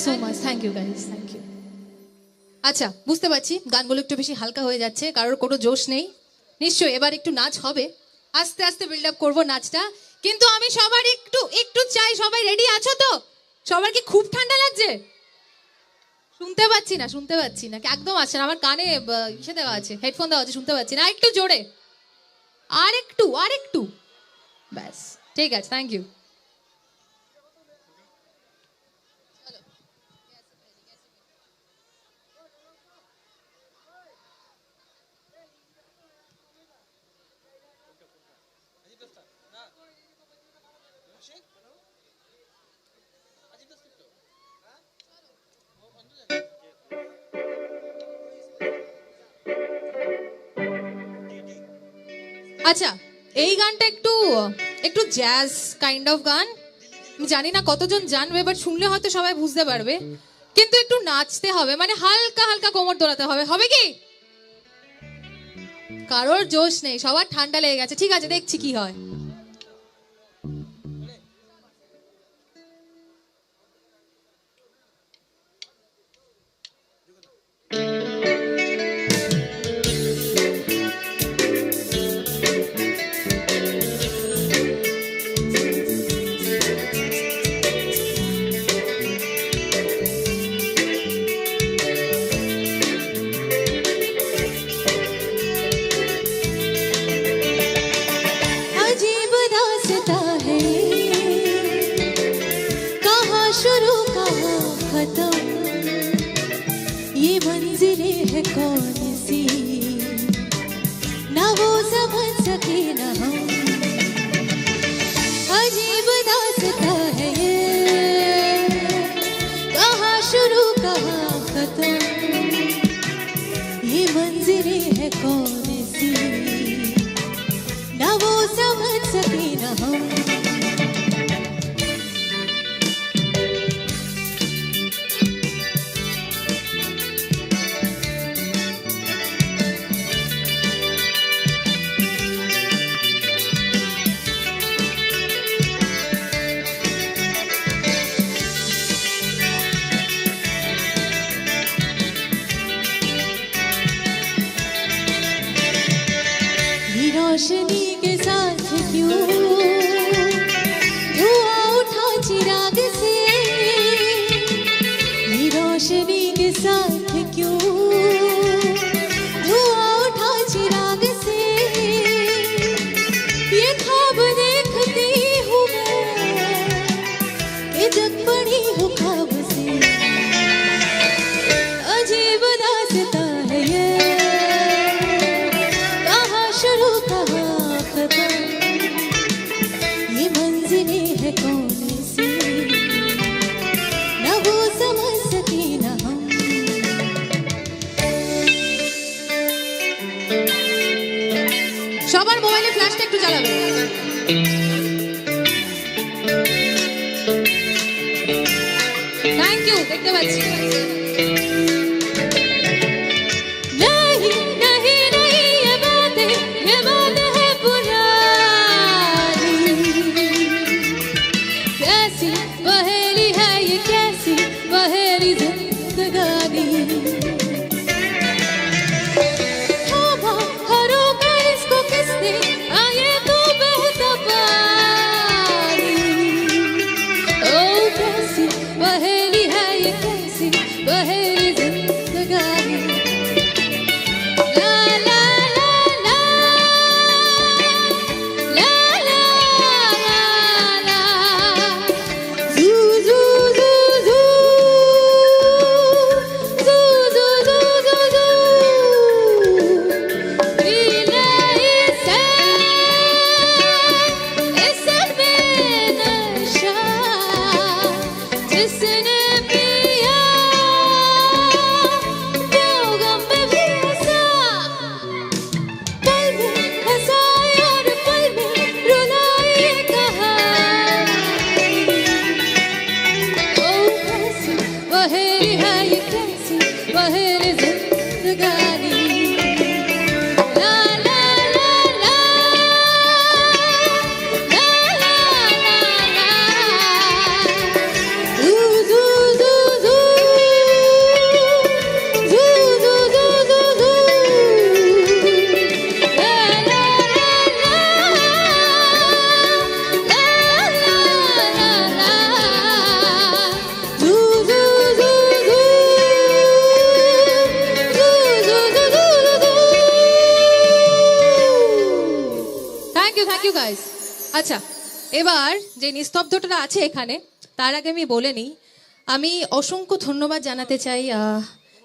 So much, thank you guys, thank you. আচ্ছা, বুঝতে পারছি গানগুলো একটু বেশি হালকা হয়ে যাচ্ছে, কারোর কোনো জোশ নেই। নিশ্চয়ই এবার একটু নাচ হবে, আস্তে আস্তে বিল্ড আপ করবো নাচটা। কিন্তু আমি সবার একটু একটু চাই, সবাই রেডি আছো তো? সবার কি খুব ঠান্ডা লাগছে? শুনতে পাচ্ছি না, শুনতে পাচ্ছি না, একদম আসছে না। আমার কানে আহ, ইসে দেওয়া আছে, হেডফোন দেওয়া আছে, শুনতে পাচ্ছি না। আর একটু জোরে, আর একটু, আর একটু। ব্যাস, ঠিক আছে, থ্যাংক ইউ। আচ্ছা, এই গানটা একটু, একটু জ্যাজ কাইন্ড অফ গান। আমি জানি না কতজন জানবে, বাট শুনলে হয়তো সবাই বুঝতে পারবে। কিন্তু একটু নাচতে হবে, মানে হালকা হালকা কোমর দোলাতে হবে। হবে কি? কারোর জোশ নেই, সবার ঠান্ডা লেগে গেছে। ঠিক আছে, দেখছি কি হয়। अजीब दास्तां है, कहाँ शुरू कहाँ खत्म, ये मंजिलें है कौन सी, ना वो समझ सके ना हम। अजीब दास्तां है ये, कहाँ शुरू कहाँ खत्म, ये मंजिलें है कौन सी, ना वो समझ सके ना हम। ये रोशनी के साथ क्यों धुआं उठा चिराग से, ये रोशनी के साथ क्यों धुआं उठा चिराग से, ये ख्वाब देखती हूँ मैं, ये जग पड़ी हूँ ख्वाब से। अजीब दास्तां है ये, कहाँ शुरू कहाँ खत्म, ये मंजिलें है कौन सी, ना वो समझ सके ना हम। সবার মোবাইলে ফ্ল্যাশটা একটু জ্বালাবে। থ্যাংক ইউ, দেখতে পাচ্ছি। नहीं, नहीं, नहीं, ये बात, ये बात है पुरानी। कैसी पहेली है ये, कैसी पहेली जिंदगानी। थामा हरों का इसको किसने, आए तो बहता पानी। ओ कैसी पहेली है ये, कैसी पहेली जिंदगानी। ला, ला, ला, ला। ला, ला, ला, ला। Zu, zu, zu, zu. Zu, zu, zu, zu, zu. P ले इसे, इस में नशा, जिसने पिया, वो गम में भी हंसा। पल में हंसाए और पल में रुलाए कहानी। ओ कैसी पहेली है ये, कैसी पहेली जिंदगानी। ला, ला, ला, ला। ला, ला, ला, ला। Zu, zu, zu, zu. Guys, আচ্ছা, এবার যে নিস্তব্ধতা আছে এখানে, তার আগে আমি বলে নিই, আমি অসংখ্য ধন্যবাদ জানাতে চাই আহ,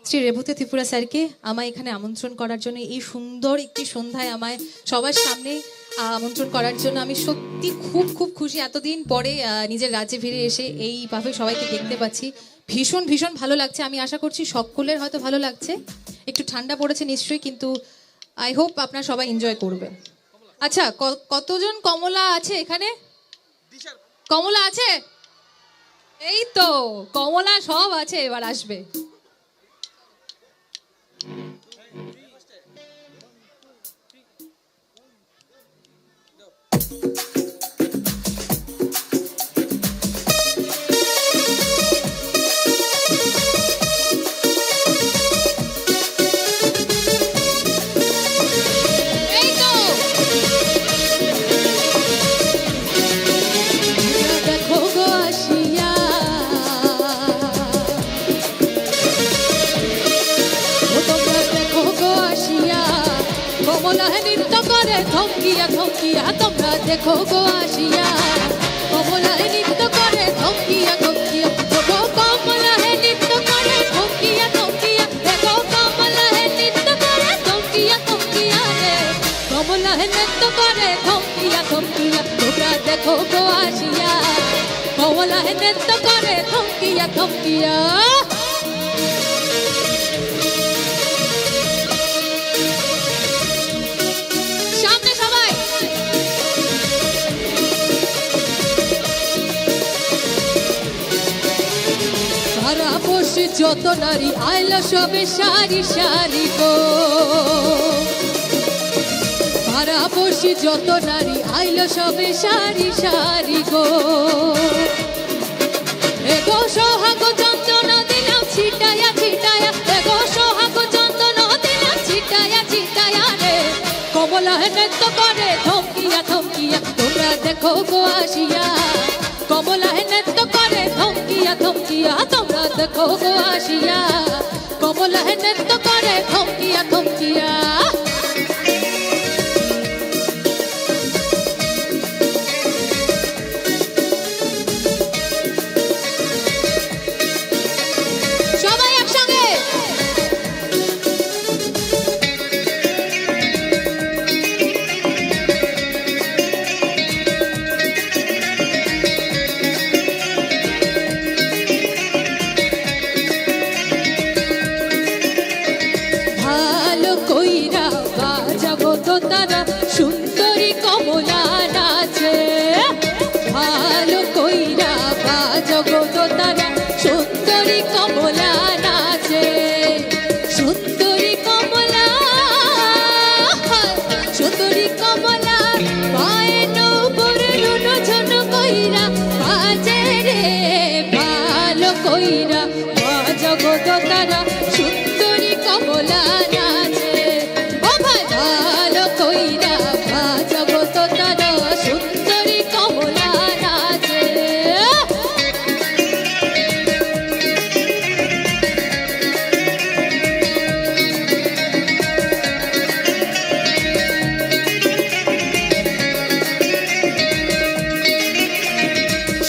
শ্রী রেবতী ত্রিপুরা স্যারকে আমায় এখানে আমন্ত্রণ করার জন্য, এই সুন্দর একটি সন্ধ্যায় আমায় সবার সামনে আহ, আমন্ত্রণ করার জন্য। আমি সত্যি খুব খুব খুশি, এতদিন পরে আহ, নিজের রাজ্যে ফিরে এসে এইভাবে সবাইকে দেখতে পাচ্ছি। ভীষণ ভীষণ ভালো লাগছে। আমি আশা করছি সকলের হয়তো ভালো লাগছে। একটু ঠান্ডা পড়েছে নিশ্চয়ই, কিন্তু আই হোপ আপনারা সবাই এনজয় করবেন। আচ্ছা, ক- কতজন কমলা আছে এখানে? কমলা আছে? এই তো, কমলা সব আছে, এবার আসবে। এই তো। দেখো গো আসিয়া, ও তোমরা দেখো গো আসিয়া, কমলায় নৃত্য করে থমকিয়া থমকিয়া, তোমরা দেখো গো আসিয়া। কমলায় নৃত্য করে থমকিয়া থমকিয়া, ও গো কমলায় নৃত্য করে থমকিয়া থমকিয়া, এ গো কমলায় নৃত্য করে থমকিয়া থমকিয়া রে। কমলায় নৃত্য করে থমকিয়া থমকিয়া, তোমরা দেখো গো আসিয়া। কমলায় নৃত্য করে থমকিয়া থমকিয়া। সামনে সবাই। পাড়া পড়শি যত নারী আইলো সবে সারি সারি গো। পাড়া পড়শি যত নারী আইলো সবে সারি সারি গো। এগো সোহাগ চন্দন দিলাম ছিটায়া ছিটায়া, এগো সোহাগ চন্দন দিলাম ছিটায়া ছিটায়া রে। কমলায় নৃত্য করে থমকিয়া থমকিয়া, তোমরা দেখো গো আসিয়া। কমলায় নৃত্য করে থমকিয়া থমকিয়া, তোমরা দেখো গো আসিয়া। কমলায় নৃত্য করে থমকিয়া থমকিয়া। সবাই একসঙ্গে। ভালো কইরা বাজাবো তো তারা সুন্দরী কমলা নাচে। ভালো কইরা বাজাবো তো তারা সুন্দরী কমলা নাচে। সুন্দরী কমলা, সুন্দরী কমলা, পায়ে নূপুর রুনু ঝুনু কইরা বাজে রে। ভালো কইরা বাজাবো তো তারা সুন্দরী কমলা নাচে। ও ভাই, ভালো কইরা বাজাবো তো তারা সুন্দরী কমলা নাচে।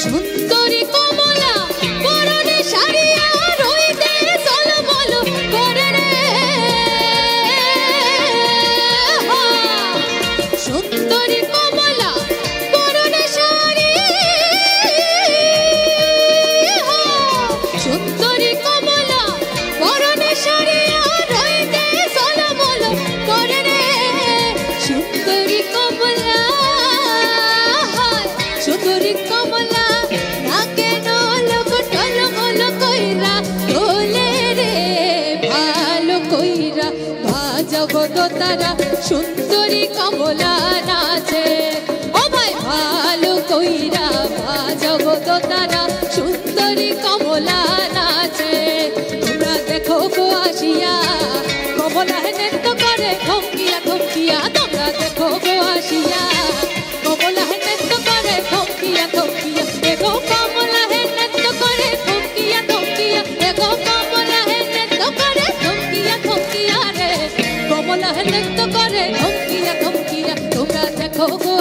সুন্দরী কমলা পরনে শাড়ি আর রইতে ঝলমল করে রে। সুন্দরী কমলা পরনে শাড়ি, সুন্দরী কমলা পরনে শাড়ি আর রইতে ঝলমল করে রে। সুন্দরী কমলা, সুন্দরী কমলা, না কেন লোক টলমল কইরা দোলে রে। ভালো কইরা বাজাবো তো তারা সুন্দরী কমলা নাচে। ও ভাই, ভালো কইরা বাজাবো তো তারা সুন্দরী কমলা নাচে। তোমরা দেখো গো আসিয়া, কমলা নৃত্য করে থমকিয়া থমকিয়া। তোমরা দেখো গো আসিয়া, কমলা নৃত্য করে থমকিয়া থমকিয়া। এগো কমলা নৃত্য করে থমকিয়া থমকিয়া। এগো কমলা নৃত্য করে থমকিয়া থমকিয়া রে। কমলা নৃত্য করে থমকিয়া থমকিয়া। তোমরা দেখো গো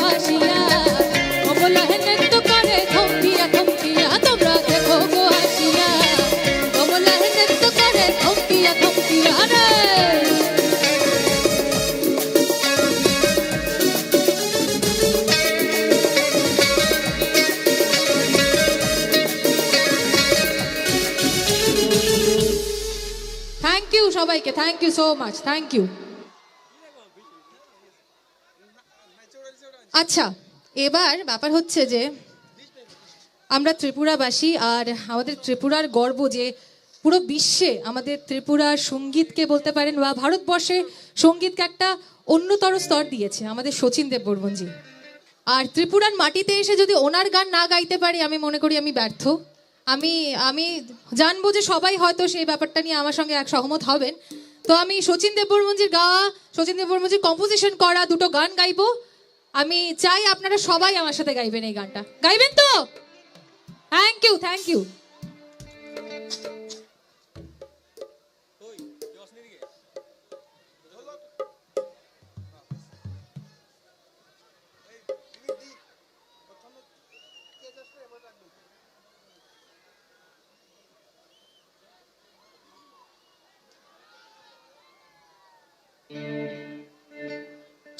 সবাইকে thank you so much, thank you। আচ্ছা, এবার ব্যাপার হচ্ছে যে আমরা ত্রিপুরাবাসী আর আমাদের ত্রিপুরার গর্ব যে পুরো বিশ্বে আমাদের ত্রিপুরার সঙ্গীতকে বলতে পারেন বা ভারতবর্ষে সঙ্গীতকে একটা অন্যতর স্তর দিয়েছে আমাদের শচীন দেববর্মনজি। আর ত্রিপুরার মাটিতে এসে যদি ওনার গান না গাইতে পারি, আমি মনে করি আমি ব্যর্থ। আমি, আমি জানবো যে সবাই হয়তো সেই ব্যাপারটা নিয়ে আমার সঙ্গে এক সহমত হবেন। তো আমি শচীন দেববর্মনজির গাওয়া, শচীন দেববর্মনজির কম্পোজিশন করা দুটো গান গাইবো। আমি চাই আপনারা সবাই আমার সাথে গাইবেন এই গানটা। গাইবেন তো? Thank you, thank you।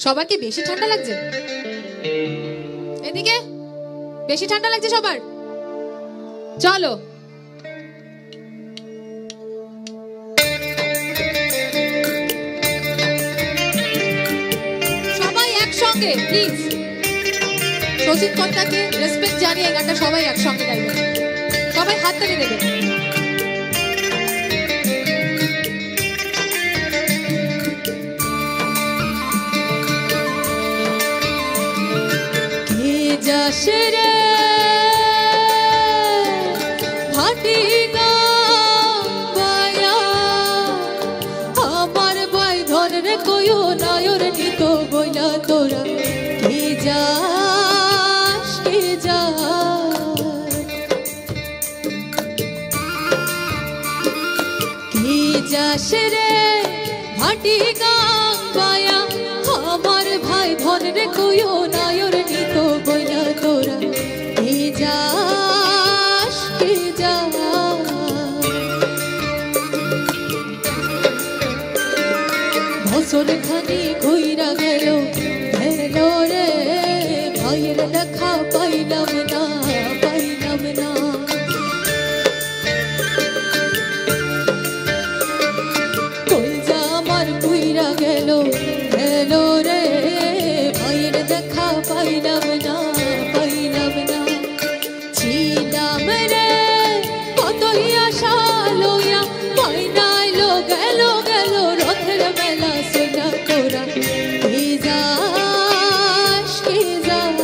সবার কি বেশি ঠান্ডা লাগছে? এদিকে বেশি ঠান্ডা লাগছে সবার? চলো। সবাই একসঙ্গে, প্লিজ। শচীন কর্তাকে রেসপেক্ট জানিয়ে এই গানটা সবাই একসঙ্গে গাইবেন। সবাই হাততালি দেবেন। কে যাস রে ভাটি গাঙ্গায়া, আমার ভাই ধন রে কইও নায়র নিত বইলা তোরা। কে যাস, কে যাস, কে যাস রে ভাটি গাঙ্গায়া, আমার ভাই ধন রে কইও নায়র নিত বইলা তোরা। কে যাস, কে যাস। বছর খানি ঘুইরা গেল, গেল রে, ভাইয়ের দেখা পাইলাম না, পাইলাম না। কইজা আমার পুইরা গেল, গেল রে, ভাইয়ের দেখা পাইলাম না, পাইলাম না। ছিলাম রে কতই আশা লইয়া, ভাই নাই লো গেল, গেল রথের মেলা সইনা তোরা। কি যাস, কি যাস।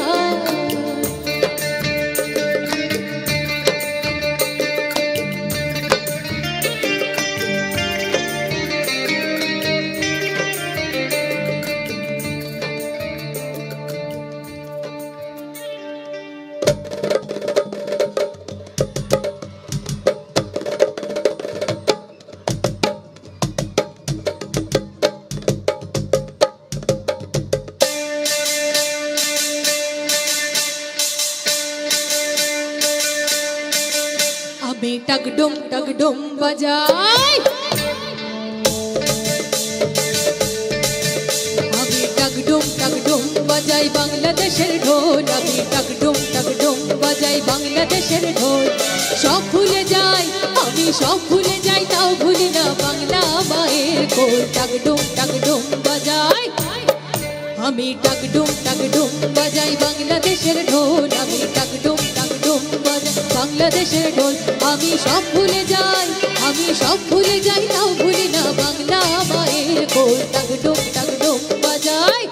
আমি টাকডুম টাকডুম বাজাই। আমি টাকডুম টাকডুম বাজাই বাংলাদেশের ঢোল। আমি টাকডুম টাকডুম বাজাই বাংলাদেশের ঢোল। সব ভুলে যাই, আমি সব ভুলে যাই, তাও ভুলি না বাংলা মায়ের কোল। টাকডুম টাকডুম বাজাই। আমি টাকডুম টাকডুম বাজাই বাংলাদেশের ঢোল। আমি টাকডুম টাকডুম বাজাই বাংলাদেশের ঢোল। আমি সব ভুলে যাই, আমি সব ভুলে যাই, তাও ভুলি না বাংলা মায়ের কোল। টাকডুম টাকডুম বাজাই।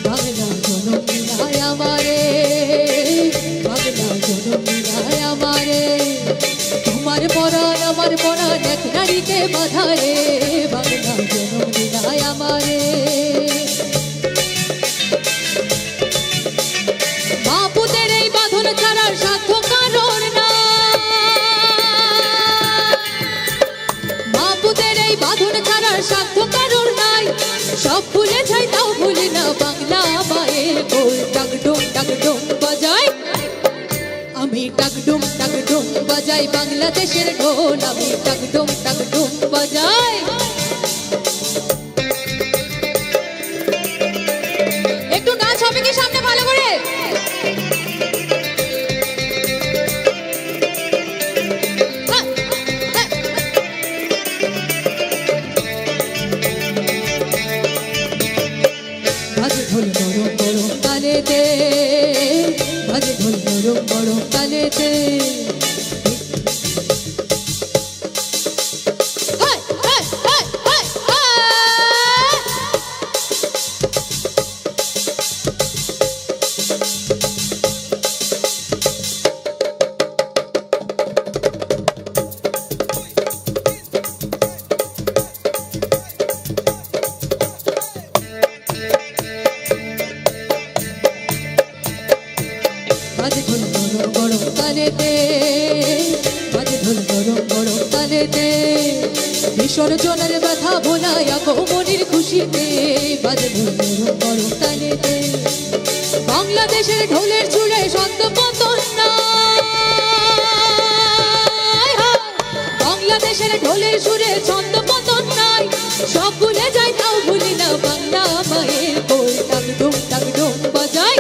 বাংলা জনম নিরায় আমারে, বাংলা জনম নিরায় আমারে, তোমার পরাণ আমার পরাণ এক নারীতে বাঁধা রে, বাংলা জনম নিরায় আমারে। মা পুতের এই বাঁধন ছাড়ার সাধ্য কারোর নাই। মা পুতের এই বাঁধন ছাড়ার সাধ্য কারোর নাই। সব ভুলে যাই, তাও ভুলি না বাংলা মায়ের কোল। টাকডুম টাকডুম বাজাই। আমি টাকডুম টাকডুম বাজাই বাংলাদেশের ঢোল, আমি টাকডুম টাকডুম বাজাই। একটু নাচ হবে কি সামনে ভালো করে? হা, হা। বাজে ঢোল নরম নরম তালেতে, বাজে ঢোল নরম নরম তালেতে। হায়, হায়, হায়, হায়, হায়। বাজে ঢোল গরম গরম তালেতে, বাজে ঢোল গরম গরম তালেতে। বিসর্জনের ব্যথা ভোলায় আগমনের খুশিতে, বাজে ঢোল গরম গরম তালেতে। বাংলাদেশের ঢোলের সুরে ছন্দ পতন নাই। বাংলাদেশের ঢোলের সুরে ছন্দ পতন নাই। সব ভুলে যাই, তাও ভুলি না বাংলা মায়ের কই। টাকডুম টাকডুম বাজাই।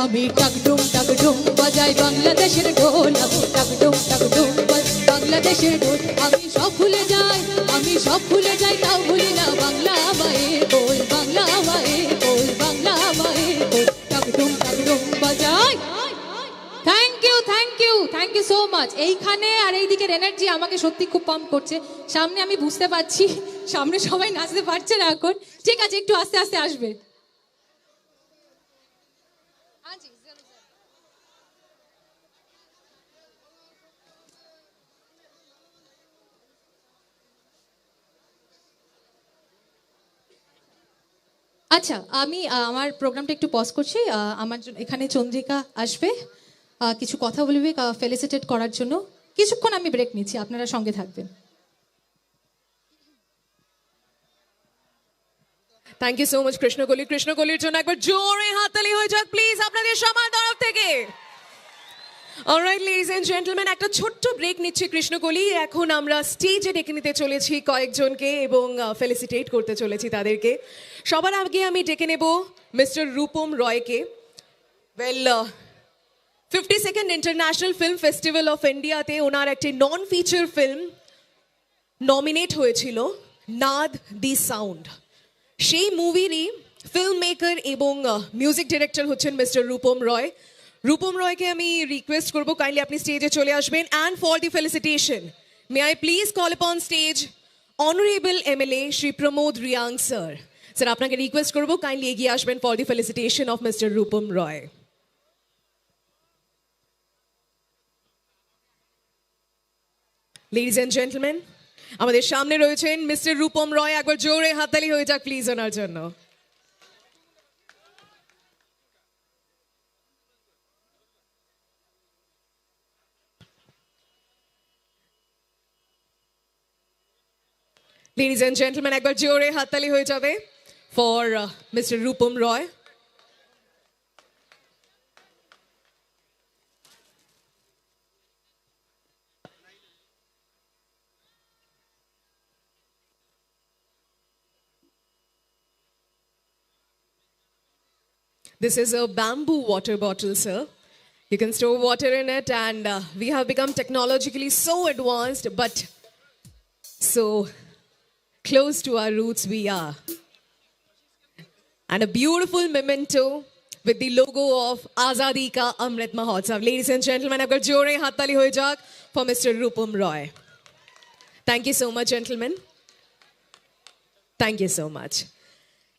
আমি টাকডুম টাকডুম বাজাই বাংলাদেশের ঢোল। আমি টাকডুম টাকডুম বাজ-, বাংলাদেশের ঢোল। আমি সব ভুলে যাই, আমি সব ভুলে যাই, তাও ভুলি না বাংলা মায়ের কই, বাংলা মায়ের কই, বাংলা মায়ের কই। টাকডুম টাকডুম বাজাই। Thank you, thank you, thank you so much. এইখানে আর এইদিকের এনার্জি আমাকে সত্যি খুব পাম্প করছে। সামনে আমি বুঝতে পারছি, সামনে সবাই নাচতে পারছে না এখন। ঠিক আছে, একটু আস্তে আস্তে আসবে। আচ্ছা, আমি, আহ, আমার প্রোগ্রামটা একটু পজ করছি। আহ, আমার জন্য এখানে চন্দ্রিকা আসবে, আহ, কিছু কথা বলবে, আহ, ফেলিসিটেট করার জন্য। কিছুক্ষণ আমি ব্রেক নিচ্ছি, আপনারা সঙ্গে থাকবেন। Thank you so much Krishnakoli. কৃষ্ণকলির জন্য একবার জোরে হাততালি হয়ে যাক প্লিজ আপনাদের সবার তরফ থেকে। অলরাইট লেডিজ এন্ড জেন্টলম্যান, একটা ছোট্ট ব্রেক নিচ্ছে কৃষ্ণকলি। এখন আমরা স্টেজে ডেকে নিতে চলেছি কয়েকজনকে এবং, আহ, ফেলিসিটেট করতে চলেছি তাদেরকে। সবার আগে আমি ডেকে নেব মিস্টার রূপম রয়কে। Well, fifty second international film festival of ইন্ডিয়াতে ওনার একটি নন ফিচার ফিল্ম নমিনেট হয়েছিল, নাদ দি সাউন্ড। সেই মুভিরই ফিল্ম মেকার এবং, আহ, মিউজিক ডিরেক্টর হচ্ছেন মিস্টার রূপম রয়। রূপম রয়কে আমি রিকোয়েস্ট করব, কাইন্ডলি আপনি স্টেজে চলে আসবেন। And for the felicitation, may I please call upon stage Honorable MLA Shri Pramod Reang sir. Sir, আপনাকে রিকোয়েস্ট করব, কাইন্ডলি এগিয়ে আসবেন for the felicitation of mister Rupam Roy. Ladies and gentleman, আমাদের সামনে রয়েছেন মিস্টার রূপম রয়। একবার জোরে হাততালি হয়ে যাক প্লিজ ওনার জন্য। লেডিজ এন্ড জেন্টলম্যান, একবার জোরে হাততালি হয়ে যাবে for mister Rupam Roy. This is a bamboo water bottle, sir. You can store water in it, and, uh, we have become technologically so advanced, but so close to our roots we are. And a beautiful memento with the logo of Azadi Ka Amrit Mahotsav. Ladies and gentlemen, একবার জোরে হাততালি হয়ে যাক for mister Rupam Roy. Thank you so much, gentlemen. Thank you so much.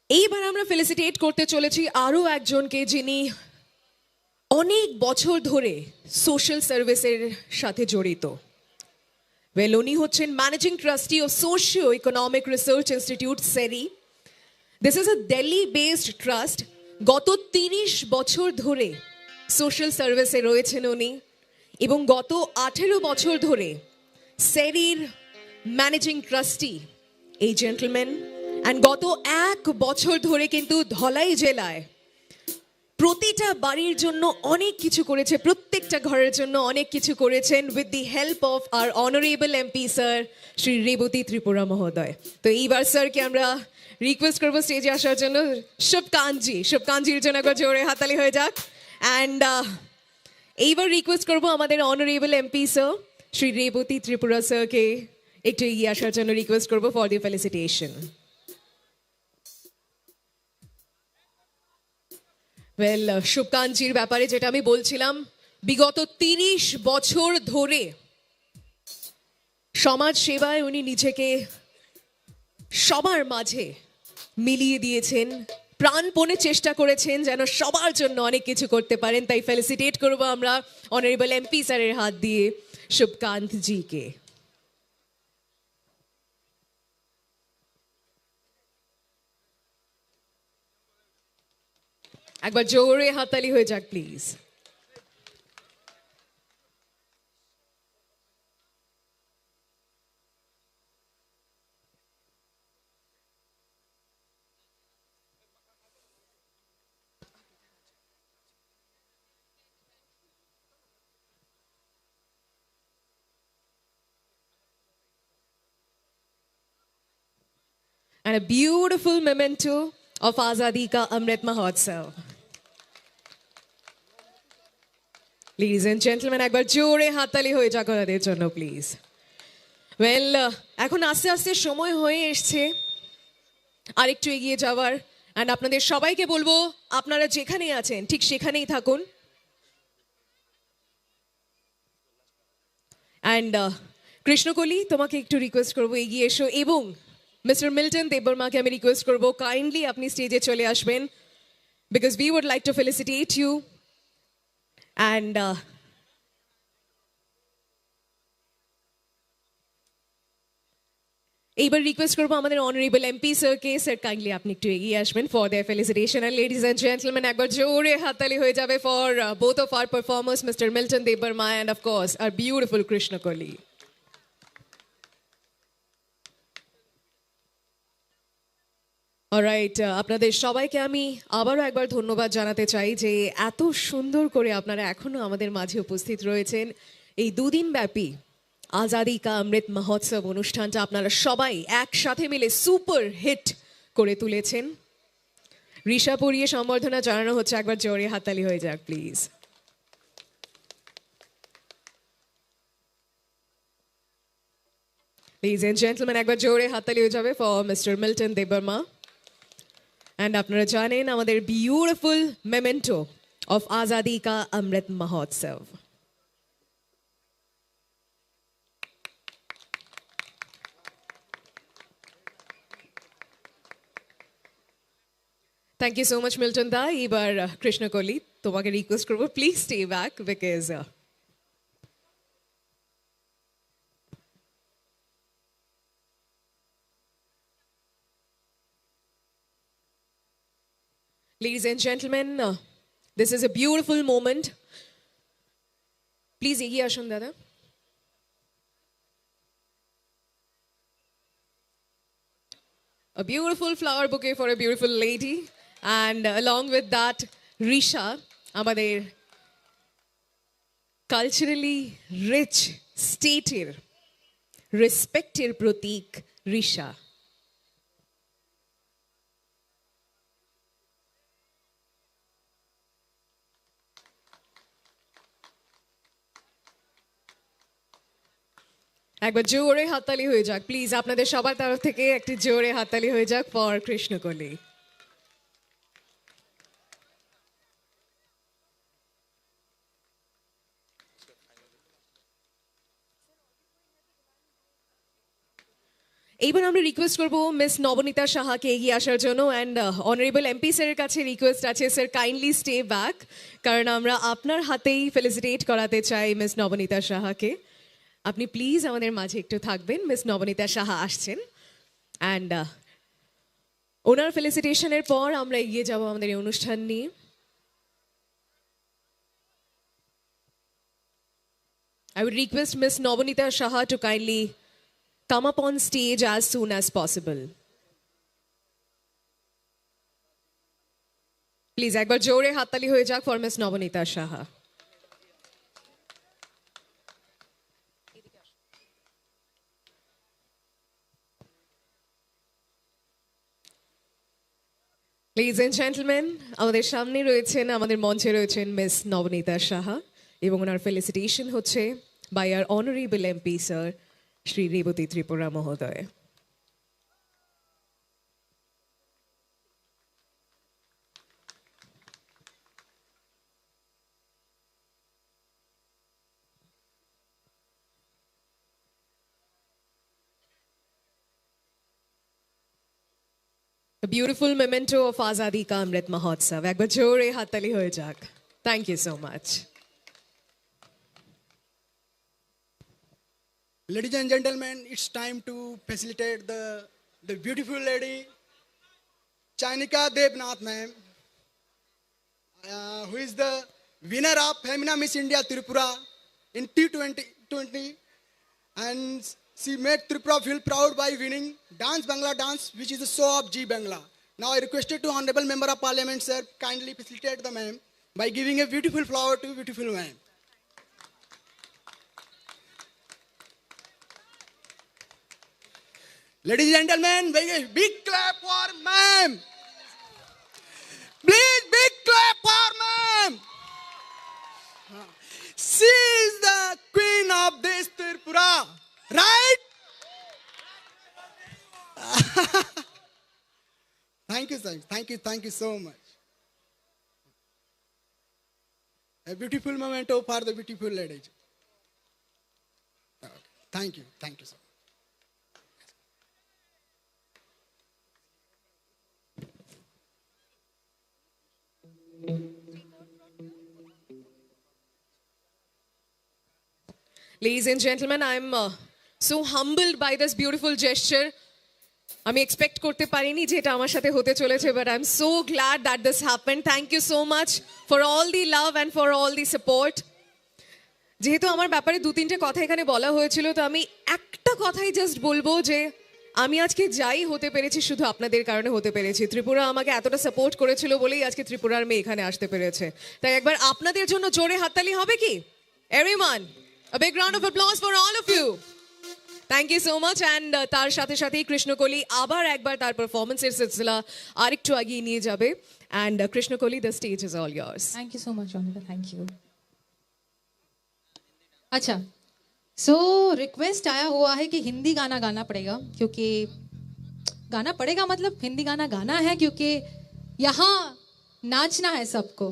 এইবার আমরা ফেলিসিটেট করতে চলেছি আরও একজনকে, যিনি অনেক বছর ধরে সোশ্যাল সার্ভিসের সাথে জড়িত। ওয়েল, উনি হচ্ছেন managing trustee of socio economic research institute, সেরি। This is a Delhi based trust. গত তিরিশ বছর ধরে সোশ্যাল সার্ভিসে রয়েছেন উনি এবং গত আঠেরো বছর ধরে সেরির ম্যানেজিং ট্রাস্টি এই জেন্টলম্যান। অ্যান্ড গত এক বছর ধরে কিন্তু ধলাই জেলায় প্রতিটা বাড়ির জন্য অনেক কিছু করেছে, প্রত্যেকটা ঘরের জন্য অনেক কিছু করেছেন, with the help of our honorable M P sir, Shri Revati Tripura মহোদয়। তো এইবার স্যারকে আমরা রিকোয়েস্ট করবো স্টেজে আসার জন্য। শুভকান্তজি, শুভকান্তজির জন্য একবার জোরে হাততালি হয়ে যাক। অ্যান্ড এইবার রিকোয়েস্ট করবো আমাদের honourable MP sir, Shri Revati ত্রিপুরা স্যারকে একটু এগিয়ে আসার জন্য রিকোয়েস্ট করবো for the felicitation. ওয়েল, শুভকান্তজির ব্যাপারে যেটা আমি বলছিলাম, বিগত তিরিশ বছর ধরে সমাজ সেবায় উনি নিজেকে সবার মাঝে মিলিয়ে দিয়েছেন, প্রাণপণে চেষ্টা করেছেন যেন সবার জন্য অনেক কিছু করতে পারেন। তাই ফেলিসিটেট করবো আমরা অনারেবল এমপি স্যারের হাত দিয়ে শুভকান্ত জিকে। একবার জোরে হাততালি হয়ে যাক please. And a beautiful memento of Azadi Ka Amrit Mahotsav. Ladies and gentlemen, একবার জোরে হাততালি হয়ে যাক ওনাদের জন্য প্লিজ। ওয়েল, এখন আস্তে আস্তে সময় হয়ে এসছে আরেকটু এগিয়ে যাওয়ার। অ্যান্ড আপনাদের সবাইকে বলবো, আপনারা যেখানেই আছেন ঠিক সেখানেই থাকুন। অ্যান্ড কৃষ্ণকলি, তোমাকে একটু রিকোয়েস্ট করবো এগিয়ে এসো, এবং মিস্টার মিল্টন দেববর্মাকে আমি রিকোয়েস্ট করবো কাইন্ডলি আপনি স্টেজে চলে আসবেন, because we would like to felicitate you. And এইবার রিকোয়েস্ট করবো আমাদের অনারেবল এমপি স্যারকে। স্যার, কাইন্ডলি আপনি একটু এগিয়ে আসবেন for their felicitation. And ladies and gentlemen, একবার জোরে হাততালি হয়ে যাবে for both of our performers, Mister Milton Debbarma and of course our beautiful Krishna Koli. Alright, আপনাদের সবাইকে আমি আবারও একবার ধন্যবাদ জানাতে চাই যে এত সুন্দর করে আপনারা এখনো আমাদের মাঝে উপস্থিত রয়েছেন। এই দুদিন ব্যাপী আজাদি কা অমৃত মহোৎসব অনুষ্ঠানটা আপনারা সবাই একসাথে মিলে সুপার হিট করে তুলেছেন। রিশা পুরিয়ে সম্বর্ধনা জানানো হচ্ছে, একবার জোরে হাততালি হয়ে যাক প্লিজ। Ladies and gentlemen, একবার জোরে হাততালি হয়ে যাবে for Mister Milton Debbarma. And আপনারা জানেন আমাদের beautiful memento of Azadi Ka Amrit Mahotsav. Thank you so much Milton দা। এবার আহ, কৃষ্ণ কলি, তোমাকে রিকোয়েস্ট করবো, please stay back, because Ladies and gentlemen, uh, this is a beautiful moment. Please এগিয়ে আসুন দাদা। A beautiful flower bouquet for a beautiful lady, and along with that, Risha, আমাদের culturally rich স্টেটের রেসপেক্টের প্রতীক রিশা। একবার জোরে হাততালি হয়ে যাক প্লিজ, আপনাদের সবার তরফ থেকে একটি জোরে হাততালি হয়ে যাক ফর কৃষ্ণকলি। এইবার আমরা রিকোয়েস্ট করবো মিস নবনীতা সাহাকে এগিয়ে আসার জন্য, অ্যান্ড অনারেবল এমপি স্যারের কাছে রিকোয়েস্ট আছে, স্যার, কাইন্ডলি স্টে ব্যাক, কারণ আমরা আপনার হাতেই ফেলিসিটেট করাতে চাই মিস নবনীতা সাহাকে। আপনি প্লিজ আমাদের মাঝে একটু থাকবেন। মিস নবনীতা সাহা আসছেন, অ্যান্ড ওনার ফেলিসিটেশনের পর আমরা এগিয়ে যাব আমাদের এই অনুষ্ঠান নিয়ে। I would request Miss Nobonita Saha to kindly come up on stage as soon as possible. Please একবার জোরে হাততালি হয়ে যাক for miss Nabanita Saha. Ladies and gentlemen, আমাদের সামনে রয়েছেন, আমাদের মঞ্চে রয়েছেন মিস নবনীতা সাহা এবং ওনার ফেলিসিটেশন হচ্ছে বাই আর honourable MP sir Shri Revati Tripura মহোদয়। A beautiful memento of Azadi Ka Amrit Mahotsav. একবার জোরে হাততালি হয়ে যাক। Thank you so much. Ladies and gentlemen, it's time to facilitate the, the beautiful lady, Chainika Debnath ma'am, uh, who is the winner of Femina Miss India Tripura in T twenty twenty, and she made Tripura feel proud by winning Dance Bangla Dance, which is a show of Zee Bangla. Now I requested to Honorable Member of Parliament, sir, kindly facilitate the ma'am by giving a beautiful flower to beautiful ma'am. Ladies and gentlemen, big, big clap for ma'am. Please, big clap for ma'am. She is the queen of this Tripura, right? Thank you, sir. Thank you, thank you so much. A beautiful memento for the beautiful ladies. Okay. Thank you. Thank you, sir. Ladies and gentlemen, I'm uh, so humbled by this beautiful gesture. আমি এক্সপেক্ট করতে পারিনি যে এটা আমার সাথে হতে চলেছে, but I am so glad that this happened. Thank you so much for all the love and for all the support. যেহেতু আমার ব্যাপারে দু তিনটে কথা এখানে বলা হয়েছিল, তো আমি একটা কথাই জাস্ট বলবো যে আমি আজকে যাই হতে পেরেছি শুধু আপনাদের কারণে হতে পেরেছি। ত্রিপুরা আমাকে এতটা সাপোর্ট করেছিল বলেই আজকে ত্রিপুরার মেয়ে এখানে আসতে পেরেছে। তাই একবার আপনাদের জন্য জোরে হাততালি হবে কি? Everyone, a big round of applause for all of you. Thank you so much. And uh, তার সাথে সাথেই কৃষ্ণকলি আবার একবার তার পারফরমেন্সের সিলসিলা আরেকটু এগিয়ে নিয়ে যাবে। And uh, Krishnakoli, the stage is all yours. Thank you so much, Ronika. Thank you. अच्छा, सो रिक्वेस्ट आया हुआ है कि हिंदी गाना गाना पड़ेगा, क्योंकि गाना पड़ेगा, मतलब हिंदी गाना गाना है, क्योंकि यहाँ नाचना है सबको।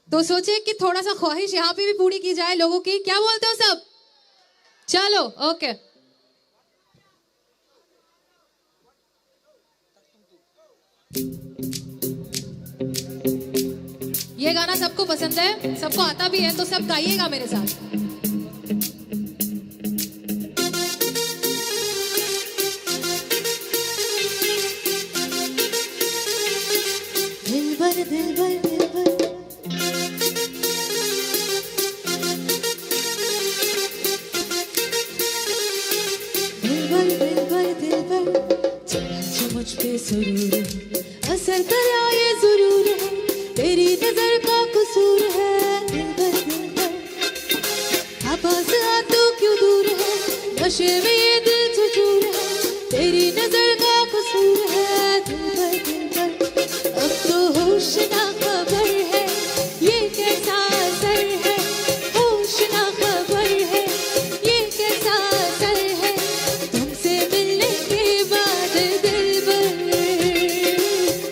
तो सोचे कि थोड़ा सा ख्वाहिश यहाँ पे भी पूरी की जाए लोगों की। क्या बोलते हो सब? चलो, ओके। ये गाना सबको पसंद है, सबको आता भी है, तो सब गाइएगा मेरे साथ। दिलबर, दिलबर, दिलबर। दिलबर, दिलबर, दिलबर, चलना जो मुझ पे सुरूर है, असर करा ये जरूर है, तेरी नजर का कसूर है, दिलबर, दिलबर। हाँ, पास आ तो क्यों दूर है, नशे में ये दिल जो चूर है, तेरी नजर का कसूर है, दिलबर, दिलबर। अब तो होश ना खबर है, ये कैसा असर है, होश ना खबर है, ये कैसा असर है। तुमसे मिलने के बाद दिलबर,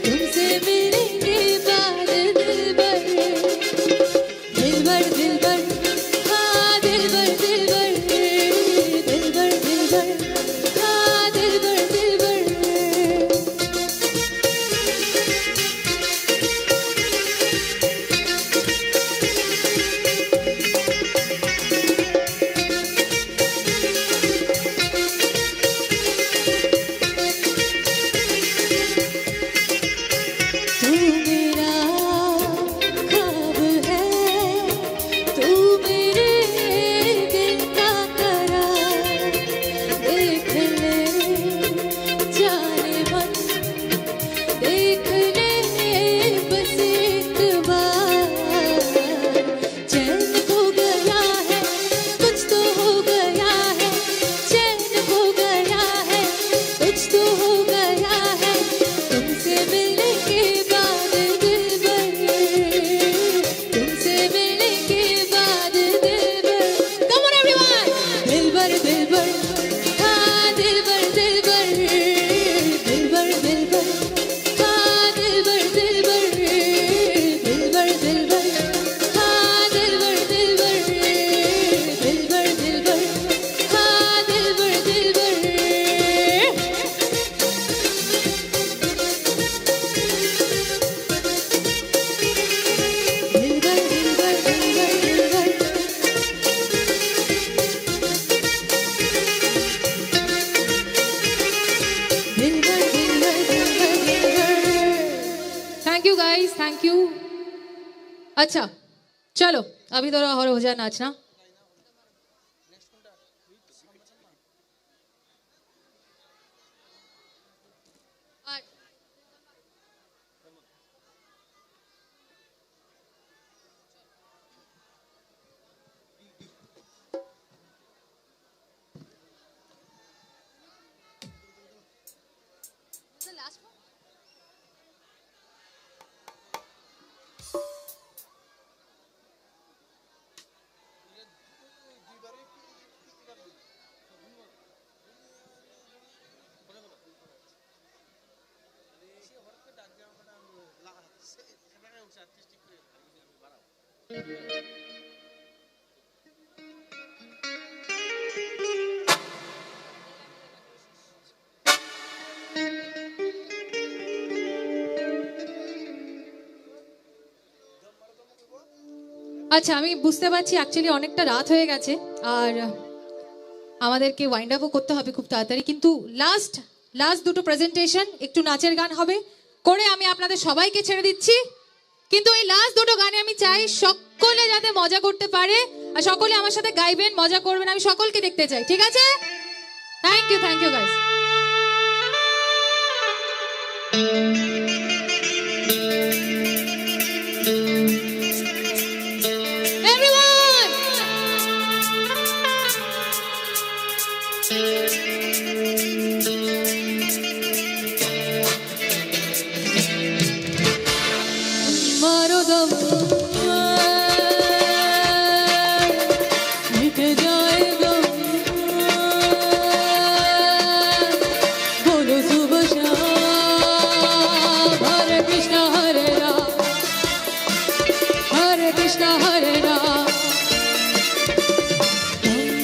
तुमसे मिलने के बाद दिलबर, दिलबर, दिलबर, हाँ, दिलबर, दिलबर, दिलबर, दिलबर। আচ্ছা, চলো, अभी थोड़ा और हो जाए नाचना। আচ্ছা, আমি বুঝতে পারছি অ্যাকচুয়ালি অনেকটা রাত হয়ে গেছে, আর আমাদেরকে ওয়াইন্ড আপও করতে হবে খুব তাড়াতাড়ি। কিন্তু লাস্ট লাস্ট দুটো প্রেজেন্টেশন, একটু নাচের গান হবে, করে আমি আপনাদের সবাইকে ছেড়ে দিচ্ছি। কিন্তু এই লাস্ট দুটো গানে আমি চাই সকলে যাতে মজা করতে পারে, আর সকলে আমার সাথে গাইবেন, মজা করবেন, আমি সকলকে দেখতে চাই, ঠিক আছে? Thank you, thank you, guys. Everyone! मारो दम, मिट जाए गम। बोलो सुबह शाम, हरे कृष्णा हरे राम, हरे कृष्णा हरे राम।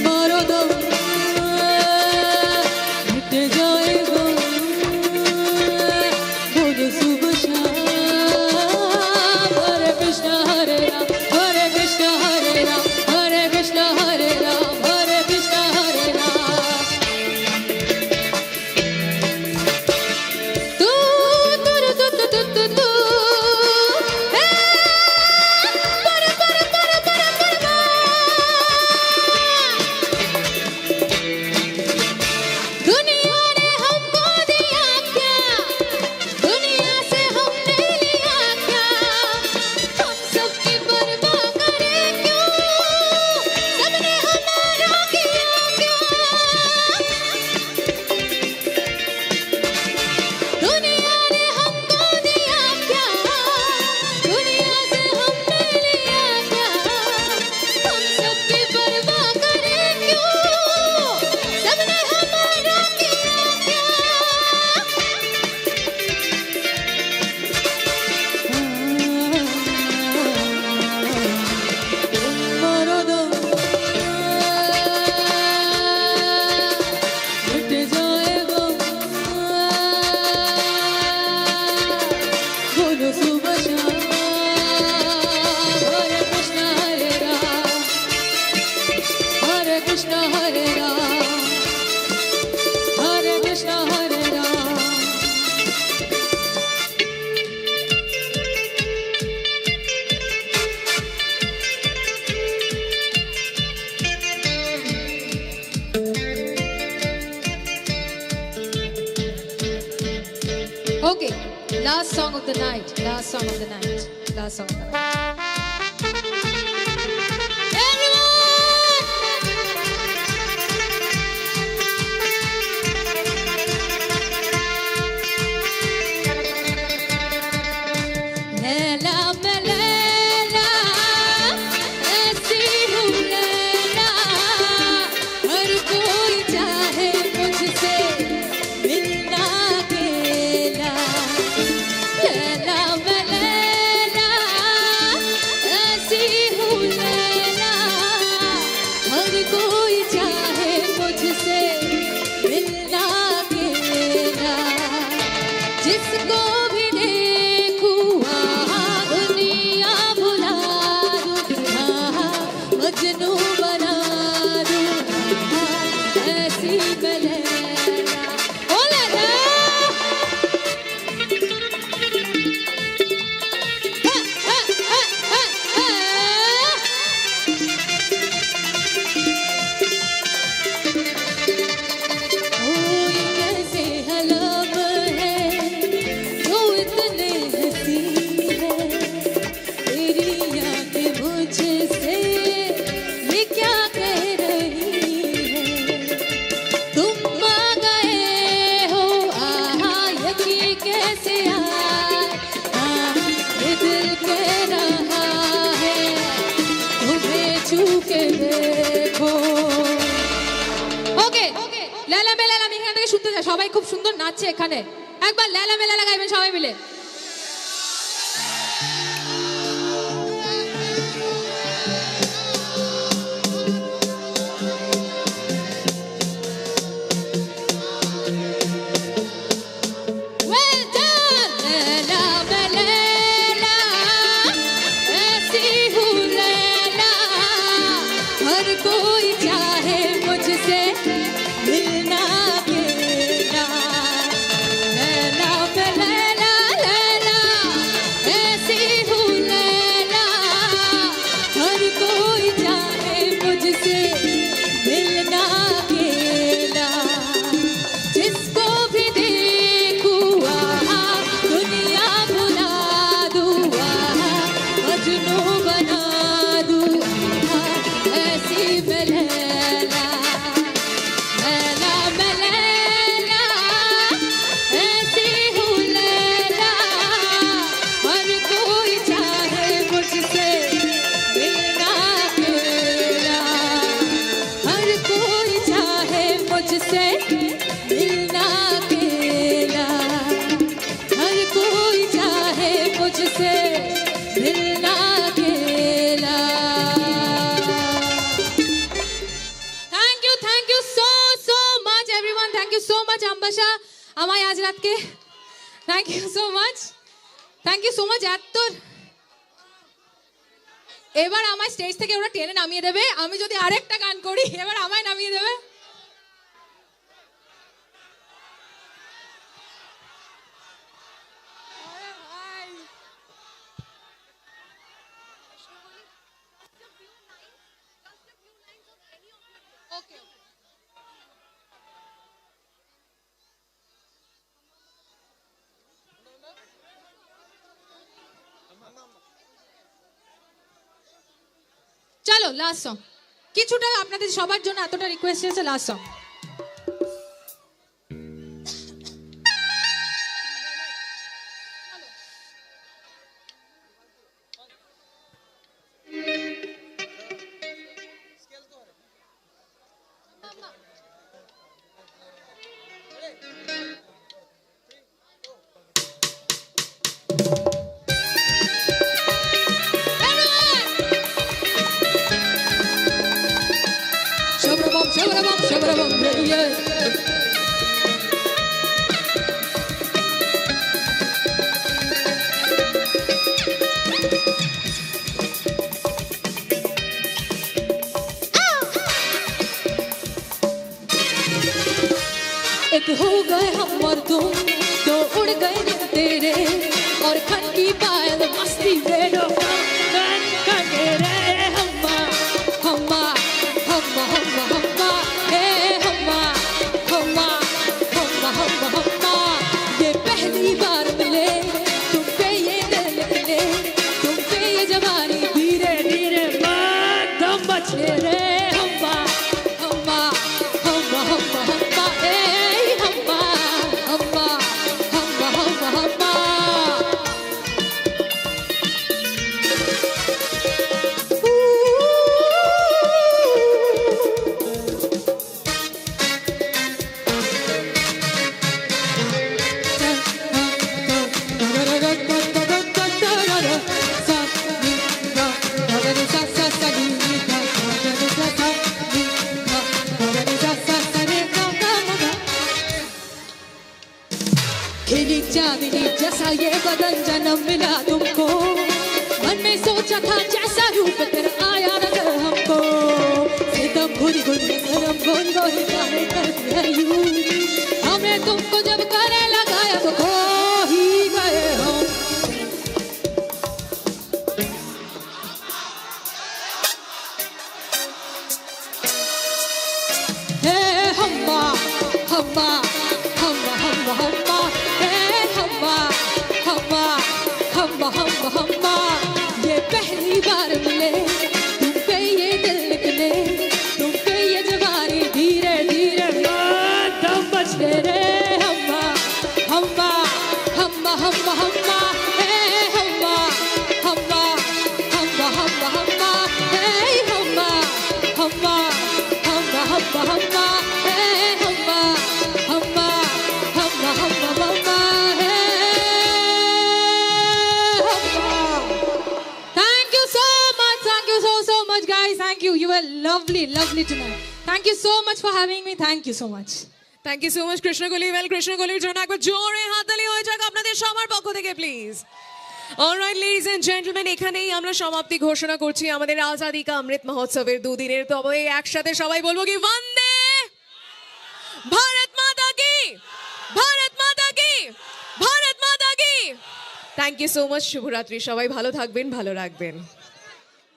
मारो दम, मिट जाए गम। बोलो सुबह शाम, हरे कृष्णा हरे राम, हरे कृष्णा हरे राम, हरे कृष्णा हरे राम, हरे कृष्णा हरे राम। तू, तू, तू, तू, तू, तू, तू। हे, पर, पर, पर, पर, पर, पर। दुनिया ने हमको दिया क्या? दुनिया से हमने लिया क्या? हम सबकी परवाह करें क्यों? सबने हमारा किया क्या? दुनिया ने हमको दिया क्या? दुनिया से हमने लिया क्या? हम सबकी परवाह करें क्यों? सबने हमारा किया क्या? मारो दम, मिट जाए गम। बोलो सुबह शाम, हरे कृष्णा हरे राम, हरे कृष्णा हरे राम, हरे कृष्णा हरे Ram. Okay, last song of the night, last song of the night, last song of the night. Everyone! Laila मैं लैला, ऐसी हूँ लैला, हर कोई चाहे मुझसे मिलना गेला। लैला मैं लैला, ऐसी हूँ लैला, हर कोई चाहे मुझसे मिलना गेला। जिसको भी देखूँ, आहा, दुनिया भुला दूँ, आहा, मजनू बना दूँ, आहा, ऐसी मैं लैला। ओ लैला। ওকে, লেলা মে লেলা আমি এখান থেকে শুনতে চাই, সবাই খুব সুন্দর নাচছে এখানে। একবার লেলা মে লেলা গাইবেন সবাই মিলে। Well done! लैला मैं लैला, ऐसी हूँ लैला, हर कोई चाहे मुझसे मिलना अकेला। लैला मैं लैला, लैला, ऐसी हूँ लैला, हर कोई चाहे मुझसे मिलना अकेला। जिसको भी देखूँ वहाँ दुनिया भुला दूँ, वहाँ मजनू बना दूँ, वहाँ ऐसी मैं लैला। लैला मैं लैला, ऐसी हूँ लैला, हर कोई चाहे मुझसे मिलना अकेला। हर कोई चाहे मुझसे मिलना अकेला, हर कोई चाहे मुझसे मिलना अकेला। Thank you, thank you so, so much, everyone. Thank you so much, Ambasha. আমায় আজ রাতকে, thank you so much. Thank you so much. এত এবার আমায় স্টেজ থেকে ওরা টেনে নামিয়ে দেবে। আমি যদি আরেকটা গান করি, এবার আমায় নামিয়ে দেবে। চলো, লাস্ট সং। কিছুটা আপনাদের সবার জন্য এতটা রিকোয়েস্ট এসেছে, লাস্ট সং। एक हो गए हम और तुम, दो उड़ गए दिन तेरे, और खन की पायल मस्ती में डोबा। खन खन के रे हम्मा, हम्मा, हम्मा, हम्मा, हम्मा, ए हम्मा, हम्मा, हम्मा, हम्मा, हम्मा। ये पहली बार मिले, तुम पे ये दिल निकले, तुम पे ये जवानी धीरे धीरे मत दम बचे रे हम्मा। Humma, humma, humma, humma, ey, humma, humma, humma, humma, humma. खिली चांदनी जैसा ये बदन, जन्म मिला तुमको। मन में सोचा था जैसा रूप तेरा आया नजर हमको। सितम घुरी घुरी शर्म गोरी गोरी काहे करती है यूं? हमें तुमको जब करे लगा अब खो ही गए हम। हे हम्मा, हम्मा, हम्मा, हम्मा, हम्मा, हे हम्मा, हम्मा, हम्मा, हम्मा, हम्मा, ये पहली बार मिले, तुम पे ये दिल निकले, तुम पे ये जवानी धीरे धीरे मत दम बचले रे हम्मा। Thank you. You were lovely, lovely tonight. Thank you so much for having me. Thank you so much. Thank you so much Krishnakoli. Well, কৃষ্ণকলির জন্য একবার জোরে হাততালি হয়ে যাক আপনাদের সবার পক্ষ থেকে, please. Alright, ladies and gentleman, এখানেই আমরা সমাপ্তি ঘোষণা করছি আমাদের আজাদি কা অমৃত মহোৎসবের দুদিনের। তবে একসাথে সবাই বলবো কি, বন্দে ভারত মাতা কি, ভারত মাতা কি, ভারত মাতা কি। Thank you so much. শুভরাত্রি, সবাই ভালো থাকবেন, ভালো রাখবেন।